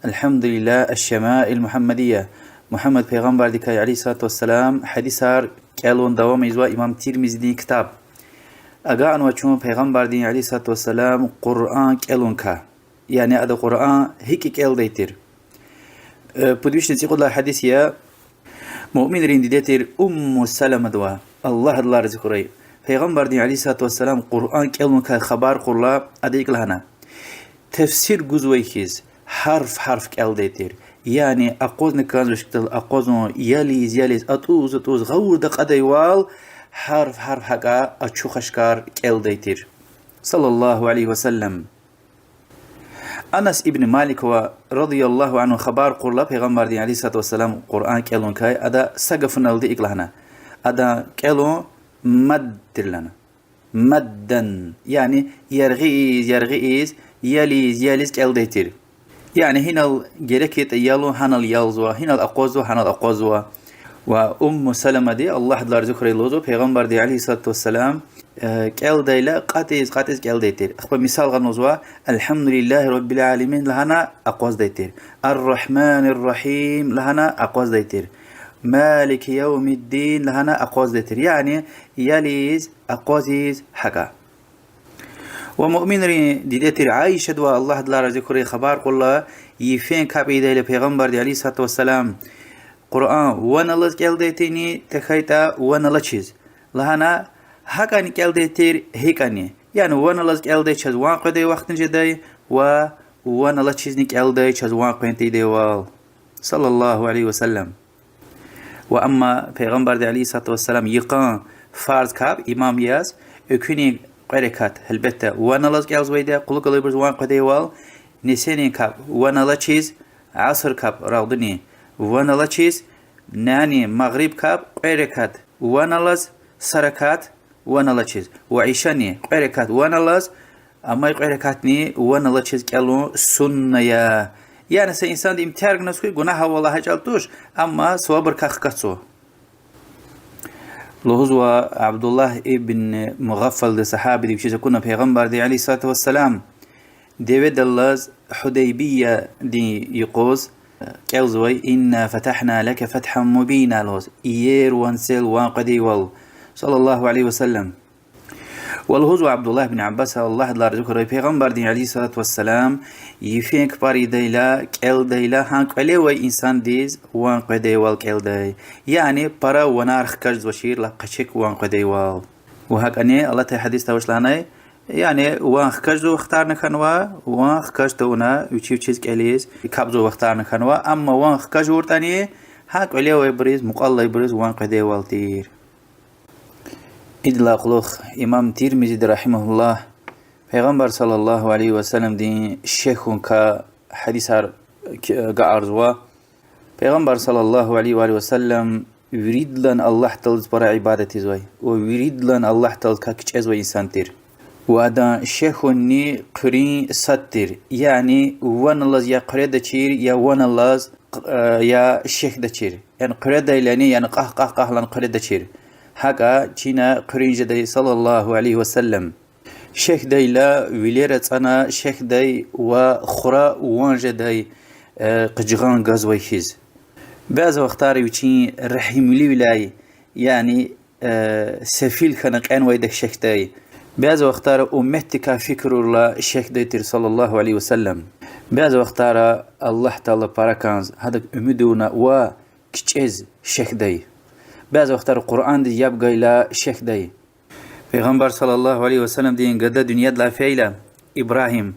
الحمد لله، الشمائل المحمدية. Мугьаммад пайгъамбардикай عليه الصلاة والسلام гьадисар кӀелун давам ийизва имам Тирмизидин ктаб. Агакьнава чун пайгъамбардин عليه الصلاة والسلام Къуръан кӀелункай. Яни ада Къуръан гьикӀ кӀелдай тир. Э, пуд вишни цӀикьуд лагьай гьадис я. Муъминрин диде тир Умму Саламадивай, Аллагь адалай рази хьурай, пайгъамбардин عليه الصلاة والسلام Къуръан кӀелункай хабар кьурла, ада икӀ лагьана: тефсир гузвай хьиз, гьарф-гьарф кӀелдай тир. Яни акъвазна кӀанзавай шикилдал акъвазун, ялиз-ялиз, атӀуз-атӀуз, гъавурда кьадайвал, гьарф-гьарф гьакӀа ачух-ашкар кӀелдай тир. صلى الله عليه وسلم. Анас ибн Маликавай رضي الله عنه хабар кьурла пайгъамбардин عليه الصلاة والسلام Къуръан кӀелункай, ада са гафуналди икӀ лагьана: адан кӀелун мадд тир лагьана. Маддан, яни яргъи ийиз, яргъи ийиз, ялиз, ялиз кӀелдай тир. Яни гьинал герек ятӀа ялун, гьанал ялзава, гьинал акъваззава, гьанал акъваззава. Ва Умму Саламади, Аллагь адалай рази хьурай, лугьузва, пайгъамбарди عليه الصلاة والسلام, э, кӀелдайла кьатӀиз-кьатӀиз кӀелдай тир. Ахпа мисал гъана лугьузва: الحمد لله رب العالمين лагьана акъваздай тир. الرحمن الرحيم лагьана акъваздай тир. مالك يوم الدين лагьана акъваздай тир. Яни ялиз, акъвазиз гьакӀа. Ва муъминрин диде тир Аишадивай, Аллагь адалай рази хьурай, хабар кьурла, йифен капӀ ийидайла пайгъамбарди عليه الصلاة والسلام Къуръан ван алаз кӀелдай тирни, тахьайтӀа ван алачиз лагьана, гьакӀани кӀелдай тир, гьикӀани. Яни ван алаз кӀелдай, чаз ван къведай вахтни жедай, ва ван алачизни кӀелдай, чаз ван къвен тийидайвал. صلى الله عليه وسلم. Ва амма пайгъамбарди عليه الصلاة والسلام йикъан фарз капӀ имам яз, экуьнин кьве ракат, гьелбетда, ван алаз кӀелзавайди я, кьулухъ галайбуруз ван къведайвал, нисинин капӀ ван алачиз, аср капӀ рагъдунин ван алачиз, нянин магъриб капӀ кьве ракат ван алаз, са ракат ван алачиз, ва ишанин кьве ракат ван алаз, амай кьве ракатни ван алачиз кӀелун сунна я. Яни са инсанди им терг авуназ хьуй, гунагь ава лагьай чӀал туш, амма савабрикай хкатзава. Лугьузва Абдуллагь ибн Мугъаффалди, сагьабиди, вичиз акуна Пайгъамбарди عليه الصلاة والسلام деведаллаз Гьудайбиядин юкъуз кӀелзавай: إنا فتحنا لك فتحا مبينا лугьуз, иер ванцел ван къведайвал, صلى الله عليه وسلم. Ва лугьузва Абдуллагь бин Аббаса, Аллагьдилай рази хьурай, Пайгъамбардин عليه الصلاة والسلام йифен кпӀар ийидайла, кӀелдайла, гьа кӀвале авай инсандиз ван къведайвал кӀелдай. Яни пара ванар хкажзавачир, лап къечек ван къведайвал. Ва гьакӀни алатай гьадисда вуч лагьанай, яни ван хкажзавай вахтарни хьанва, ван хкаж тавуна вичи вичиз кӀелиз капӀзавай вахтарни хьанва, амма ван хкаж авуртӀани, гьа кӀвале авайбуриз, мукьвал алайбуриз ван къведайвал тир. Идалай кьулухъ имам Тирмизиди, رحمه الله, Пайгъамбар صلى الله عليه وسلمдин шехьуникай гьадисар к-, гаъарзава. Пайгъамбар صلى الله عليه وسلم виридалай Аллагь Тааладиз пара ибадат ийизвай ва виридалай Аллагь Тааладикай кичӀезвай инсан тир. Ва адан шехьунни хъуьруьн сад тир, яни ван алаз я хъуьредачир, я ван алаз, э, я шехьдачир. Яни хъуьредайлани, яни кьахь-кьахь-кьахьлан хъуьредачир. ГьакӀа чина хъуьруьн жедай صلى الله عليه وسلم. Шехьдайла вилер ацӀана шехьдай ва хура ван жедай, э, къажгъан газвай хьиз. Бязи вахтара вичин регьимливиляй, яни, э, сефил хьана кьенвайдак шехьдай. Бязи вахтара умметдикай фикир авурла шехьдай тир صلى الله عليه وسلم. Бязи вахтара Аллагь Таала пара кӀанз, гьадак умуд авуна ва кичӀез шехьдай. Бязи вахтара Къуръандиз яб гайила шехьдай. Пайгъамбар صلى الله عليه وسلمдин гада дуьньядилай фейила, Ибрагьим,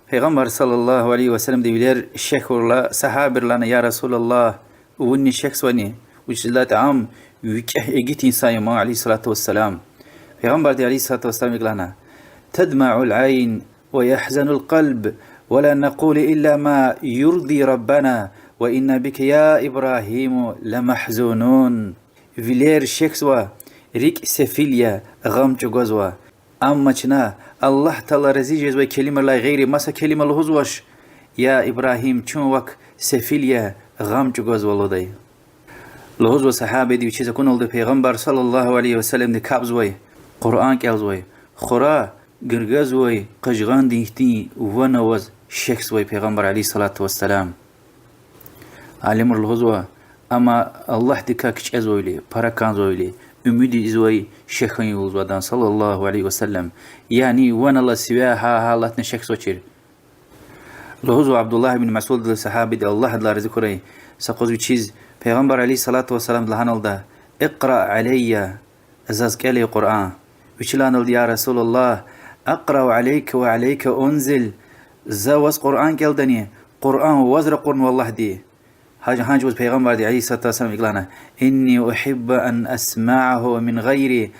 Пайгъамбар صلى الله عليه وسلمди вилер шехьурла, сагьабийри лагьана: يا رسول الله, вунни шехьзавани? Вучиз лагьайтӀа ам викӀегь игит инсан я ман, عليه الصلاة والسلام. Пайгъамбарди عليه الصلاة والسلام икӀ лагьана: تدمع العين ويحزن القلب ولا نقول إلا ما يرضي ربنا وإنا بك يا إبراهيم لمحزونون. Вилер шехьзава, рикӀ сефил я, гъам чӀугвазва. Амма чна Аллагь Таала рази жезвай келимайрилай гъейри маса келима лугьузвач, я Ибрагьим, чун вак сефил я, гъам чӀугвазва лугьудай. Лугьузва сагьабиди вичиз акуналда Пайгъамбар صلى الله عليه وسلمди капӀзавай, Къуръан кӀелзавай, хура гиргьазвай къажгъандин хьтин ван аваз шехьзавай Пайгъамбар عليه الصلاة والسلام. Алимри лугьузва, амма Аллагьдикай кичӀезвайвиляй, пара кӀанзавайвиляй умуд ийизвай шехьун я лугьузва адан صلى الله عليه وسلم. Яни ван алаз сивяй гьа гьалатна шехьзавачир. Лугьузва Абдуллагь ибн Масудди, сагьабиди, Аллагь адалай рази хьурай, са юкъуз вичиз Пайгъамбар عليه الصلاة والسلامди лагьаналда: اقرأ علي, заз кӀел Къуръан. Вичи лагьаналда: يا رسول الله, أقرأ عليك وعليك أنزل, за ваз Къуръан кӀелдани, Къуръан ваз ракъурнава Аллагьди. Гьа-, гьа чӀавуз Пайгъамбарди عليه الصلاة والسلام икӀ лагьана: إني أحب أن أسمعه من غيري,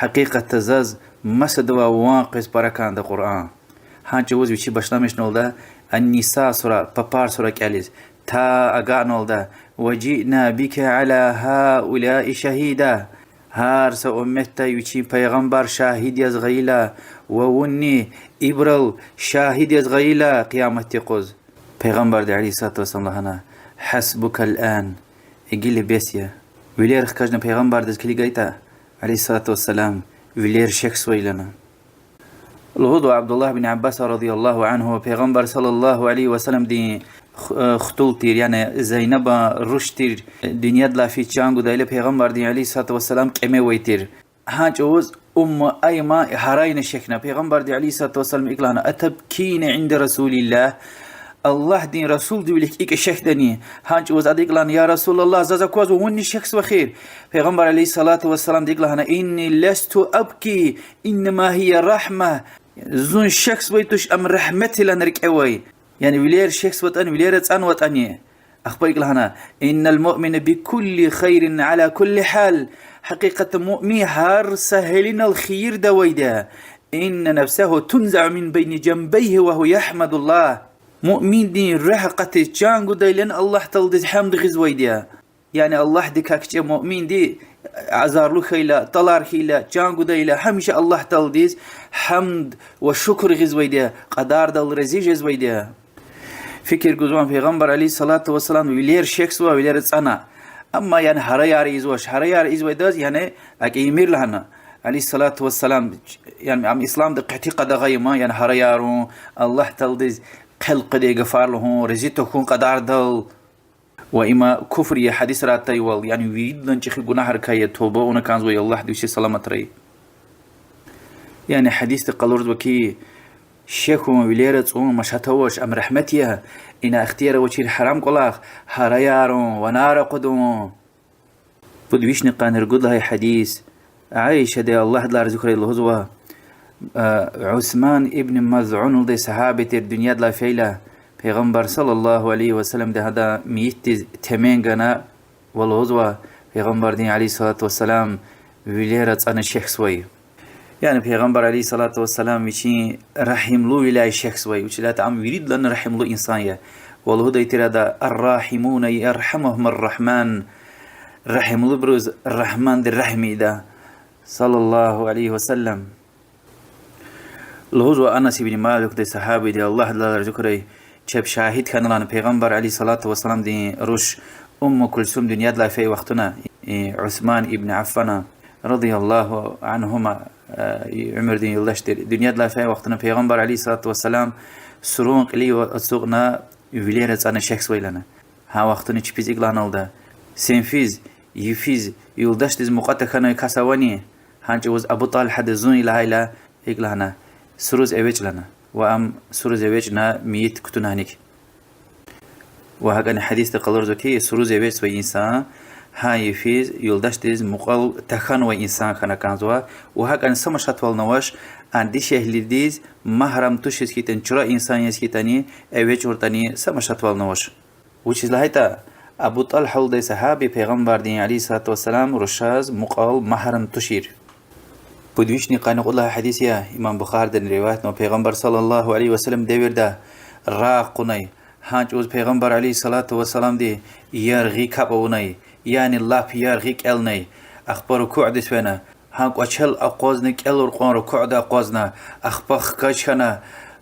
гьакъикъатда заз масадавай ван къвез пара кӀанда Къуръан. Гьа чӀавуз вичи башламишналда Ан-Ниса сура, Папар сура кӀелиз, та агакьналда: وجئنا بك على هؤلاء شهيدا, гьар са умметдай вичин пайгъамбар шагьид яз гъайила, ва вунни ибурал шагьид яз гъайила къияматдин юкъуз. Пайгъамбарди عليه الصلاة والسلام лагьана: حسبك الآن, гила бес я. Вилер хкажна пайгъамбардиз килигайтӀа, عليه الصلاة والسلام, вилер шехьзавай лагьана. Лугьузва Абдуллагь бин Аббас رضي الله عنه, Пайгъамбар صلى الله عليه وسلمдин ху-, э, хтул тир, яни Зайнабан руш тир, дуьньядилай физ чан гудайла Пайгъамбардин عليه الصلاة والسلام кӀеме авай тир. Гьа чӀавуз Умму Айман гьарайна шехьна, Пайгъамбарди عليه الصلاة والسلام икӀ лагьана: أتبكين عند رسول الله, Аллагьдин расулдин вилик икӀ шехьдани? Гьа чӀавуз ада икӀ лагьана: يا رسول الله, заз аквазва вунни шехьзава эхир. Пайгъамбар عليه الصلاة والسلامди икӀ лагьана: إني لست أبكي, إنما هي رحمة, зун шехьзавай туш, ам рагьметдилай рикӀевай. Яни вилер шехьзаватӀани, вилер ацӀанватӀани. Ахпа икӀ лагьана: إن المؤمن بكل خير على كل حال, гьакъикъатда муъмин гьар са гьалинал хийирда авайди я. إن نفسه تنزع من بين جنبيه وهو يحمد الله, муъминдин руьгь акъатиз чан гудайлани Аллагь Тааладиз гьамд гъизвайди я. Яни Аллагьдикай кичӀе муъминди, азарлу хьайила, тӀалар хьайила, чан гудайла, гьамиша Аллагь Тааладиз гьамд ва шукур гъизвайди я, кьадардал рази жезвайди я. Фикир гузвани, Пайгъамбар عليه الصلاة والسلام вилер шехьзава, вилер ацӀана. Амма, яни, гьараяр ийизвач, гьараяр ийизвайдаз, яни, акӀ ийимир лагьана, عليه الصلاة والسلام, яни, ам исламда кьетӀи къадагъа я ман, яни, гьараяр авун, Аллагь Тааладиз хъел къведай гафар лугьун, рази тахьун кьадардал. Ва има куфр я гьадисра атайвал, яни виридалай чӀехи гунагьрикай я, туба авуна кӀанзавай Аллагьдивай вичи саламатрай. Яни гьадисди къалурзава хьи, шехьун, вилер ацӀун машат авач, ам рагьмет я, ина ихтияр авачир гьарам кӀвалах, гьараяр авун, ванер акъудун. Пуд вишни къанни ругуд лагьай гьадис. Аишади, Аллагь адалай рази хьурай, лугьузва, Усман ибн МазӀун лугьудай сагьаби тир, дуьньядилай фейила, Пайгъамбар صلى الله عليه وسلمди гьадан мейитдиз темен гана ва лугьузва, Пайгъамбардин عليه الصلاة والسلام вилер ацӀана шехьзавай. Яни Пайгъамбар عليه الصلاة والسلام вичин рагьимлувиляй шехьзавай, вучиз лагьайтӀа ам виридалай рагьимлу инсан я. Ва лугьудай тир ада: الراحمون يرحمهم الرحمن, рагьимлубуруз Рагьманди рагьм ийида, صلى الله عليه وسلم. Лугьузва Анас ибн Малик лугьудай сагьабиди, Аллагь адалай рази хьурай, чеб шагьид хьана лагьана Пайгъамбар عليه الصلاة والسلامдин руш Умму Кулсум дуьньядилай фей вахтунда, Усман ибн Аффана رضي الله عنهما, уьмуьрдин юлдаш тир, дуьньядилай фей вахтунда Пайгъамбар عليه الصلاة والسلام сурун кьилив ацукьна, вилер ацӀана шехьзавай лагьана. Гьа вахтунда чпиз икӀ лагьаналда: сенфиз, йифиз, юлдашдиз мукьва тахьанвай кас авани? Гьа чӀавуз Абу ТӀалгьади зун я лагьайла, икӀ лагьана: суруз эвичӀ лагьана. Ва ам суруз эвичӀна мейит кутуна гьаник. Ва гьакӀани гьадисди къалурзава хьи, суруз эвичӀзавай инсан гьа йифиз, юлдашдиз мукьвал тахьанвай инсан хьана кӀанзава, ва гьакӀани са машатвални авач, а дишегьлидиз магьрам тушиз хьайитӀани, чура инсан яз хьайитӀани, эвичӀуртӀани, са машатвални авач. Вучиз лагьайтӀа Абу ТӀалгьа лугьудай сагьаби Пайгъамбардин عليه الصلاة والسلام рушаз мукьвал магьрам тушир. Пуд вишни къанни кьуд лагьай гьадис я, имам Бухаридини риваятнава, Пайгъамбар صلى الله عليه وسلم девирда рагъ кьунай. Гьа чӀавуз Пайгъамбар عليه الصلاة والسلامди яргъи капӀ авунай, яни лап яргъи кӀелнай. Ахпа рукуъдиз фена, гьа кӀвачел акъвазна кӀелун кьван рукуъда акъвазна, ахпа хкаж хьана,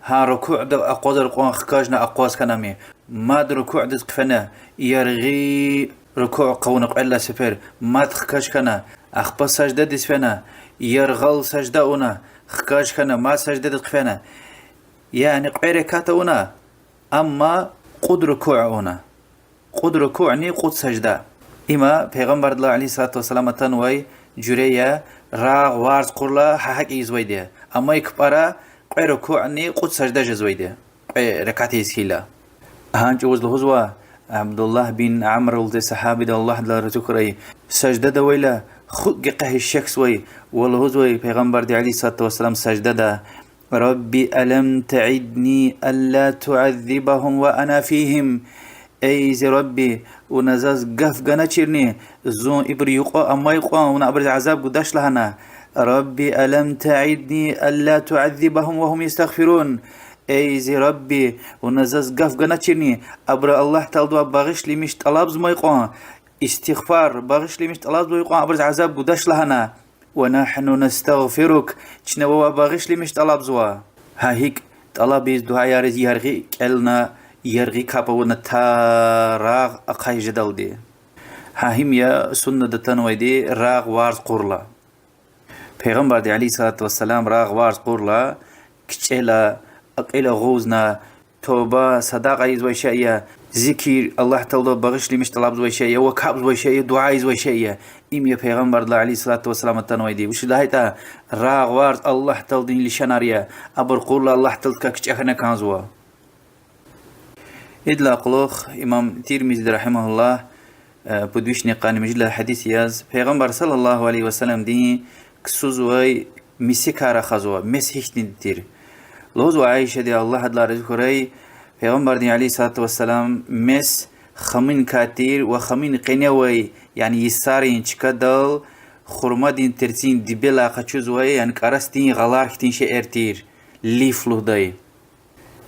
гьа рукуъда акъвазун кьван хкажна акъваз хьана ам. Мад рукуъдиз хъфена, яргъи рукуъ хъувуна кьвед лагьай сефер, мад хкаж хьана, ахпа саждадиз фена, яргъал сажда авуна, хкаж хьана, мад саждадиз хъфена. Яни кьве ракат авуна, амма кьуд рукуъ авуна. Кьуд рукуъни кьуд сажда. Има Пайгъамбардилай عليه الصلاة والسلام атанвай жуьре я, рагъ варз кьурла гьа гьакӀ ийизвайди я. Амай кпӀара кьве рукуъни кьуд сажда жезвайди я, кьве ракат ийиз хьайила. Гьа чӀавуз лугьузва, Абдуллагь бин Амр лугьудай сагьабиди, Аллагь адалай рази хьурай, саждада авайла хукӀ гекъигиз шехьзавай ва лугьузвай Пайгъамбарди عليه الصلاة والسلام саждада: رب ألم تعدني ألا تعذبهم وأنا فيهم. Эй зи Рабби, вуна заз гаф ганачирни, зун ибур юкьва амай кьван вуна абуруз азаб гудач лагьана. رب ألم تعدني ألا تعذبهم وهم يستغفرون. Эй зи Рабби, вуна заз гаф ганачирни, абуру Аллагь Тааладивай багъишламиш тӀалабзамай кьван, истигъфар, багъишламиш тӀалабзамай кьван абуруз азаб гудач лагьана. ونحن نستغفرك, чна вавай багъишламиш тӀалабзава. Гьа гьикӀ тӀалабиз, дуьаяриз яргъи кӀелна, яргъи капӀ авуна, та рагъ ахъай жедалди. Гьа им я суннада атанвайди рагъ варз кьурла. Пайгъамбарди عليه الصلاة والسلام рагъ варз кьурла, кичӀела, кьил агъузна, туба, садакьа ийизвай шей я, зикир, Аллагь Тааладивай багъишламиш тӀалабзавай шей я ва капӀзавай шей я, дуьа ийизвай шей я. Им я Пайгъамбардилай عليه الصلاة والسلام атанвайди. Вучиз лагьайтӀа рагъ варз Аллагь Тааладин лишанар я, абур кьурла Аллагь Тааладикай кичӀе хьана кӀанзава. Идалай кьулухъ имам Тирмизиди رحمه الله, э, пуд вишни къанни муьжуьд лагьай гьадис яз, Пайгъамбар صلى الله عليه وسلمдин ксузвай месикай рахазва, мес гьихьтинди тир. Лугьузва Аишади, Аллагь адалай рази хьурай, Пайгъамбардин عليه الصلاة والسلام мес хаминикай тир ва хамин къене авай, яни йисарин чкадал хурмадин терцин дибелай къачузвай, яни кӀарасдин гъалар хьтин шейэр тир, лиф лугьудай.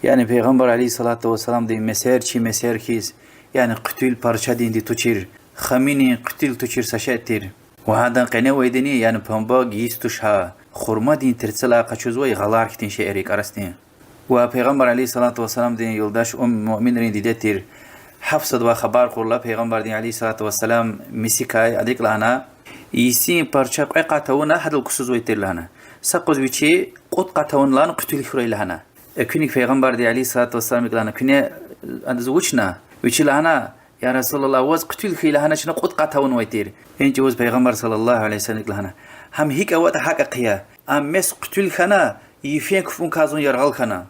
Яни Пайгъамбар عليه الصلاة والسلامдин месер чи месер хьиз, яни хъуьтуьл парчадинди тушир, хаминин хъуьтуьл тушир са шей тир. Ва гьадан къене авайдини, яни памбаг йис туш гьа, хурмадин терцелай къачузвай гъалар хьтин шейэр я кӀарасдин. Ва Пайгъамбар عليه الصلاة والسلامдин юлдаш Уммул-муъминрин диде тир. Гьафсадавай хабар кьурла Пайгъамбардин عليه الصلاة والسلام месикай, адан икӀ лагьана: йисин парча кьве къат авуна, гьадал ксузвай тир лагьана. Са къуз вичи кьуд къат авуна лагьана, хъуьтуьл хьурай лагьана. Экуьнин Пайгъамбарди عليه الصلاة والسلام икӀ лагьана: куьне адаз вучна? Вичи лагьана: я رسول الله, ваз хъуьтуьл хьайи лагьаначна кьуд къат авунвай тир. Гьа и чӀавуз Пайгъамбар صلى الله عليه وسلم икӀ лагьана: гьам гьикӀ аватӀа гьакӀ хъия. Ам мес хъуьтуьл хьана, йифен кпӀун кьазун яргъал хьана.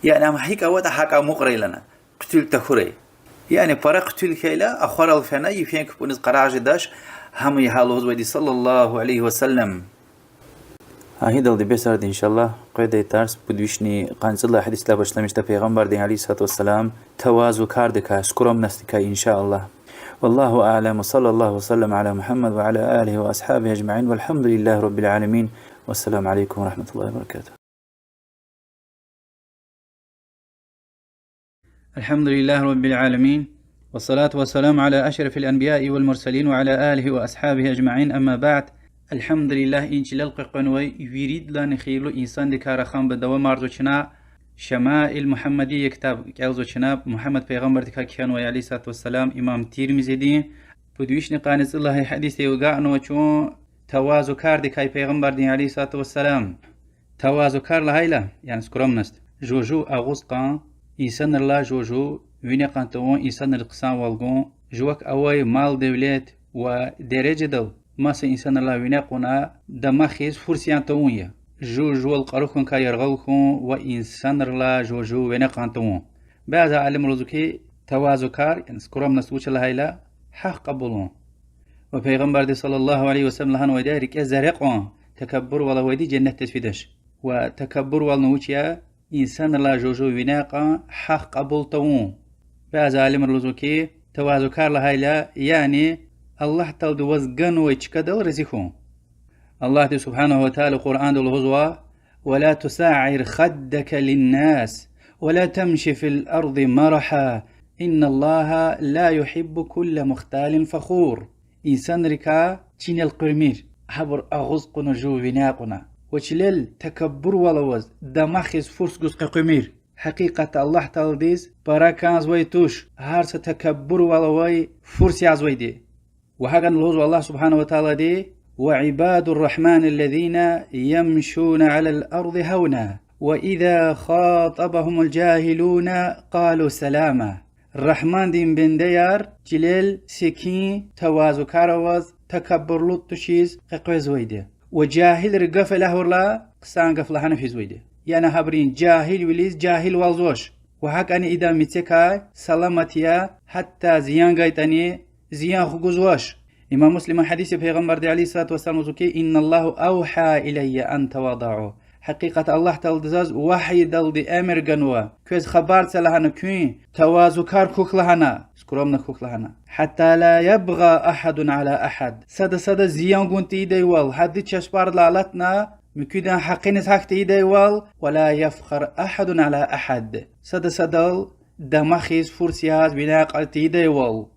Яни ам гьикӀ аватӀа гьакӀ амукьрай лагьана, хъуьтуьл тахьурай. Яни пара хъуьтуьл хьайила, ахварал фена, йифен кпӀуниз къарагъ жедач, гьам я гьа лугьузвайди صلى الله عليه وسلم. Гьа идалди бес ая, إن شاء الله, къведай тарс пуд вишни къанни цӀуд лагьай гьадисдилай башламишда Пайгъамбардин عليه الصلاة والسلام тавазукардикай, скромностьдикай, إن شاء الله. والله أعلم، وصلى الله وسلم على محمد وعلى آله وأصحابه أجمعين، والحمد لله رب العالمين. والسلام عليكم ورحمة الله وبركاته. الحمد لله رب العالمين، والصلاة والسلام على أشرف الأنبياء والمرسلين وعلى آله وأصحابه أجمعين، أما بعد. الحمد لله, и чилел къекъвенвай виридалайни хийирлу инсандикай раханбур давамарзава чна, Шамаил Мугьаммадия ктаб кӀелзава чна, Мугьаммад пайгъамбардикай кхьенвай عليه الصلاة والسلام имам Тирмизиди. Пуд вишни къанни цӀуд лагьай гьадисдив агакьнава чун тавазукардикай Пайгъамбардин عليه الصلاة والسلام. Тавазукар лагьайла, яни скромность, жува жув агъуз кьун, инсанрилай жува жув вине кьун тавун, инсанриз хъсанвал гун, жувак авай мал-девлет ва дережадал маса инсанрилай вине кьуна, дамахиз фурс ян тавун я. Жув жувал кьару хьун, кай яргъал хьун ва инсанрилай жува жув вине кьун тавун. Бязи алимри лугьузва хьи, тавазукар, яни скромность вуч я лагьайла, гьахъ кьабулун. Ва Пайгъамбарди صلى الله عليه وسلم лагьанвайди я: рикӀе зерре кьун, такаббурвал авайди женнетдиз фидач. Ва такаббурвални вуч я? Инсанрилай жува жув вине кьун, гьахъ кьабул тавун. Бязи алимри лугьузва хьи, тавазукар лагьайла, яни Аллагь Таалади ваз ганвай чкадал рази хьун. Аллагьди سبحانه وتعالى Къуръанда лугьузва: ولا تصعر خدك للناس ولا تمش في الأرض مرحا إن الله لا يحب كل مختال فخور. Инсанрикай чин элкъуьрмир, гьабур агъуз кьуна, жув вине кьуна, ва чилел такаббурвал аваз, дамахиз фурс гуз къекъуьмир. Гьакъикъатда Аллагь Тааладиз пара кӀанзавай туш гьар са такаббурвал авай, фурс язавайди. Ва гьакӀни лугьузва Аллагь سبحانه وتعالىди: وعباد الرحمن الذين يمشون على الأرض هونا وإذا خاطبهم الجاهلون قالوا سلاما. Рагьмандин бендеяр чилел секин, тавазукар аваз, такаббурлу тушиз къекъвезвайди. Ва жагьилри гаф элягьурла, хъсан гаф лагьана физвайди. Яни гьабурун жагьилвилиз жагьилвалзавач. Ва гьакӀни идан мецекай саламат я, гьатта зиян гайитӀани, зиян хгузвач. Имам Муслиман гьадис я, Пайгъамбарди عليه الصلاة والسلام лугьузва хьи: إن الله أوحى إلي أن تواضعوا. Гьакъикъатда Аллагь Таалади заз вагьйидалди эмир ганва, квез хабар це лагьана, куьн тавазукар хьухь лагьана, скромно хьухь лагьана. حتى لا يبغى أحد على أحد. Сада садаз зиян гун тийидайвал, гьадди чашпардилай алатна, муькуьдан гьакъиниз гьахь тийидайвал, ولا يفخر أحد على أحد. Сада садал дамахиз, фурс яз вине кьун тийидайвал.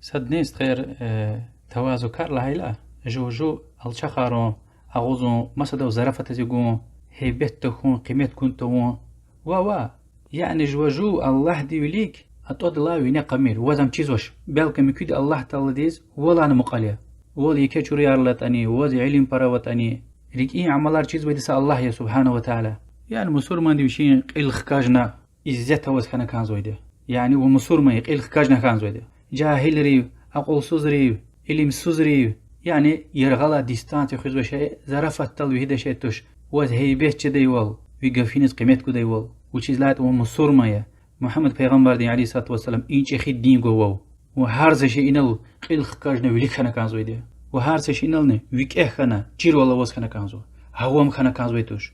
Садни, стхаяр, э, тавазукар лагьайла, жув жув алчахарун, агъузун, масадав зарафатаз гун, гьейбет тахьун, къимет гун тавун. Ва, ва, яни жува жув Аллагьдин вилик атӀудалди вине кьамир, ваз ам чизвач. Белки муькуьди Аллагь Тааладиз валайни мукьвал я. Вал еке чӀуру ярла атӀани, ваз илим пара аватӀани, рикӀин амалар чизвайди са Аллагь я سبحانه وتعالى. Яни мусурманди вичин кьил хкажна, иззет аваз хьана кӀанзавайди. Яни вун мусурман я, кьил хкажна кӀанзавайди. Жагьилрив, акьулсузрив, илимсузрив, яни яргъалай дистанция хуьзвай шей, зарафатдал вегьидай шей туш. Ваз гьейбет жедайвал, ви гафуниз къимет гудайвал. Вучиз лагьайтӀа вун мусурман я. Мугьаммад пайгъамбардин عليه الصلاة والسلام и чӀехи дин гвай вав. Ва гьар са шейинал кьил хкажна вилик хьана кӀанзавайди. Ва гьар са шейинални викӀегь хьана, чирвал аваз хьана кӀанзава. Гьавам хьана кӀанзавай туш.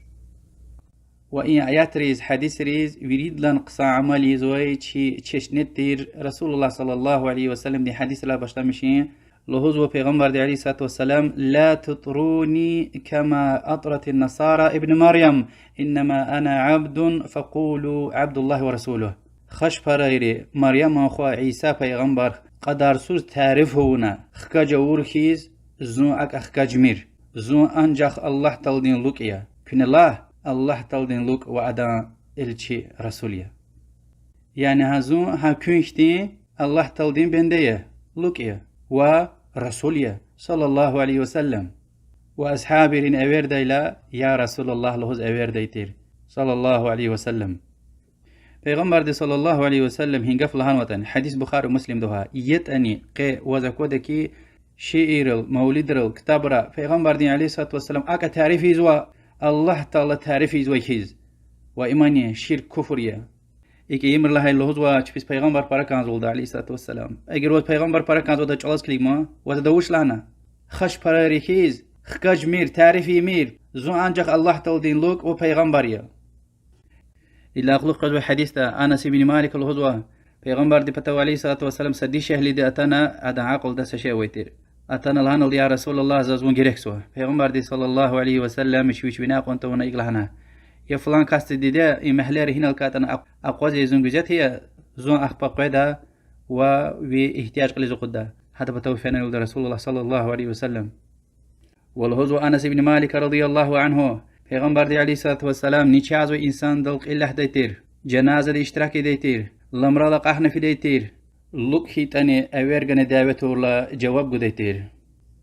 Ва и аятриз, гьадисриз виридалай хъсан амал ийизвай чи чешне тир رسول الله صلى الله عليه وسلمдин гьадисрилай башламишин. Лугьузва пайгъамбарди عليه الصلاة والسلام: لا تطروني كما أطرت النصارى ابن مريم، إنما أنا عبد فقولوا عبد الله ورسوله. Хашпарайри Маряман хва Иса пайгъамбар кьадарсуз тариф авуна хкаж авур хьиз, зун акӀ хкажмир. Зун анжах Аллагь Тааладин лукӀ я. Куьне лагь: Аллагь Тааладин лукӀ ва адан элчи, расул я. Яни гьа зун гьа куьн хьтин Аллагь Тааладин бенде я, лукӀ я ва Расул я, صلى الله عليه وسلم. Ва асгьабийрин эвердайла: يا رسول الله лугьуз эвердай тир, صلى الله عليه وسلم. Пайгъамбарди صلى الله عليه وسلم гьи гаф лагьанватӀани, гьадис Бухари, Муслимда ава, ятӀани къе ваз аквада хьи, шиирал, мавлидрал, ктабра Пайгъамбардин عليه الصلاة والسلام акӀ тариф ийизва, Аллагь Таала тариф ийизвай хьиз. Ва имани ширк, куфр я. ИкӀ ийимир лагьайла лугьузва чпиз Пайгъамбар пара кӀанзавалда, عليه الصلاة والسلام. Эгер ваз Пайгъамбар пара кӀанзаватӀа, чӀалаз килигман, ваз ада вуч лагьана? Хашпара рикӀиз, хкажмир, тариф ийимир, зун анжах Аллагь Тааладин лукӀ ва пайгъамбар я. Идалай кьулухъ къвезвай гьадисда Анас ибн Малика лугьузва, Пайгъамбардин патав عليه الصلاة والسلام са дишегьлиди атана, адан акьулда са шей авай тир. Атана лагьаналда: يا رسول الله, заз вун герекзава. Пайгъамбарди صلى الله عليه وسلم вич вине акьван тавуна икӀ лагьана: Я флан касдин диде, и мягьлеяр гьинал кӀантӀани акъ-, акъваз ийиз зун гуьзет ая, зун ахпа къведа ва ви игьтияж кьилиз акъудда. Гьадан патав фена лугьуда رسول الله صلى الله عليه وسلم. Ва лугьузва Анас ибн Малика رضي الله عنه, Пайгъамбарди عليه الصلاة والسلام начагъзавай инсандал кьил алахьдай тир, жаназада иштирак ийидай тир, ламрал акьахна фидай тир, лукӀ хьайитӀани эвер гана дяве тавурла жаваб гудай тир.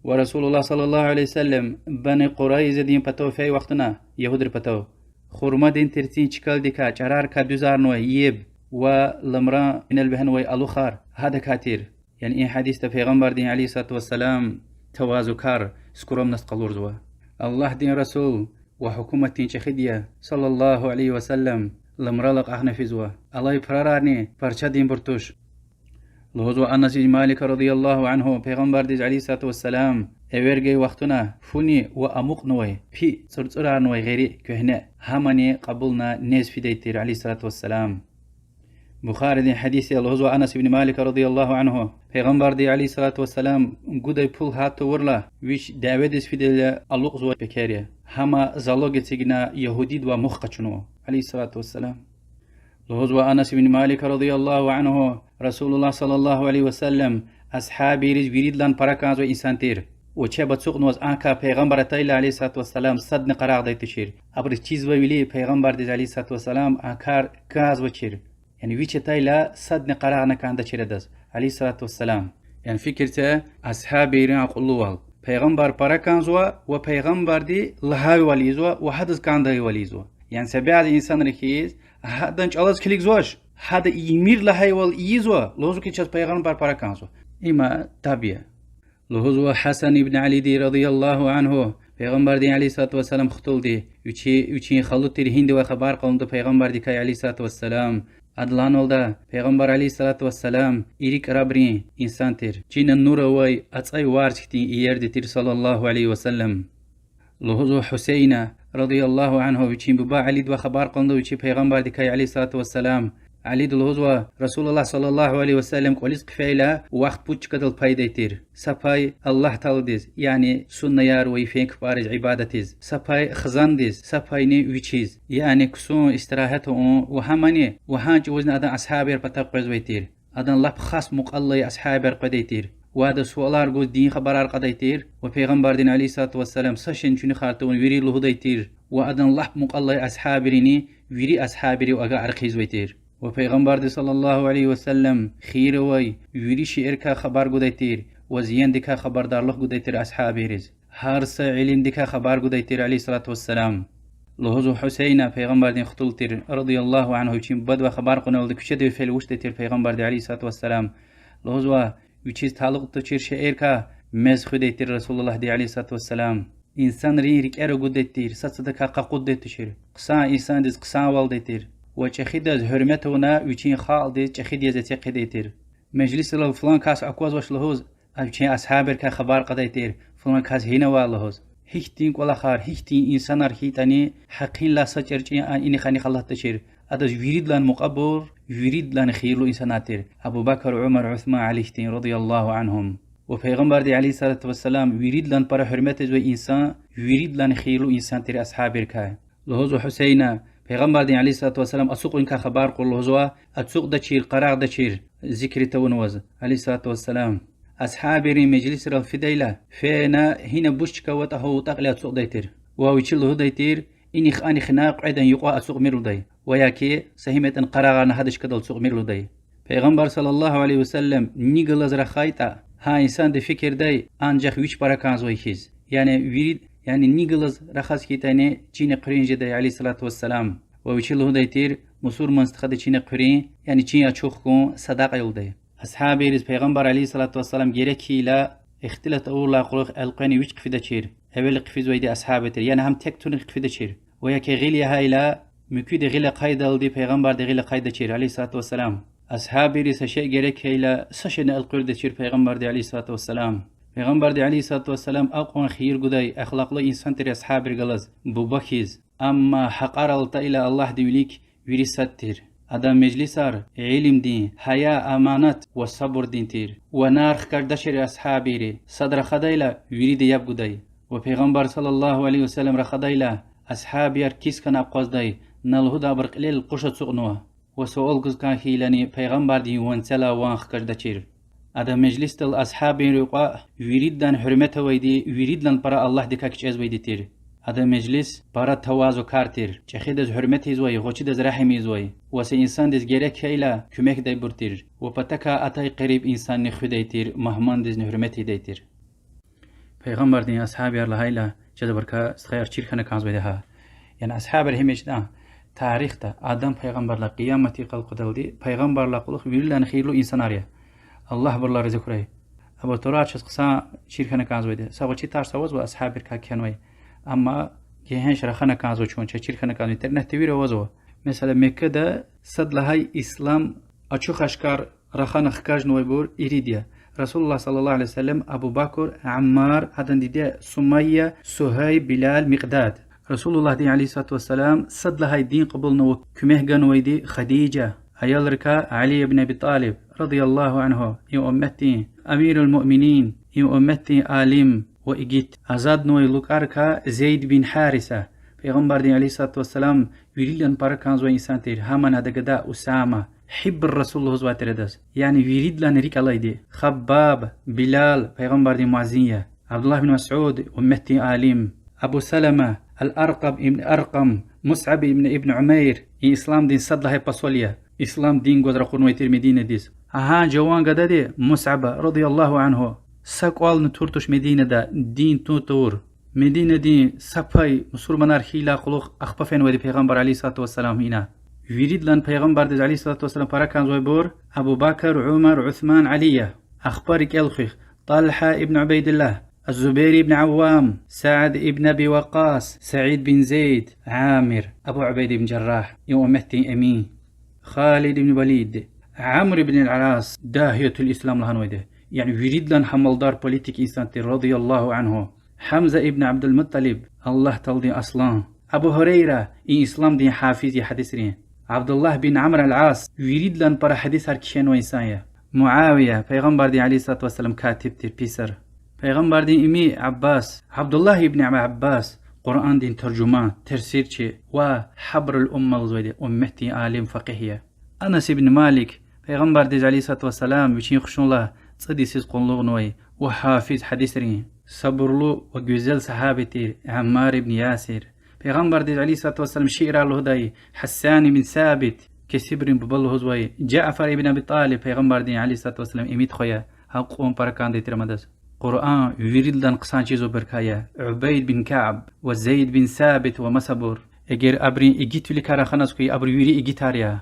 Ва رسول الله صلى الله عليه وسلم Бани Къурайзадин патав фей вахтунда, ягьудрин патав, хурмадин терцин чкадикай чӀарарикай дуьзарнавай еб ва ламран инал вегьенвай алухар гьадакай тир. Яни и гьадисда Пайгъамбардин عليه الصلاة والسلام тавазукар, скромность къалурзава. Аллагьдин расул ва гьукуматдин чӀехиди я صلى الله عليه وسلم, ламрал акьахна физва, алай прарарни парчадинбур туш. Лугьузва Анас ибн Малика رضي الله عنه, Пайгъамбардиз عليه الصلاة والسلام эвер гайи вахтунда фуни ва амукьнавай пи, цӀурцӀурарнавай гъери, куьгьне, гьамани кьабулна нез фидай тир عليه الصلاة والسلام. Бухаридин гьадис я, лугьузва Анас ибн Малика رضي الله عنه, Пайгъамбарди عليه الصلاة والسلام гудай пул гьат тавурла, вич дяведиз фидайла алукьзавай пекер я, гьам залог эцигна ягьудидивай мух къачунва عليه الصلاة والسلام. Лугьузва Анас ибн Малика رضي الله عنه, رسول الله صلى الله عليه وسلم асгьабийриз виридалай пара кӀанзавай инсан тир. Ва чеб ацукьнаваз а кар Пайгъамбар атайла عليه الصلاة والسلام садни къарагъдай тушир. Абуруз чизвайвиляй Пайгъамбардиз عليه الصلاة والسلام а кар кӀанзавачир. Яни вич атайла садни къарагъна кӀандачир адаз عليه الصلاة والسلام. Яни фикир це, асгьабийрин акьуллувал. Пайгъамбар пара кӀанзава ва Пайгъамбарди лагьайвал ийизва ва гьадаз кӀандайвал ийизва. Яни са бязи инсанри хьиз, гьадан чӀалаз килигзавач, гьада ийимир лагьайвал ийизва, лугьузва хьи чаз Пайгъамбар пара кӀанзава. Има таб я. Лугьузва Гьасан ибн Алиди رضي الله عنه, Пайгъамбардин عليه الصلاة والسلام хтулди, вичи, вичин халу тир Гьиндивай хабар кьунвайвал Пайгъамбардикай عليه الصلاة والسلام. Ада лагьанвалда, Пайгъамбар عليه الصلاة والسلام ирик рабрин инсан тир, чина нур авай ацӀай варз хьтин иерди тир صلى الله عليه وسلم. Лугьузва Гьусейна رضي الله عنه, вичин буба Алидивай хабар кьунвайвал вичи Пайгъамбардикай عليه الصلاة والسلام. Алиди лугьузва, رسول الله صلى الله عليه وسلم кӀвализ хъфейла, вахт пуд чкадал пайдай тир. Са пай Аллагь Тааладиз, яни суннаяр ва йифен кпӀариз ибадатиз, са пай хизандиз, са пайни вичиз, яни ксун, истирагьат авун ва гьамани, ва гьа чӀавузни адан асгьабияр патав къвезвай тир. Адан лап хас мукьвал алай асгьабияр къведай тир. Ва адаз суалар гуз, дин хабарар кьадай тир. Ва Пайгъамбардин عليه الصلاة والسلام са шейни чуьнуьхар тавуна вири лугьудай тир. Ва адан лап мукьвал алай асгьабийрини вири асгьабийрив агакьар хъийизвай тир. Ва Пайгъамбарди صلى الله عليه وسلم хийир авай вири шейэрикай хабар гудай тир ва зияндикай хабардарлух гудай тир асгьабийриз. Гьар са илимдикай хабар гудай тир عليه الصلاة والسلام. Лугьузва Гьусейна, Пайгъамбардин хтул тир رضي الله عنه, вичин бубадивай хабар кьунвайвал куьчедив фейила вучдай тир Пайгъамбарди عليه الصلاة والسلام. Лугьузва, вичиз талукь тушир шейэрикай мез хуьдай тир رسول اللهди عليه الصلاة والسلام. Инсанрин рикӀера гудай тир, сад-садакай къакъуддай тушир. Хъсан инсандиз хъсанвалдай тир. Ва чӀехидаз гьуьрмет авуна вичин халкьдиз чӀехиди яз эциг хъийидай тир. Межлисрал флан кас аквазвач лугьуз, а вичин асгьабрикай хабар кьадай тир, флан кас гьинава лугьуз. Гьихьтин кӀвалахар, гьихьтин инсанар хьайитӀани, гьакъинлай са чӀуру чӀин а инихъ-анихъ алатдачир. Адаз виридалай мукьвабур, виридалай хийирлу инсанар тир: Абу Бакр, Умар, Усман, Али хьтин رضي الله عنهم. Ва Пайгъамбарди عليه الصلاة والسلام виридалай пара гьуьрмет ийизвай инсан, виридалай хийирлу инсан тир асгьабрикай. Лугьузва Гьусейна, Пайгъамбардин عليه الصلاة والسلام ацукьуникай хабар кьур лугьузва, ацукьдачир, къарагъдачир, зикр тавунваз عليه الصلاة والسلام. Асгьабийрин межлисрал фидайла, фена гьина буш чка аватӀа гьа вутӀакьли ацукьдай тир. Ва вичи лугьудай тир: инихъ-анихъна кьведан юкьва ацукьмир лугьудай. ва яки са гьим ятӀани къарагъарна гьада чкадал ацукьмир лугьудай. Пайгъамбар صلى الله عليه وسلم ни галаз рахайтӀа, гьа инсанди фикирдай анжах вич пара кӀанзавай хьиз. Яни вири, яни ни галаз рахаз хьайитӀани чин экъуьрин жедай عليه الصلاة والسلام. Ва вичи лугьудай тир, мусурман стхади чин экъуьрин, яни чин ачух хьун садакьа я лугьудай. Асгьабийриз Пайгъамбар عليه الصلاة والسلام герек хьайила, ихтилат авурдалай кьулухъ элкъвена вич хъфидачир, эвел хъфизвайди асгьабар тир, яни гьам тек туна хъфидачир. Ва яки гъил ягъайла, муькуьди гъил ахъайдалди Пайгъамбарди гъил ахъайдачир عليه الصلاة والسلام. Асгьабийриз са шей герек хьайила, са шейни элкъуьрдачир Пайгъамбарди عليه الصلاة والسلام. Пайгъамбарди عليه الصلاة والسلام акьван хийир гудай, ахлакьлу инсан тир асгьабийри галаз, буба хьиз. Амма гьакьарал атайла Аллагьдин вилик, вири сад тир. Адан межлисар илимдин, гьая, аманат ва сабурдин тир. Ва нар хкаждачир асгьабийри, сад рахадайла, вирида яб гудай. Ва Пайгъамбар صلى الله عليه وسلم рахадайла, асгьабияр кис хьана акъваздай, на лугьудай абур кьилел къуш ацукьнава. Ва суал гуз кӀан хьайилани Пайгъамбардин ванцелай ван хкаждачир. Адан межлисдал асгьабийрин юкьва виридалай гьуьрмет авайди, виридалай пара Аллагьдикай кичӀезвайди тир. Адан межлис пара тавазукар тир, чӀехидаз гьуьрмет ийизвай, гъвечӀидаз регьим ийизвай, ва са инсандиз герек хьайила куьмекдайбур тир, ва патакай атай къериб инсанни хуьдай тир, мугьмандизни гьуьрмет ийидай тир. Пайгъамбардин асгьабияр лагьайла, чаз абурукай стхаяр чир хьана кӀанзавайди гьа. Яни асгьабияр гьим ичӀдани тарихда Адам пайгъамбардилай Къиямат юкъ элкъведалди пайгъамбаррилай кьулухъ виридалай хийирлу инсанар я. Аллагь абурулай рази хьурай. Абур тӀварар чаз хъсан чир хьана кӀанзавайди. Са гъвечӀи тарс авазва асгьабийрикай кхьенвай. Амма гегьенш рахана кӀанзава чун, чаз чир хьана кӀанзава, интернетда вири авазва. Месела, Меккада сад лагьай ислам ачух-ашкар рахана хкажнавайбур ирид я. رسول الله صلى الله عليه وسلم, Абу Бакр, Аммар, адан диде Сумайя, Сугьайб, Билал, Микьдад. Расулуллагьдин عليه الصلاة والسلام сад лагьай дин кьабулнава, куьмек ганвайди Хадижа. Аялрикай Али ибн Аби ТӀалиб, رضي الله عنه, и умметдин أمير المؤمنين, и умметдин алим ва игит, азаднавай лукӀарикай Зейд бин Гьариса. Пайгъамбардин عليه الصلاة والسلام виридалай пара кӀанзавай инсан тир, гьамни адан гада Усама, حبر الرسول лугьузвай тир адаз, яни виридалай рикӀ алайди. Хаббаб, Билал, пайгъамбардин муаззин я, Абдуллагь бин Масуд, умметдин алим, Абу Салама, Ал-Аркъаб ибн Аркъам, Мусаб ибн, ибн Умайр, и исламдин сад лагьай посол я, ислам дин гваз ракъурнавай тир Мединадиз. Гьа жаван гадади Мусаба, رضي الله عنه, са кӀвални тур туш Мединада дин тун тавур. Мединадин са пай мусурманар хьайидалай кьулухъ ахпа фенвайди Пайгъамбар عليه الصلاة والسلام ина. Виридалай Пайгъамбардиз عليه الصلاة والسلام пара кӀанзавайбур Абу Бакр, Умар, Усман, Али я. Ахпа рикӀел хуьх: ТӀалгьа ибн Убайдуллагь, Зубайр ибн Аввам, Саад ибн Аби Ваккъас, Саид бин Зейд, Амир, Абу Убайда ибн Жаррагь, и умметдин эмин, Халид ибн Валид, Амр ибн ал-Ас, дагьиятул ислам лагьанвайди, яни виридалай гьамалдар, политик инсан тир, رضي الله عنه, Гьамза ибн Абдулмутталиб, Аллагь Тааладин аслан, Абу Гьурайра, и исламдин гьафиз я гьадисрин, Абдуллагь бин Амр ал-Ас, виридалай пара гьадисар кхьенвай инсан я, Муавия, Пайгъамбардин عليه الصلاة والسلام катиб тир, писарь, Пайгъамбардин ими Аббас, Абдуллагь ибн Аббас, Къуръандин таржуман, тафсирчи ва حبر الأمة лугьузвайди, умметдин алим, факъигь я, Анас ибн Малик, Пайгъамбардиз عليه الصلاة والسلام вичин хушуналди цӀуд йисуз къуллугънавай ва гьафиз гьадисрин, сабурлу ва гуьзел сагьаби тир Аммар ибн Ясир, Пайгъамбардиз عليه الصلاة والسلام шиирар лугьудай Гьасан ибн Сабит, кесибрин буба лугьузвай Жафар ибн Аби ТӀалиб, Пайгъамбардин عليه الصلاة والسلام имит хва я, гьакьван пара кӀандай тир ам адаз. Къуръан виридалай хъсан чизвайбурукай я, Убайд бин Кааб ва Зейд бин Сабит ва масабур. Эгер абурун игитвиликай раханаз хьуй, абуру вири игитар я.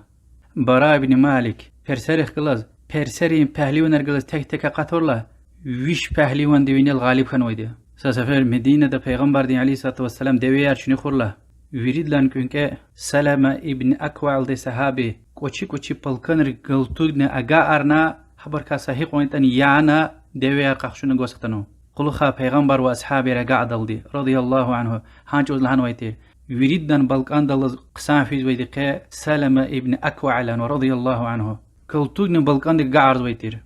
Бара ибн Малик, персерихъ галаз, персерин пагьливанрихъ галаз тек-тек акъатурла, виш пагьливандин винел гъалиб хьанвайди. Са сефер Мединада Пайгъамбардин عليه الصلاة والسلام девеяр чуьнуьхурла, виридалай кӀвенкӀве Салама ибн Акваъ лугьудай сагьаби кӀвачи-кӀвачи балкӀанрик галтугни агакьарна, гьабурукай са гьикьван ятӀани яна, девеяр къахчуна гваз хтанва. Кьулухъай Пайгъамбар ва асгьабияр агакьдалди, رضي الله عنه, гьа чӀавуз лагьанвай тир: виридалай балкӀандал алаз хъсан физвайди къе Салама ибн Акваъ я лагьанва, رضي الله عنه. Галтугни балкӀандик агакьарзавай тир.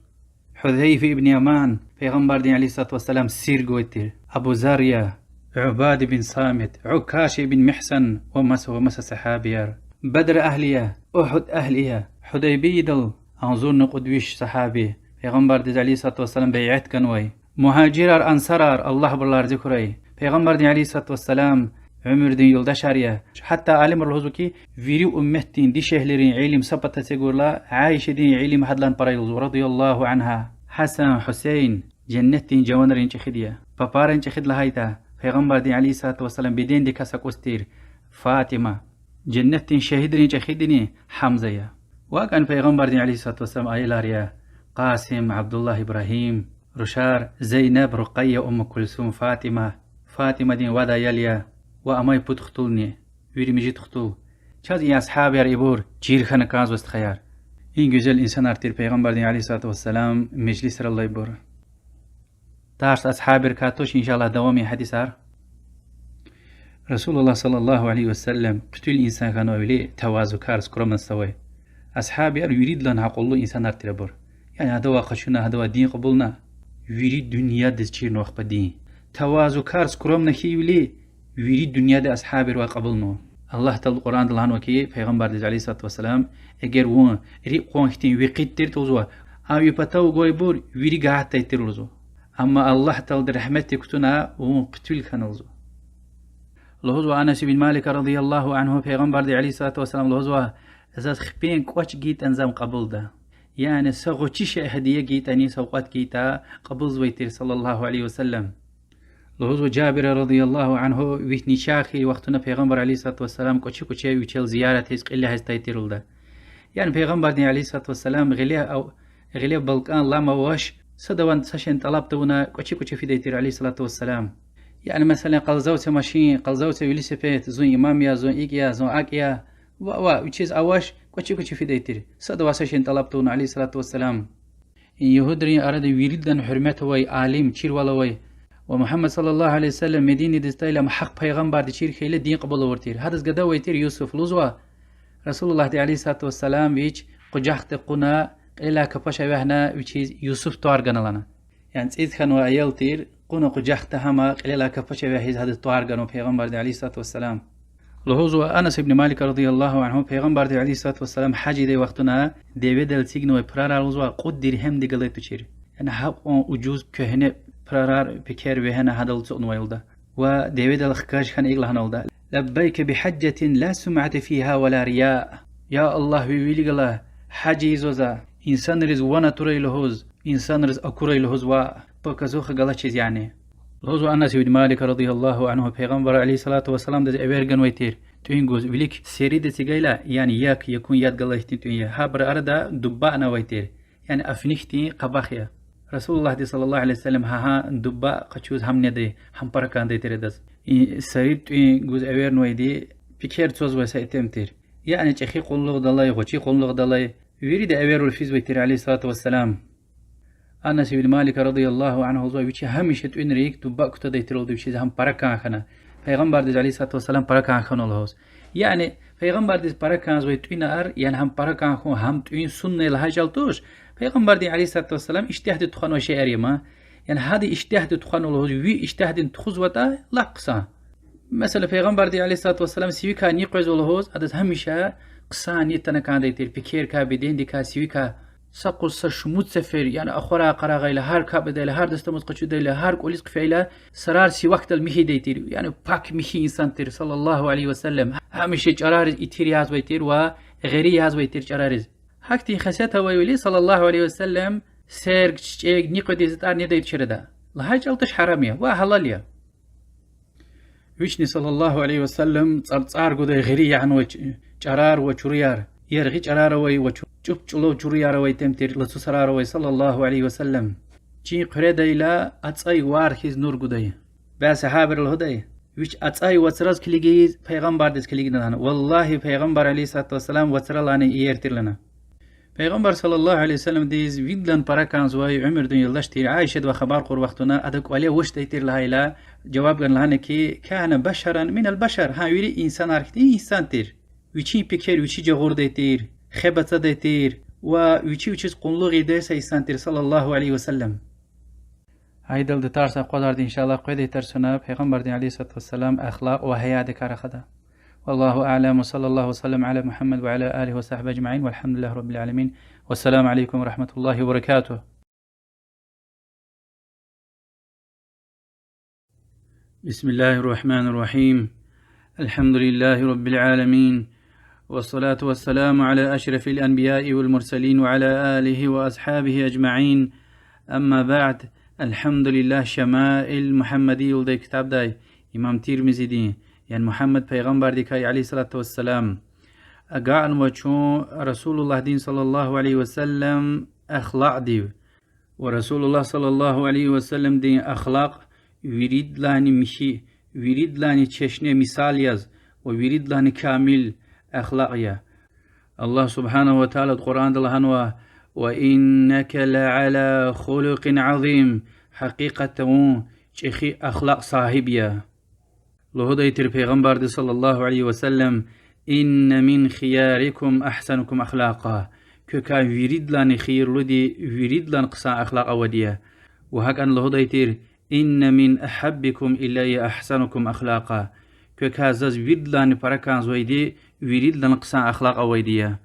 Гьузайфа ибн Яман, Пайгъамбардин عليه الصلاة والسلام сир гвай тир. Абу Зар я, Убада бин Самит, Укаша ибн Мигьсан ва маса ва маса сагьабияр. Бадр агьли я, Угьуд агьли я, Гьудайбиядал агъзурни кьуд виш сагьаби, Пайгъамбардиз عليه الصلاة والسلام бейат ганвай. Мугьажирар, ансарар, Аллагь абурулай рази хьурай, Пайгъамбардин عليه الصلاة والسلام уьмуьрдин юлдашар я. Гьатта алимри лугьузва хьи, вири умметдин дишегьлийрин илим са патаз эцигайла, Аишадин илим гьадалай пара я лугьузва, رضي الله عنها. Гьасан, Гьусейн женнетдин жаванрин чӀехиди я. Папарин чӀехиди лагьайтӀа, Пайгъамбардин عليه الصلاة والسلام бедендикай са кӀус тир Фатима. Женнетдин шагьидрин чӀехидини Гьамза я. Ва кӀан Пайгъамбардин عليه الصلاة والسلام аялар я: Къасим, Абдуллагь, Ибрагьим, рушар Зейнеб, Рукъайя, Умму Кулсум, Фатима. Фатимадин вад аял я ва амай пуд хтулни, вири муьжуьд хтул. Чаз и асгьабияр ибур чир хьана кӀанзава, стхаяр. И гуьзел инсанар тир Пайгъамбардин عليه الصلاة والسلام межлисрал алайбур. Тарс асгьабрикай туш, إن شاء الله, давамин гьадисар. رسول الله صلى الله عليه وسلم хъуьтуьл инсан хьанвайвиляй тавазукар, скромность авай. Асгьабияр виридалай акьуллу инсанар тир абур. Яни гьадавай къачуна, гьадавай дин кьабулна, вири дуьньядиз чирнава ахпа дин. Тавазукар, скромно хьайивиляй вири дуьньяда асгьабривай кьабулнава. Аллагь Таала Къуръанда лагьанва хьи, Пайгъамбардиз عليه الصلاة والسلام, эгер вун рикӀ кьван хьтин векъид тиртӀа лугьузва, ам ви патав гвайбур вири гагьатдай тир лугьузва. Амма Аллагь Таалади рагьметдик кутуна, вун хъуьтуьл хьана лугьузва. Лугьузва Анас ибн Малика رضي الله عنه, Пайгъамбарди عليه الصلاة والسلام лугьузва: заз хипен кӀвач гайитӀани за ам кьабулда. Яни са гъвечӀи шей гьадия гайитӀани, савкьват гайитӀа, кьабулзавай тир صلى الله عليه وسلم. Лугьузва Жабира رضي الله عنه, вич начагъ хьайи вахтунда Пайгъамбар عليه الصلاة والسلام кӀвачи-кӀвачи вичел зиярат ийиз, кьиле гьиз атай тир лугьуда. Яни Пайгъамбардин عليه الصلاة والسلام гъиле ав-, гъиле балкӀан лам авач, садавай са шейни тӀалаб тавуна кӀвачи-кӀвачи фидай тир عليه الصلاة والسلام. Яни, месела, къалзавай машин, къалзавай велосипед, зун имам я, зун икӀ я, зун акӀ я, ва, ва вичиз авач, кӀвачи-кӀвачи фидай тир, садавай са шейни тӀалаб тавуна عليه الصلاة والسلام. И ягьудрин арада виридалай гьуьрмет авай алим, чирвал авай, ва Мугьаммад صلى الله عليه وسلم Мединадиз атайла, ам гьахъ Пайгъамбарди чир хьайила дин кьабул авур тир. Гьадаз гада авай тир Юсуф лугьузва. رسول اللهди عليه الصلاة والسلام вич къужахда кьуна, кьилелай капаш эвягъна, вичиз Юсуф тӀвар гана лагьана. Яни цӀийиз хьанвай аял тир, кьуна къужахда, гьам кьилелай капаш эвягъиз гьадаз тӀвар ганва Пайгъамбарди عليه الصلاة والسلام. Лугьузва Анас ибн Малика رضي الله عنه, Пайгъамбарди عليه الصلاة والسلام гьаж ийидай вахтунда деведал эцигнавай пурарар лугьузва кьуд диргьемдихъ галай тушир. Яни гьакьван ужуз куьгьне пурарар пекер вегьена гьадал ацукьнавай лугьуда. Ва деведал хкаж хьана икӀ лагьана лугьуда: لبيك بحجة لا سمعة فيها ولا رياء. Я Аллагь, ви вилик галай гьаж ийизва за, инсанриз ван атурай лугьуз, инсанриз акурай лугьуз ва показуха галачиз яни. Лугьузва Анас ибн Малика رضي الله عنه, Пайгъамбар عليه الصلاة والسلامдиз эвер ганвай тир тӀуьн гуз, вилик серида эцигайла, яни як, якӀун яд галай хьтин тӀуьн я. Гьабурун арада дуббани авай тир. Яни афни хьтин къабах я. رسول اللهди صلى الله عليه وسلم гьа-гьа дубба къачуз гьам недай, гьам пара кӀандай тир адаз. И серид тӀуьн гуз эвернавайди пекер цазвай са итим тир. Яни чӀехи къуллугъдалай, гъвечӀи къуллугъдалай, вирида эвервал физвай тир عليه الصلاة والسلام. Анас ибн Малика رضي الله عنه лугьузва, вичи гьамиша тӀуьнрик дубба кутадай тир лугьуда, вичиз гьам пара кӀан хьана. Пайгъамбардиз عليه الصلاة والسلام пара кӀан хьана лугьуз. Яни Пайгъамбардиз пара кӀанзавай тӀуьнар, яни гьам пара кӀан хьун, гьам тӀуьн сунна я лагьай чӀал туш, Пайгъамбардин عليه الصلاة والسلام ижтигьадди тухванвай шейэр я ма. Яни гьада ижтигьадди тухвана лугьуз, ви ижтигьаддин тухузватӀа, лап хъсан. Месела, Пайгъамбарди عليه الصلاة والسلام сивикай ни къвезва лугьуз, адаз гьамиша хъсан ни атана кӀандай тир, пекерикай, бедендикай, сивикай. Са къуз са шумуд сефер, яни ахварай къарагъайла, гьар капӀдайла, гьар дастамаз къачудайла, гьар кӀвализ хъфейла, сарар сивакдал михьидай тир, яни пак михьи инсан тир صلى الله عليه وسلم. Гьамиша чӀарариз итир язавай тир ва гъери язавай тир чӀарариз. Гьахьтин хесет авайвиляй صلى الله عليه وسلم серг, чичӀек, ни къведай затӀар недай тушир ада. Лагьай чӀал туш, гьарам я ва гьалал я. Вични صلى الله عليه وسلم цӀарцӀар гудай гъери ягънавай ч-, чӀарар ва чуруяр, яргъи чӀарар авай ва чу-, чӀуп-чӀулав чуруяр авай итим тир, лацу сарар авай صلى الله عليه وسلم. Чин хъуьредайла ацӀай вар хьиз нур гудай. Бязи сагьабайри лугьудай: вич ацӀай вацраз килигиз, Пайгъамбардиз килигна лагьана. Валлагьи, Пайгъамбар عليه الصلاة والسلام вацралайни иер тир лагьана. Пайгъамбар صلى الله عليه وسلمдиз виридан пара кӀанзавай уьмуьрдин юлдаш тир Аишадивай хабар кьур вахтунда, ада кӀвале вучдай тир лагьайла, жаваб гана лагьана хьи, كان بشرا من البشر, гьа вири инсанар хьтин инсан тир. Вичин пекер вичи жагъурдай тир, хеб ацадай тир ва вичи вичиз къуллугъ ийидай са инсан тир صلى الله عليه وسلم. Гьа идалди тарс акъвазарда, إن شاء الله, къведай тарсуна Пайгъамбардин عليه الصلاة والسلام ахлакь ва гьаядикай рахада. والله أعلم، وصلى الله وسلم على محمد وعلى آله وصحبه أجمعين، والحمد لله رب العالمين، والسلام عليكم ورحمة الله وبركاته. بسم الله الرحمن الرحيم. الحمد لله رب العالمين، والصلاة والسلام على أشرف الأنبياء والمرسلين وعلى آله وأصحابه أجمعين. أما بعد، الحمد لله, Шамаил Мугьаммадия лугьудай ктабдай, имам Тирмизидин, яни Мугьаммад пайгъамбардикай, عليه الصلاة والسلام, агакьнава чун Расулуллагьдин, صلى الله عليه وسلم, ахлакьдив. Ва Расулуллагь, صلى الله عليه وسلمدин, ахлакь виридалайни михьи, виридалайни чешне, мисал яз, ва виридалайни камил ахлакь я. Аллагь سبحانه وتعالى Къуръанда лагьанва: وإنك لعلى خلق عظيم, гьакъикъатда вун чӀехи ахлакь сагьиб я. Лугьудай тир пайгъамбарди, صلى الله عليه وسلم: إن من خياركم أحسنكم أخلاقا, квекай виридалайни хийирлуди виридалайни хъсан ахлакь авайди я. Ва гьакӀни лугьудай тир: إن من أحبكم إلي أحسنكم أخلاقا, квекай заз виридалайни пара кӀанзавайди виридалайни хъсан ахлакь авайди я.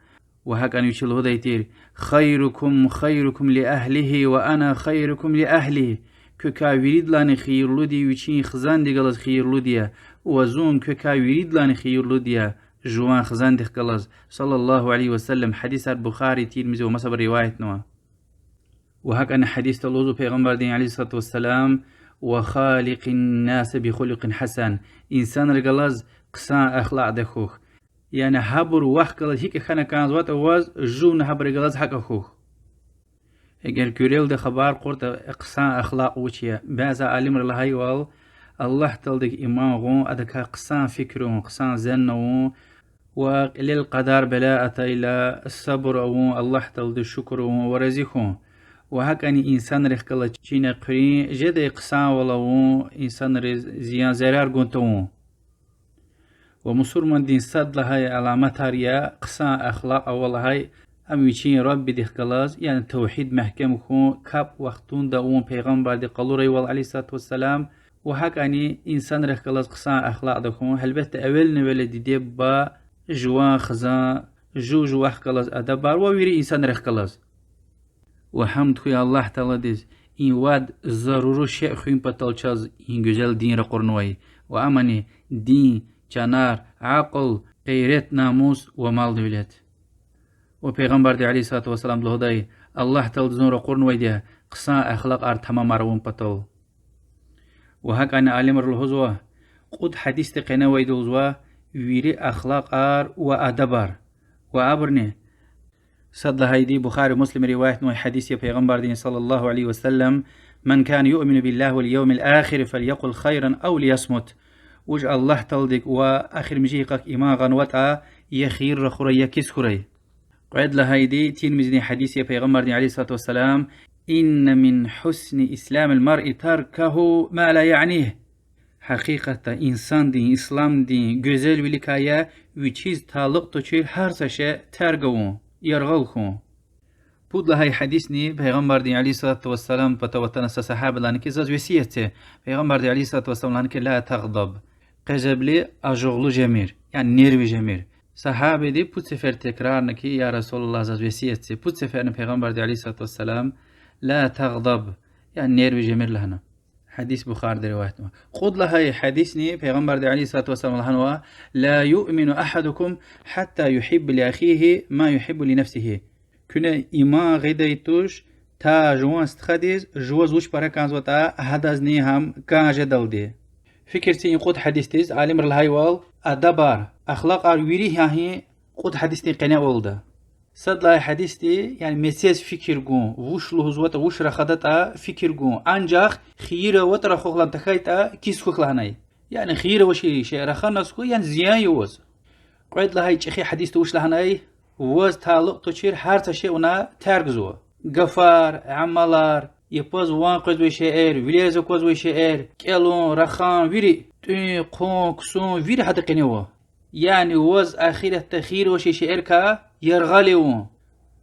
Ва гьакӀни вичи лугьудай тир: خيركم خيركم لأهله وأنا خيركم لأهلي, квекай виридалайни хийирлуди вичин хизандихъ галаз хийирлуди я, ва зун квекай виридалайни хийирлуди я жуван хизандихъ галаз, صلى الله عليه وسلم. Гьадисар Бухари, Тирмизи ва масабуру риваятнава. Ва гьакӀни гьадисда лугьузва пайгъамбардин, عليه الصلاة والسلام: وخالق الناس بخلق حسن, инсанрихъ галаз хъсан ахлакьда хьухь. Яни гьабур вахъ галаз гьикӀ хьана кӀанзаватӀа ваз, жувни гьабурухъ галаз гьакӀа хьухь. Эгер куьрелди хабар кьуртӀа, хъсан ахлакь вуч я, бязи алимри лагьайвал, Аллагь Тааладик иман гъун, адакай хъсан фикир авун, хъсан зенн авун, ва кьилел къадар-бала атайла сабур авун, Аллагь Тааладиз шукур авун ва рази хьун. Ва гьакӀни инсанрихъ галаз чина хъуьруьн жедай хъсанвал авун, инсанриз зиян-зарар гун тавун. Ва мусурмандин сад лагьай аламатар я хъсан ахлакь ава лагьай, ам вичин Раббидихъ галаз, яни тавгьид мягькем хьун, капӀ вахтунда авун, пайгъамбарди къалурайвал, عليه الصلاة والسلام, ва гьакӀни инсанрихъ галаз хъсан ахлакьда хьун, гьелбетда, эвелни-эвел диде-буба, жуван хизан, жув-жувахъ галаз адабар ва вири инсанрихъ галаз. Ва гьамд хьуй Аллагь Тааладиз, и вад зарури шей хуьн патал чаз и гуьзел дин ракъурнавай, ва амни дин, чанар, акьул, гъейрат, намус ва мал-девлет. Ва пайгъамбарди, عليه الصلاة والسلام, лугьудай: Аллагь Таалади зун ракъурнавайди я хъсан ахлакьар тамамар авун патал. Ва гьакӀни алимри лугьузва, кьуд гьадисди къене авайди лугьузва вири ахлакьар ва адабар. Ва абурни: сад лагьайди Бухари, Муслим риваятнавай гьадис я пайгъамбардин, صلى الله عليه وسلم: من كان يؤمن بالله واليوم الآخر فليقل خيرا أو ليصمت. Вуж Аллагь Тааладик ва эхиримжи йикъак иман гъанватӀа, я хийир рахурай, я кис хьурай. Кьвед лагьайди Тирмизидин гьадис я пайгъамбардин, عليه الصلاة والسلام: إن من حسن إسلام المرء تركه ما لا يعنيه. Гьакъикъатда инсандин, исламдин гуьзелвиликай я вичиз талукь тушир гьар са шей терг авун, яргъал хьун. Пуд лагьай гьадисни пайгъамбардин, عليه الصلاة والسلام, патав атана са сагьабидилай лагьана ки, заз весият це. Пайгъамбарди, عليه الصلاة والسلام, лагьана ки: لا تغضب. Къезебли ажугълу жемир, яни нерви жемир. Сагьабиди пуд сефер текрарна ки: يا رسول الله, заз весият це. Пуд сеферни пайгъамбарди, عليه الصلاة والسلام, لا تغضب, яни нерви жемир лагьана. Гьадис Бухариди риваятнава. Кьуд лагьай гьадисни пайгъамбарди, عليه الصلاة والسلام, лагьанва: لا يؤمن أحدكم حتى يحب لأخيه ما يحب لنفسه. Куьне иман гъидай туш, та жуван стхадиз жуваз вуч пара кӀанзаватӀа, гьадазни гьам кӀан жедалди. Фикир це и кьуд гьадисдиз, алимри лагьайвал, адабар, ахлакьар вири гьа и кьуд гьадисдин къене авалда. Сад лагьай гьадисди, яни мецез фикир гун, вуч лугьузватӀа, вуч рахадатӀа фикир гун, анжах хийир аватӀа рахух лагьана тахьайтӀа, кис хьухь лагьанай. Яни хийир авачир шей рахана хьухь, яни зиян я ваз. Кьвед лагьай чӀехи гьадисди вуч лагьанай? Ваз талукь тушир гьар са шей вуна тергзава. Гафар, амалар, япаз ван къвезвай шейэр, вилериз аквазвай шейэр, кӀелун, рахан, вири, тӀуьн, хъун, ксун, вири гьада къене ава. Яни ваз ахиратда хийир авачир шейэрикай яргъал авун.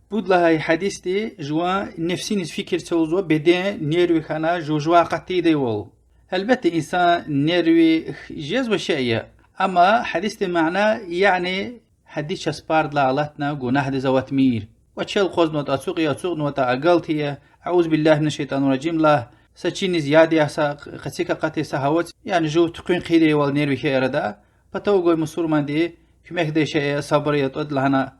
Пуд лагьай гьадисди жуван нефсиниз фикир це лугьузва, беден, нерви хьана жув-жувай акъат тийидайвал. Гьелбетда, инсан нерви жезва шей я. Амма гьадисдин мана, яни гьадис часпардилай алатна гунагьдиз аватмир. Ва чел акъвазнаватӀа, ацукь я, ацукьнаватӀа, агал тийида, أعوذ بالله من الشيطان الرجيم лагь, са чиниз яд ягъ, са къецик акъатда, са гьава, яни жув туьхуьн хъийидайвал нерви хьайи арада, Патав гвай мусурманди куьмекдай шей ая, сабур ая тӀвад лагьана.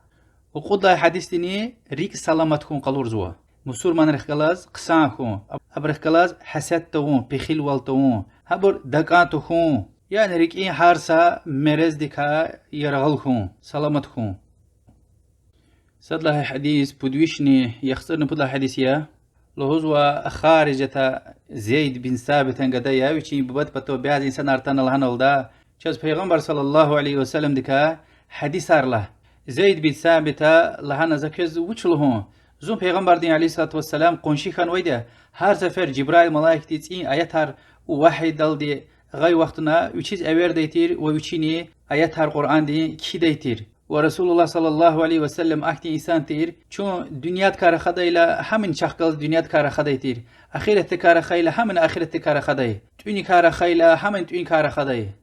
Ва кьуд лагьай гьадисдини рикӀ саламат хьун къалурзава. Мусурманрихъ галаз хъсан хьун, абурухъ галаз гьасад тавун, пехилвал тавун, гьабур дакӀан тахьун, яни рикӀин гьар са мерездикай яргъал хьун, саламат хьун. Сад лагьай гьадис пуд вишни яхцӀурни пуд лагьай гьадис я. Лугьузва Хариджата, Зейд бин Сабитан гада я, вичин бубади патав бязи инсанар атана лагьаналда, чаз Пайгъамбар صلى الله عليه وسلمдикай гьадисар лагь. Зейд бин Сабита лагьана: за квез вуч лугьун? Зун Пайгъамбардин عليه الصلاة والسلام къунши хьанвайди я. Гьар сефер Жибраил малаикди цӀийи аятар вагьйидалди гъайи вахтунда вичиз эвердай тир ва вичини аятар Къуръандин кхьидай тир. Ва رسول الله صلى الله عليه وسلم ахьтин инсан тир, чун дуьньядикай рахадайла гьамни чахъ галаз дуьньядикай рахадай тир, ахиратдикай рахайла гьамни ахиратдикай рахадай, тӀуьникай рахайла гьамни тӀуьникай рахадай.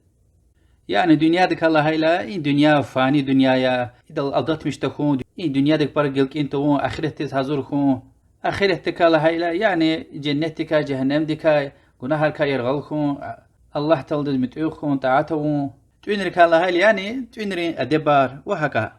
Яни дуьньядикай лагьайла, и дуьнья фани дуьнья я, идал алдатмиш тахьун, и дуьньядик пара гелкъуьн тавун, ахиратдиз гьазур хьун. Ахиратдикай лагьайла, яни женнетдикай, жегьеннемдикай, гунагьрикай яргъал хьун, Аллагь Тааладиз муьтӀуьгъ хьун, тӀаат авун. ТӀуьнрикай лагьайла, яни тӀуьнрин адебар ва гьакӀа.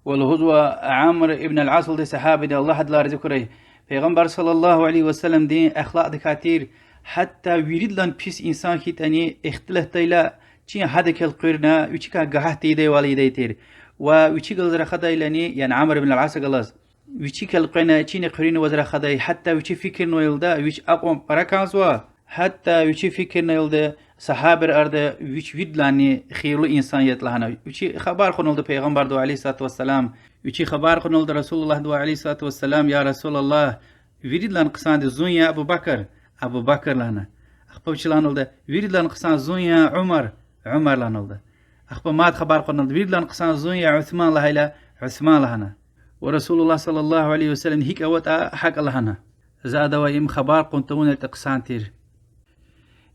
Ва лугьузва Амр ибн аль-Асалди, сагьабади, Аллагь адалай рази хьурай, Пайгъамбар صلى الله عليه وسلمдин ахлакьдикай тир, гьатта виридалай пис инсан хьайитӀани ихтилатдайла, чин гьадахъ элкъуьрна вичикай гагьат тийидайвал ийидай тир. Ва вичи галаз рахадайлани, яни Амр ибн аль-Аса галаз, вичи элкъвена, чина хъуьруьнваз рахадай, гьатта вичи фикирнавайвалда вич акьван пара кӀанзава, гьатта вичи фикирнавайвалда сагьабайрин арада вич виридалайни хийирлу инсан ятӀа лагьана. Вичи хабар кьуналда Пайгъамбарда عليه الصلاة والسلام, вичи хабар кьуналда Расулуллагьда عليه الصلاة والسلام: я Расулаллагь, виридалай хъсанди зун я, Абу Бакр? Абу Бакр лагьана. Ахпа вичи лагьаналда: виридалай хъсан зун я, Умар? Умар лагьаналда. Ахпа мад хабар кьуналда: виридалай хъсан зун я, Усман? Лагьайла, Усман лагьана. Ва Расулуллагь صلى الله عليه وسلمди гьикӀ аватӀа, гьакӀ лагьана. За адавай им хабар кьун тавунайтӀа хъсан тир.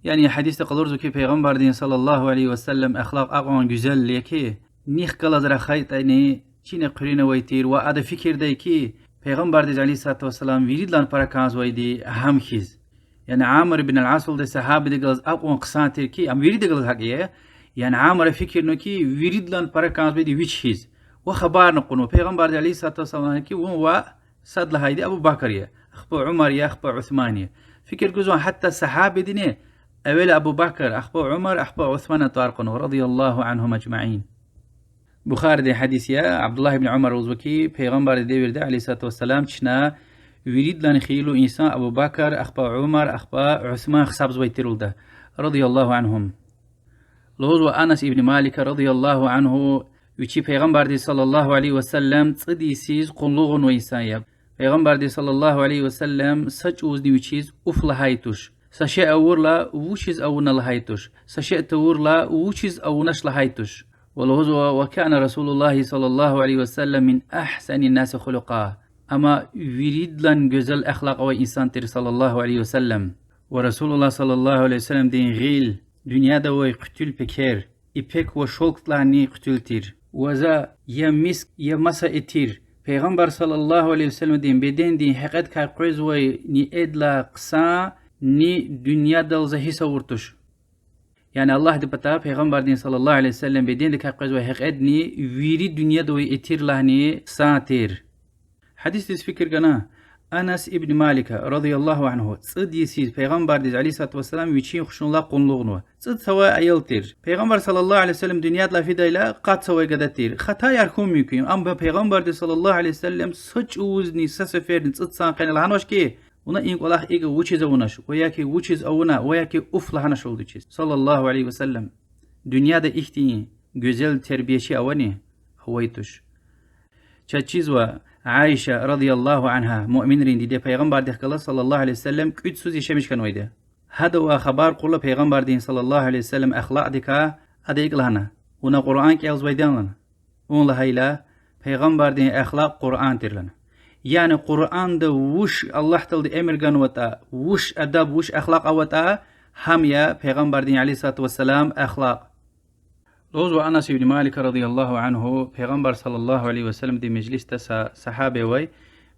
Яни гьадисда къалурзава хьи, Пайгъамбардин صلى الله عليه وسلم ахлакь акьван гуьзел я хьи, нихъ галаз рахайтӀани, чина хъуьруьнавай тир ва ада фикирдай хьи, Пайгъамбардиз عليه الصلاة والسلام виридалай пара кӀанзавайди гьам хьиз. Яни Амр ибн аль-Асалди сагьабади галаз акьван хъсан тир хьи, ам вирида галаз гьакӀ я. Яни Амра фикирнава хьи, виридалай пара кӀанзавайди вич хьиз. Ва хабарни кьунва Пайгъамбарди عليه الصلاة والسلام хьи, вун ваъ, сад лагьайди Абу Бакр я, ахпа Умар я, ахпа Усман я. Фикир гузвани, гьатта сагьабадини эвел Абу Бакр, ахпа Умар, ахпа Усманан тӀвар кьунва, رضي الله عنهم أجمعين. Бухаридин гьадис я, Абдуллагь ибн Умара лугьузва хьи, Пайгъамбардин девирда عليه الصلاة والسلام чна виридалай хийирлу инсан Абу Бакр, ахпа Умар, ахпа Усман гьисабзавай тир лугьуда, رضي الله عنهم. Лугьузва Анас ибн Малика رضي الله عنه, вичи Пайгъамбардиз صلى الله عليه وسلم цӀуд йисуз къуллугънавай инсан я. Пайгъамбарди صلى الله عليه وسلم са чӀавузни вичиз уф лагьай туш, са шей авурла вучиз авуна лагьай туш, са шей тавурла вучиз авунач лагьай туш. Ва лугьузва: وكان رسول الله صلى الله عليه وسلم من أحسن الناس خلقا. Амма виридалай гуьзел ахлакь авай инсан тир صلى الله عليه وسلم. Ва Расулуллагь صلى الله عليه وسلمдин гъил, дуьньяда авай хъуьтуьл пекер, ипек ва шёлкдилайни хъуьтуьл тир. Ва за я миск, я маса этир, Пайгъамбар صلى الله عليه وسلمдин бедендин гьекьедикай къвезвай неэдлай хъсан ни дуьньядал за гьисс авур туш. Яни Аллагьдин патай Пайгъамбардин صلى الله عليه وسلم бедендикай къвезвай гьекьедни вири дуьньяда авай этирлагьни хъсан тир. Гьадисдиз фикир гана. Анас ибн Малика رضي الله عنه цӀуд йисуз Пайгъамбардиз عليه الصلاة والسلام вичин хушуналлай къуллугънава. ЦӀуд цавай аял тир. Пайгъамбар صلى الله عليه وسلم дуьньядилай фидайла къад цавай гада тир. Хатаяр хьун мумкин, амма Пайгъамбарди صلى الله عليه وسلم са чӀавузни са сеферни цӀуд сан къене лагьанвач хьи, вуна и кӀвалах икӀ вучиз авунач, ва я хьи вучиз авуна, ва я хьи уф лагьанач лугьудай чиз, صلى الله عليه وسلم. Дуьньяда ихьтин гуьзел тербиячи авани? Авай туш. Чаз чизва, Аиша رضي الله عنها, муъминрин диде, Пайгъамбардихъ галаз صلى الله عليه وسلم кӀуьд йисуз яшамиш хьанвайди я. Гьадавай хабар кьурла Пайгъамбардин صلى الله عليه وسلم ахлакьдикай, ада икӀ лагьана: вуна Къуръан кӀелзавайди яни лагьана. Вун лагьайла, Пайгъамбардин ахлакь Къуръан тир лагьана. Яни Къуръанда вуч Аллагь Таалади эмир ганватӀа, вуч адаб, вуч ахлакь аватӀа, гьам я Пайгъамбардин عليه الصلاة والسلام ахлакь. Лугьузва Анас ибн Малика رضي الله عنه, Пайгъамбар صلى الله عليه وسلمдин межлисда са сагьаба авай,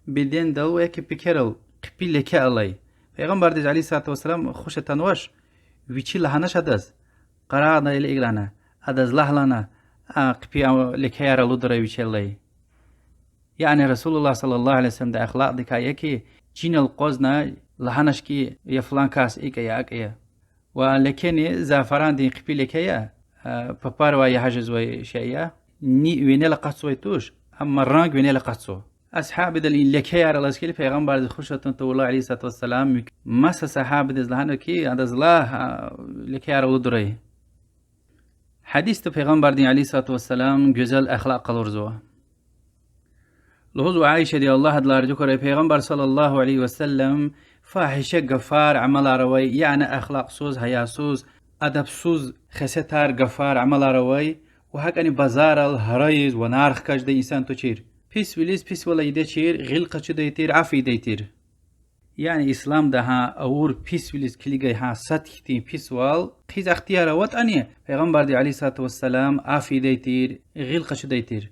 бедендал ва я хьи пекерал хъипи леке алай. Пайгъамбардиз عليه الصلاة والسلام хуш атанвач, вичи лагьанач адаз: Къарагъна, икӀ лагьана, адаз лагь лагьана, а хъипи а лекеяр алудрай вичелай. Яни رسول الله صلى الله عليه وسلمдин ахлакьдикай я хьи, чинал акъвазна лагьанач хьи, я флан кас икӀ я, акӀ я. Ва лекени зафарандин хъипи леке я, а, папаривай ягъа жезвай шей я, ни винел акъатзавай туш, амма ранг винел акъатзава. Асгьабдал и лекеяр алаз хьайила Пайгъамбардиз хуш атун тавурла, عليه الصلاة والسلام, маса сагьабадиз лагьана хьи, адаз лагь, а, лекеяр алудрай. Гьадисда Пайгъамбардин, عليه الصلاة والسلام, гуьзел ахлакь къалурзава. Лугьузва Аишади, Аллагь адалай рази хьурай, Пайгъамбар صلى الله عليه وسلم фагьиша гафар, амалар авай, яни ахлакьсуз, гьаясуз, адабсуз хесетар, гафар, амалар авай, ва гьакӀни базарал гьарайиз ва нарх хкаждай инсан тушир. Писвилиз писвал ийидай тир, гъил къачудай тир, афу ийидай тир. Яни исламда гьа авур писвилиз килигай гьа сад хьтин писвал хъийиз ихтияр аватӀани, Пайгъамбарди, عليه الصلاة والسلام, афу ийидай тир, гъил къачудай тир.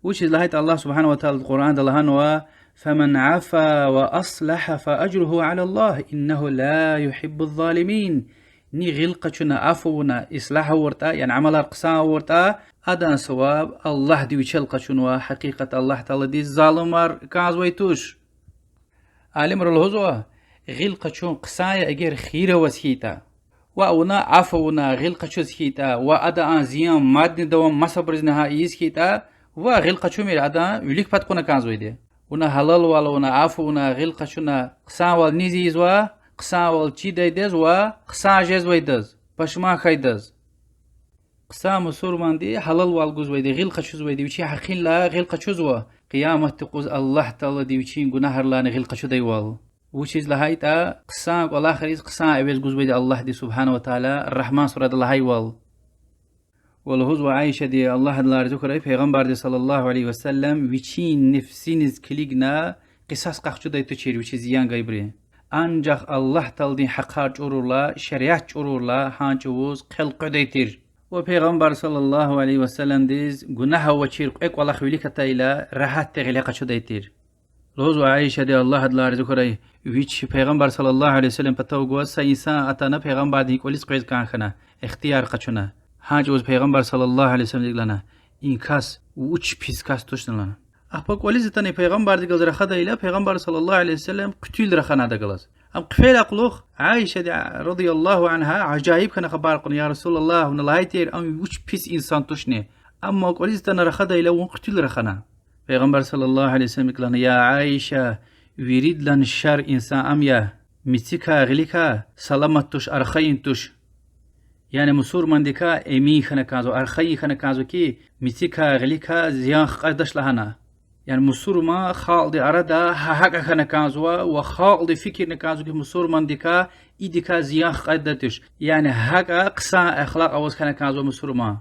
Вучиз лагьайтӀа Аллагь سبحانه وتعالى Къуръанда лагьанва: فمن عفا وأصلح فأجره على الله إنه لا يحب الظالمين. Ни гъил къачуна, афу авуна, ислагь авуртӀа, яни амалар хъсан авуртӀа, адан саваб Аллагьди вичел къачунва, гьакъикъатда Аллагь Таалади залумар кӀанзавай туш. Алимри лугьузва, гъил къачун хъсан я, эгер хийир аваз хьайитӀа. Ва вуна афу авуна, гъил къачуз хьайитӀа, ва ада а зиян мадни давам масабурузни гьа ийиз хьайитӀа, ва гъил къачумир, адан вилик пад кьуна кӀанзавайди. Вуна гьалалвал авуна, афу авуна, гъил къачуна, хъсанвал низ ийизва? Хъсанвал чидайдаз ва хъсан жезвайдаз, пашман хьайидаз. Хъсан мусурманди гьалалвал гузвайди, гъил къачузвайди, вичин гьакъинлай гъил къачузва, къияматдин юкъуз Аллагь Таалади вичин гунагьрилайни гъил къачудайвал. Вучиз лагьайтӀа хъсан кӀвалахриз хъсан эвез гузвайди Аллагьди سبحانه وتعالى Рагьман сурада лагьайвал. Ва лугьузва Аишади, Аллагь адалай рази хьурай, Пайгъамбарди صلى الله عليه وسلم вичин нефсиниз килигна къисас къахчудай тушир вичиз зиян гайибурун. Анжах Аллагь Тааладин гьахъар чӀурурла, шариат чӀурурла гьа чӀавуз хъел къведай тир. Ва Пайгъамбар صلى الله عليه وسلمдиз гунагь авачир кьве кӀвалах вилик атайла, рагьатди гъиле къачудай тир. Лугьузва Аишади, Аллагь адалай рази хьурай, вич Пайгъамбар صلى الله عليه وسلم патав гваз са инсан атана Пайгъамбардин кӀвализ къвез кӀан хьана, ихтияр къачуна. Гьа чӀавуз Пайгъамбар صلى الله عليه وسلمдиз икӀ лагьана: и кас вуч пис кас тушни, лагьана. Ахпа кӀвализ атана Пайгъамбардихъ галаз рахадайла, Пайгъамбар صلى الله عليه وسلم хъуьтуьл рахана адахъ галаз. Ам хъфейла кьулухъ Аишади, رضي الله عنها, ажаиб хьана хабар кьуна: я رسول الله, вуна лагьай тир, ам вуч пис инсан тушни. Амма кӀвализ атана рахадайла, вун хъуьтуьл рахана. Пайгъамбар صلى الله عليه وسلم икӀ лагьана: я Аиша, виридалай шар инсан ам я, мецикай, гъиликай саламат туш, архайин туш. Яни мусурмандикай эмин хьана кӀанзава, архайин хьана кӀанзава хьи, мецикай, гъиликай зиян хкаждач лагьана. Яни мусурман халкьдин арада гьа-, гьакӀа хьана кӀанзава ва халкьди фикирна кӀанзава хьи, мусурмандикай идакай зиян хкаждай туш. Яни гьакӀа хъсан ахлакь аваз хьана кӀанзава мусурман.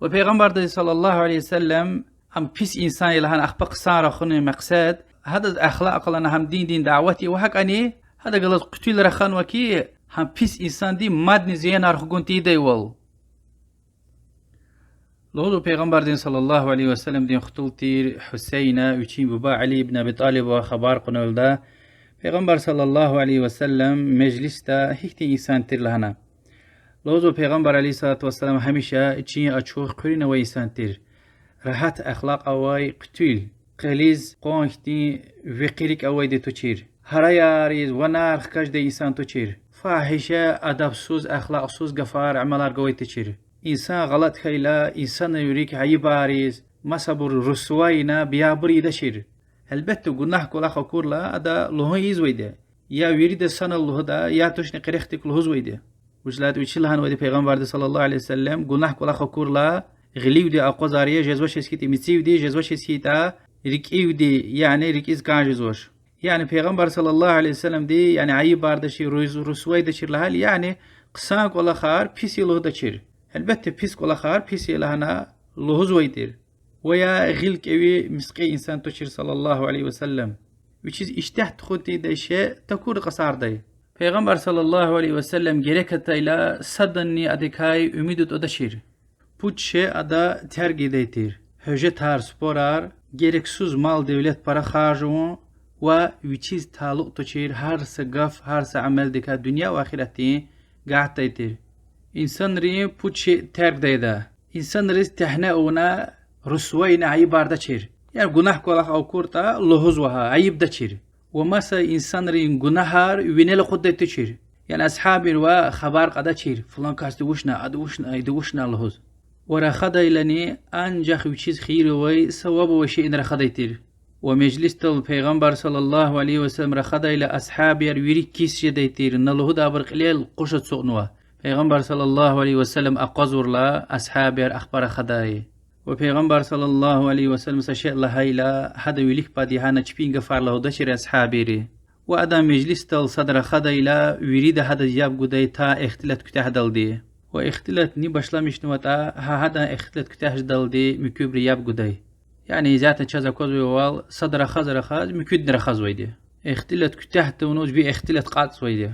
Ва Пайгъамбарди صلى الله عليه وسلم ам пис инсан я лагьана ахпа хъсан рахунин мекьсед, гьадаз ахлакь акъална, гьам диндин дават я ва гьакӀни гьадахъ галаз хъуьтуьл раханва хьи, гьам пис инсанди мадни зиянар хгун тийидайвал. Лугьузва Пайгъамбардин صلى الله عليه وسلمдин хтул тир Гьусейна вичин буба Али ибн Аби ТӀалиба хабар кьуна валда, Пайгъамбар صلى الله عليه وسلم межлисда гьихьтин инсан тир лагьана. Лугьузва Пайгъамбар عليه الصلاة والسلام гьамиша чин ачух хъуьруьн авай инсан тир. Рагьат ахлакь авай, хъуьтуьл, къилиз къван хьтин векъи рикӀ авайди тушир. Гьарайриз ванар хкаждай инсан тушир. Фагьиша, адабсуз, ахлакьсуз гафар, амалар гвай тушир. Инсан гъалатӀ хьайила, инсанрин рикӀ айибариз, масабур русвайна биябур ийидачир. Гьелбетда, гунагь кӀвалах акурла, ада лугьун ийизвайди я. Я вирида санал лугьуда, я тушни къерехдик лугьузвайди я. Вучиз лагьайтӀа вичи лагьанвайди Пайгъамбарди صلى الله عليه وسلم, гунагь кӀвалах акурла, гъиливди акъвазар я, жезвачиз хьайитӀа, мецивди жезвачиз хьайитӀа, рикӀивди, яни рикӀиз кӀан жезвач. Яни Пайгъамбар صلى الله عليه وسلمди, яни айибардачир, руз-, русвайдачир лагьайла, яни хъсан кӀвалахар пис я лугьудачир. Гьелбетда, пис кӀвалахар пис я лагьана лугьузвай тир. Ва я гъил кӀеви, мискьи инсан тушир صلى الله عليه وسلم. Вичиз иштягь тухун тийидай шей такурди кьасардай. Пайгъамбар صلى الله عليه وسلم герек атайла, саданни адакай умуд атӀудачир. Пуд шей ада терг ийидай тир: гьуьжетар, спорар, герексуз мал-девлет, пара харжун ва вичиз талукь тушир гьар са гаф, гьар са амалдикай дуьнья ва ахиратдин гатдай тир. Инсанрин пуд шей терг ийида. Инсанриз тегьне авуна, русвайна айибардачир. Яни гунагь кӀвалах акуртӀа, лугьузва гьа, айибдачир. Ва маса инсанрин гунагьар винел акъуддай тушир. Яни асгьабийривай хабар кьадачир, флан касди вучна, ада вучна, ида вучна лугьуз. Ва рахадайлани анжах вичиз хийир авай, саваб авай шейни рахадай тир. Ва межлисдал Пайгъамбар صلى الله عليه وسلم рахадайла асгьабияр вири кис жедай тир, на лугьудай абур кьилел къуш ацукьнава. Пайгъамбар صلى الله عليه وسلم акъвазурла, асгьабияр ахпа рахадай. Ва Пайгъамбар صلى الله عليه وسلم са шей лагьайла, гьадан вилик пад ягъана чпин гафар лугьудачир асгьабийри. Ва адан межлисдал сад рахадайла, вирида гьадаз яб гудай та ихтилат куьтягьдалди. Ва ихтилат ни башламишнаватӀа, гьа гьадан ихтилат куьтягь жедалди муькуьбуру яб гудай. Яни исятда чаз аквазвайвал, сад рахаз-рахаз муькуьдни рахазвайди. Ихтилат куьтягь тавунваз ви ихтилат кьатӀзавайди.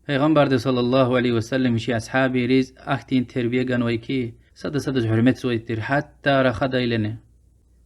Пайгъамбарди صلى الله عليه وسلم вичин асгьабийриз ахьтин тербия ганвай хьи, сада садаз гьуьрметзавай тир, гьатта рахадайлани.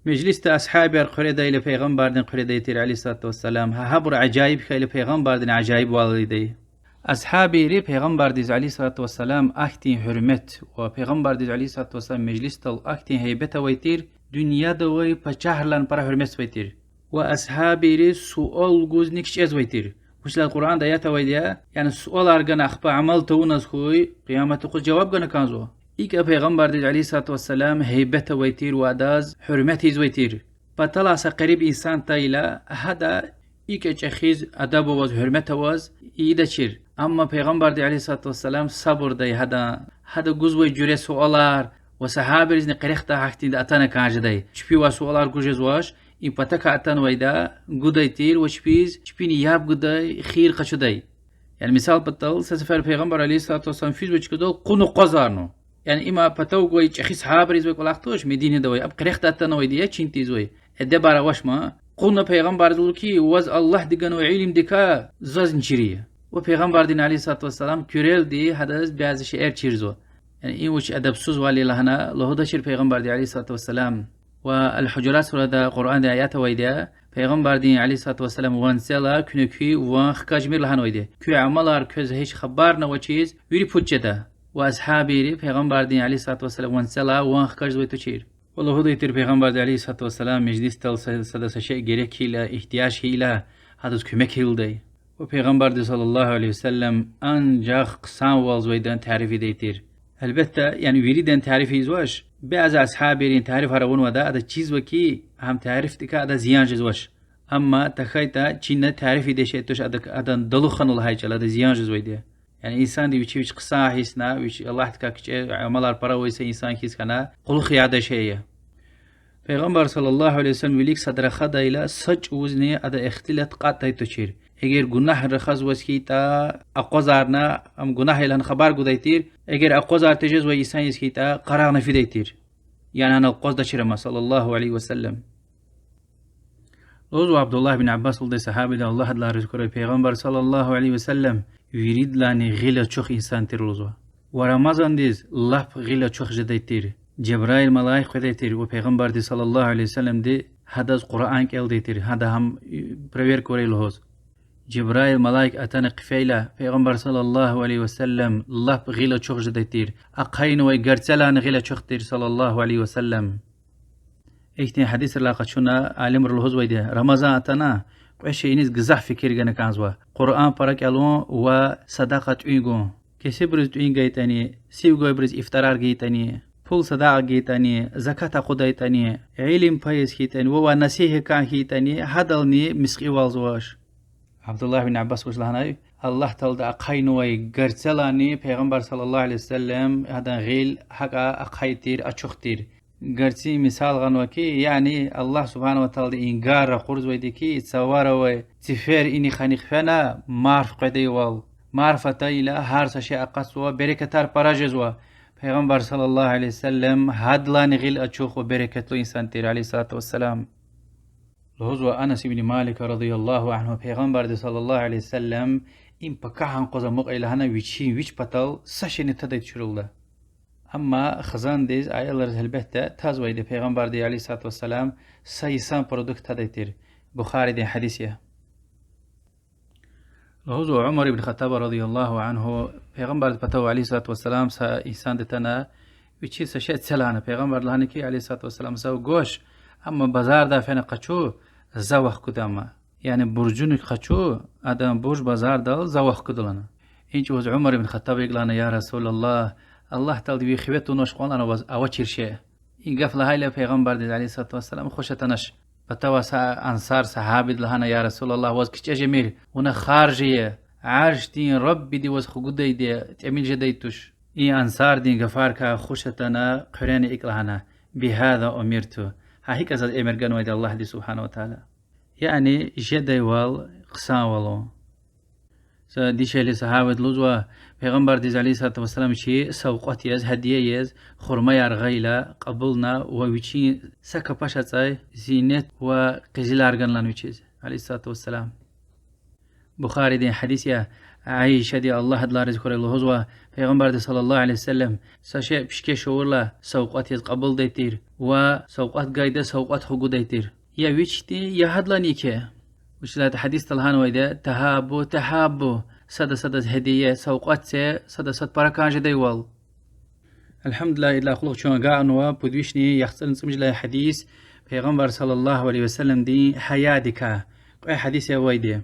Межлисда асгьабияр хъуьредайла Пайгъамбардини хъуьредай тир عليه الصلاة والسلام, гьа гьабур ажаиб хьайила Пайгъамбардини ажаибвал ийидай. Асгьабийри Пайгъамбардиз عليه الصلاة والسلام ахьтин гьуьрмет ва Пайгъамбардиз عليه الصلاة والسلام межлисдал ахьтин гьейбет авай тир, дуьньяда авай пачагьрилайни пара гьуьрметзавай тир. Ва асгьабийри суал гузни кичӀезвай тир. Вучиз лагьайтӀа Къуръанда аят авайди я, яни суалар гана ахпа амал тавуназ хьуй, къиямат юкъуз жаваб гана кӀанзава. ИкӀ Пайгъамбардиз عليه الصلاة والسلام гьейбет авай тир ва адаз гьуьрмет ийизвай тир. Паталай са къариб инсан атайла, гьада икӀ чӀехиз, адаб аваз, гьуьрмет аваз ийидачир. Амма Пайгъамбарди عليه الصلاة والسلام сабурдай гьадан, гьада гузвай жуьре суалар, ва асгьабийризни къерехдай гьахьтинди атана кӀан жедай. Чпивай суалар гуз жезвач, и патакай атанвайда гудай тир ва чпиз, чпини яб гудай, хийир къачудай. Яни мисал патал, са сефер Пайгъамбар عليه الصلاة والسلام физвай чкадал, кьуна акъвазарна. Яни има патав гвай чӀехи асгьабийризвай кӀвалах туш, Мединада авай, ам къерехдай атанвайди я, чин тийизвай. Эдебар авач ман. Кьуна Пайгъамбардиз лугьуз хьи, ваз Аллагьди ганвай илимдикай зазни чириз. Ва Пайгъамбардини عليه الصلاة والسلام куьрелди гьадаз бязи шейэр чирзава. Яни им вич адабсузвал я лагьана лугьудачир Пайгъамбарди عليه الصلاة والسلام. Ва Аль-Гьужурат сурада Къуръанда аят авайди я, Пайгъамбардин عليه الصلاة والسلام ванцелай куьне куь ван хкажмир лагьанвайди. Куь амалар квез гьич хабарни авачиз вири пуч жеда. Ва асгьабийри Пайгъамбардин عليه الصلاة والسلام ванцелай ван хкажзавай тушир. Ва лугьудай тир Пайгъамбарди عليه الصلاة والسلام межлисдал са-, сада са шей герек хьайила, игьтияж хьайила, гьадаз куьмек гайидай. Ва Пайгъамбарди صلى الله عليه وسلم анжах хъсанвалзавайдан тариф ийидай тир. Гьелбетда, яни виридан тариф ийизвач, бязи асгьабийрин тарифар авунватӀа, адаз чизва хьи, гьам тарифдикай адаз зиян жезвач. Амма тахьайтӀа чина тариф ийидай шей туш, ада, адан далу хьана лагьай чӀал, адаз зиян жезвайди я. Яни инсанди вичи вич хъсан гьиссна, вич Аллагьдикай кичӀе амалар пара авай са инсан хьиз хьана, кьулухъ ядай шей я. Пайгъамбар صلى الله عليه وسلم вилик сад рахадайла, са чӀавузни ада ихтилат кьатӀдай тушир. Эгер гунагь рахазваз хьайитӀа, акъвазарна, ам гунагь я лагьана хабар гудай тир, эгер акъвазар тежезвай инсан яз хьайитӀа, къарагъна фидай тир. Яни гьана акъваздачир ам صلى الله عليه وسلم. Лугьузва Абдуллагь бин Аббас лугьудай сагьабиди, Аллагь адалай рази хьурай, Пайгъамбар صلى الله عليه وسلم виридалайни гъил ачух инсан тир лугьузва. Ва Рамазандиз лап гъил ачух жедай тир. Жабраил малаик къведай тир ва Пайгъамбарди صلى الله عليه وسلمди гьадаз Къуръан кӀелдай тир, гьада гьам проверка авурай лугьуз. Жабраил малаик атана хъфейла, Пайгъамбар صلى الله عليه وسلم лап гъил ачух жедай тир, ахъайнавай гарцелайни гъил ачух тир صلى الله عليه وسلم. Ихьтин гьадисрилай къачуна алимри лугьузвайди я, Рамазан атана, кьве шейиниз гзаф фикир гана кӀанзава: Къуръан пара кӀелун ва садакьа тӀуьн гун. Кесибриз тӀуьн гайитӀани, сив гвайбуруз ифтарар гайитӀани, пул садакьа гайитӀани, закат акъудайтӀани, илим пайиз хьайитӀани ва, ва насигьат кӀан хьайитӀани, гьадални мискьивалзавач. Абдуллагь бин Аббас вуч лагьанай: Аллагь Таалади ахъайнавай гарцелайни Пайгъамбар صلى الله عليه وسلم гьадан гъил гьакӀа ахъай тир, ачух тир. Гарцин мисал гъанва хьи, яни Аллагь سبحانه وتعالىди и гар ракъурзавайди хьи, цавара авай цифер инихъ-анихъ фена, марф къведайвал. Марф атайла, гьар са шей акъатзава, берекатар пара жезва. Пайгъамбар صلى الله عليه وسلم гьадалайни гъил ачух ва берекатлу инсан тир, عليه الصلاة والسلام. Лугьузва Анас ибн Малика رضي الله عنه, Пайгъамбарди صلى الله عليه وسلم им пакагьан къуз амукьайла гьана вичин вич патал са шейни тадай туширалда. Амма хизандиз, аялриз гьелбетда тазвайди я Пайгъамбарди عليه الصلاة والسلام са йисан продукт тадай тир. Бухаридин гьадис я. Лугьузва Умар ибн Хаттаба رضي الله عنه, Пайгъамбардин патав, عليه الصلاة والسلام, са инсанди атана, вичиз са шей це лагьана. Пайгъамбарди лагьана хьи, عليه الصلاة والسلام, зав гвач, амма базардай фена къачу, за вахкуда амма. Яни буржуник къачу, адан бурж базардал за вахкуда лагьана. И чӀавуз Умар ибн Хаттаба икӀ лагьана: يا رسول الله, Аллагь Таалади ви хиве тунвач кьван лагьана ваз авачир шей. И гаф лагьайла Пайгъамбардиз, عليه الصلاة والسلام, хуш атанач. Патавай са ансар сагьабиди лагьана: يا رسول الله, ваз кичӀе жемир, вуна харж ая, Аршдин Раббиди ваз хгудайди тӀимил жедай туш. И ансардин гафарикай хуш атана, хъуьрена икӀ лагьана: بهذا أمرت, гьа гьикӀ заз эмир ганвайди Аллагьди سبحانه وتعالى. Яни жедайвал хъсанвал. Са дишегьли сагьабиди лугьузва, Пайгъамбардиз, عليه الصلاة والسلام, чи савкьват яз, гьадия яз хурмаяр гъайила, кьабулна ва вичин са капаш ацӀай зинет ва къизилар гана лагьана вичиз, عليه الصلاة والسلام. Бухаридин гьадис я, Аишади, Аллагь адалай рази хьурай, лугьузва, Пайгъамбарди صلى الله عليه وسلم са шей пишкеш авурла савкьват яз кьабулдай тир ва савкьват гайида савкьват хгудай тир. Я вичдин, я гьадалайни еке. Вучиз лагьайтӀа гьадисда лагьанвайди я: تهابوا تحابوا, сада садаз гьадия, савкьват це, сада сад пара кӀан жедайвал. الحمد لله, идалай кьулухъ чун агакьнава пуд вишни яхцӀурни цӀемуьжуьд лагьай гьадис, Пайгъамбар صلى الله عليه وسلمдин гьаядикай. Кьве гьадис я авайди.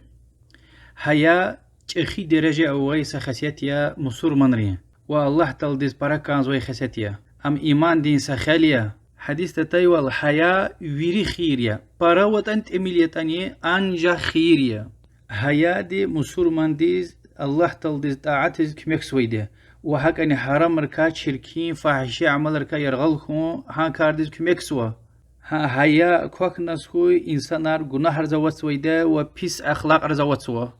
Гьая чӀехи дережа авай са хесет я мусурманрин ва Аллагь Тааладиз пара кӀанзавай хесет я. Ам имандин са хел я. Гьадисда атайвал, гьая вири хийир я. Пара аватӀани, тӀимил ятӀани, анжах хийир я. Гьаяди мусурмандиз Аллагь Тааладиз тӀаатиз куьмекзавайди я ва гьакӀани гьарамрикай, чиркин, фагьиша амалрикай яргъал хьун, гьа кардиз куьмекзава. Гьа гьая квахьназ хьуй инсанар гунагьриз аватзавайди ва пис ахлакьриз аватзава.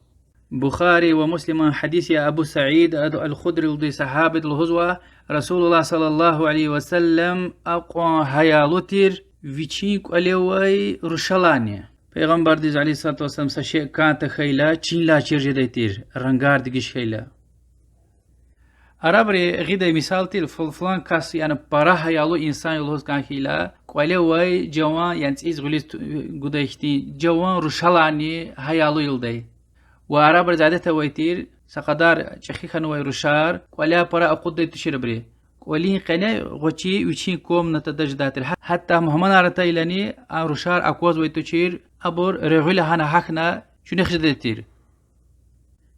Бухари ва Муслиман гьадис я, Абу Саид ад-, ал-Худри лугьудай сагьабиди лугьузва, رسول الله صلى الله عليه وسلم акьван гьаялу тир вичин кӀвале авай рушалайни. Пайгъамбардиз, عليه الصلاة والسلام, са шей кӀан тахьайла, чинлай чир жедай тир, рангар дегиш хьайила. Арабри гъидай мисал тир, фу-, фулан кас, яни пара гьаялу инсан я лугьуз кӀан хьайила, кӀвале авай жаван, яни цӀийиз гъуьлуьз ту-, гудай хьтин жаван рушалайни гьаялу я лугьудай. Ва арабриз адет авай тир, са къадар чӀехи хьанвай рушар кӀваляй пара акъуддай тушир абуру. КӀвалин къене гъвечӀи вичин комнатада жедай тир. Гьа-, гьатта мугьманар атайлани а рушар аквазвай тушир, абур регъуь лагьана гьахьна чуьнуьх жедай тир.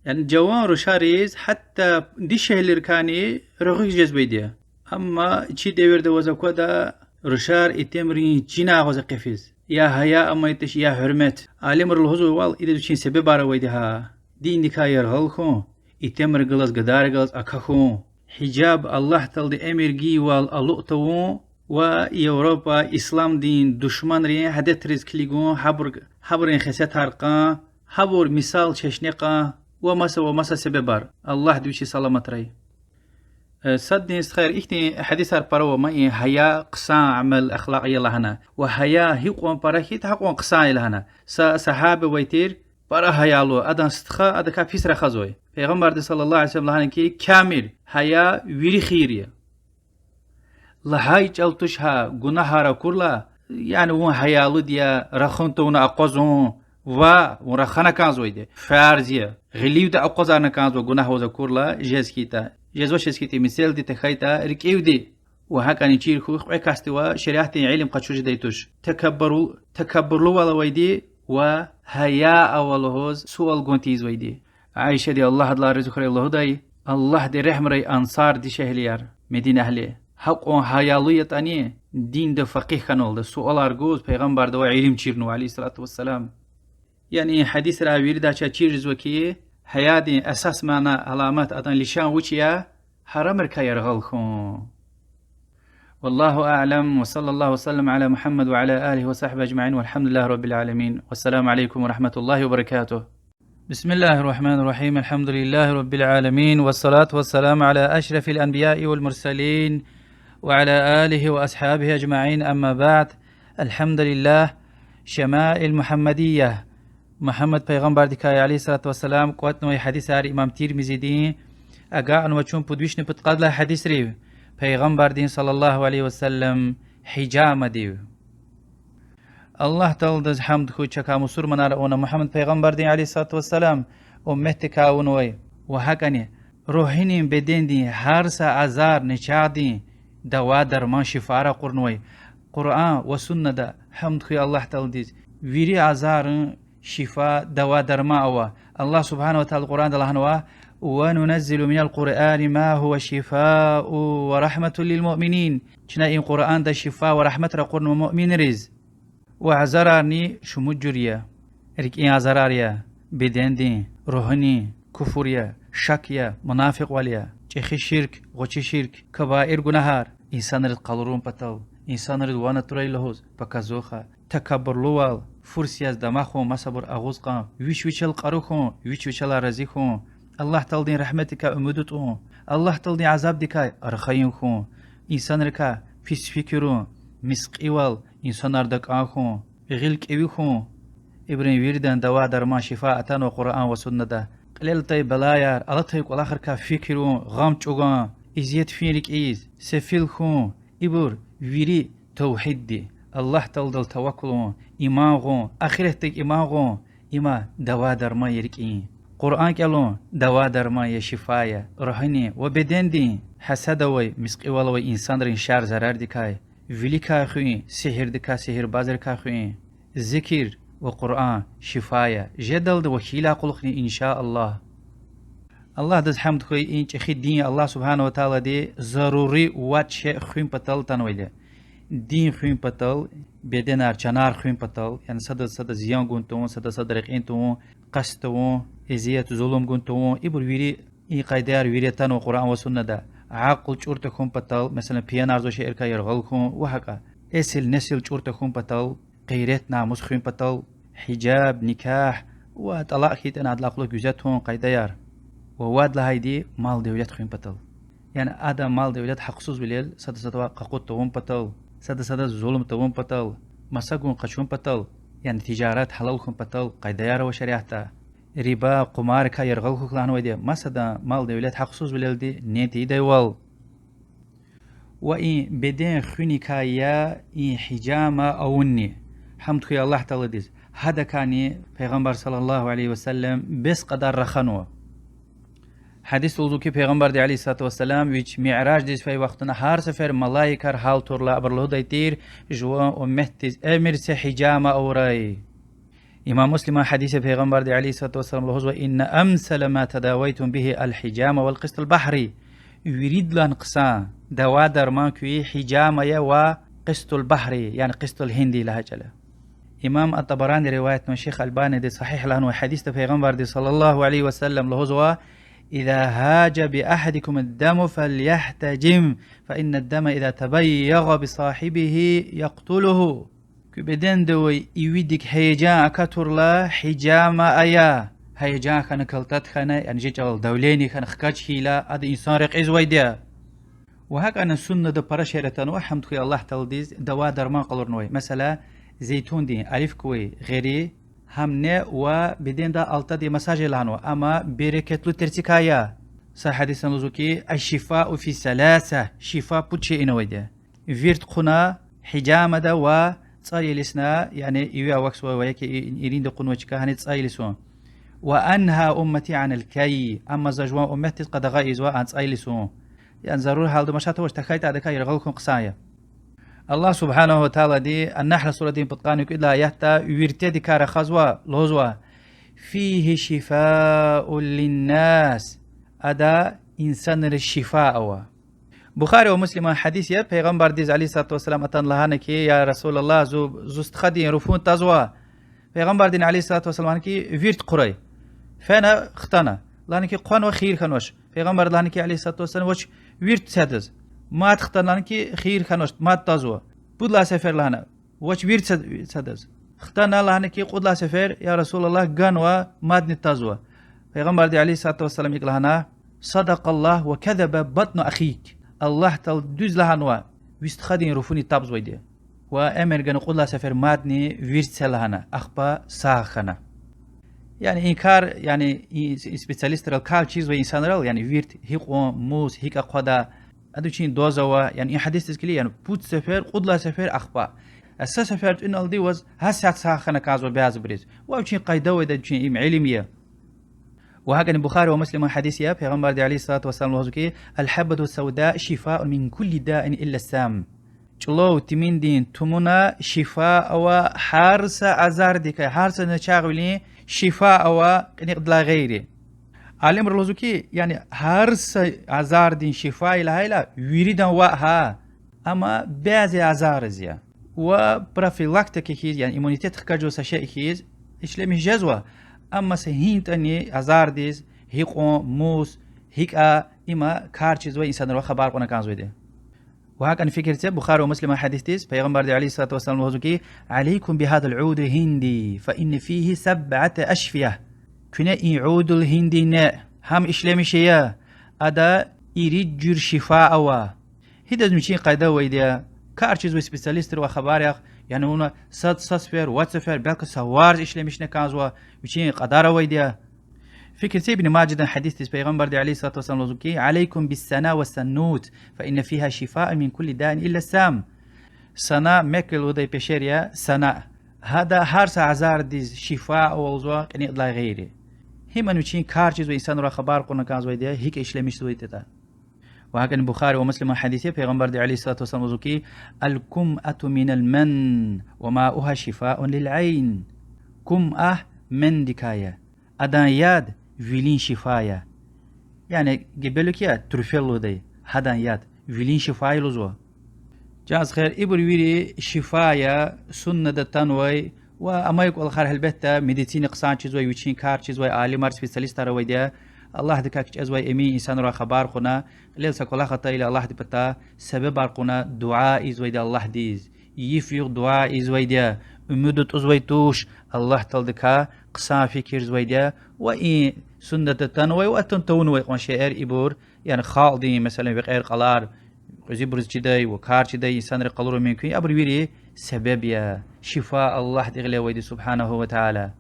Яни жаван рушариз гьатта дишегьлийрикайни регъуь жезвайди я. Амма чи девирда аваз аквада, рушар итимрин чинай агъуз экъефиз. Я гьая амай туш, я гьуьрмет. Алимри лугьузвайвал, идаз вичин себебар авайди гьа. Диндикай яргъал хьун, итимрихъ галаз, гадайрихъ галаз акахьун. Гьижаб Аллагь Таалади эмир гайивал алукӀ тавун ва Европа исламдин душманрин адетриз килигун, гьабур-, гьабурун хесетар кьун, гьабур мисал чешне кьун ва маса ва маса себебар. Аллагьди вичи саламатрай. Э, садни стхаяр, ихьтин гьадисар пара ава, ма и гьая хъсан амал, ахлакь я лагьана. Ва гьая гьикьван пара хьайитӀа, гьакьван хъсан я лагьана. Са сагьаби авай тир, пара гьаялу, адан стха адакай пис рахазвай. Пайгъамбарди صلى الله عليه وسلم лагьана хьи, камил гьая вири хийир я. Лагьай чӀал туш гьа, гунагьар акурла, яни вун гьаялуди я, рахун тавуна акъвазун, ва вун рахана кӀанзавайди фарз я. Гъиливди акъвазарна кӀанзава, гунагь ваз акурла, жез хьайитӀа. Жезвачиз хьайитӀа, мецелди тахьайтӀа, рикӀивди. Ва гьакӀани чир хьухь, кьве касдивай шариатдин илим къачуз жедай туш: такаббуру-, такаббурлувал авайди ва гьая ава лугьуз суал гун тийизвайди. Аишади, Аллагь адалай рази хьурай, лугьудай: Аллагьди регьимрай ансар дишегьлияр, Мединагьли, гьакьван гьаялу ятӀани, динда факъигь хьанвалда, суалар гуз Пайгъамбардивай илим чирнава, عليه الصلاة والسلام. Яни гьадисрай вирида чаз чир жезва хьи, гьаядин асас мана, аламат, адан лишан вуч я? Гьарамрикай яргъал хьун. والله أعلم، وصلى الله وسلم على محمد وعلى آله وصحبه أجمعين، والحمد لله رب العالمين، والسلام عليكم ورحمة الله وبركاته. بسم الله الرحمن الرحيم، الحمد لله رب العالمين، والصلاة والسلام على أشرف الأنبياء والمرسلين، وعلى آله وأصحابه أجمعين، أما بعد. الحمد لله. شمائل محمدية. Мугьаммад пайгъамбардикай, عليه الصلاة والسلام, кӀватӀнавай гьадисар имам Тирмизидин. Агакьнава чун пуд вишни пудкъадалай гьадисрив, пайгъамбардин صلى الله عليه وسلم гьижамадив. Аллагь Тааладиз гьамд хьуй, чакай мусурманар авуна Мугьаммад пайгъамбардин, عليه الصلاة والسلام, умметдикай авунвай. Ва гьакӀани Ругьунин, бедендин гьар са азар, начагъдин дава-дарман, шифа ракъурнавай. Къуръан ва суннада, гьамд хьуй Аллагь Тааладиз, вири азаррин шифа, дава-дарман ава. Аллагь سبحانه وتعالى Къуръанда лагьанва: وننزل من القرآن ما هو شفاء ورحمة للمؤمنين. Чна и Къуръанда шифа ва рагьмат ракъурнава муъминриз. Ва азарарни шумуд жуьре я: рикӀин азарар я, бедендин, ругьунин, куфр я, шак я, мунафикьвал я, чӀехи ширк, гъвечӀи ширк, кабаир гунагьар, инсанриз къалурун патал, инсанриз ван атурай лугьуз, показуха, такабурлувал, фурс яз дамахун, масабур агъуз кьун, вич вичел кьару хьун, вич вичелай рази хьун, Аллагь Тааладин рагьметдикай умуд атӀун, Аллагь Тааладин азабдикай рахаим хьун, инсанрикай пис фикирун, мискьивал, инсанар дакӀан хьун, гъил кӀеви хьун. Ибурун виридан дава-дарман, шифа атанва Къуръан ва суннада. Кьилел атай балаяр, алатай кӀвалахрикай фикирун, гъам чӀугун, эзият фин рикӀиз, сефил хьун, ибур вири тавгьидди, Аллагь Тааладал таваккулун, иман гъун, ахиратдик иман гъун, има дава-дарман я рикӀин. Къуръан кӀелун дава-дарман я, шифа я ругьунин ва бедендин, гьасад авай, мискьивал авай инсанрин шар-зарардикай, виликай хуьн, сигьирдикай, сигьирбазрикай хуьн. Зикир ва Къуръан шифа я жедалди ва хьайила кьулухъни, إن شاء الله. Аллагьдиз гьамд хьуй, и чӀехи дин Аллагь سبحانه وتعالىди зарури вад шей хуьн патал атанвайди я. Дин хуьн патал, беденар, чанар хуьн патал, яни садаз сада зиян гун тавун, садаз сада рекьин тавун, къаст тавун, эзият, зулум гун тавун, ибур вири, и къайдаяр вири атанва Къуръан ва суннада. Акьул чӀур тахьун патал, месела, пиянарзавай шейэрикай яргъал хьун ва гьакӀа. Эсил-несил чӀур тахьун патал, гъейрет-намус хуьн патал, гьижаб, никягь ва тӀалакь хьайитӀани адалай кьулухъ гуьзетун къайдаяр. Ва вад лагьайди мал-девлет хуьн патал. Яни адан мал-девлет гьахъсузвилел сада садавай къакъуд тавун патал, сада садаз зулум тавун патал, маса гун къачун патал, яни тижарат гьалал хьун патал къайдаяр ава шариатда. Риба, къумарикай яргъал хьухь лагьанвайди я, масадан мал-девлет гьахъсузвилелди нин тийидайвал. Ва и беден хуьникай я и гьижама авунни. Гьамд хьуй Аллагь Тааладиз, гьадакайни Пайгъамбар صلى الله عليه وسلم бес кьадар раханва. Гьадисда лугьузва хьи, Пайгъамбарди عليه الصلاة والسلام вич миъраждиз фейи вахтунда гьар сефер малаикар гьалтурла, абуру лугьудай тир: жуван умметдиз эмир це гьижама авурай. Имам Муслиман гьадис я, Пайгъамбарди عليه الصلاة والسلام лугьузва: إن أمثل ما تداويتم به الحجامة والقسط البحري. Виридалай хъсан дава-дарман куьн гьижама я ва къистул-багьри, яни къистул-гьинди лагьай чӀал я. Имам ат-Табарани риваятнава, шейх Албаниди сагьигь лагьанвай гьадисда Пайгъамбарди صلى الله عليه وسلم лугьузва: إذا هاج بأحدكم الدم فليحتجم، فإن الدم إذا تبيغ بصاحبه يقتله. Куь беденда авай ивидик гьеяжан акатурла, гьижама ая. Гьеяжан хьана, калтад хьана, яни жи чӀалал давление хьана, хкаж хьайила, ада инсан рекьизвайди я. Ва гьакӀани суннада пара шейэр атанва, гьамд хьуй Аллагь Тааладиз, дава-дарман къалурнавай. Месела, зейтундин оливковый гъери, гьамни ва беденда алтадин массаж ая лагьанва, амма берекетлу терцикай я. Са гьадисда лугьузва хьи: الشفاء في ثلاثة, шифа пуд шейинда авайди я. Вирт хъувуна, гьижамада ва цӀай илисна, яни иви авахьзавай ва яки и-, иринда кьунвай чка, гьаниз цӀай илисун. وأنهى أمتي عن الكي, амма за жуван умметдиз къадагъа ийизва а цӀай илисун. Яни зарур гьалда машат авач, тахьайтӀа адакай яргъал хьун хъсан я. Аллагь سبحانه وتعالىди Ан-Нагьл сурадин пудкъанни кӀуьд лагьай аятда виртедикай рахазва, лугьузва: فيه شفاء للناس, ада инсанриз шифа ава. Бухари ва Муслиман гьадис я, Пайгъамбардиз عليه الصلاة والسلام атана лагьана хьи: يا رسول الله, зи, зи стхадин руфун тазва. Пайгъамбардини عليه الصلاة والسلام лагьана хьи: вирт хъурай. Фена, хтана. Лагьана хьи: хъванва, хийир хьанвач. Пайгъамбарди лагьана хьи عليه الصلاة والسلام: вач, вирт це адаз. Мад хтана. Лагьана хьи: хийир хьанвач, мад тазва. Пуд лагьай сефер лагьана: вач, вирт це, це адаз. Хтана. Лагьана хьи кьуд лагьай сефер: يا رسول الله, ганва, мадни тазва. Пайгъамбарди عليه الصلاة والسلام икӀ лагьана: صدق الله وكذب بطن أخيك. Аллагь Таала дуьз лагьанва, ви стхадин руфуни табзавайди я. Ва эмир гана кьуд лагьай сефер мадни вирт це лагьана, ахпа сагъ хьана. Яни и кар, яни и специалистрал, кар чизвай инсанрал, яни вирт гьикьван, мус, гьикӀ акъвада, ада вичин доза ава, яни и гьадисдиз килиг, яни пуд сефер, кьуд лагьай сефер, ахпа. Са сефер тӀуьналди ваз гьасятда сагъ хьана кӀанзава бязибуруз. Ва вичин къайда авайди я, вичин им илим я. Ва гьакӀни Бухари ва Муслиман гьадис я, Пайгъамбарди عليه الصلاة والسلام лугьузва хьи: الحبة السوداء شفاء من كل داء إلا السام. ЧӀулав тиминдин тумуна шифа ава гьар са азардикай, гьар са начагъвилин шифа ава кьиникьдилай гъейри. Алимри лугьузва хьи, яни гьар са азардин шифа я лагьайла, виридан ваъ гьа. Амма бязи азариз я. Ва профилактика хьиз, яни иммунитет хкажзава са шей хьиз, ишлемиш жезва. Амма са гьинтӀани азардиз, гьикьван, мус, гьикӀа, има кар чизвай инсанривай хабар кьуна кӀанзавайди. Ва гьакӀни фикир це Бухари ва Муслиман гьадисдиз, Пайгъамбарди عليه الصلاة والسلام лугьузва хьи: عليكم بهذا العود الهندي فإن فيه سبعة أشفية. Куьне и عود الهندي неъ, гьам ишлемиш ая, ада ирид жуьре шифа ава. Гьидаз вичин къайда авайди я, кар чизвай специалистривай хабар яхъ, яни вуна сад са сефер, вад сефер, белки са варз ишлемишна кӀанзава, вичин кьадар авайди я. Фикир це Ибн Мажадан гьадисдиз, Пайгъамбарди عليه الصلاة والسلام лугьузва хьи: عليكم بالسناء والسنوت فإن فيها شفاء من كل داء إلا السام. Сана, Меккада лугьудай пешер я, сана. Гьада гьар са азардиз шифа ава лугьузва кьиникьдилай гъейри. Гьамни вичин кар чизвай инсанривай хабар кьуна кӀанзавайди я, гьикӀ ишлемишзавайди ятӀа. Ва гьакӀни Бухари ва Муслиман гьадис я, Пайгъамбарди عليه الصلاة والسلام лугьузва хьи: الكمأة من المن وماؤها شفاء للعين. Кумъа мендикай я. Адан яд вилин шифа я. Яни гебелук я, трюфель лугьудай, гьадан яд вилин шифа я лугьузва. Чан стхаяр, ибур вири шифа я, суннада атанвай, ва амай кӀвалахар гьелбетда медицина хъсан чизвай, вичин кар чизвай алимар, специалистар авайди я, Аллагьдикай кичӀезвай эмин инсанривай хабар кьуна, кьилел са кӀвалах атайла Аллагьдин патай себебар кьуна дуьа ийизвайди я Аллагьдиз, йиф-югъ дуьа ийизвайди я, умуд атӀузвай туш, Аллагь Тааладикай хъсан фикирзавайди я, ва и суннада атанвай ва атун тавунвай кьван шейэр ибур, яни халкьдин, месела, векьер-кьалар, кьуьзуьбуруз чидай ва кар чидай инсанри къалурун мумкин, абур вири себеб я, шифа Аллагьдин гъиле авайди سبحانه وتعالى.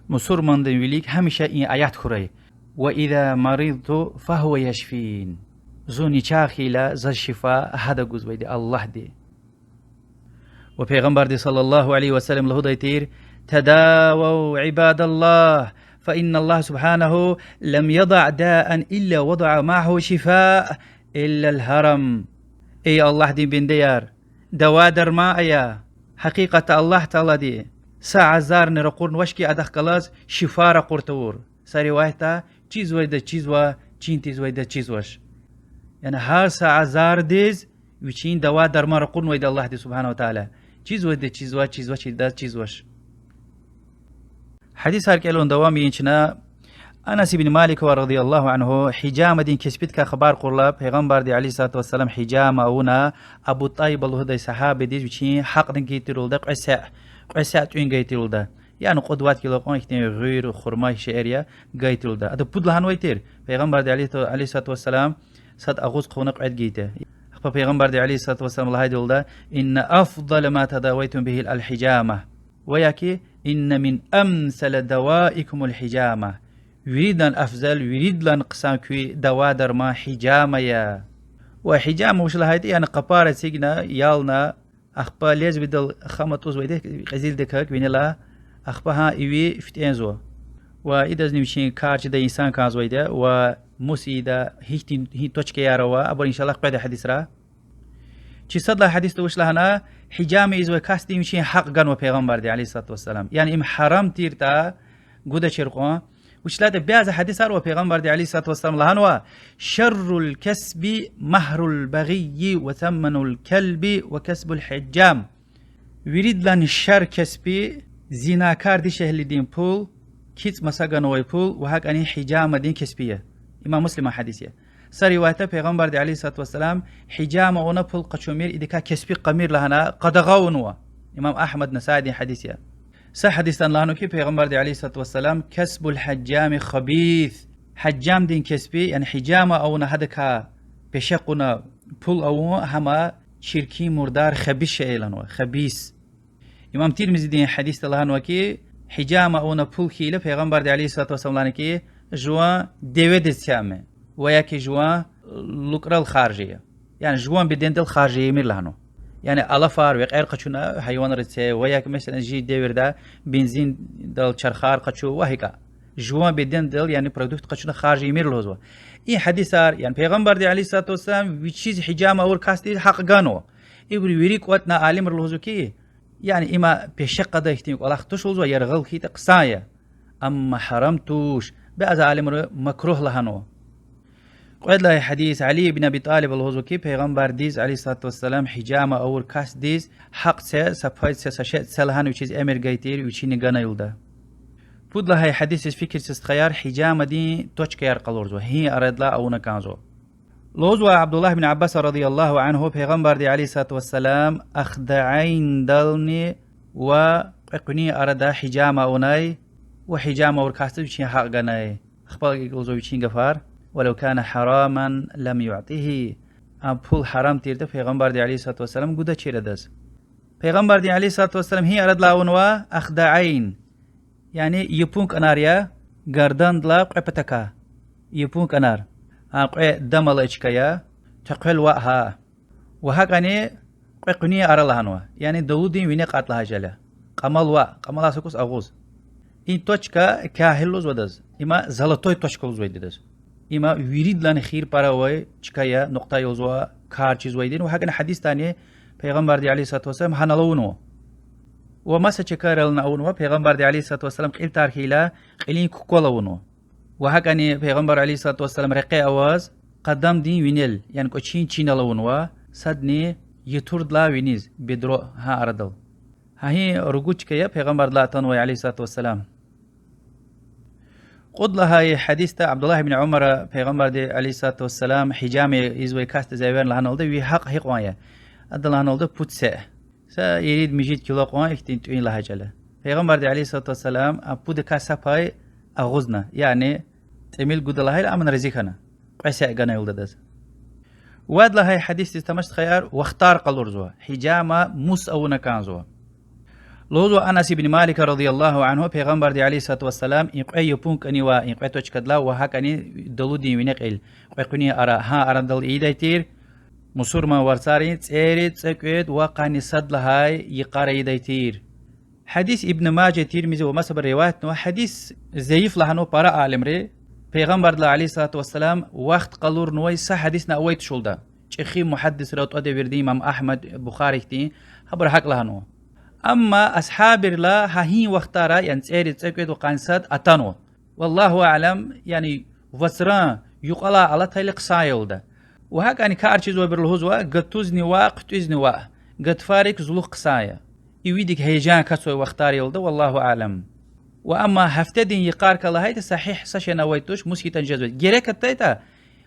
Мусурмандин вилик гьамиша и аят хьурай: وإذا مرضت فهو يشفين. Зун начагъ хьайила, заз шифа гьада гузвайди Аллагьди. Ва Пайгъамбарди صلى الله عليه وسلم лугьудай тир: تداووا عباد الله، فإن الله سبحانه لم يضع داء إلا وضع معه شفاء إلا الهرم. Эй Аллагьдин бендеяр, дава-дарман ая. Гьакъикъатда Аллагь Таалади са азарни ракъурнавач хьи, адахъ галаз шифа ракъур тавур. Са риваятда, чизвайдаз чизва, чин тийизвайдаз чизвач. Яни гьар са азардиз вичин дава-дарман ракъурнавайди Аллагьди سبحانه وتعالى. Чизвайдаз чизва, чизвачирдаз чизвач. Гьадисар кӀелун давам ийин чна. Анас ибн Маликавай رضي الله عنه гьижамадин кеспидикай хабар кьурла, Пайгъамбарди عليه الصلاة والسلام гьижама авуна Абу Тайба лугьудай сагьабидиз вичин гьакъни гайитӀа лугьуда, кьве сягь, кьве сягь тӀуьн гайитӀа лугьуда. Яни кьуд-вад кило кьван ихьтин гъуьр, хурма шейэр я, гайитӀа лугьуда. Ада пуд лагьанвай тир, Пайгъамбарди عليه الصلاة والسلام сад агъуз хъувуна кьвед гайитӀа. Ахпа Пайгъамбарди عليه الصلاة والسلام лагьайди лугьуда: إن أفضل ما تداويتم به الحجامة. Ва я ки: إن من أمثل دوائكم الحجامة. Виридалай афзал, виридалай хъсан куь дава-дарман гьижама я. Ва гьижама вуч лагьайтӀа, яни къапар эцигна, ялна, ахпа лезвиедал хам атӀузвайди, кьезилдаказ винелай, ахпа гьа иви фитӀензава. Ва идазни вичин кар чидай инсан кӀанзавайди я, ва мус ийида, гьихьтин, гьи точкаяр ава, абур, إن شاء الله, къведа гьадисра. Чи сад лагьай гьадисда вуч лагьана, гьижама ийизвай касдин вичин гьакъ ганва Пайгъамбарди عليه الصلاة والسلام. Яни им гьарам тиртӀа, гудачир кьван. Вучиз лагьайтӀа бязи гьадисар ва Пайгъамбарди عليه الصلاة والسلام лагьанва: شر الكسب مهر البغي وثمن الكلب وكسب الحجام. Виридалай шар кеспи зинакар дишегьлидин пул, кицӀ маса ганвай пул ва гьакӀни гьижамадин кеспи я. Имам Муслиман гьадис я. Са риваятда Пайгъамбарди عليه الصلاة والسلام гьижама авуна пул къачумир, идакай кеспи кьамир лагьана къадагъа авунва. Имам Агьмад, Насаидин гьадис я. Са гьадисда лагьанва ки, Пайгъамбарди عليه الصلاة والسلام: كسب الحجام خبيث. Гьижамадин кеспи, яни гьижама авуна гьадакай пеше кьуна пул авун, гьам чиркин, мурдар, хабис шей я лагьанва, хабис. Имам Тирмизиди гьадисда лагьанва ки, гьижама авуна пул хьайила, Пайгъамбарди عليه الصلاة والسلام лагьана ки, жуван деведиз це ам, ва я ки жуван лукӀрал харж ая. Яни жуван бедендал харж ийимир лагьанва. Яни алафар, векьер къачуна гьайванриз це, ва я ки, меселан, чи девирда бензиндал чархар къачу ва гьакӀа. Жуван бедендал, яни продукт къачуна харж ийимир лугьузва. И гьадисар, яни Пайгъамбарди عليه الصلاة والسلام вичиз гьижама авур касдиз гьакь ганва. Ибуру вири кӀватӀна алимри лугьузва хьи, яни има пеше къадай хьтин кӀвалах туш лугьузва, яргъал хьайитӀа хъсан я. Амма гьарам туш, бязи алимри макругь лагьанва. Кьвед лагьай гьадис, Али ибн Аби ТӀалиба лугьузва хьи, Пайгъамбардиз عليه الصلاة والسلام гьижама авур касдиз гьакь це, са пай це, са шей це лагьана вичиз эмир гайи тир, вичини гана илда. Пуд лагьай гьадисдиз фикир це, стхаяр, гьижамадин точкаяр къалурзава, гьи арадилай авуна кӀанзава. Лугьузва Абдуллагь ибн Аббаса رضي الله عنه, Пайгъамбарди عليه الصلاة والسلام ахдаайндални ва кьве къуьнин арада гьижама авунай ва гьижама авур касдиз вичин гьакь ганай. Ахпа лугьузва вичин гафар: ولو كان حراما لم يعطه. А пул гьарам тиртӀа, Пайгъамбарди عليه الصلاة والسلام гудачир адаз. Пайгъамбарди عليه الصلاة والسلام гьи арадилай авунва ахдаайн? Яни япун кӀанар я, гардандилай кьве патакай. Япун кӀанар. А кьве дам алай чка я, текъвел ваъ гьа. Ва гьакӀани кьве къуьнин ара лагьанва, яни далудин вине кьатӀ лагьай чӀал я. Кьамал ваъ, кьамалай са кӀус агъуз. И точка кагьил лугьузва адаз, има золотой точка лугьузвайди адаз. Има виридалайни хийир пара авай чка я, нукьта я лугьузва, кар чизвайди. Ва гьакӀани гьадисдани Пайгъамбарди عليه الصلاة والسلام гьанал авунва. Ва маса чкайрални авунва, Пайгъамбарди عليه الصلاة والسلام кьил тар хьайила, кьилин куквал авунва. Ва гьакӀани Пайгъамбар عليه الصلاة والسلام рекье аваз, къадамдин винел, яни кӀвачин чинал авунва, садни ятурдалай виниз, бедро, гьа арадал. Гьа и ругуд чка я Пайгъамбардилай атанвай عليه الصلاة والسلام. Кьуд лагьай гьадисда Абдуллагь ибн Умара Пайгъамбарди عليه الصلاة والسلام гьижама ийизвай касдиз эверна лагьаналда, ви гьакь гьикьван я? Ада лагьаналда, пуд сеъ. Са ирид-мижид кило кьван ихьтин тӀуьн лагьай чӀал я. Пайгъамбарди عليه الصلاة والسلام а пудакай са пай агъузна, яни тӀимил гуда лагьайла, амма рази хьана. Кьве сеъ гана илда адаз. Вад лагьай гьадисдиз тамаш, стхаяр, вахтар къалурзава, гьижама мус авуна кӀанзава. Лугьузва Анас ибн Малика رضي الله عنه, Пайгъамбарди عليه الصلاة والسلام и кьве япун кӀанивай, и кьве точкадилай ва гьакӀани далудин вине кьил, кьве къуьнин ара, гьа арадал ийидай тир, мусурман варцарин цӀерид цӀекӀуьд ва къанни сад лагьай йикъара ийидай тир. Гьадис Ибн Мажа, Тирмизи ва масабуру риваятнава, гьадис зайиф лагьанва пара алимри. Пайгъамбардилай عليه الصلاة والسلام вахт къалурнавай са гьадисни авай тушалда. ЧӀехи мугьаддисрал, тӀвар девирдин имам Агьмад, Бухари хьтин, гьабуру гьакӀ лагьанва. Амма асгьабрилай гьа и вахтара, яни цӀерид цӀекӀуьд ва къанни сад атанва. والله أعلم, яни вацран юкьвалай алатайла хъсан я лугьуда. Ва гьакӀани кар чизвайбуру лугьузва, гатузни ваъ, хъуьтӀуьзни ваъ, гатфарик зулухъ хъсан я. Ивидик гьейжан кацвай вахтар я лугьуда, والله أعلم. Ва амма гьафтедин йикъарикай лагьайтӀа, сагьигь са шейни авай туш, мус хьайитӀани жезвайди. Герек атайтӀа,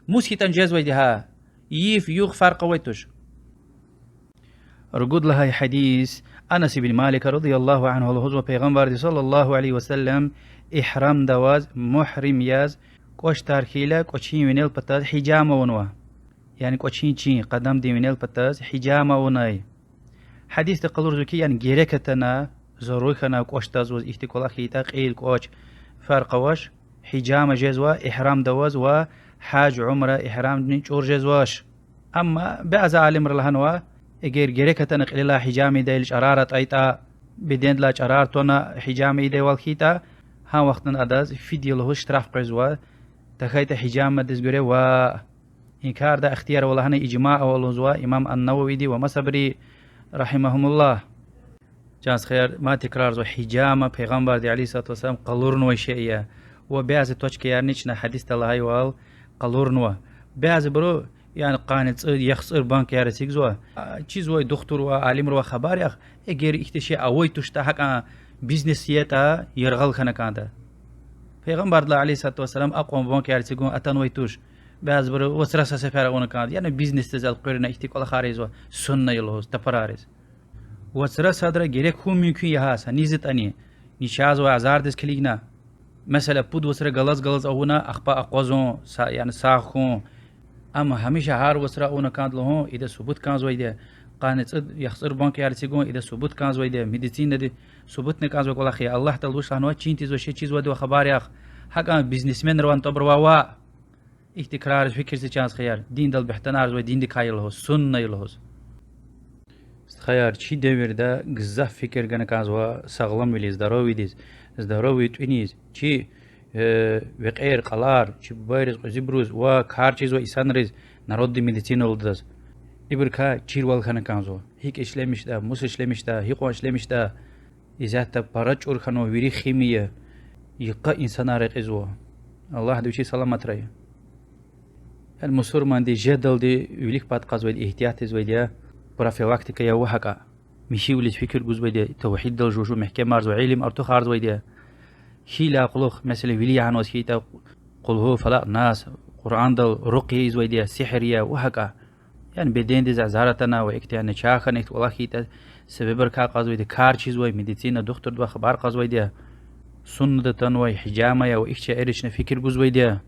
мус хьайитӀани жезвайди гьа. Йиф-югъ фаркь авай туш. Ругуд лагьай гьадис, Анас ибн Малика رضي الله عنه лугьузва, Пайгъамбарди صلى الله عليه وسلم игьрамда аваз, мугьрим яз, кӀвач тар хьайила, кӀвачин винел патаз гьижама авунва. Яни кӀвачин чин, къадамдин винел патаз гьижама авунай. Гьадисди къалурзава хьи, яни герек атана, зарур хьана кӀвач тазваз, ихьтин кӀвалах хьайитӀа, кьил, кӀвач, фаркь авач, гьижама жезва игьрамда аваз ва гьаж, умра игьрамдин чӀур жезвач. Амма бязи алимри лагьанва, эгер герек атана кьилелай гьижама ийидайла, чӀарар атайтӀа, бедендилай чӀарар тана гьижама ийидайвал хьайитӀа, гьа вахтунда адаз фидия лугьуз штраф къвезва, тахьайтӀа гьижамадиз гуьре ваъ. И карда ихтияр ава лагьана ижмаъ ава лугьузва имам ан-Нававиди ва масабуру, رحمهم الله. Чан стхаяр, мад тикрарзава, гьижама Пайгъамбарди عليه الصلاة والسلام къалурнавай шей я. Ва бязи точкаярни чна гьадисда лагьайвал къалурнава. Бязибуру, яни къанни цӀуд, яхцӀур банкаяр эцигзава. А, чизвай духтурвай, алимривай хабар яхъ, эгер ихьтин шей авай туштӀа, гьакӀан бизнес ятӀа, яргъал хьана кӀанда. Пайгъамбардилай عليه الصلاة والسلام акьван банкаяр эцигун атанвай туш. Бязибуру вацра са сефер авуна кӀанда, яни бизнесдиз элкъуьрна ихьтин кӀвалахар ийизва, сунна я лугьуз, тапарариз. Вацра садра герек хьун мумкин я гьа, са низ ятӀани, начагъзавай азардиз килигна. Месела, пуд вацра галаз-галаз авуна, ахпа акъвазун, са-, яни сагъ хьун. Амма гьамиша гьар вацра авуна кӀанда лугьун, ида субут кӀанзавайди я. Къанни цӀуд, яхцӀур банкаяр эцигун, ида субут кӀанзавайди я, медицинади субутна кӀанзавай кӀвалах я. Аллагь Таалади вуч лагьанва: чин тийизвай шей чизвайди ва хабар яхъ. ГьакӀан бизнесменривай, тӀварвай ваъ. Ихьтин крар фикир це, чан стхаяр, диндал бегьтанарзавай, диндикай я лугьуз, сунна я лугьуз. Стхаяр, чи девирда гзаф фикир гана кӀанзава сагъламвилиз, здоровьедиз, здоровье тӀуьниз. Чи, векьер, кьалар, чи бубайриз, кьуьзуьбуруз ва кар чизвай инсанриз народный медицина лугьуз. Ибурукай чирвал хьана кӀанзава. ГьикӀ ишлемишда, мус ишлемишда, гьикьван ишлемишда, исятда пара чӀур хьанва, вири химия, йикъа инсанар рекьизва. Аллагьди вичи саламатрай. Яни мусурманди жедалди вилик пад кьазвайди, игьтият ийизвайди я, профилактика я ва гьакӀа. Михьивилиз фикир гузвайди я, тавгьиддал жув-жув мягькемарзавай, илим артухарзавайди я. Хьайила кьулухъ, месела, вили ягьанваз хьайитӀа, Къулгьу, Фалакь, Нас, Къуръандал рукъя ийизвайди я, сигьир я ва гьакӀа. Яни бедендиз азар атана ва ихьтин начагъ хьана, ихьтин кӀвалах хьайитӀа, себебрикай кьазвайди, кар чизвай, медицина, духтурдивай хабар кьазвайди я. Суннада атанвай гьижама я ва ихьтин шейэрал чна фикир гузвайди я.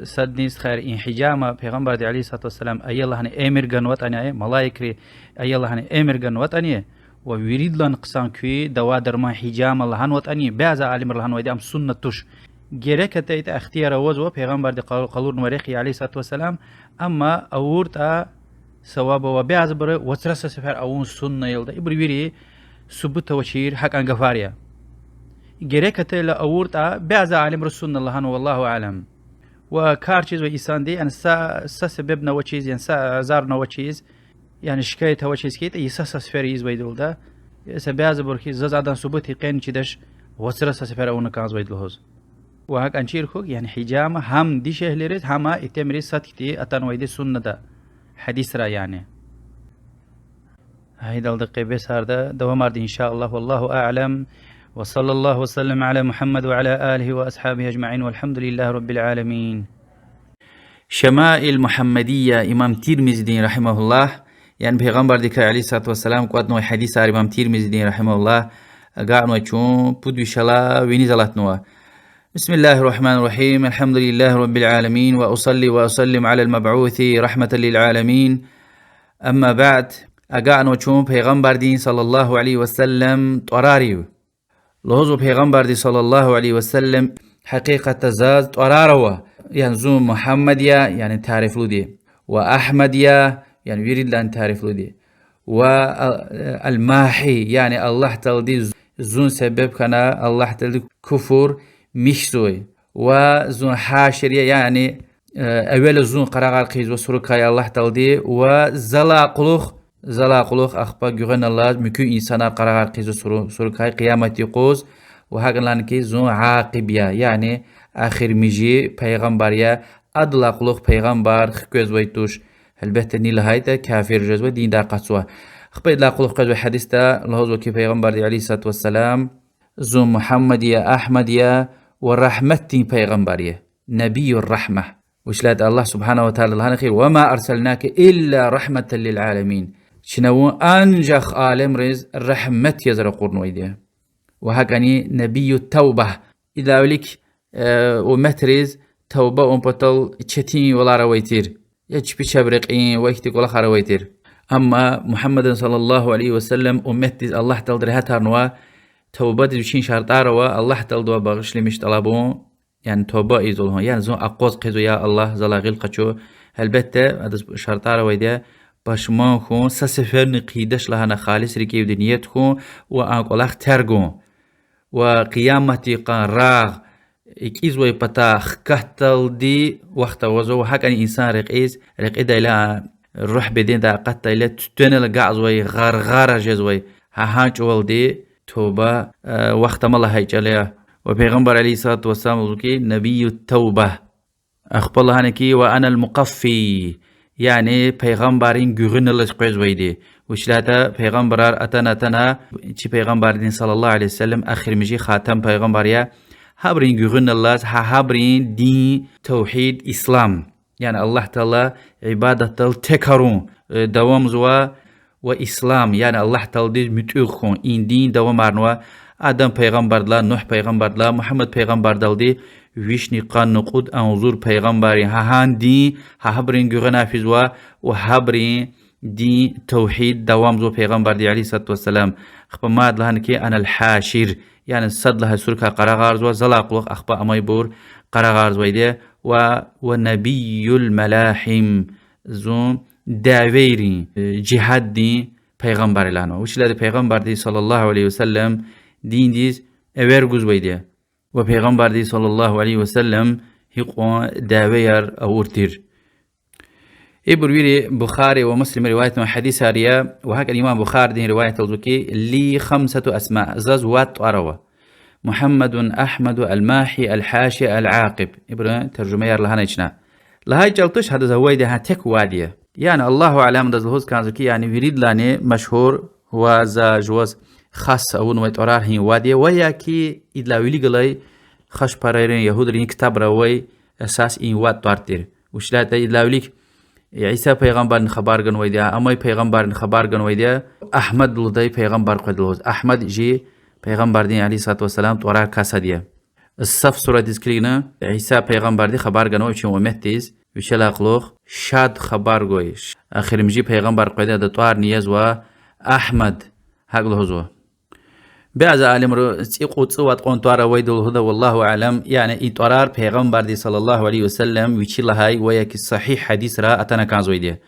Сад-ни, стхаяр, и гьижама Пайгъамбарди عليه الصلاة والسلام ая лагьана эмир ганватӀани, малаикри ая лагьана эмир ганватӀани, ва виридалай хъсан куь дава-дарман гьижама лагьанватӀани, бязи алимри лагьанвайди ам сунна туш. Герек атайтӀа ихтияр авазва, Пайгъамбарди къал-, къалурнавай рехъ я عليه الصلاة والسلام, амма авуртӀа саваб ава, бязибуру вацра са сефер авун сунна я лугьуда. Ибур вири субут авачир гьакӀан гафар я. Герек атайла авуртӀа, бязи алимри сунна лагьанва, والله أعلم. Ва кар чизвай инсанди, яни са, са себебни авачиз, яни са азарни авачиз, яни шикаят авачиз хьайитӀа, йиса са сефер ийизвайди лугьуда. Са бязибур хьиз, заз адан субут къени чидач, вацра са сефер авуна кӀанзавайди лугьуз. Ва гьакӀан чир хьухь, яни гьижама гьам дишегьлийриз, гьам итимриз сад хьтин атанвайди суннада, гьадисра яни. Гьайдалди къе бес арада давамарда, إن شاء الله، والله أعلم. وصلى الله وسلم على محمد وعلى آله وأصحابه أجمعين، والحمد لله رب العالمين. Шамаил Мугьаммадия имам Тирмизидин, رحمه الله, яни Пайгъамбардикай عليه الصلاة والسلام кӀватӀнавай гьадисар имам Тирмизидин, رحمه الله, агакьнавай чун пуд вишелай виниз алатнава. بسم الله الرحمن الرحيم. الحمد لله رب العالمين. وأصلي وأسلم على المبعوث رحمة للعالمين. أما بعد. Агакьнава чун Пайгъамбардин صلى الله عليه وسلم тӀварарив. Лугьузва Пайгъамбарди صلى الله عليه وسلم: гьакъикъатда заз тӀварар ава, яни зун Мугьаммад я, яни тарифлуди, ва Агьмад я, яни виридалай тарифлуди, ва الماحي, яни Аллагь Таалади зун себеб хьана, Аллагь Таалади куфр михьзавай, ва зун حاشر я, яни эвела зун къарагъар хъийизва сурукай Аллагь Таалади, ва залай кьулухъ, залай кьулухъ ахпа гуьгъуьна алаз муькуь инсанар къарагъар хъийизва суру-, сурукай къиямат юкъуз, ва гьакӀ лагьана хьи зун عاقب я, яни эхиримжи пайгъамбар я, адалай кьулухъ пайгъамбар хквезвай туш. Гьелбетда, ни лагьайтӀа, кафир жезва, диндай акъатзава. Ахпа идалай кьулухъ къвезвай гьадисда лугьузва хьи Пайгъамбарди عليه الصلاة والسلام: зун Мугьаммад я, Агьмад я, ва рагьматдин пайгъамбар я, نبي الرحمة. Вучиз лагьайтӀа Аллагь سبحانه وتعالى лагьана хьи: وما أرسلناك إلا رحمة للعالمين. Чна вун анжах алемриз рагьмат яз ракъурнавайди я. Ва гьакӀани نبي التوبة. Идалай вилик умметриз тавба авун патал четинвалар авай тир, я чпи чеб рекьин ва ихьтин кӀвалахар авай тир. Амма Мугьаммадан صلى الله عليه وسلم умметдиз Аллагь Таалади регьятарнава, тавбадиз вичин шартӀар ава: Аллагь Тааладивай багъишламиш тӀалабун, яни тавба ийизва лугьун, яни зун акъваз хъийизва: я Аллагь, залай гъил къачу. Гьелбетда, адаз шартӀар авайди я: пашман хьун, са сеферни хъийидач лагьана, халис рикӀивди ният хьун ва а кӀвалах терг авун. Ва къиямат йикъан рагъ кӀизвай патай хкатдалди вахт авазва, ва гьакӀани инсан рекьиз, рекьидайла, руьгь бедендай акъатдайла, туьтуьнал агакьзавай гъаргъара жезвай, гьа гьа чӀавалди тавба вахт ама лагьай чӀал я. Ва Пайгъамбар عليه الصلاة والسلام лугьузва хьи نبي التوبة. Ахпа лагьана хьи وأنا المقفي, яни пайгъамбаррин гуьгъуьналлаз къвезвайди. Вучиз лагьайтӀа пайгъамбарар атана-атана, чи Пайгъамбардин صلى الله عليه وسلم эхиримжи хатам пайгъамбар я, гьабурун гуьгъуьналлаз гьа гьабурун дин, тавгьид, ислам, яни Аллагь Таала ибадатдал тек авун давамзава, ва ислам, яни Аллагь Тааладиз муьтӀуьгъ хьун, и дин давамарнава Адам пайгъамбардилай, Нугь пайгъамбардилай, Мугьаммад пайгъамбардалди вишни къанни кьуд агъзур пайгъамбаррин гьа гьа дин, гьа гьабурун гуьгъуьнай физва, ва гьабурун дин, тавгьид давамзава Пайгъамбарди عليه الصلاة والسلام. Ахпа мад лагьана хьи أنا الحاشر, яни сад лагьай сурукай къарагъарзава, залай кьулухъ ахпа амайбур къарагъарзавайди я, ва, ва نبي الملاحم, зун дявейрин, жигьаддин пайгъамбар я лагьанва. Вучиз лагьайтӀа Пайгъамбарди صلى الله عليه وسلم диндиз эвер гузвайди я. ва Пайгъамбарди صلى الله عليه وسلم гьикьван дявеяр авур тир. Ибур вири Бухари ва Муслима риваятнавай гьадисар я, ва гьакӀни имам Бухаридин риваятда лугьузва хьи, لي خمسة أسماء, заз вад тӀвар ава. محمد، أحمد، الماحي، الحاشي، العاقب. Ибурун таржумаяр лагьанай чна. Лагьай чӀал туш, гьадаз авайди гьа тек вад я. Яни, الله أعلم, адаз лугьуз кӀанзава хьи, яни виридалайни машгьур ва за жуваз хас авунвай тӀварар гьа вад я, ва я хьи идалай вилик галай хашпарайрин, ягьудрин ктабра авай эсас и вад тӀвар тир. Вучиз лагьайтӀа идалай вилик Иса пайгъамбардин хабар ганвайди я, амай пайгъамбардин хабар ганвайди я, Агьмад лугьудай пайгъамбар къведа лугьуз. Агьмад чи Пайгъамбардин عليه الصلاة والسلام тӀварарикай сад я. Саф суратдиз килигна, Иса пайгъамбарди хабар ганва вичин умметдиз, вичелай кьулухъ шад хабар гвай. Эхиримжи пайгъамбар къведа, адан тӀварни язва Агьмад, гьакӀ лугьузва. Бязи алимри цӀикьвед-цӀувад кьван тӀвар авайди лугьуда, والله أعلم, яни и тӀварар Пайгъамбарди صلى الله عليه وسلم вичи лагьай ва я хьи сагьигь гьадисра атана кӀанзавайди я.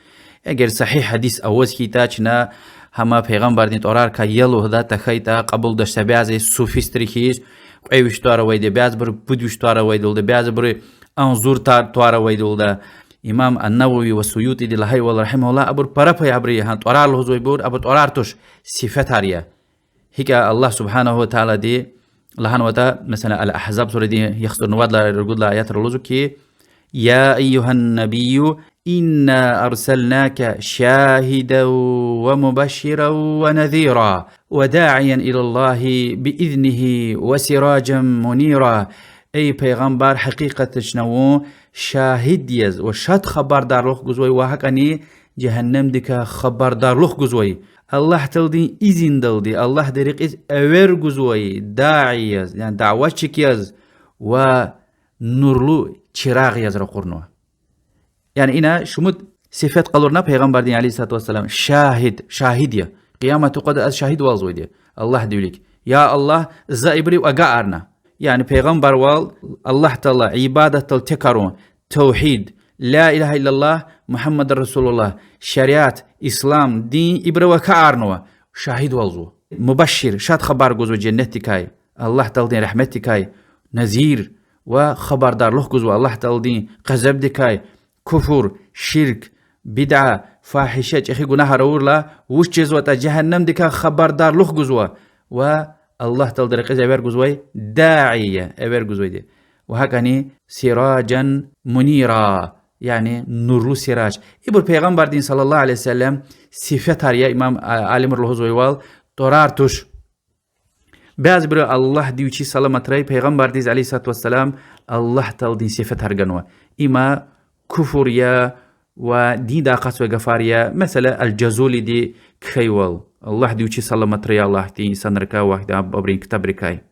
Эгер сагьигь гьадис аваз хьайитӀа, чна гьам Пайгъамбардин тӀварарикай я лугьуда, тахьайтӀа кьабулдач са бязи суфистри хьиз, кьве виш тӀвар авайди, бязибуру пуд виш тӀвар авайди лугьуда, бязибуру агъзур тар-, тӀвар авайди лугьуда. Имам ан-Навави ва Суютиди лагьайвал, رحمهم الله, абур пара пай, абуру гьа тӀварар лугьузвайбур, абур тӀварар туш, сифетар я. ГьикӀ Аллагь سبحانه وتعالىди лагьанватӀа, месела, Ал-Агьзаб сурадин яхцӀурни вад лагьай, ругуд лагьай аятра лугьузва хьи, يا أيها النبي إنا أرسلناك شاهدا ومبشرا ونذيرا وداعيا إلى الله بإذنه وسراجا منيرا. Эй пайгъамбар, гьакъикъатда чна вун шагьид яз ва шад хабардарлух гузвай ва гьакӀни жегьеннемдикай хабардарлух гузвай, Аллагь Тааладин изиндалди Аллагьдин рекьиз эвер гузвай, даи яз, яни даватчик яз ва нурлу чирагъ яз ракъурнава. Яни ина шумуд сифет къалурна Пайгъамбардин عليه الصلاة والسلام: шагьид, шагьид я. Къиямат юкъуз ада шагьидвалзавайди я Аллагьдин вилик. Я Аллагь, за ибурув агакьарна. Яни пайгъамбарвал, Аллагь Таала ибадатдал текарун, тавгьид, لا إله إلا الله محمد رسول الله, шариат, ислам дин ибурув агакьарнава, шагьидвалзава. Мубашшир, шад хабар гузва женнетдикай, Аллагь Тааладин рагьметдикай, назир, ва хабардарлух гузва Аллагь Тааладин гъазабдикай, куфр, ширк, бидъа, фагьиша, чӀехи гунагьар авурла вуч жезватӀа жегьеннемдикай хабардарлух гузва, ва Аллагь Тааладин рекьиз эвер гузвай, даи я, эвер гузвайди. Ва гьакӀни سراجا منيرا, яни нурлу сираж. Ибур Пайгъамбардин صلى الله عليه وسلم сифетар я, имам, а, алимри лугьузвайвал, тӀварар туш. Бязибуру Аллагьди вичи саламатрай, Пайгъамбардиз عليه الصلاة والسلام Аллагь Тааладин сифетар ганва. Има куфр я ва диндай акъатзавай гафар я, месела, Ал-Жазулиди кхьейвал, Аллагьди вичи саламатрай, Аллагьдин инсанрикай ва гьахьтин абурун ктабрикай.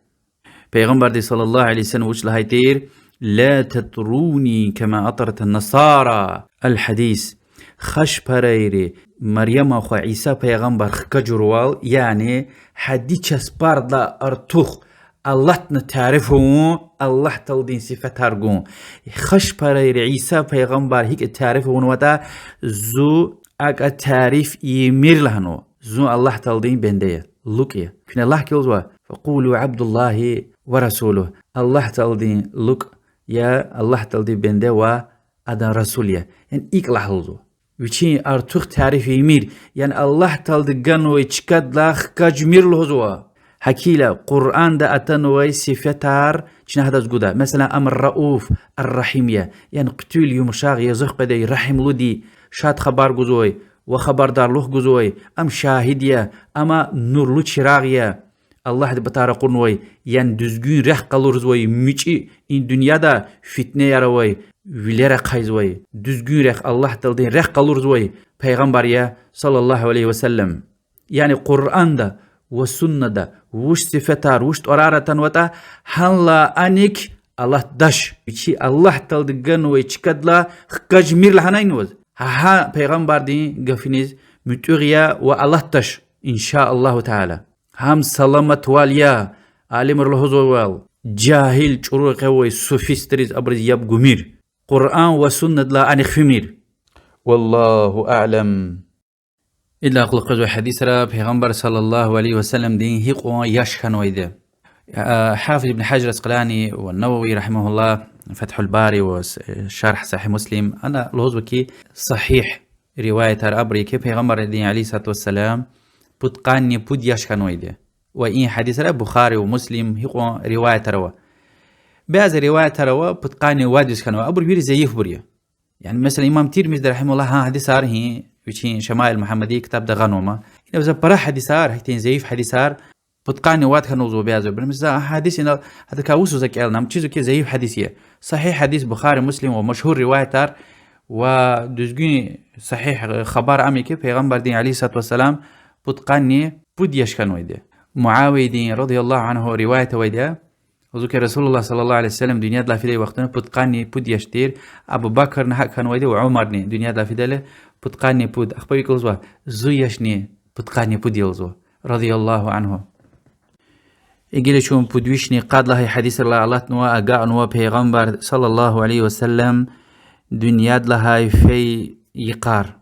Пайгъамбарди صلى الله عليه وسلم вуч лагьай тир: لا تطروني كما أطرت النصارى. Ал-гьадис. Хашпарайри Марьяман хва Иса пайгъамбар хкажурвал, яни гьадди часпардилай артух алатна тариф авун, Аллагь Тааладин сифетар гун. Хашпарайри Иса пайгъамбар гьикӀ тариф авунватӀа, зун акӀ тариф ийимир лагьанва. Зун Аллагь Тааладин бенде я, лукӀ я. Куьне лагь килзава: فقولوا عبد الله ورسوله. Аллагь Тааладин лукӀ я, Аллагь Тааладин бенде ва адан расул я. Яни икӀ лагь лугьузва. Вичин артух тариф ийимир, яни Аллагь Таалади ганвай чкадилай хкажмир лугьузва. Гьакӏ хьайила Къуръанда атанвай сифетар чна гьадаз гуда. Месела, ам Рауф, Ар-Рагьим я, яни хъуьтуьл, юмшагъ, язух къведай, рагьимлуди, шад хабар гузвай ва хабардарлух гузвай, ам Шагьид я, ам нурлу чирагъ я, Аллагьдин патай ракъурнавай, яни дуьзгуьн рехъ къалурзавай муькуь, и дуьньяда фитнеяр авай, вилер ахъайзавай, дуьзгуьн рехъ, Аллагь Тааладин рехъ къалурзавай пайгъамбар я, صلى الله عليه وسلم. Яни Къуръанда ва Суннада вуч сифетар, вуч тӏварар атанватӏа, гьанлай аник алатдач. Вичи Аллагь Таалади ганвай чкадилай хкажмир лагьанани ваз? Гьа, гьа пайгъамбардин гафуниз муьтӏуьгъ я ва алатдач, إن شاء الله تعالى. Гьам саламатвал я, алимри лугьузвайвал, жагьил чӏуру къе авай суфистриз, абуриз яб гумир. Къуръан ва Суннадилай аник фимир. والله أعلم. Идалай кьулухъ къвезвай гьадисра пайгъамбар صلى الله عليه وسلمдин гьикьван яш хьанвайди. Гьафиз ибн Гьажар Аскъалани ва Навави, رحمهم الله, Фатгьул Бари ва с-, Шаргь Сагьигь Муслим, ана лугьузва хьи, сагьигь риваятар абур я хьи, Пайгъамбардин, عليه الصلاة والسلام, пудкъанни пуд яш хьанвайди. Ва и гьадисра Бухари ва Муслим гьикьван риваятар ава. Бязи риваятар ава, пудкъанни вад яш хьанвай, абур вири зайифбур я. Яни, месела, имам Тирмизи, رحمه الله, гьа гьадисар гьи вичин Шамаил Мугьаммадия ктабда гъанва ма. Ина за пара гьадисар, гьахьтин зайиф гьадисар, пудкъанни вад хьанваз лугьузва бязи. Бир месела, гьа гьадис ина, гьадакай вуч за кӀелна, ам чизва хьи зайиф гьадис я. Сагьигь гьадис, Бухари, Муслим ва машгьур риваятар ва дуьзгуьн сагьигь хабар ам я хьи, Пайгъамбардин, عليه الصلاة والسلام, пудкъанни пуд яш хьанвайди. Муавиядин, رضي الله عنه, риваят авайди я. Лугьузва хьи, رسول الله صلى الله عليه وسلم дуьньядилай фидай вахтунда пудкъанни пуд яш тир, Абу Бакрани гьакӀ хьанвайди ва Умарни дуьньядилай фидайла пудкъанни пуд, ахпа икӀ лугьузва, зи яшни пудкъанни пуд я лугьузва, رضي الله عنه. Гила чун пуд вишни къад лагьай гьадисрилай алатнава, агакьнава Пайгъамбар, صلى الله عليه وسلم, дуьньядилай фей йикъар.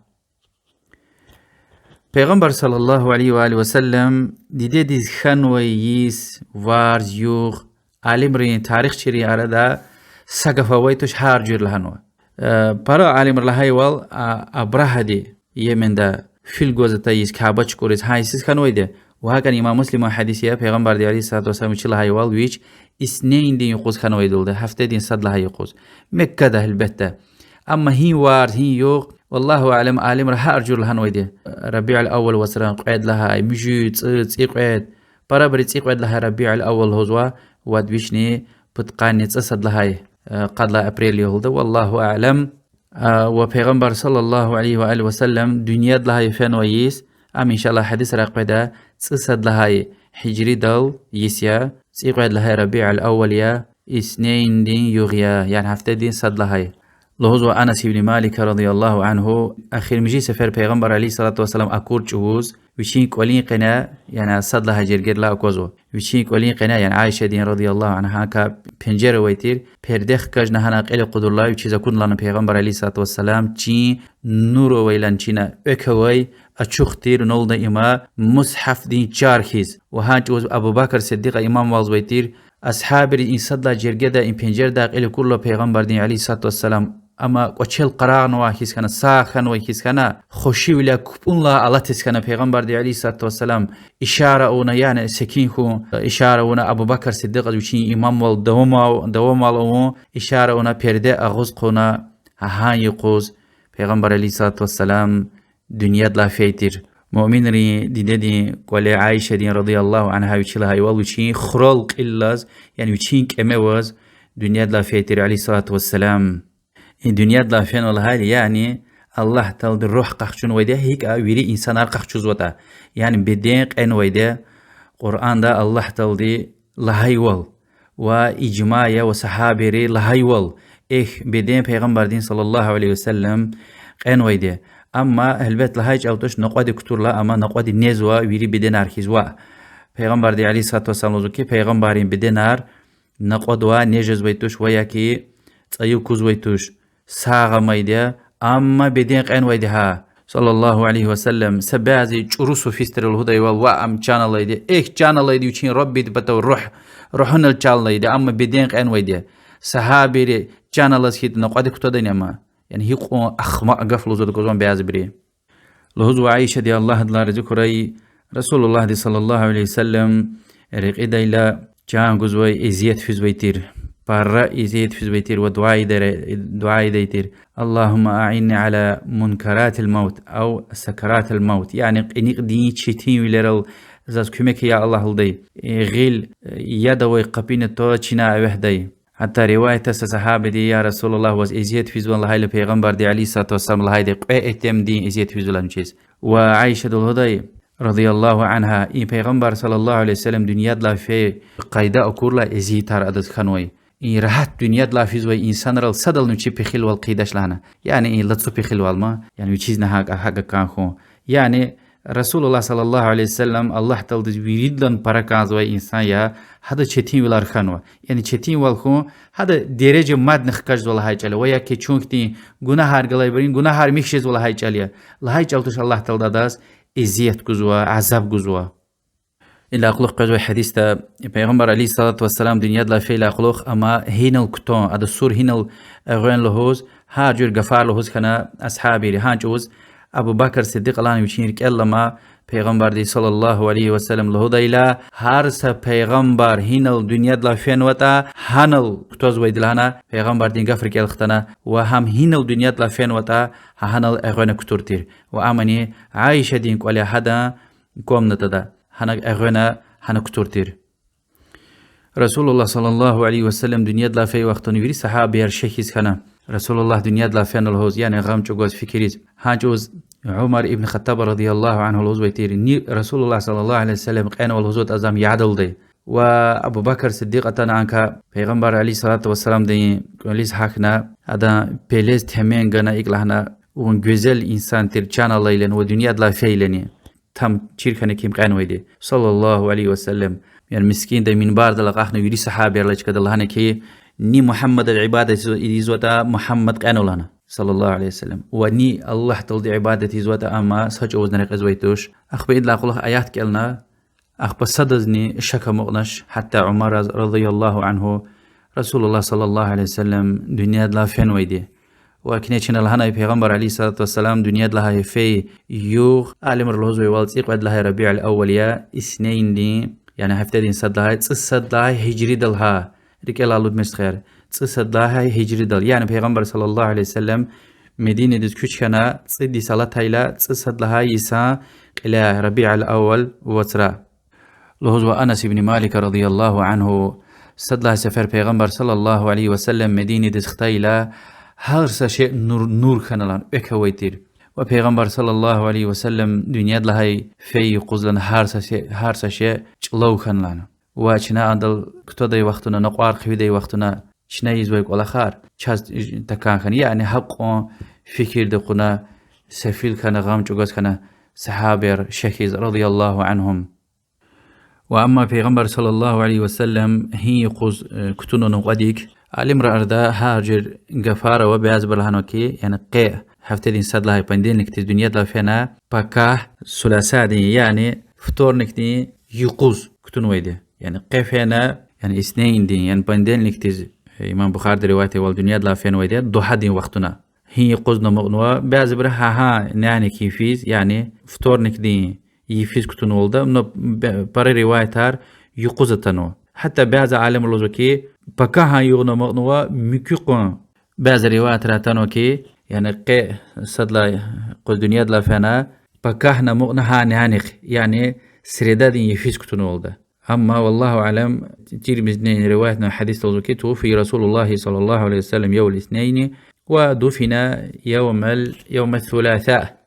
Пайгъамбар, صلى الله عليه وآله وسلم, дидедиз хьанвай йис, варз-югъ, алимрин, тарихчийрин арада са гаф авай туш, гьар жуьре лагьанва. Э, пара алимри лагьайвал, а, Абрагьади Йеменда фил гваз атай йис, Каба чукӀуриз, гьа йисуз хьанвайди. Ва гьакӀни имам Муслиман гьадис я, Пайгъамбарди, عليه الصلاة والسلام, вичи лагьайвал, вич иснейндин юкъуз хьанвайди лугьуда, гьафтедин сад лагьай юкъуз. Меккада, гьелбетда. Амма гьи варз, гьи югъ, والله أعلم, алимри гьар жуьре лагьанвайди. Рабиул-аввал вацран кьвед лагьай, муьжуьд, цӀу, цӀикьвед, парабуру цӀикьвед лагьай Рабиул-аввал лугьузва, вад вишни пудкъанни цӀусад лагьай, э, къад лагьай апрель я лугьуда, والله أعلم. А, ва Пайгъамбар, صلى الله عليه وآله وسلم, дуьньядилай фенвай йис, ам, إن شاء الله, гьадисрай къведа, цӀусад лагьай гьижридал йис я, цӀикьвед лагьай Рабиул-аввал я, иснейндин югъ я, яни гьафтедин сад лагьай. Лугьузва Анас ибн Малика, رضي الله عنه, эхиримжи сефер Пайгъамбар, عليه الصلاة والسلام, акур чӀавуз, вичин кӀвалин къене, яни сад лагьай жергедилай аквазва. Вичин кӀвалин къене, яни Аишадин, رضي الله عنها, гьакӀ пенжер авай тир, перде хкажна гьана кьил акъудурла, вичиз акуна лагьана Пайгъамбар, عليه الصلاة والسلام, чин нур авайлани чина экв авай, ачух тир, вуна лугьуда има мусгьафдин чар хьиз. Ва гьа чӀавуз Абу Бакр Сиддикьа имамвалзавай тир, асгьабри и сад лагьай жергеда, и пенжердай кьил акурла Пайгъамбардин, عليه الصلاة والسلام, амма кӀвачел къарагънавай хьиз хьана, сагъ хьанвай хьиз хьана, хвешивиляй кпӀунлай алатиз хьана Пайгъамбарди, عليه الصلاة والسلام, ишара авуна, яни секин хьун, ишара авуна Абу Бакр Сиддикьаз вичин имамвал давамар, давамар авун, ишара авуна перде агъуз хъувуна, гьа гьа юкъуз Пайгъамбар, عليه الصلاة والسلام, дуьньядилай фейи тир. Муъминрин дидедин кӀвале Аишадин, رضي الله عنها, вичи лагьайвал, вичин хурал кьилеллаз, яни вичин кӀеме аваз дуьньядилай фейи тир, عليه الصلاة والسلام. И дуьньядилай фенва лагьайла, яни Аллагь Таалади руьгь къахчунвайди я, гьикӀ вири инсанар къахчузватӀа. Яни беден кьенвайди я, Къуръанда Аллагь Таалади лагьайвал, ва ижма я, ва сагьабийри лагьайвал, эхь, беден Пайгъамбардин, صلى الله عليه وسلم, кьенвайди я. Амма гьелбет лагьай чӀал туш, накьвадик кутурла, амма накьвади незва вири беденар хьиз ваъ. Пайгъамбарди, عليه الصلاة والسلام, лугьузва хьи, пайгъамбаррин беденар накьвадвай, нез жезвай туш ва я хьи цӀаюв кузвай туш, сагъ амайди я, амма беден кьенвайди я гьа, صلى الله عليه وسلم. Са бязи чӀуру суфистри лугьудайвал, ваъ, ам чан алайди, эхь, чан алайди вичин Раббидин патав руьгь, руьгьунал чан алайди, амма беден кьенвайди я. Сагьабийри чан алаз хьайитӀа накьвадик кутадани ама? Яни гьикьван ахмакь гаф лугьузватӀа аквазва бязибуру. Лугьузва Аишади, Аллагь адалай рази хьурай, Расулуллагьди, صلى الله عليه وسلم, рекьидайла чан гузвай, эзият физвай тир. Пара эзият физвай тир ва дуьа ийидай, дуьа ийидай тир: اللهم أعني على منكرات الموت أو سكرات الموت. Яни кьиникьдин четинвилерал заз куьмек ая, Аллагь, лугьудай. Гъил, яд авай къапуна тӀвар чна эвягьдай. Гьатта риваятда са сагьабади: я Расулуллагь, ваз эзият физва лагьайла, Пайгъамбарди, عليه الصلاة والسلام, лагьайди кьве итимдин эзият физва лагьана вичиз. Ва Аишади лугьудай, رضي الله عنها, и Пайгъамбар, صلى الله عليه وسلم, дуьньядилай фей къайда акурла, эзиятар адаз хьанвай, и рагьат дуьньядилай физвай инсанрал садални вичи пехилвал хъийидач лагьана. Яни и лацу пехилвал ма, яни вичизни гьакӀ, гьакӀ кӀан хьун. Яни Расулуллагь, صلى الله عليه وسلم, Аллагь Тааладиз виридалай пара кӀанзавай инсан я, гьадаз четинвилер хьанва. Яни четинвал хьун, гьадан дережа мадни хкажзава лагьай чӀал я, ва я хьи чун хьтин гунагьар галайбурун гунагьар михьи жезва лагьай чӀал я. Лагьай чӀал туш, Аллагь Таалади адаз эзият гузва, азаб гузва. Идалай кьулухъ къвезвай гьадисда Пайгъамбар عليه الصلاة والسلام дуьньядилай фейдалай кьулухъ ама гьинал кутун, ада сур гьинал эгъуьн лугьуз, гьар жуьре гафар лугьуз хьана асгьабри, гьа чӀавуз Абу Бакр Сиддикьалан вичин рикӀел алама, Пайгъамбарди صلى الله عليه وسلم лугьудайла, гьар са пайгъамбар гьинал дуьньядилай фенватӀа, гьанал кутазвайди лагьана, Пайгъамбардин гаф рикӀел хтана, ва гьам гьинал дуьньядилай фенватӀа, гьа гьанал эгъуьна кутур тир. Ва амани Аишадин кӀвале гьадан комнатада гьана эгъуьна, гьана кутур тир. رسول الله صلى الله عليه وسلم дуьньядилай фей вахтунда вири сагьабияр шехьиз хьана, رسول الله дуьньядилай фена лугьуз, яни гъам чӀугваз, фикириз. Гьа чӀавуз Умар ибн Хаттаб رضي الله عنه лугьузвай тир: ни رسول الله صلى الله عليه وسلم кьенва лугьузватӀа, за ам ядалдай. Ва Абу Бакр Сиддикь атана анка Пайгъамбар عليه الصلاة والسلامдин кӀвализ гьахьна, адан пелез темен гана, икӀ лагьана: вун гуьзел инсан тир чан алайлани ва дуьньядилай фейлани. Там чир хьана ким кьенвайди, صلى الله عليه وسلم. Яни мискӀинда минбардал акьахна вири сагьабияр алай чкада лагьана хьи, ни Мугьаммадаз ибадат ийизватӀа, Мугьаммад кьенва лагьана, صلى الله عليه وسلم, ва ни Аллагь Тааладиз ибадат ийизватӀа, амма са чӀавузни рекьизвай туш. Ахпа идалай кьулухъ аят кӀелна, ахпа садазни шак амукьнач, гьатта Умараз رضي الله عنه رسول الله صلى الله عليه وسلم дуьньядилай фенвайди. Ва куьне чна лагьанай, Пайгъамбар عليه الصلاة والسلام дуьньядилай фей югъ, алимри лугьузвайвал, цӀикьвед лагьай ربيع الأول я, иснейндин, яни гьафтедин сад лагьай, цӀусад лагьай гьижридал гьа. РикӀелай алудмир, стхаяр. ЦӀусад лагьай гьижридал. Яни Пайгъамбар صلى الله عليه وسلم Мединадиз куьч хьана цӀуд йис алатайла, цӀусад лагьай йисан кьиляй, ربيع الأول вацра. Лугьузва Анас ибн Малика رضي الله عنه: сад лагьай сефер Пайгъамбар صلى الله عليه وسلم Мединадиз хтайла, гьар са шей нур, нур хьана лагьана, экв авай тир. Ва Пайгъамбар صلى الله عليه وسلم дуьньядилай фей юкъуз лагьана гьар са шей, гьар са шей чӀулав хьана лагьана. Ва чна адал кутадай вахтунда, накьвар хъиведай вахтунда чна ийизвай кӀвалахар чаз такӀан хьана, яни гьакьван фикирда кьуна, сефил хьана, гъам чӀугваз хьана сагьабияр шехьиз رضي الله عنهم. Ва амма Пайгъамбар صلى الله عليه وسلم гьи юкъуз, э, кутунва накьвадик, алимрин арада гьар жуьре гафар ава, бязибуру лагьанва хьи, яни къе гьафтедин сад лагьай понедельникдиз дуьньядилай фена, пакагь суласадин, яни вторникдин юкъуз кутунвайди. Яни къе фена, яни иснейндин, яни понедельникдиз, э, имам Бухариди риваят авайвал, дуьньядилай фенвайди я духьадин вахтунда. Гьи юкъузни амукьнава, бязибуру гьа-гьа няник йифиз, яни вторникдин йифиз кутунвалда, но бе-, пара риваятар юкъуз атанва. Гьатта бязи алимри лугьузва хьи, пакагьан югъни амукьнава, муькуь къван. Бязи риваятра атанва хьи, яни къе сад лагьай юкъуз дуьньядилай фена, пакагьни амукьна гьа нянихъ, яни средадин йифиз кутунвалда. Амма, والله أعلم, Тирмизидин риваятнавай гьадисда лугьузва хьи, توفي رسول الله صلى الله عليه وسلم يوم الاثنين ودفن يوم ال-، يوم الثلاثاء.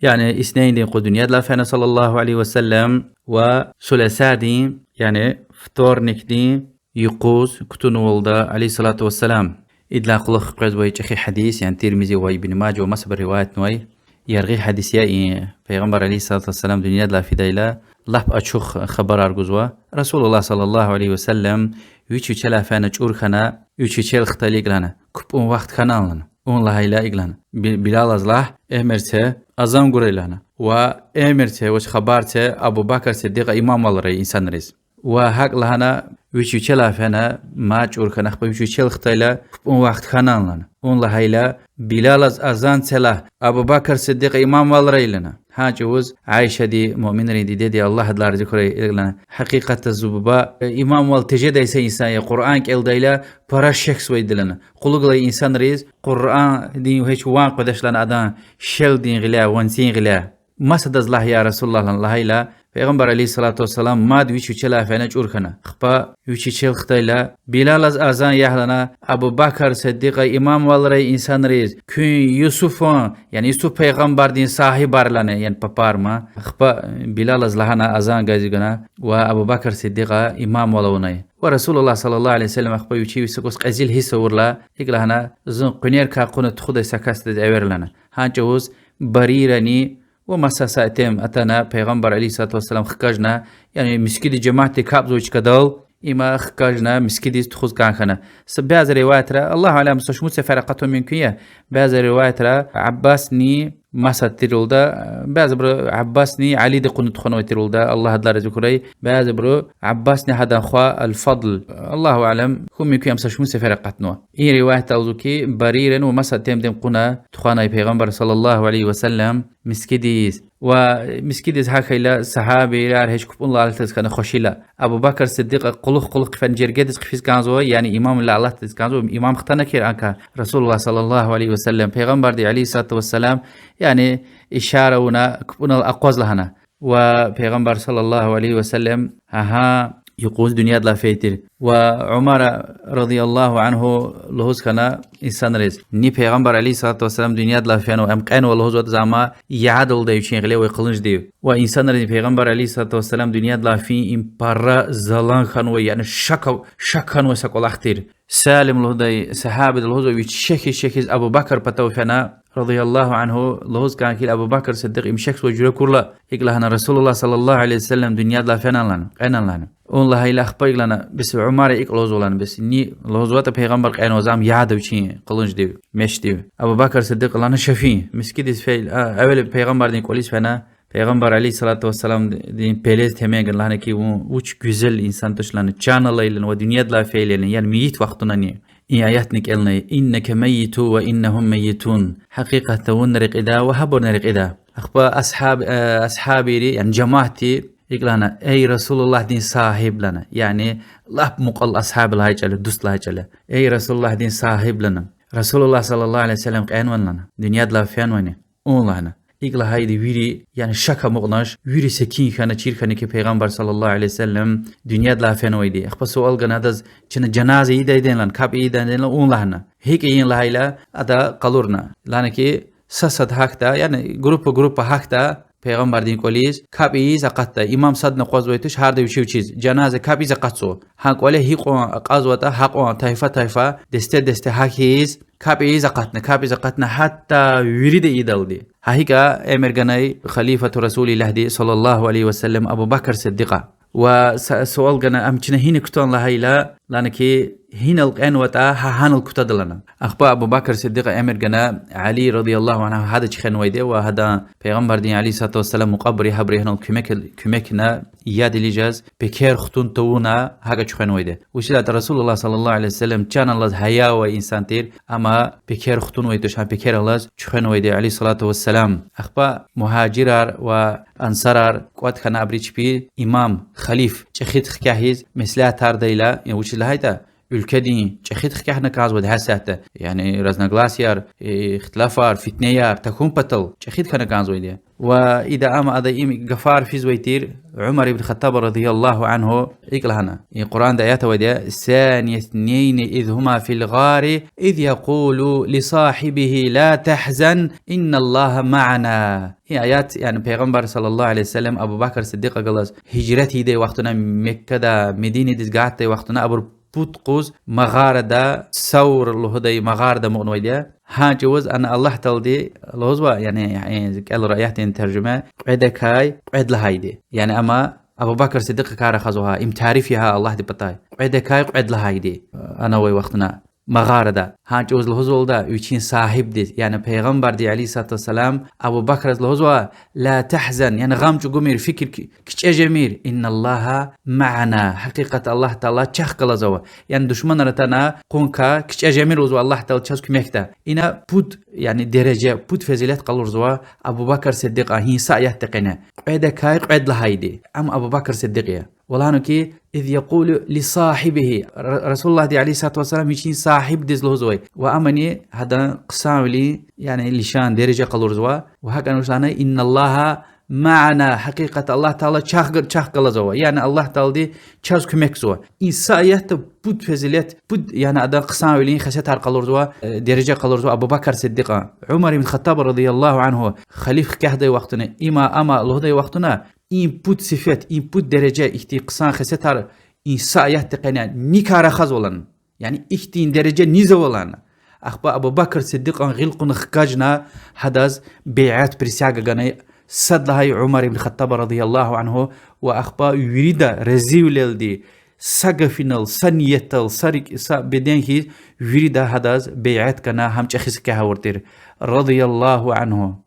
Яни иснейндин юкъуз дуьньядилай фена صلى الله عليه وسلم ва суласадин, яни вторникдин юкъуз кутунвалда عليه الصلاة والسلام. Идалай кьулухъ къвезвай чӀехи гьадис, яни Тирмизи ва Ибн Мажа ва масабуру риваятнавай, яргъи гьадис я и, Пайгъамбар عليه الصلاة والسلام дуьньядилай фидайла, лап ачух хабарар гузва. رسول الله صلى الله عليه وسلم вич вичелай фена чӀур хьана, вич вичел хтайла икӀ лагьана: купӀун вахт хьанани лагьана. Вун лагьайла икӀ лагьана: Би-, Билалаз лагь, эмир це, азан гурай лагьана. Ва эмир це, вач хабар це Абу Бакр Сиддикьа имамвалрай инсанриз. Ва гьакӀ лагьана, вич вичелай фена, мад чӀур хьана, ахпа вич вичел хтайла, купӀун вахт хьанани лагьана. Вун лагьайла, Билалаз азан це лагь, Абу Бакр Сиддикьа имамвалрай лагьана. Гьа чӀавуз Аишади, муъминрин дидеди, Аллагь адалай рази хьурай, икӀ лагьана: гьакъикъатда зи буба имамвал тежедай са инсан я, Къуръан кӀелдайла пара шехьзавайди лагьана. Къулухъ галай инсанриз Къуръандин гьич ван къведач лагьана, адан шелдин гъиляй, ванцин гъиляй. Масадаз лагь, я رسول الله лагьана, лагьайла, Пайгъамбар عليه الصلاة والسلام мад вич вичелай фена чӀур хьана. Ахпа вич вичел хтайла, Билалаз азан ягъ лагьана, Абу Бакр Сиддикьа имамвалрай инсанриз, куьн Юсуфан, яни Юсуф пайгъамбардин сагьибар лагьана, яни папар ма. Ахпа Билалаз лагьана, азан гайиз гана, ва Абу Бакр Сиддикьа имамвал авунай. Ва رسول الله صلى الله عليه وسلم ахпа вичи виса кӀус кьезил гьисс авурла, икӀ лагьана: зун къуьнерикай кьуна тухудай са касдиз эвер лагьана. Гьа чӀавуз Барирани ва маса са итим атана, Пайгъамбар عليه الصلاة والسلام хкажна, яни мискӀиндиз жемятди капӀзавай чкадал, има хкажна мискӀиндиз тухуз кӀан хьана. Са бязи риваятра, الله أعلم, са шумуд сефер акъатун мумкин я, бязи риваятра Аббасни масад тирвалда, бязибуру Аббасни Алиди кьуна тухванвай тирвалда, Аллагь адалай рази хьурай, бязибуру Аббасни гьадан хва Аль-Фадл. Аллагьу аълам, хьун мумкин я ам са шумуд сефер акъатнава. И риваятда лугьузва хьи, Барирани ва маса темдин кьуна тухванай Пайгъамбар صلى الله عليه وسلم мискӀиндиз. Ва мискӀиндиз гьахьайла, сагьабияр гьич капӀунал алатиз хьана хвешила. Абу Бакр Сиддикьа кьулухъ-кьулухъ хъфена жергедиз хъфиз кӀанзава, яни имамвилай алатиз кӀанзава, имам хтана хьи анка, رسول الله صلى الله عليه وسلم, Пайгъамбарди عليه الصلاة والسلام, яни ишара авуна капӀунал акъваз лагьана. Ва Пайгъамбар صلى الله عليه وسلم гьа-гьа юкъуз дуьньядилай фейи тир. Ва Умара رضي الله عنه лугьуз хьана инсанриз: ни Пайгъамбар عليه الصلاة والسلام дуьньядилай фенва, ам кьенва лугьузватӀа, за ам ядалда вичин гъиле авай къалунждив. Ва инсанриз Пайгъамбар عليه الصلاة والسلام дуьньядилай фин им пара залан хьанвай, яни шак, шак хьанвай са кӀвалах тир. Салим лугьудай сагьабиди лугьузва, вич шехьиз-шехьиз Абу Бакр патав фена, رضي الله عنه, лугьуз кӀан хьи, Абу Бакр Сиддикь им шехьзавай жуьре акурла, икӀ лагьана: رسول الله صلى الله عليه وسلم дуьньядилай фенани лагьана, кьенани лагьана. Ун лагьайла ахпа икӀ лагьана: бес Умара икӀ лугьузва лагьана, бес ни лугьузватӀа Пайгъамбар кьенва, за ам яда вичин къалунждив, мечдив. Абу Бакр Сиддикь лагьана: ша фин. МискӀиндиз фейила, а, эвел Пайгъамбардин кӀвализ фена, Пайгъамбар عليه الصلاة والسلامдин пелез темен гана, лагьана хьи, вун вуч гуьзел инсан туш лагьана, чан алайла ва дуьньядилай фейила, яни мейит вахтундани. И аятни кӀелнай: إنك ميت وإنهم ميتون. Гьакъикъатда вун рекьида ва гьабурни рекьида. Ахпа асгьаб-, э, асгьабийри, яни жемятди икӀ лагьана: эй Расулуллагьдин сагьиб лагьана. Яни лап мукьвал асгьаб лагьай чӀал я, дуст лагьай чӀал я. Эй Расулуллагьдин сагьиб лагьана. Расулуллагь صلى الله عليه وسلم кьенвани лагьана, дуьньядилай фенвани? Ун лагьана. ИкӀ лагьайди вири, яни шак амукьнач, вири секин хьана, чир хьана хьи Пайгъамбар صلى الله عليه وسلم дуьньядилай фенвайди. Ахпа суал гана адаз: чна жаназа ийидайди я лагьана, капӀ ийидайди я лагьана, ун лагьана. ГьикӀ ийин лагьайла, ада къалурна. Лагьана хьи, са сад гьахьда, яни группа-группа гьахьда Пайгъамбардин кӀвализ, капӀ ийиз акъатда. Имам садни акъвазвай туш, гьарда вичи вичиз жаназа капӀ ийиз акъатзава. Гьа кӀвале гьикьван акьазватӀа, гьакьван тайфа-тайфа, десте-десте гьахьиз, капӀ ийиз акъатна, капӀ ийиз акъатна, гьатта вирида ийидалди. Гьа икӀ эмир ганай халифату Расулиллагьди صلى الله عليه وسلم Абу Бакр Сиддикьа. Ва са-, суал гана: ам чна гьина кутан лагьайла, лагьана хьи, гьинал кьенватӀа, гьа гьанал кутада лагьана. Ахпа Абу Бакр Сиддикьа эмир гана Али رضي الله عنه гьада чуьхвенвайди ва гьадан, Пайгъамбардин عليه الصلاة والسلام мукьвабуру гьабуру гьанал куьмек, куьмекна, яд иличиз пекер хтун тавуна гьакӀа чуьхвенвайди. Вучиз лагьайтӀа Расулуллагь صلى الله عليه وسلم чан алаз гьая авай инсан тир, амма пекер хтунвай туш, гьа пекер алаз чуьхвенвайди عليه الصلاة والسلام. Ахпа мугьажирар ва ансарар кӀватӀ хьана абуру чпи имам, халиф чӀехиди хкягъиз меслятардайла, я вучиз лагьайтӀа уьлкведин чӀехиди хкягъна кӀанзавайди гьасятда, яни разногласияр, ихтилафар, фитнеяр тахьун патал чӀехиди хьана кӀанзавайди я. Ва ида ам ада им гафар физвай тир, Умар ибн Хаттаб رضي الله عنه икӀ лагьана. И Къуръанда аят авайди я: ثاني اثنين إذ هما في الغار إذ يقول لصاحبه لا تحزن إن الله معنا. И аят, яни Пайгъамбар صلى الله عليه وسلم Абу Бакр Сиддикьа галаз гьижрат ийидай вахтунда, Меккадай Мединадиз гьатдай вахтунда абур пуд къуз магъарада, Савр лугьудай магъарада амукьнавайди я. Гьа чӀавуз ана Аллагь Таалади лугьузва, яни, э, кӀелра аятдин таржума: кьведакай кьвед лагьайди. Яни ам Абу Бакр Сиддикьакай рахазва гьа, им тариф я гьа Аллагьдин патай. Кьведакай кьвед лагьайди. Ана авай вахтунда магъарада. Гьа чӀавуз лугьузвалда вичин сагьибдиз, яни Пайгъамбарди عليه الصلاة والسلام Абу Бакраз лугьузва: لا تحزن, яни гъам чӀугумир, фикир ки-, кичӀе жемир, إن الله معنا, гьакъикъатда Аллагь Таала чахъ галазва. Яни душманар атана, къунка кичӀе жемир лугьузва, Аллагь Таала чаз куьмекда. Ина пуд, яни дережа, пуд фазилат къалурзава Абу Бакр Сиддикьан гьи са аятдин къене. Кьведакай кьвед лагьайди. Ам Абу Бакр Сиддикь я. Ва лагьана хьи, إذ يقول لصاحبه, Ра-, Расулуллагьди عليه الصلاة والسلام вичин сагьибдиз лугьузвай. Ва амни гьадан хъсанвилин, яни лишан, дережа къалурзава. Ва гьакӀни вуч лагьана: إن الله معنا, гьакъикъатда Аллагь Таала чахъ г-, чахъ галазва, яни Аллагь Таалади чаз куьмекзава. И са аятда пуд фазилат, пуд, яни адан хъсанвилин хесетар къалурзава, э, дережа къалурзава Абу Бакр Сиддикьан. Умар ибн Хаттаб رضي الله عنه халиф хкягъдай вахтуна, има, ама лугьудай вахтуна, и пуд сифет, и пуд дережа, ихьтин хъсан хесетар и са аятдин къене никай рахазва лагьана. Яни ихьтин дережа низва лагьана. Ахпа Абу Бакр Сиддикьан гъил кьуна хкажна, гьадаз бейат, присяга гана сад лагьай Умар ибн Хаттаб رضي الله عنه, ва ахпа вирида разивилелди, са гафунал, са ниятдал, са рикӀ-, са беден хьиз, вирида гьадаз бейат гана, гьам чӀехиз хкягъ авур тир, رضي الله عنه.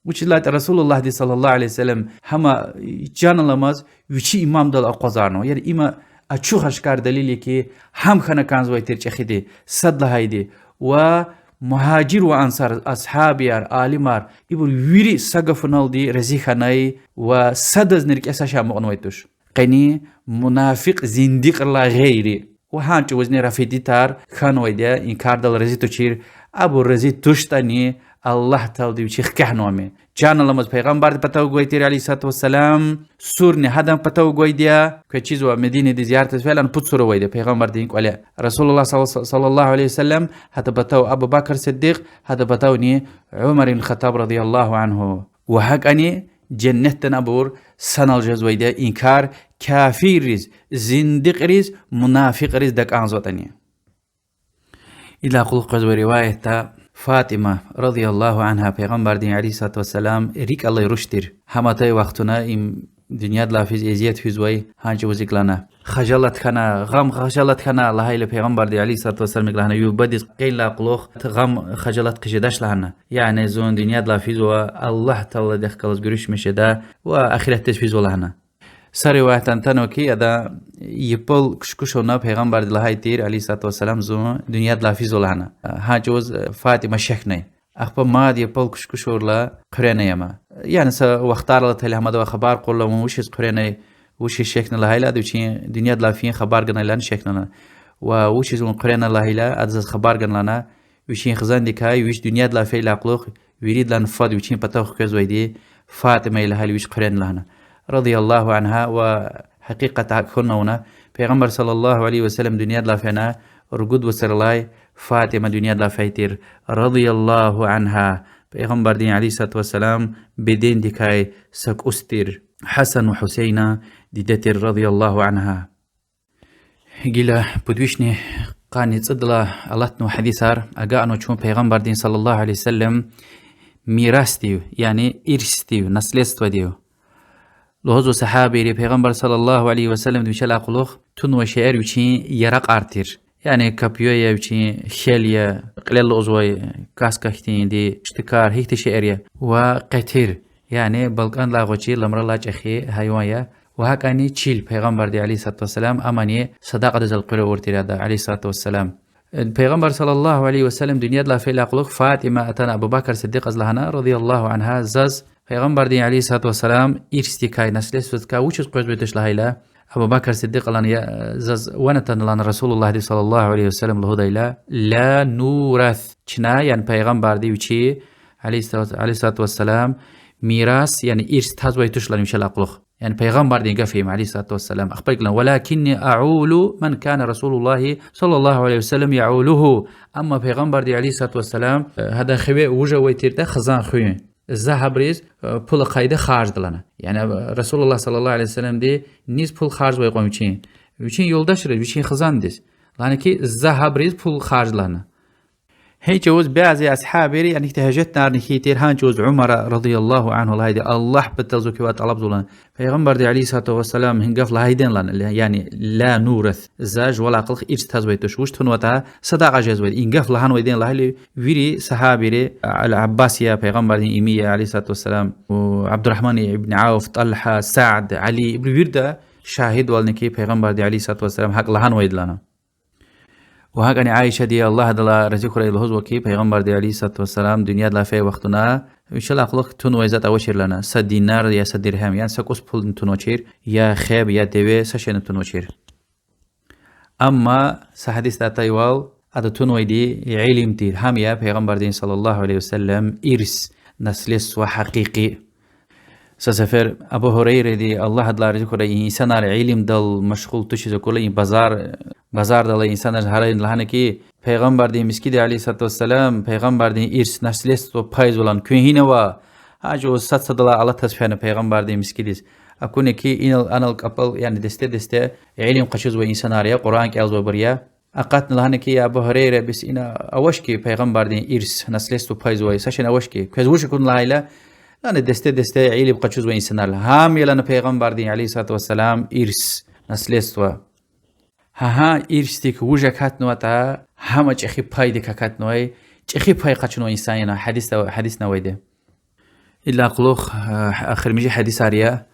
Вучиз лагьайтӀа Расулуллагьди صلى الله عليه وسلم гьама чан аламаз вичи имамдал акъвазарнава. Яни има ачух-ашкар далил я хьи, гьам хьана кӀанзавай тир чӀехиди, сад лагьайди, ва мугьажир ва ансар, асгьабияр, алимар, ибур вири са гафуналди рази хьанай ва садазни рикӀе са шей амукьнавай туш. Къени мунафикь, зиндикьрилай гъейри. Ва гьа чӀавузни рафидитар хьанвайди я, и кардал рази тушир, абур рази туштӀани, Аллагь Таалади вичи хкягънава ам. Чан аламаз Пайгъамбардин патав гвай тир, عليه الصلاة والسلام, сурни гьадан патав гвайди я, квез чизва Мединадиз зияратиз фейила пуд сур авайди я Пайгъамбардин кӀвале. Расулуллагь صلى الله عليه وسلم, гьадан патав Абу Бакр Сиддикь, гьадан патавни Умар ибн Хаттаб رضي الله عنه. Ва гьакӀани женнетдани абур санал жезвайди я, и кар кафирриз, зиндикьриз, мунафикьриз такӀанзаватӀани. Идалай кьулухъ къвезвай риваятда ФатӀима رضي الله عنها Пайгъамбардин عليه الصلاة والسلام рикӀ алай руш тир. Гьам атай вахтунда им дуьньядилай физ эзият физвай, гьа чӀавуз икӀ лагьана: хажалат хьана, гъам-хажалат хьана лагьайла Пайгъамбарди عليه الصلاة والسلام икӀ лагьана: ви бубадиз къенлай кьулухъ гъам-хажалат хъижедач лагьана. Яни зун дуьньядилай физва, Аллагь Тааладихъ галаз гуьруьшмиш жеда ва ахиратдиз физва лагьана. Са риваятда атанва хьи, ада япал кушкушуна Пайгъамбарди лагьай тир, عليه الصلاة والسلام, зун дуьньядилай физва лагьана. Гьа чӀавуз ФатӀима шехьнай. Ахпа мад япал кушкушурла хъуьрена ама. Яни са вахтар алатайла гьамадавай хабар кьурла, вун вучиз хъуьрена, вучиз шехьна лагьайла, ада вичин дуьньядилай фин хабар ганайла шехьна лагьана. Ва вучиз вун хъуьрена лагьайла, ада заз хабар гана лагьана, вичин хизандикай, вич дуьньядилай фейдалай кьулухъ виридалай фад вичин патав хквезвайди ФатӀима я лагьайла, вич хъуьрена лагьана, رضي الله عنها. Ва гьакъикъатда гьакӀ хьунна авуна, Пайгъамбар صلى الله عليه وسلم дуьньядилай фена, ругуд вацралай ФатӀима дуьньядилай фейи тир, رضي الله عنها. Пайгъамбардин عليه الصلاة والسلام бедендикай са кӀус тир, Гьасан ва Гьусейнан диде тир, رضي الله عنها. Гила пуд вишни къанни цӀудалай алатнава гьадисар, агакьнава чун Пайгъамбардин صلى الله عليه وسلم мирасдив, яни ирсдив, наследстводив. Лугьузва сагьабийри, Пайгъамбар صلى الله عليه وسلمди вичелай кьулухъ тунвай шейэр вичин яракьар тир. Яни копьё я, вичин хьел я, кьилел алазвай каска хьтинди, штыкар, гьихьтин шейэр я, ва къетир, яни балкӀандилай гъвечӀи, ламралай чӀехи гьайван я, ва гьакӀани чил, Пайгъамбарди عليه الصلاة والسلام амани садакьадиз элкъуьр авур тир ада, عليه الصلاة والسلام. Пайгъамбар صلى الله عليه وسلم дуьньядилай фейдалай кьулухъ ФатӀима атана Абу Бакр Сиддикьаз лагьана, رضي الله عنها, заз Пайгъамбардин عليه الصلاة والسلام ирсдикай, наследстводикай вучиз къвезвайтӀа лагьайла, Абу Бакр Сиддикьа лагьана: я, заз ван атана лагьана Расулуллагьди صلى الله عليه وسلم лугьудайла: لا نورث, чна, яни Пайгъамбарди вичи, عليه الصلاة والسلام, мирас, яни ирс тазвай туш лагьана вичелай кьулухъ. Яни Пайгъамбардин гаф я им, عليه الصلاة والسلام. Ахпа икӀ лагьана: ولكني أعول من كان رسول الله صلى الله عليه وسلم يعوله. Амма Пайгъамбарди عليه الصلاة والسلام, гьадан хиве вуж авай тиртӀа, хизан хуьн, за гьабуриз пул ахъайда харжда лагьана. Яни Расулуллагь صلى الله عليه وسلمди низ пул харжзавай кьван вичин? Вичин юлдашриз, вичин хизандиз. Лагьана хьи, за гьабуриз пул харжда лагьана. Гьа чӀавуз бязи асгьабийри, яни ихьтин гьуьжетдарни хьайи тир, гьа чӀавуз Умара رضي الله عنه лагьайди, Аллагь патал зун квевай тӀалабзава лагьана, Пайгъамбарди عليه الصلاة والسلام гьи гаф лагьайди я лагьана, яни لا نورث, за жувалай кьулухъ ирс тазвай туш, вуч тунватӀа, садакьа жезвайди, и гаф лагьанвайди я лагьайла, вири сагьабийри, Ал-Аббас я, Пайгъамбардин ими я, عليه الصلاة والسلام, Абдуррагьман ибн Авф, ТӀалгьа, Саад, Али, ибуру вирида шагьидвална хьи, Пайгъамбарди عليه الصلاة والسلام гьакӀ лагьанвайди лагьана. Ва гьакӀани Аишади, Аллагь адалай рази хьурай, лугьузва хьи, Пайгъамбарди عليه الصلاة والسلام дуьньядилай фейи вахтунда вичелай кьулухъ тунвай затӀ авачир лагьана, са динар я са диргьем, яни са кӀус пулни тунвачир, я хеб, я деве, са шейни тунвачир. Амма са гьадисда атайвал, ада тунвайди илим тир, гьам я Пайгъамбардин صلى الله عليه وسلم ирс, наследство гьакъикъи. Са сефер Абу Гьурайради, Аллагь адалай рази хьурай, инсанар илимдал машгъул тушиз акурла, и базар, базардал алай инсанар гьарайна лагьана хьи, Пайгъамбардин мискӀинда عليه الصلاة والسلام Пайгъамбардин ирс, наследство пайзава лагьана, куьн гьина ава? Гьа чӀавуз сад-садалай алатиз фена Пайгъамбардин мискӀиндиз. Акуна хьи, инал-анал кӀапӀал, яни десте-десте илим къачузвай инсанар я, Къуръан кӀелзавайбур я. Акъатна лагьана хьи, я Абу Гьурайра, бес ина авач хьи Пайгъамбардин ирс, наследство пайзавай, са шейни авач хьи, квез вуч акуна лагьайла, лагьана, десте-десте илим къачузвай инсанар я. Гьам я лагьана Пайгъамбардин عليه الصلاة والسلام ирс, наследство. Гьа-гьа ирсдик вуж акатнаватӀа, гьам чӀехи пайдик акатнавай, чӀехи пай къачунвай инсан я лагьана гьадисда, гьадисна авайди. Идалай кьулухъ, э, эхиримжи гьадисар я.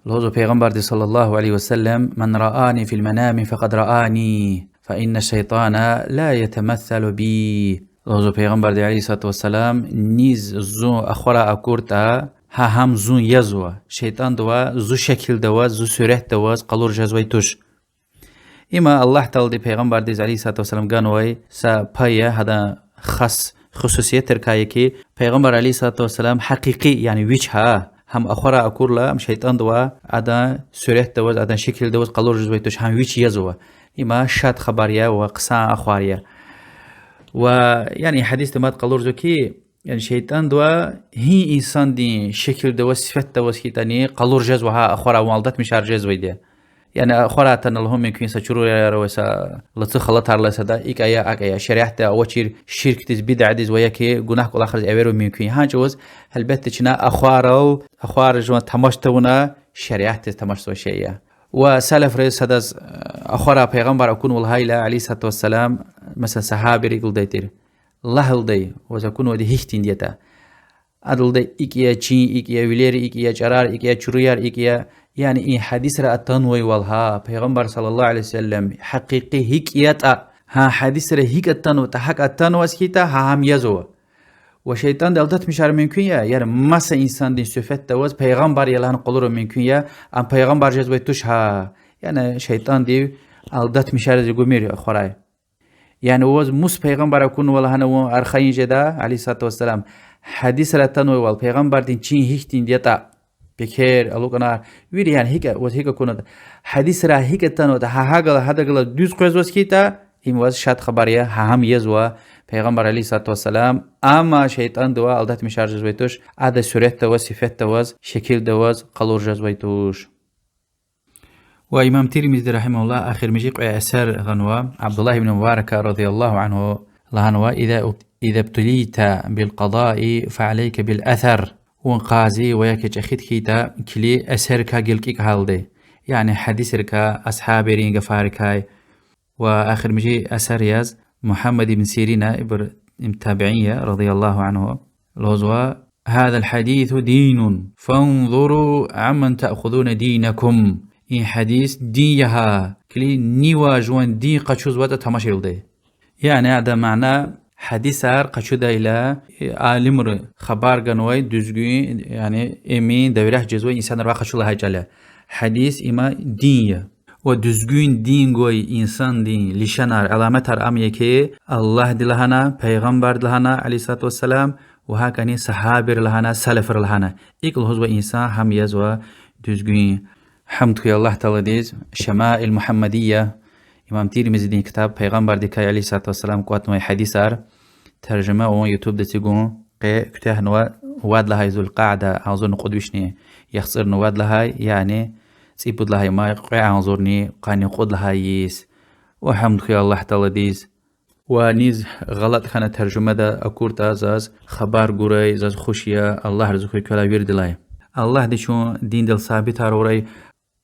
Лугьузва Пайгъамбарди صلى الله عليه وسلم: من رآني في المنام فقد رآني، فإن الشيطان لا يتمثل بي. Лугьузва Пайгъамбарди عليه الصلاة والسلام: низ зун ахварай акуртӀа, гьа гьам зун язва, шейтӀандивай зи шикилда аваз, зи суьрятда аваз къалур жезвай туш. Има Аллагь Таалади Пайгъамбардиз عليه الصلاة والسلام ганвай са пай я, гьадан хас хусусиятрикай я хьи, Пайгъамбар عليه الصلاة والسلام гьакъикъи, яни вич гьа, гьам ахварай акурла, ам шейтӀандивай адан суьрятда аваз, адан шикилда аваз къалур жезвай туш, гьам вич язва. Има шад хабар я ва хъсан ахвар я. Ва, яни, гьадисди мад къалурзава хьи, яни шейтӀандивай гьи инсандин шикилда аваз, сифетда аваз хьайитӀани къалур жезва гьа ахварай, вун алдатмишар жезвайди я. Яни ахварай атана лугьун мумкин я са чуруяр авай, са лацу халатар алай сада, икӀ ая, акӀ ая, шариатда авачир ширкдиз, бидадиз ва я хьи гунагь кӀвалахриз эверун мумкин я. Гьа чӀавуз, гьелбетда, чна ахварал, ахварай жуван тамаш тавуна шариатдиз тамашзавай шей я. Ва салафриз садаз, э, ахварай Пайгъамбар акунва лагьайла, عليه الصلاة والسلام, месела, сагьабийрик лугьудай тир: лагь, лугьудай, ваз акунвайди гьихьтинди ятӀа. Ада лугьудай: икӀ я чин, икӀ я вилер, икӀ я чӀарар, икӀ я чуруяр, икӀ я. Яни и гьадисра атанвайвал гьа, Пайгъамбар صلى الله عليه وسلم гьакъикъи гьикӀ ятӀа, гьа гьадисра гьикӀ атанватӀа, гьакӀ атанваз хьайитӀа, гьа гьам язва. Ва шейтӀанди алдатмишар мумкин я, яни маса инсандин суьфетда аваз пайгъамбар я лагьана къалурун мумкин я, ам пайгъамбар жезвай туш гьа. Яни шейтӀандив алдатмишариз гумир ахварай. Яни ваз мус пайгъамбар акунва лагьана вун архайин жеда, عليه الصلاة والسلام. Гьадисра атанвайвал, пайгъамбардин чин гьихьтинди ятӀа, пекер, алукӀунар, вири, яни гьикӀ, ваз гьикӀ акунватӀа, гьадисра гьикӀ атанватӀа, гьа гьакӀ галаз, гьадакӀ галаз дуьз къвезваз хьайитӀа, им ваз шад хабар я, гьа гьам язва Пайгъамбар عليه الصلاة والسلام, амма шейтӀандивай алдатмишар жезвай туш, адан суьрятда аваз, сифетда аваз, шикилда аваз къалур жезвай туш. Ва имам Тирмизиди رحمه الله эхиримжи кьве эсер гъанва, Абдуллагь ибн Мубарака رضي الله عنه лагьанва: إذا ابتليت بالقضاء فعليك بالأثر. Вун къази ва я хьи чӀехиди хьайитӀа, килиг эсеррикай гилкӀикӀ гьалди. Яни гьадисрикай, асгьабийрин гафарикай. Ва эхиримжи эсер яз Мугьаммад ибн Сирина, ибур, им табиин я, رضي الله عنه, лугьузва: هذا الحديث دين، فانظروا عمن تأخذون دينكم. И гьадис дин я гьа, килиг, нивай жуван дин къачузватӀа тамашайилда. Яни адан мана: гьадисар къачудайла, алимри хабар ганвай дуьзгуьн, яни эмин, доверять жезвай инсанривай къачу лагьай чӀал я. Гьадис има дин я. Ва дуьзгуьн дин гвай инсандин лишанар, аламатар ам я хьи, Аллагьди лагьана, Пайгъамбарди лагьана, عليه الصلاة والسلام, ва гьакӀни сагьабийри лагьана, салафри лагьана. ИкӀ лугьузвай инсан гьам язва дуьзгуьн. Гьамд хьуй Аллагь Тааладиз, Шамаил Мугьаммадия, имам Тирмизидин ктаб, Пайгъамбардикай عليه الصلاة والسلام кӀватӀнавай гьадисар, таржума авун ютубда эцигун, къе куьтягьнава, вад лагьай Зулкъаада, агъзурни кьуд вишни яхцӀурни вад лагьай, яни цӀипуд лагьай май, кьве агъзурни къанни кьуд лагьай йис. Ва гьамд хьуй Аллагь Тааладиз. Ва низ гъалатӀ хьана таржумада акуртӀа, заз хабар гурай, заз хуш я, Аллагь рази хьуй квелай виридалай. Аллагьди чун диндал сабитар авурай.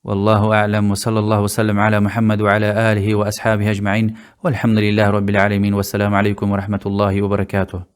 والله أعلم، وصلى الله وسلم على محمد وعلى آله وأصحابه أجمعين، والحمد لله رب العالمين، والسلام عليكم ورحمة الله وبركاته.